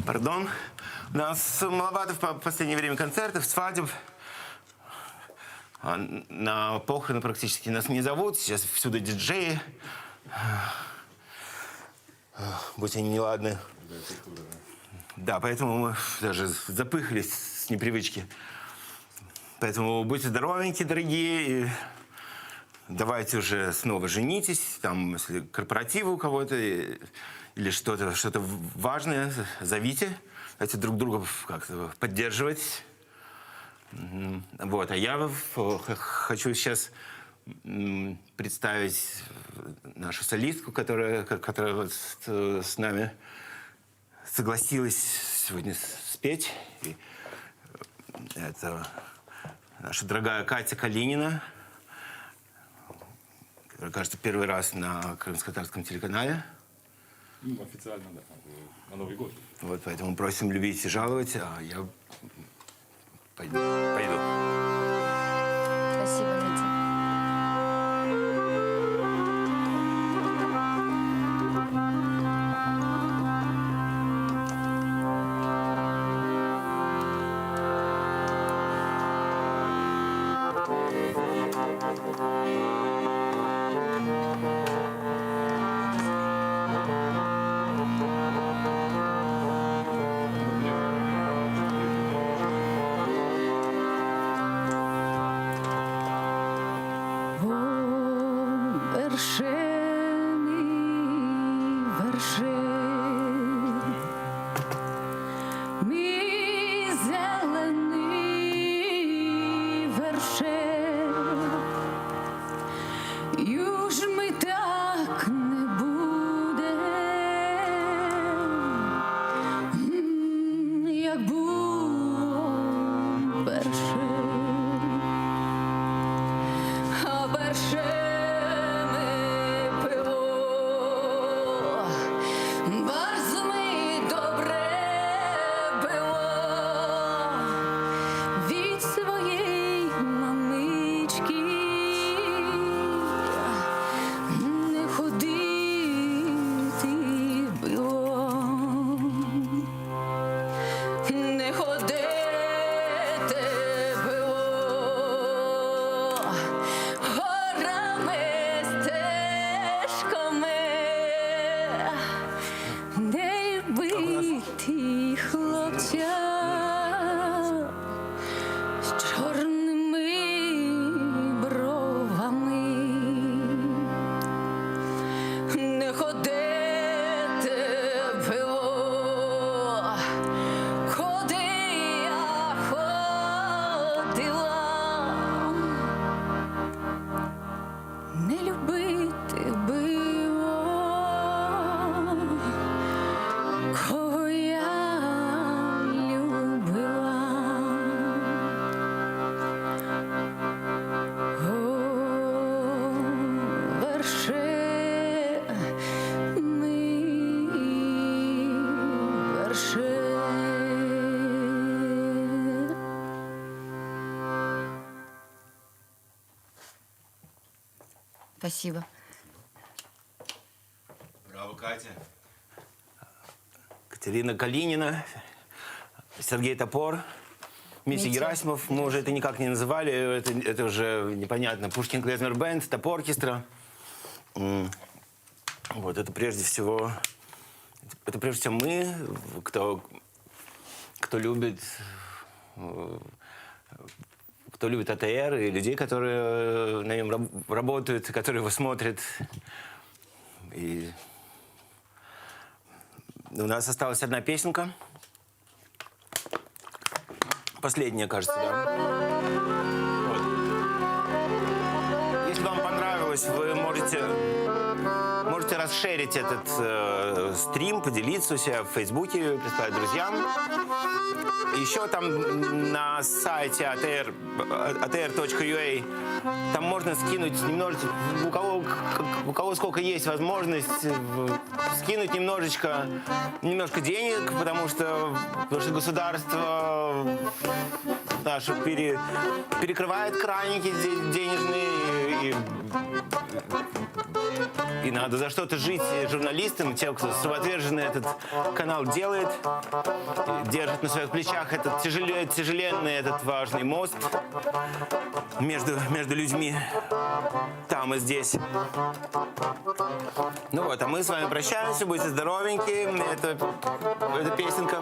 Пардон. У нас маловато в последнее время концертов, свадеб. А На похороны практически нас не зовут. Сейчас всюду диджеи. Будь они неладны. Да, поэтому мы даже запыхались с непривычки. Поэтому будьте здоровеньки, дорогие. И давайте уже снова женитесь. Там, если корпоративы у кого-то э, или что-то что важное, зовите. Давайте друг друга как-то поддерживать. Мгм. Вот, а я в- х- хочу сейчас м, представить нашу солистку, которая, ко- которая вот с, э, с нами согласилась сегодня с- спеть. И э, это наша дорогая Катя Калинина, которая, кажется, первый раз на крымско-татарском телеканале. Ну, официально, да. На Новый год. Вот, поэтому просим любить и жаловать, а я пойду. пойду. Спасибо, Митя. О, вершини, вершини, мій зелений вершин, юж ми так не буде, м, як було перше. А перше ми пиво, bardzo ми добре пиво від своєї мамички не ходити було. Не ходити було горами, стежками, не любити хлопця з чорними бровами. Не ходити було, куди я ходила, не любити було, кого я любила. О, вершини, вершини. Спасибо. Браво, Катя. Катерина Калинина, Сергей Топор, Митя Митя. Герасимов. Мы уже это никак не называли, это, это уже непонятно. Пушкин Клезмер Бенд, Топор Оркестра. М. Вот, это прежде всего, это прежде всего мы, кто, кто любит, э, кто любит АТР и людей, которые на нем раб- работают, которые его смотрят. И у нас осталась одна песенка. Последняя, кажется, да? Вот. Если вам понравилось, вы можете, можете расширить этот э, стрим, поделиться у себя в Фейсбуке, прислать друзьям. Еще там на сайте atr, atr.ua там можно скинуть немножечко, у кого, у кого сколько есть возможность, э, скинуть немножечко, немножко денег, потому что, потому что государство наше пере, перекрывает краники де- денежные и, И надо за что-то жить журналистам, тем, кто самоотверженно этот канал делает, держит на своих плечах этот тяжеле, тяжеленный, этот важный мост между, между людьми там и здесь. Ну вот, а мы с вами прощаемся, будьте здоровенькие. Это, это песенка.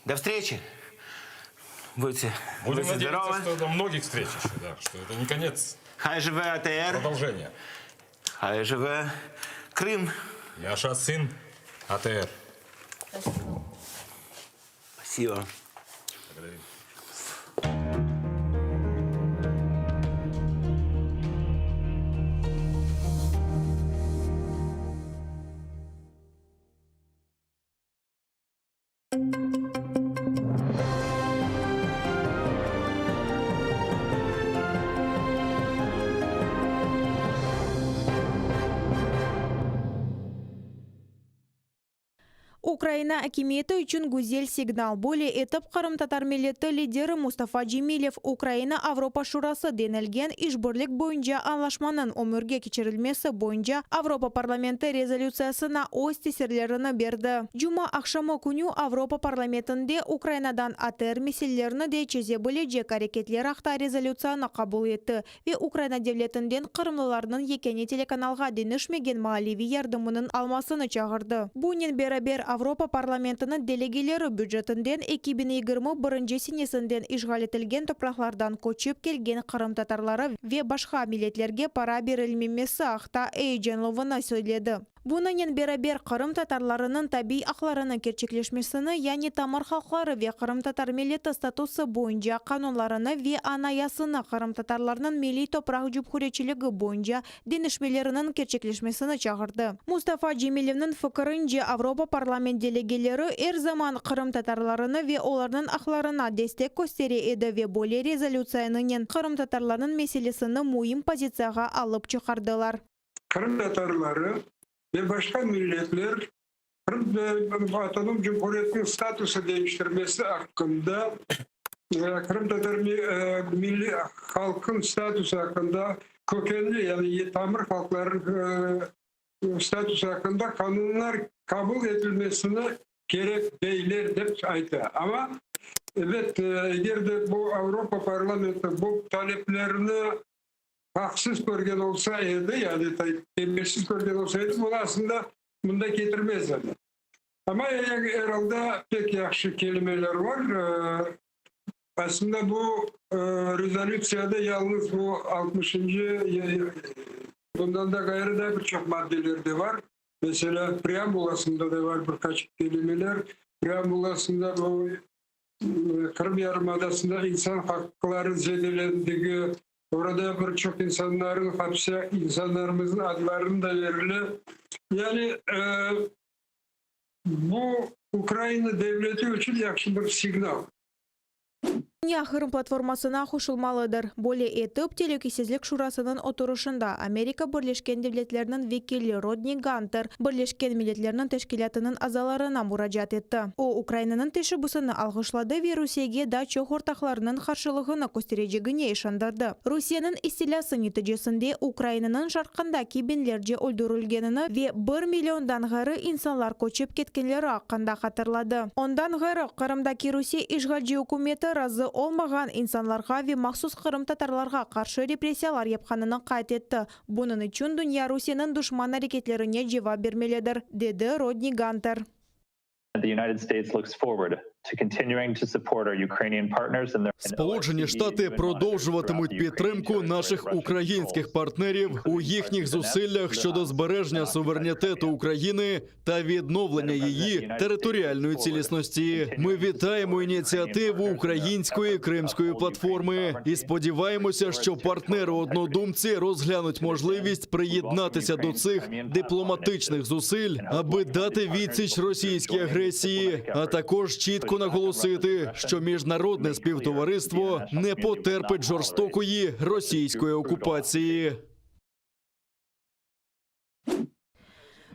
До встречи. Будьте, Будем будьте надеяться, здоровы. что до многих встреч еще, да, что это не конец. Хай живе АТР. Продолжение. Хай живе Крым. Yaşasın АТР. Спасибо. Благодарим. Ukraina akimiyeti içün güzel signal. Böyle etip qırımtatar milleti lideri Mustafa Cemilev Ukraina-Avropa Şurası denilgen işbirlik boyunca añlaşmanıñ ömürge keçirilmesi boyunca Avropa Parlamenti rezolütsiyasına öz tesirlerini berdi. Cuma aqşamı künü Avropa Parlamentinde Ukrainadan ATR meselelerini de çeze bilecek areketler aqta rezolütsiyanı qabul etti ve Ukraina devletinden qırımlılarnıñ yekâne telekanalğa deñişmegen maaliviy yardımınıñ almasını çağırdı. Bunen beraber, Avropa Parlamentiniñ delegeleri bücetinden 2021 senesinden işğal etilgen topraqlardan köçip kelgen qırımtatarları ve başqa milletlerge para berilmemesi aqta eyecanluvını söyledi. Bunınen beraber, Qırım tatarlarınıñ tabiy aqlarını kerçekleşmesini, yani tamır halqları ve qırımtatar milleti statusı boyunca qanunlarını ve Anayasını qırımtatarlarnıñ milliy-topraq cumhuriyetçiligi boyunca deñişmeleriniñ kerçekleşmesini çağırdı. Mustafa Cemilevniñ fikirince, Avropa parlament delegeleri er zaman qırımtatarlarını ve olarnıñ aqlarına destek köstere edi ve böyle rezolütsiyanınen qırımtatarlarnıñ meselesini müim pozitsiyağa alıp çıqardılar. Qırım tatarları ve başqa milletler Qırım Avtonom Cumhuriyetiniñ statusı deñiştirmesi aqqında, qırımtatar milliy halqınıñ statusı aqqında, kökenli, yani tamır halqlarınıñ statusı aqqında qanunlar qabul etilmesini kerek deyler, dep ayta. Amma, ebet, eger de bu Avropa parlamenti bu taleplerni Haqsız körgen olsa edi, yani temelsiz körgen olsa edi, bunı aslında mında ketirmez edi. Amma er alda pek yahşı kelimeler var. Aslında bu rezolütsiyada yalnız bu altmışıncı, bundan da ğayrı da bir çoq maddeler de var. Meselâ, preambulasında da var bir qaç kelimeler. Preambulasında bu Qırım yarımadasında insan haqları zedelendigi, orada bir çoq insanların hapse, insanlarımıznıñ adlarını da verile. Yani bu Ukraina devleti içün yahşı bir signal. Dünya Qırım platformasına qoşulmalıdır. Böyle etip, Telükesizlik Şurasınıñ oturışında Amerika Birleşken Devletleriniñ vekili Rodni Ganter Birleşken Milletlerniñ Teşkilâtınıñ azalarına muracaat etti. O, Ukrainanıñ teşebbüsini alğışladı ve Rusiyege daa çoq ortaqlarınıñ qarşılığını kösterecegine işandırdı. Rusiyeniñ istilâsı neticesinde Ukrainanıñ şarqındaki biñlerce öldürilgenini ve bir milliondan ğayrı insanlar köçip ketkenleri aqqında hatırladı. Ondan ğayrı, Qırımdaki Rusiye işğalci ükümeti razı olmağan insanlarğa ve mahsus qırımtatarlarğa qarşı repressiyalar yapqanını qayd etti. Bunıñ içün dünya Rusiyeniñ duşman areketlerine cevap bermelidir, dedi Rodni Ganter. The United States looks forward to continuing to support our Ukrainian partners in their Сполучені Штати продовжуватимуть підтримку наших українських партнерів у їхніх зусиллях щодо збереження суверенітету України та відновлення її територіальної цілісності. Ми вітаємо ініціативу української кримської платформи і сподіваємося, що партнери-однодумці розглянуть можливість приєднатися до цих дипломатичних зусиль, аби дати відсіч російській агресії, а також чітко наголосити, що міжнародне співтовариство не потерпить жорстокої російської окупації.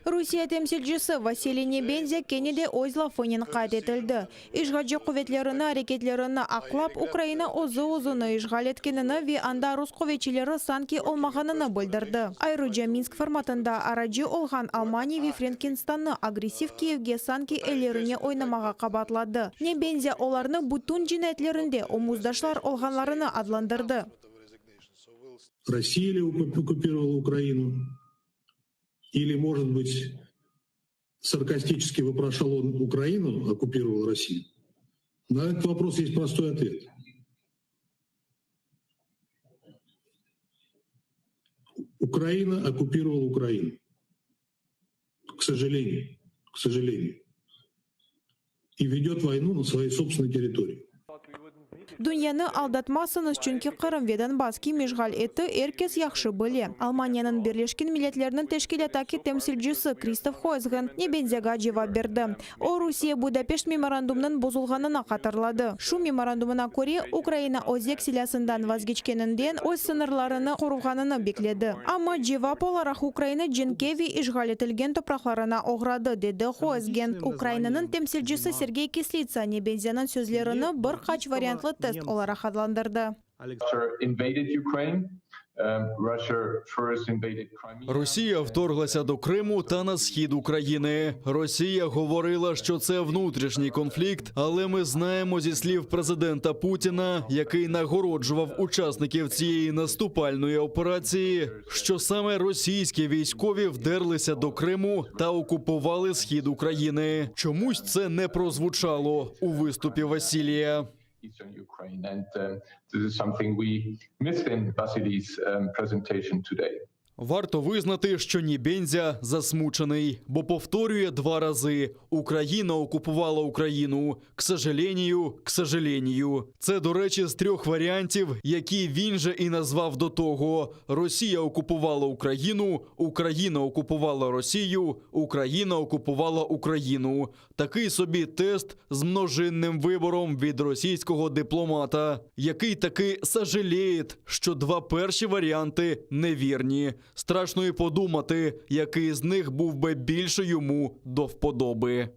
Rusiye temsilcisi Vasiliy Nebenzâ kene de öz lafınen qayd etildi. İşğalci quvetlerini areketlerini aqlap, Ukraina özü-özüni işğal etkenini ve anda rus quvetçileri sanki olmağanını bildirdi. Ayrıca Minsk formatında aracı olğan Almaniya ve Frenkinstannı agressiv Kiyevge sanki ellerine oynamağa qabaatladı. Nebenzâ olarnı bütün cinayetlerinde omuzdaşlar olğanlarını adlandırdı. Rossiya li okkupirovala Ukrainu? Ili, может быть, саркастически вопрошал он Украину, оккупировал Россию? На этот вопрос есть простой ответ. Украина оккупировала Украину. К сожалению, к сожалению. И ведет войну на своей собственной территории. Dünyanı aldatmazsıñız, çünki Qırım ve Donbass kim işğal etti, er kes yahşı bile. Almaniyanıñ Birleşken Milletlerniñ Teşkilâttaki temsilcisi Kristof Hoesgen Nebenzâga cevap berdi. O, Rusiye Budapeşt memorandumnıñ bozulğanını hatırladı. Şu memorandumına köre, Ukraina özek silâsından vazgeçkeninden öz sıñırlarını qoruğanını bekledi. Amma cevap olaraq Ukraina cenkke ve işğal etilgen topraqlarına oğradı, dedi Hoesgen. Ukrainanıñ temsilcisi Sergey Kislitsa Nebenzânıñ sözlerini bir qaç variantlı test olaraq adlandırdı. Росія вторглася до Криму та на схід України. Росія говорила, що це внутрішній конфлікт, але ми знаємо зі слів президента Путіна, який нагороджував учасників цієї наступальної операції, що саме російські військові вдерлися до Криму та окупували схід України. Чомусь це не прозвучало у виступі Василія. eastern Ukraine. And um, this is something we missed in Vasily's um, presentation today. Варто визнати, що Нібензя засмучений, бо повторює два рази: Україна окупувала Україну. К сожалению, к сожалению. Це, до речі, з трьох варіантів, які він же і назвав до того: Росія окупувала Україну, Україна окупувала Росію, Україна окупувала Україну. Такий собі тест з множинним вибором від російського дипломата, який таки сожаліє, що два перші варіанти невірні. Страшно і подумати, який з них був би більше йому до вподоби.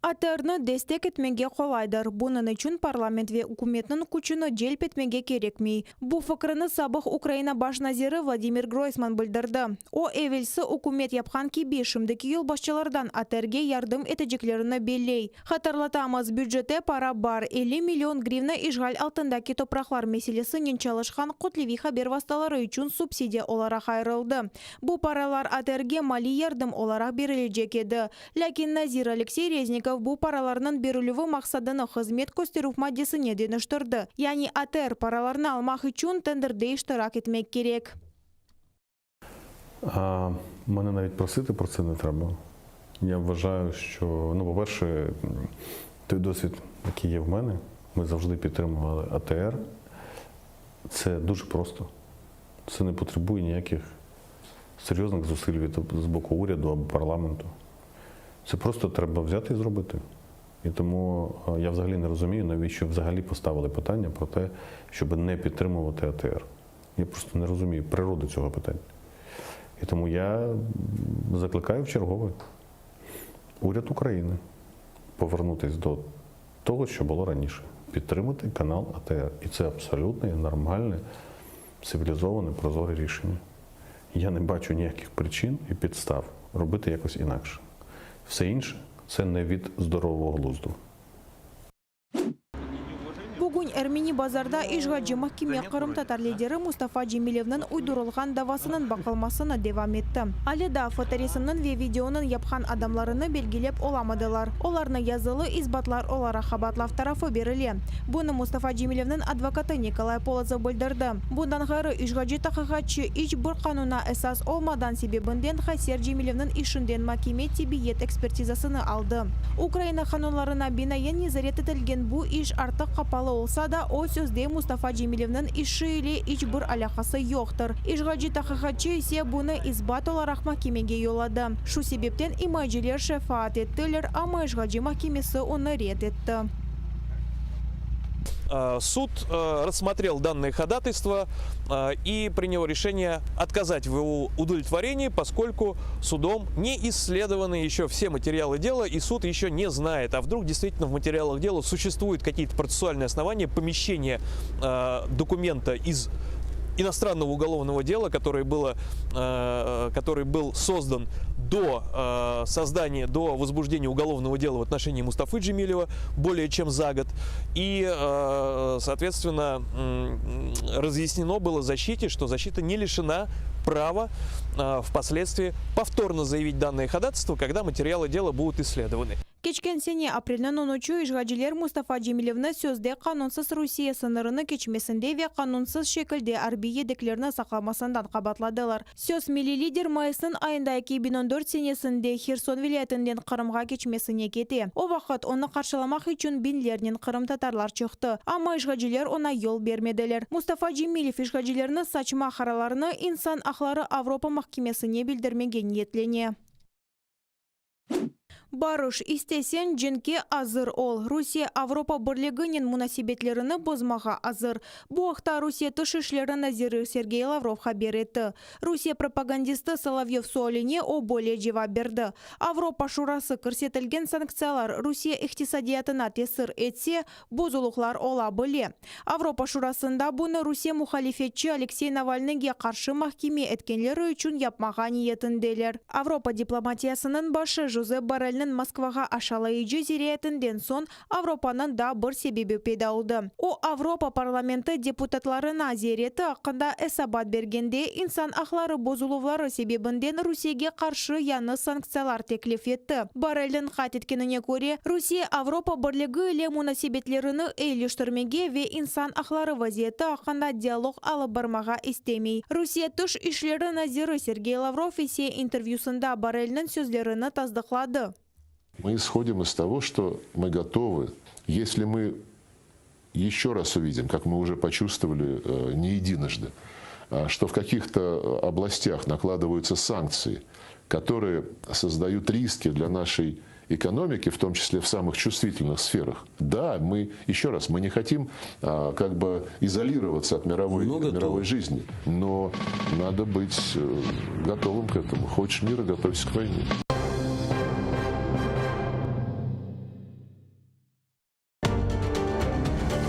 ATRni destek etmege qolaydır. Bunıñ içün parlament ve ükümetniñ küçüni celp etmege kerekmey. Bu fikrini sabıq Ukraina baş naziri Vladimir Groysman bildirdi. O, evelsi ükümet yapqan kibi, şimdiki yolbaşçılardan ATRge yardım eteceklerini belley. Hatırlatamız, bücette para bar, 50 million grivna işğal altındaki topraqlar meselesinen çalışqan kütleviy haber vastaları içün subsidiya olaraq ayırıldı. Bu paralar ATRge maliy yardım olaraq berilecek edi. Lâkin nazir Aleksey Reznikov bu paralarnıñ berilüvi maqsadını hızmet kösterüv maddesine deñiştirdi, yani ATR paralarnı almaq içün tenderde iştirak etmek kerek. А, мене навіть просити про це не треба. Я вважаю, що, ну, по-перше, той досвід, який є в мене, ми завжди підтримували АТР. Це дуже просто. Це не потребує ніяких серйозних зусиль від з боку уряду або парламенту. Це просто треба взяти і зробити. І тому е, я взагалі не розумію, навіщо взагалі поставили питання про те, щоб не підтримувати АТР. Я просто не розумію природу цього питання. І тому я закликаю вчергове уряд України повернутися до того, що було раніше, підтримати канал АТР. І це абсолютно нормальне, цивілізоване, прозоре рішення. Я не бачу ніяких причин і підстав робити якось інакше. Все інше це не від здорового глузду. Bugün Ermeni Bazarda işğalci mahkeme qırımtatar lideri Mustafa Cemilevniñ uydurılğan davasınıñ baqılmasını devam etti. Ale daa fotoresimniñ ve videonıñ yapqan adamlarını belgilep olamadılar. Olarnı yazılı isbatlar olaraq qabaatlav tarafı berile. Bunı Mustafa Cemilevniñ advokatı Nikolay Polozov bildirdi. Bundan ğayrı, işğalci taqiqatçı iç bir qanuna esas olmadan sebebinden Hayser Cemilevniñ işinden makeme tibbiyet ekspertizasını aldı. Ukraina qanunlarına binaen nezaret etilgen bu iş artıq qapalı olsa da, o sözde Mustafa Cemilevniñ işi ile iç bir alâqası yoqtır. İşğalci taqiqatçı ise bunı isbat olaraq mahkemege yolladı. Şu sebepten imayeciler şefaat ettiler, amma işğalci mahkemesi onı red etti. Суд рассмотрел данные ходатайства и принял решение отказать в его удовлетворении, поскольку судом не исследованы еще все материалы дела, и суд еще не знает, а вдруг действительно в материалах дела существуют какие-то процессуальные основания помещения документа из иностранного уголовного дела, которое было, который был создан до создания, до возбуждения уголовного дела в отношении Мустафы Джемилева более чем за год. И, соответственно, разъяснено было защите, что защита не лишена права впоследствии повторно заявить данное ходатайство, когда материалы дела будут исследованы. Keçken sene aprelniñ on üçü işğalciler Mustafa Cemilevni sözde qanunsız Rusiye sıñırını keçmesinde ve qanunsız şekilde arbiy yedeklerni saqlamasından qabaatladılar. Söz milliy lider mayısnıñ ayında 2014 senesinde Herson vilâyetinden Qırımğa keçmesine kete. O vaqıt onı qarşılamaq içün biñlernen qırımtatarlar çıqtı, amma işğalciler oña yol bermediler. Mustafa Cemilev işğalcilerniñ saçma qararlarını İnsan aqları Avropa mahkemesine bildirmege niyetlene. Barış isteseñ, cenkke azır ol. Rusiye Avropa Birliginen munasebetlerini bozmağa azır. Bu aqta Rusiye Tış işleri naziri Sergey Lavrov haber etti. Rusiye propagandisti Solovyov sualine o böyle cevap berdi, Avropa Şurası kirsetilgen sanktsiyalar Rusiye iqtisadiyatına tesir etse, bozuluqlar ola bile. Avropa Şurasında bunı Rusiye muhalifetçi Aleksey Navalnıyge qarşı mahkeme etkenleri içün yapmağa niyetindeler. Avropa diplomatiyasınıñ başı Josep Borrellniñ Moskvağa aşalayıcı ziyaretinden soñ Avropanıñ daa bir sebebi peyda oldı. O, Avropa parlamenti deputatlarına ziyareti aqqında esabat bergende insan aqları bozuluvları sebebinden Rusiyege qarşı yañı sanktsiyalar teklif etti. Borrellniñ qayd etkenine köre, Rusiye Avropa Birligi ile munasebetlerini eyiliştirmege ve insan aqları vaziyeti aqqında dialog alıp barmağa istemey. Rusiye Tış işleri naziri Sergey Lavrov ise intervyüsında Borrellniñ sözlerini tasdıqladı. Мы исходим из того, что мы готовы, если мы еще раз увидим, как мы уже почувствовали э, не единожды, э, что в каких-то областях накладываются санкции, которые создают риски для нашей экономики, в том числе в самых чувствительных сферах. Да, мы, еще раз, мы не хотим а, как бы изолироваться от мировой, Но мировой жизни, но надо быть э, готовым к этому. Хочешь мира, готовься к войне.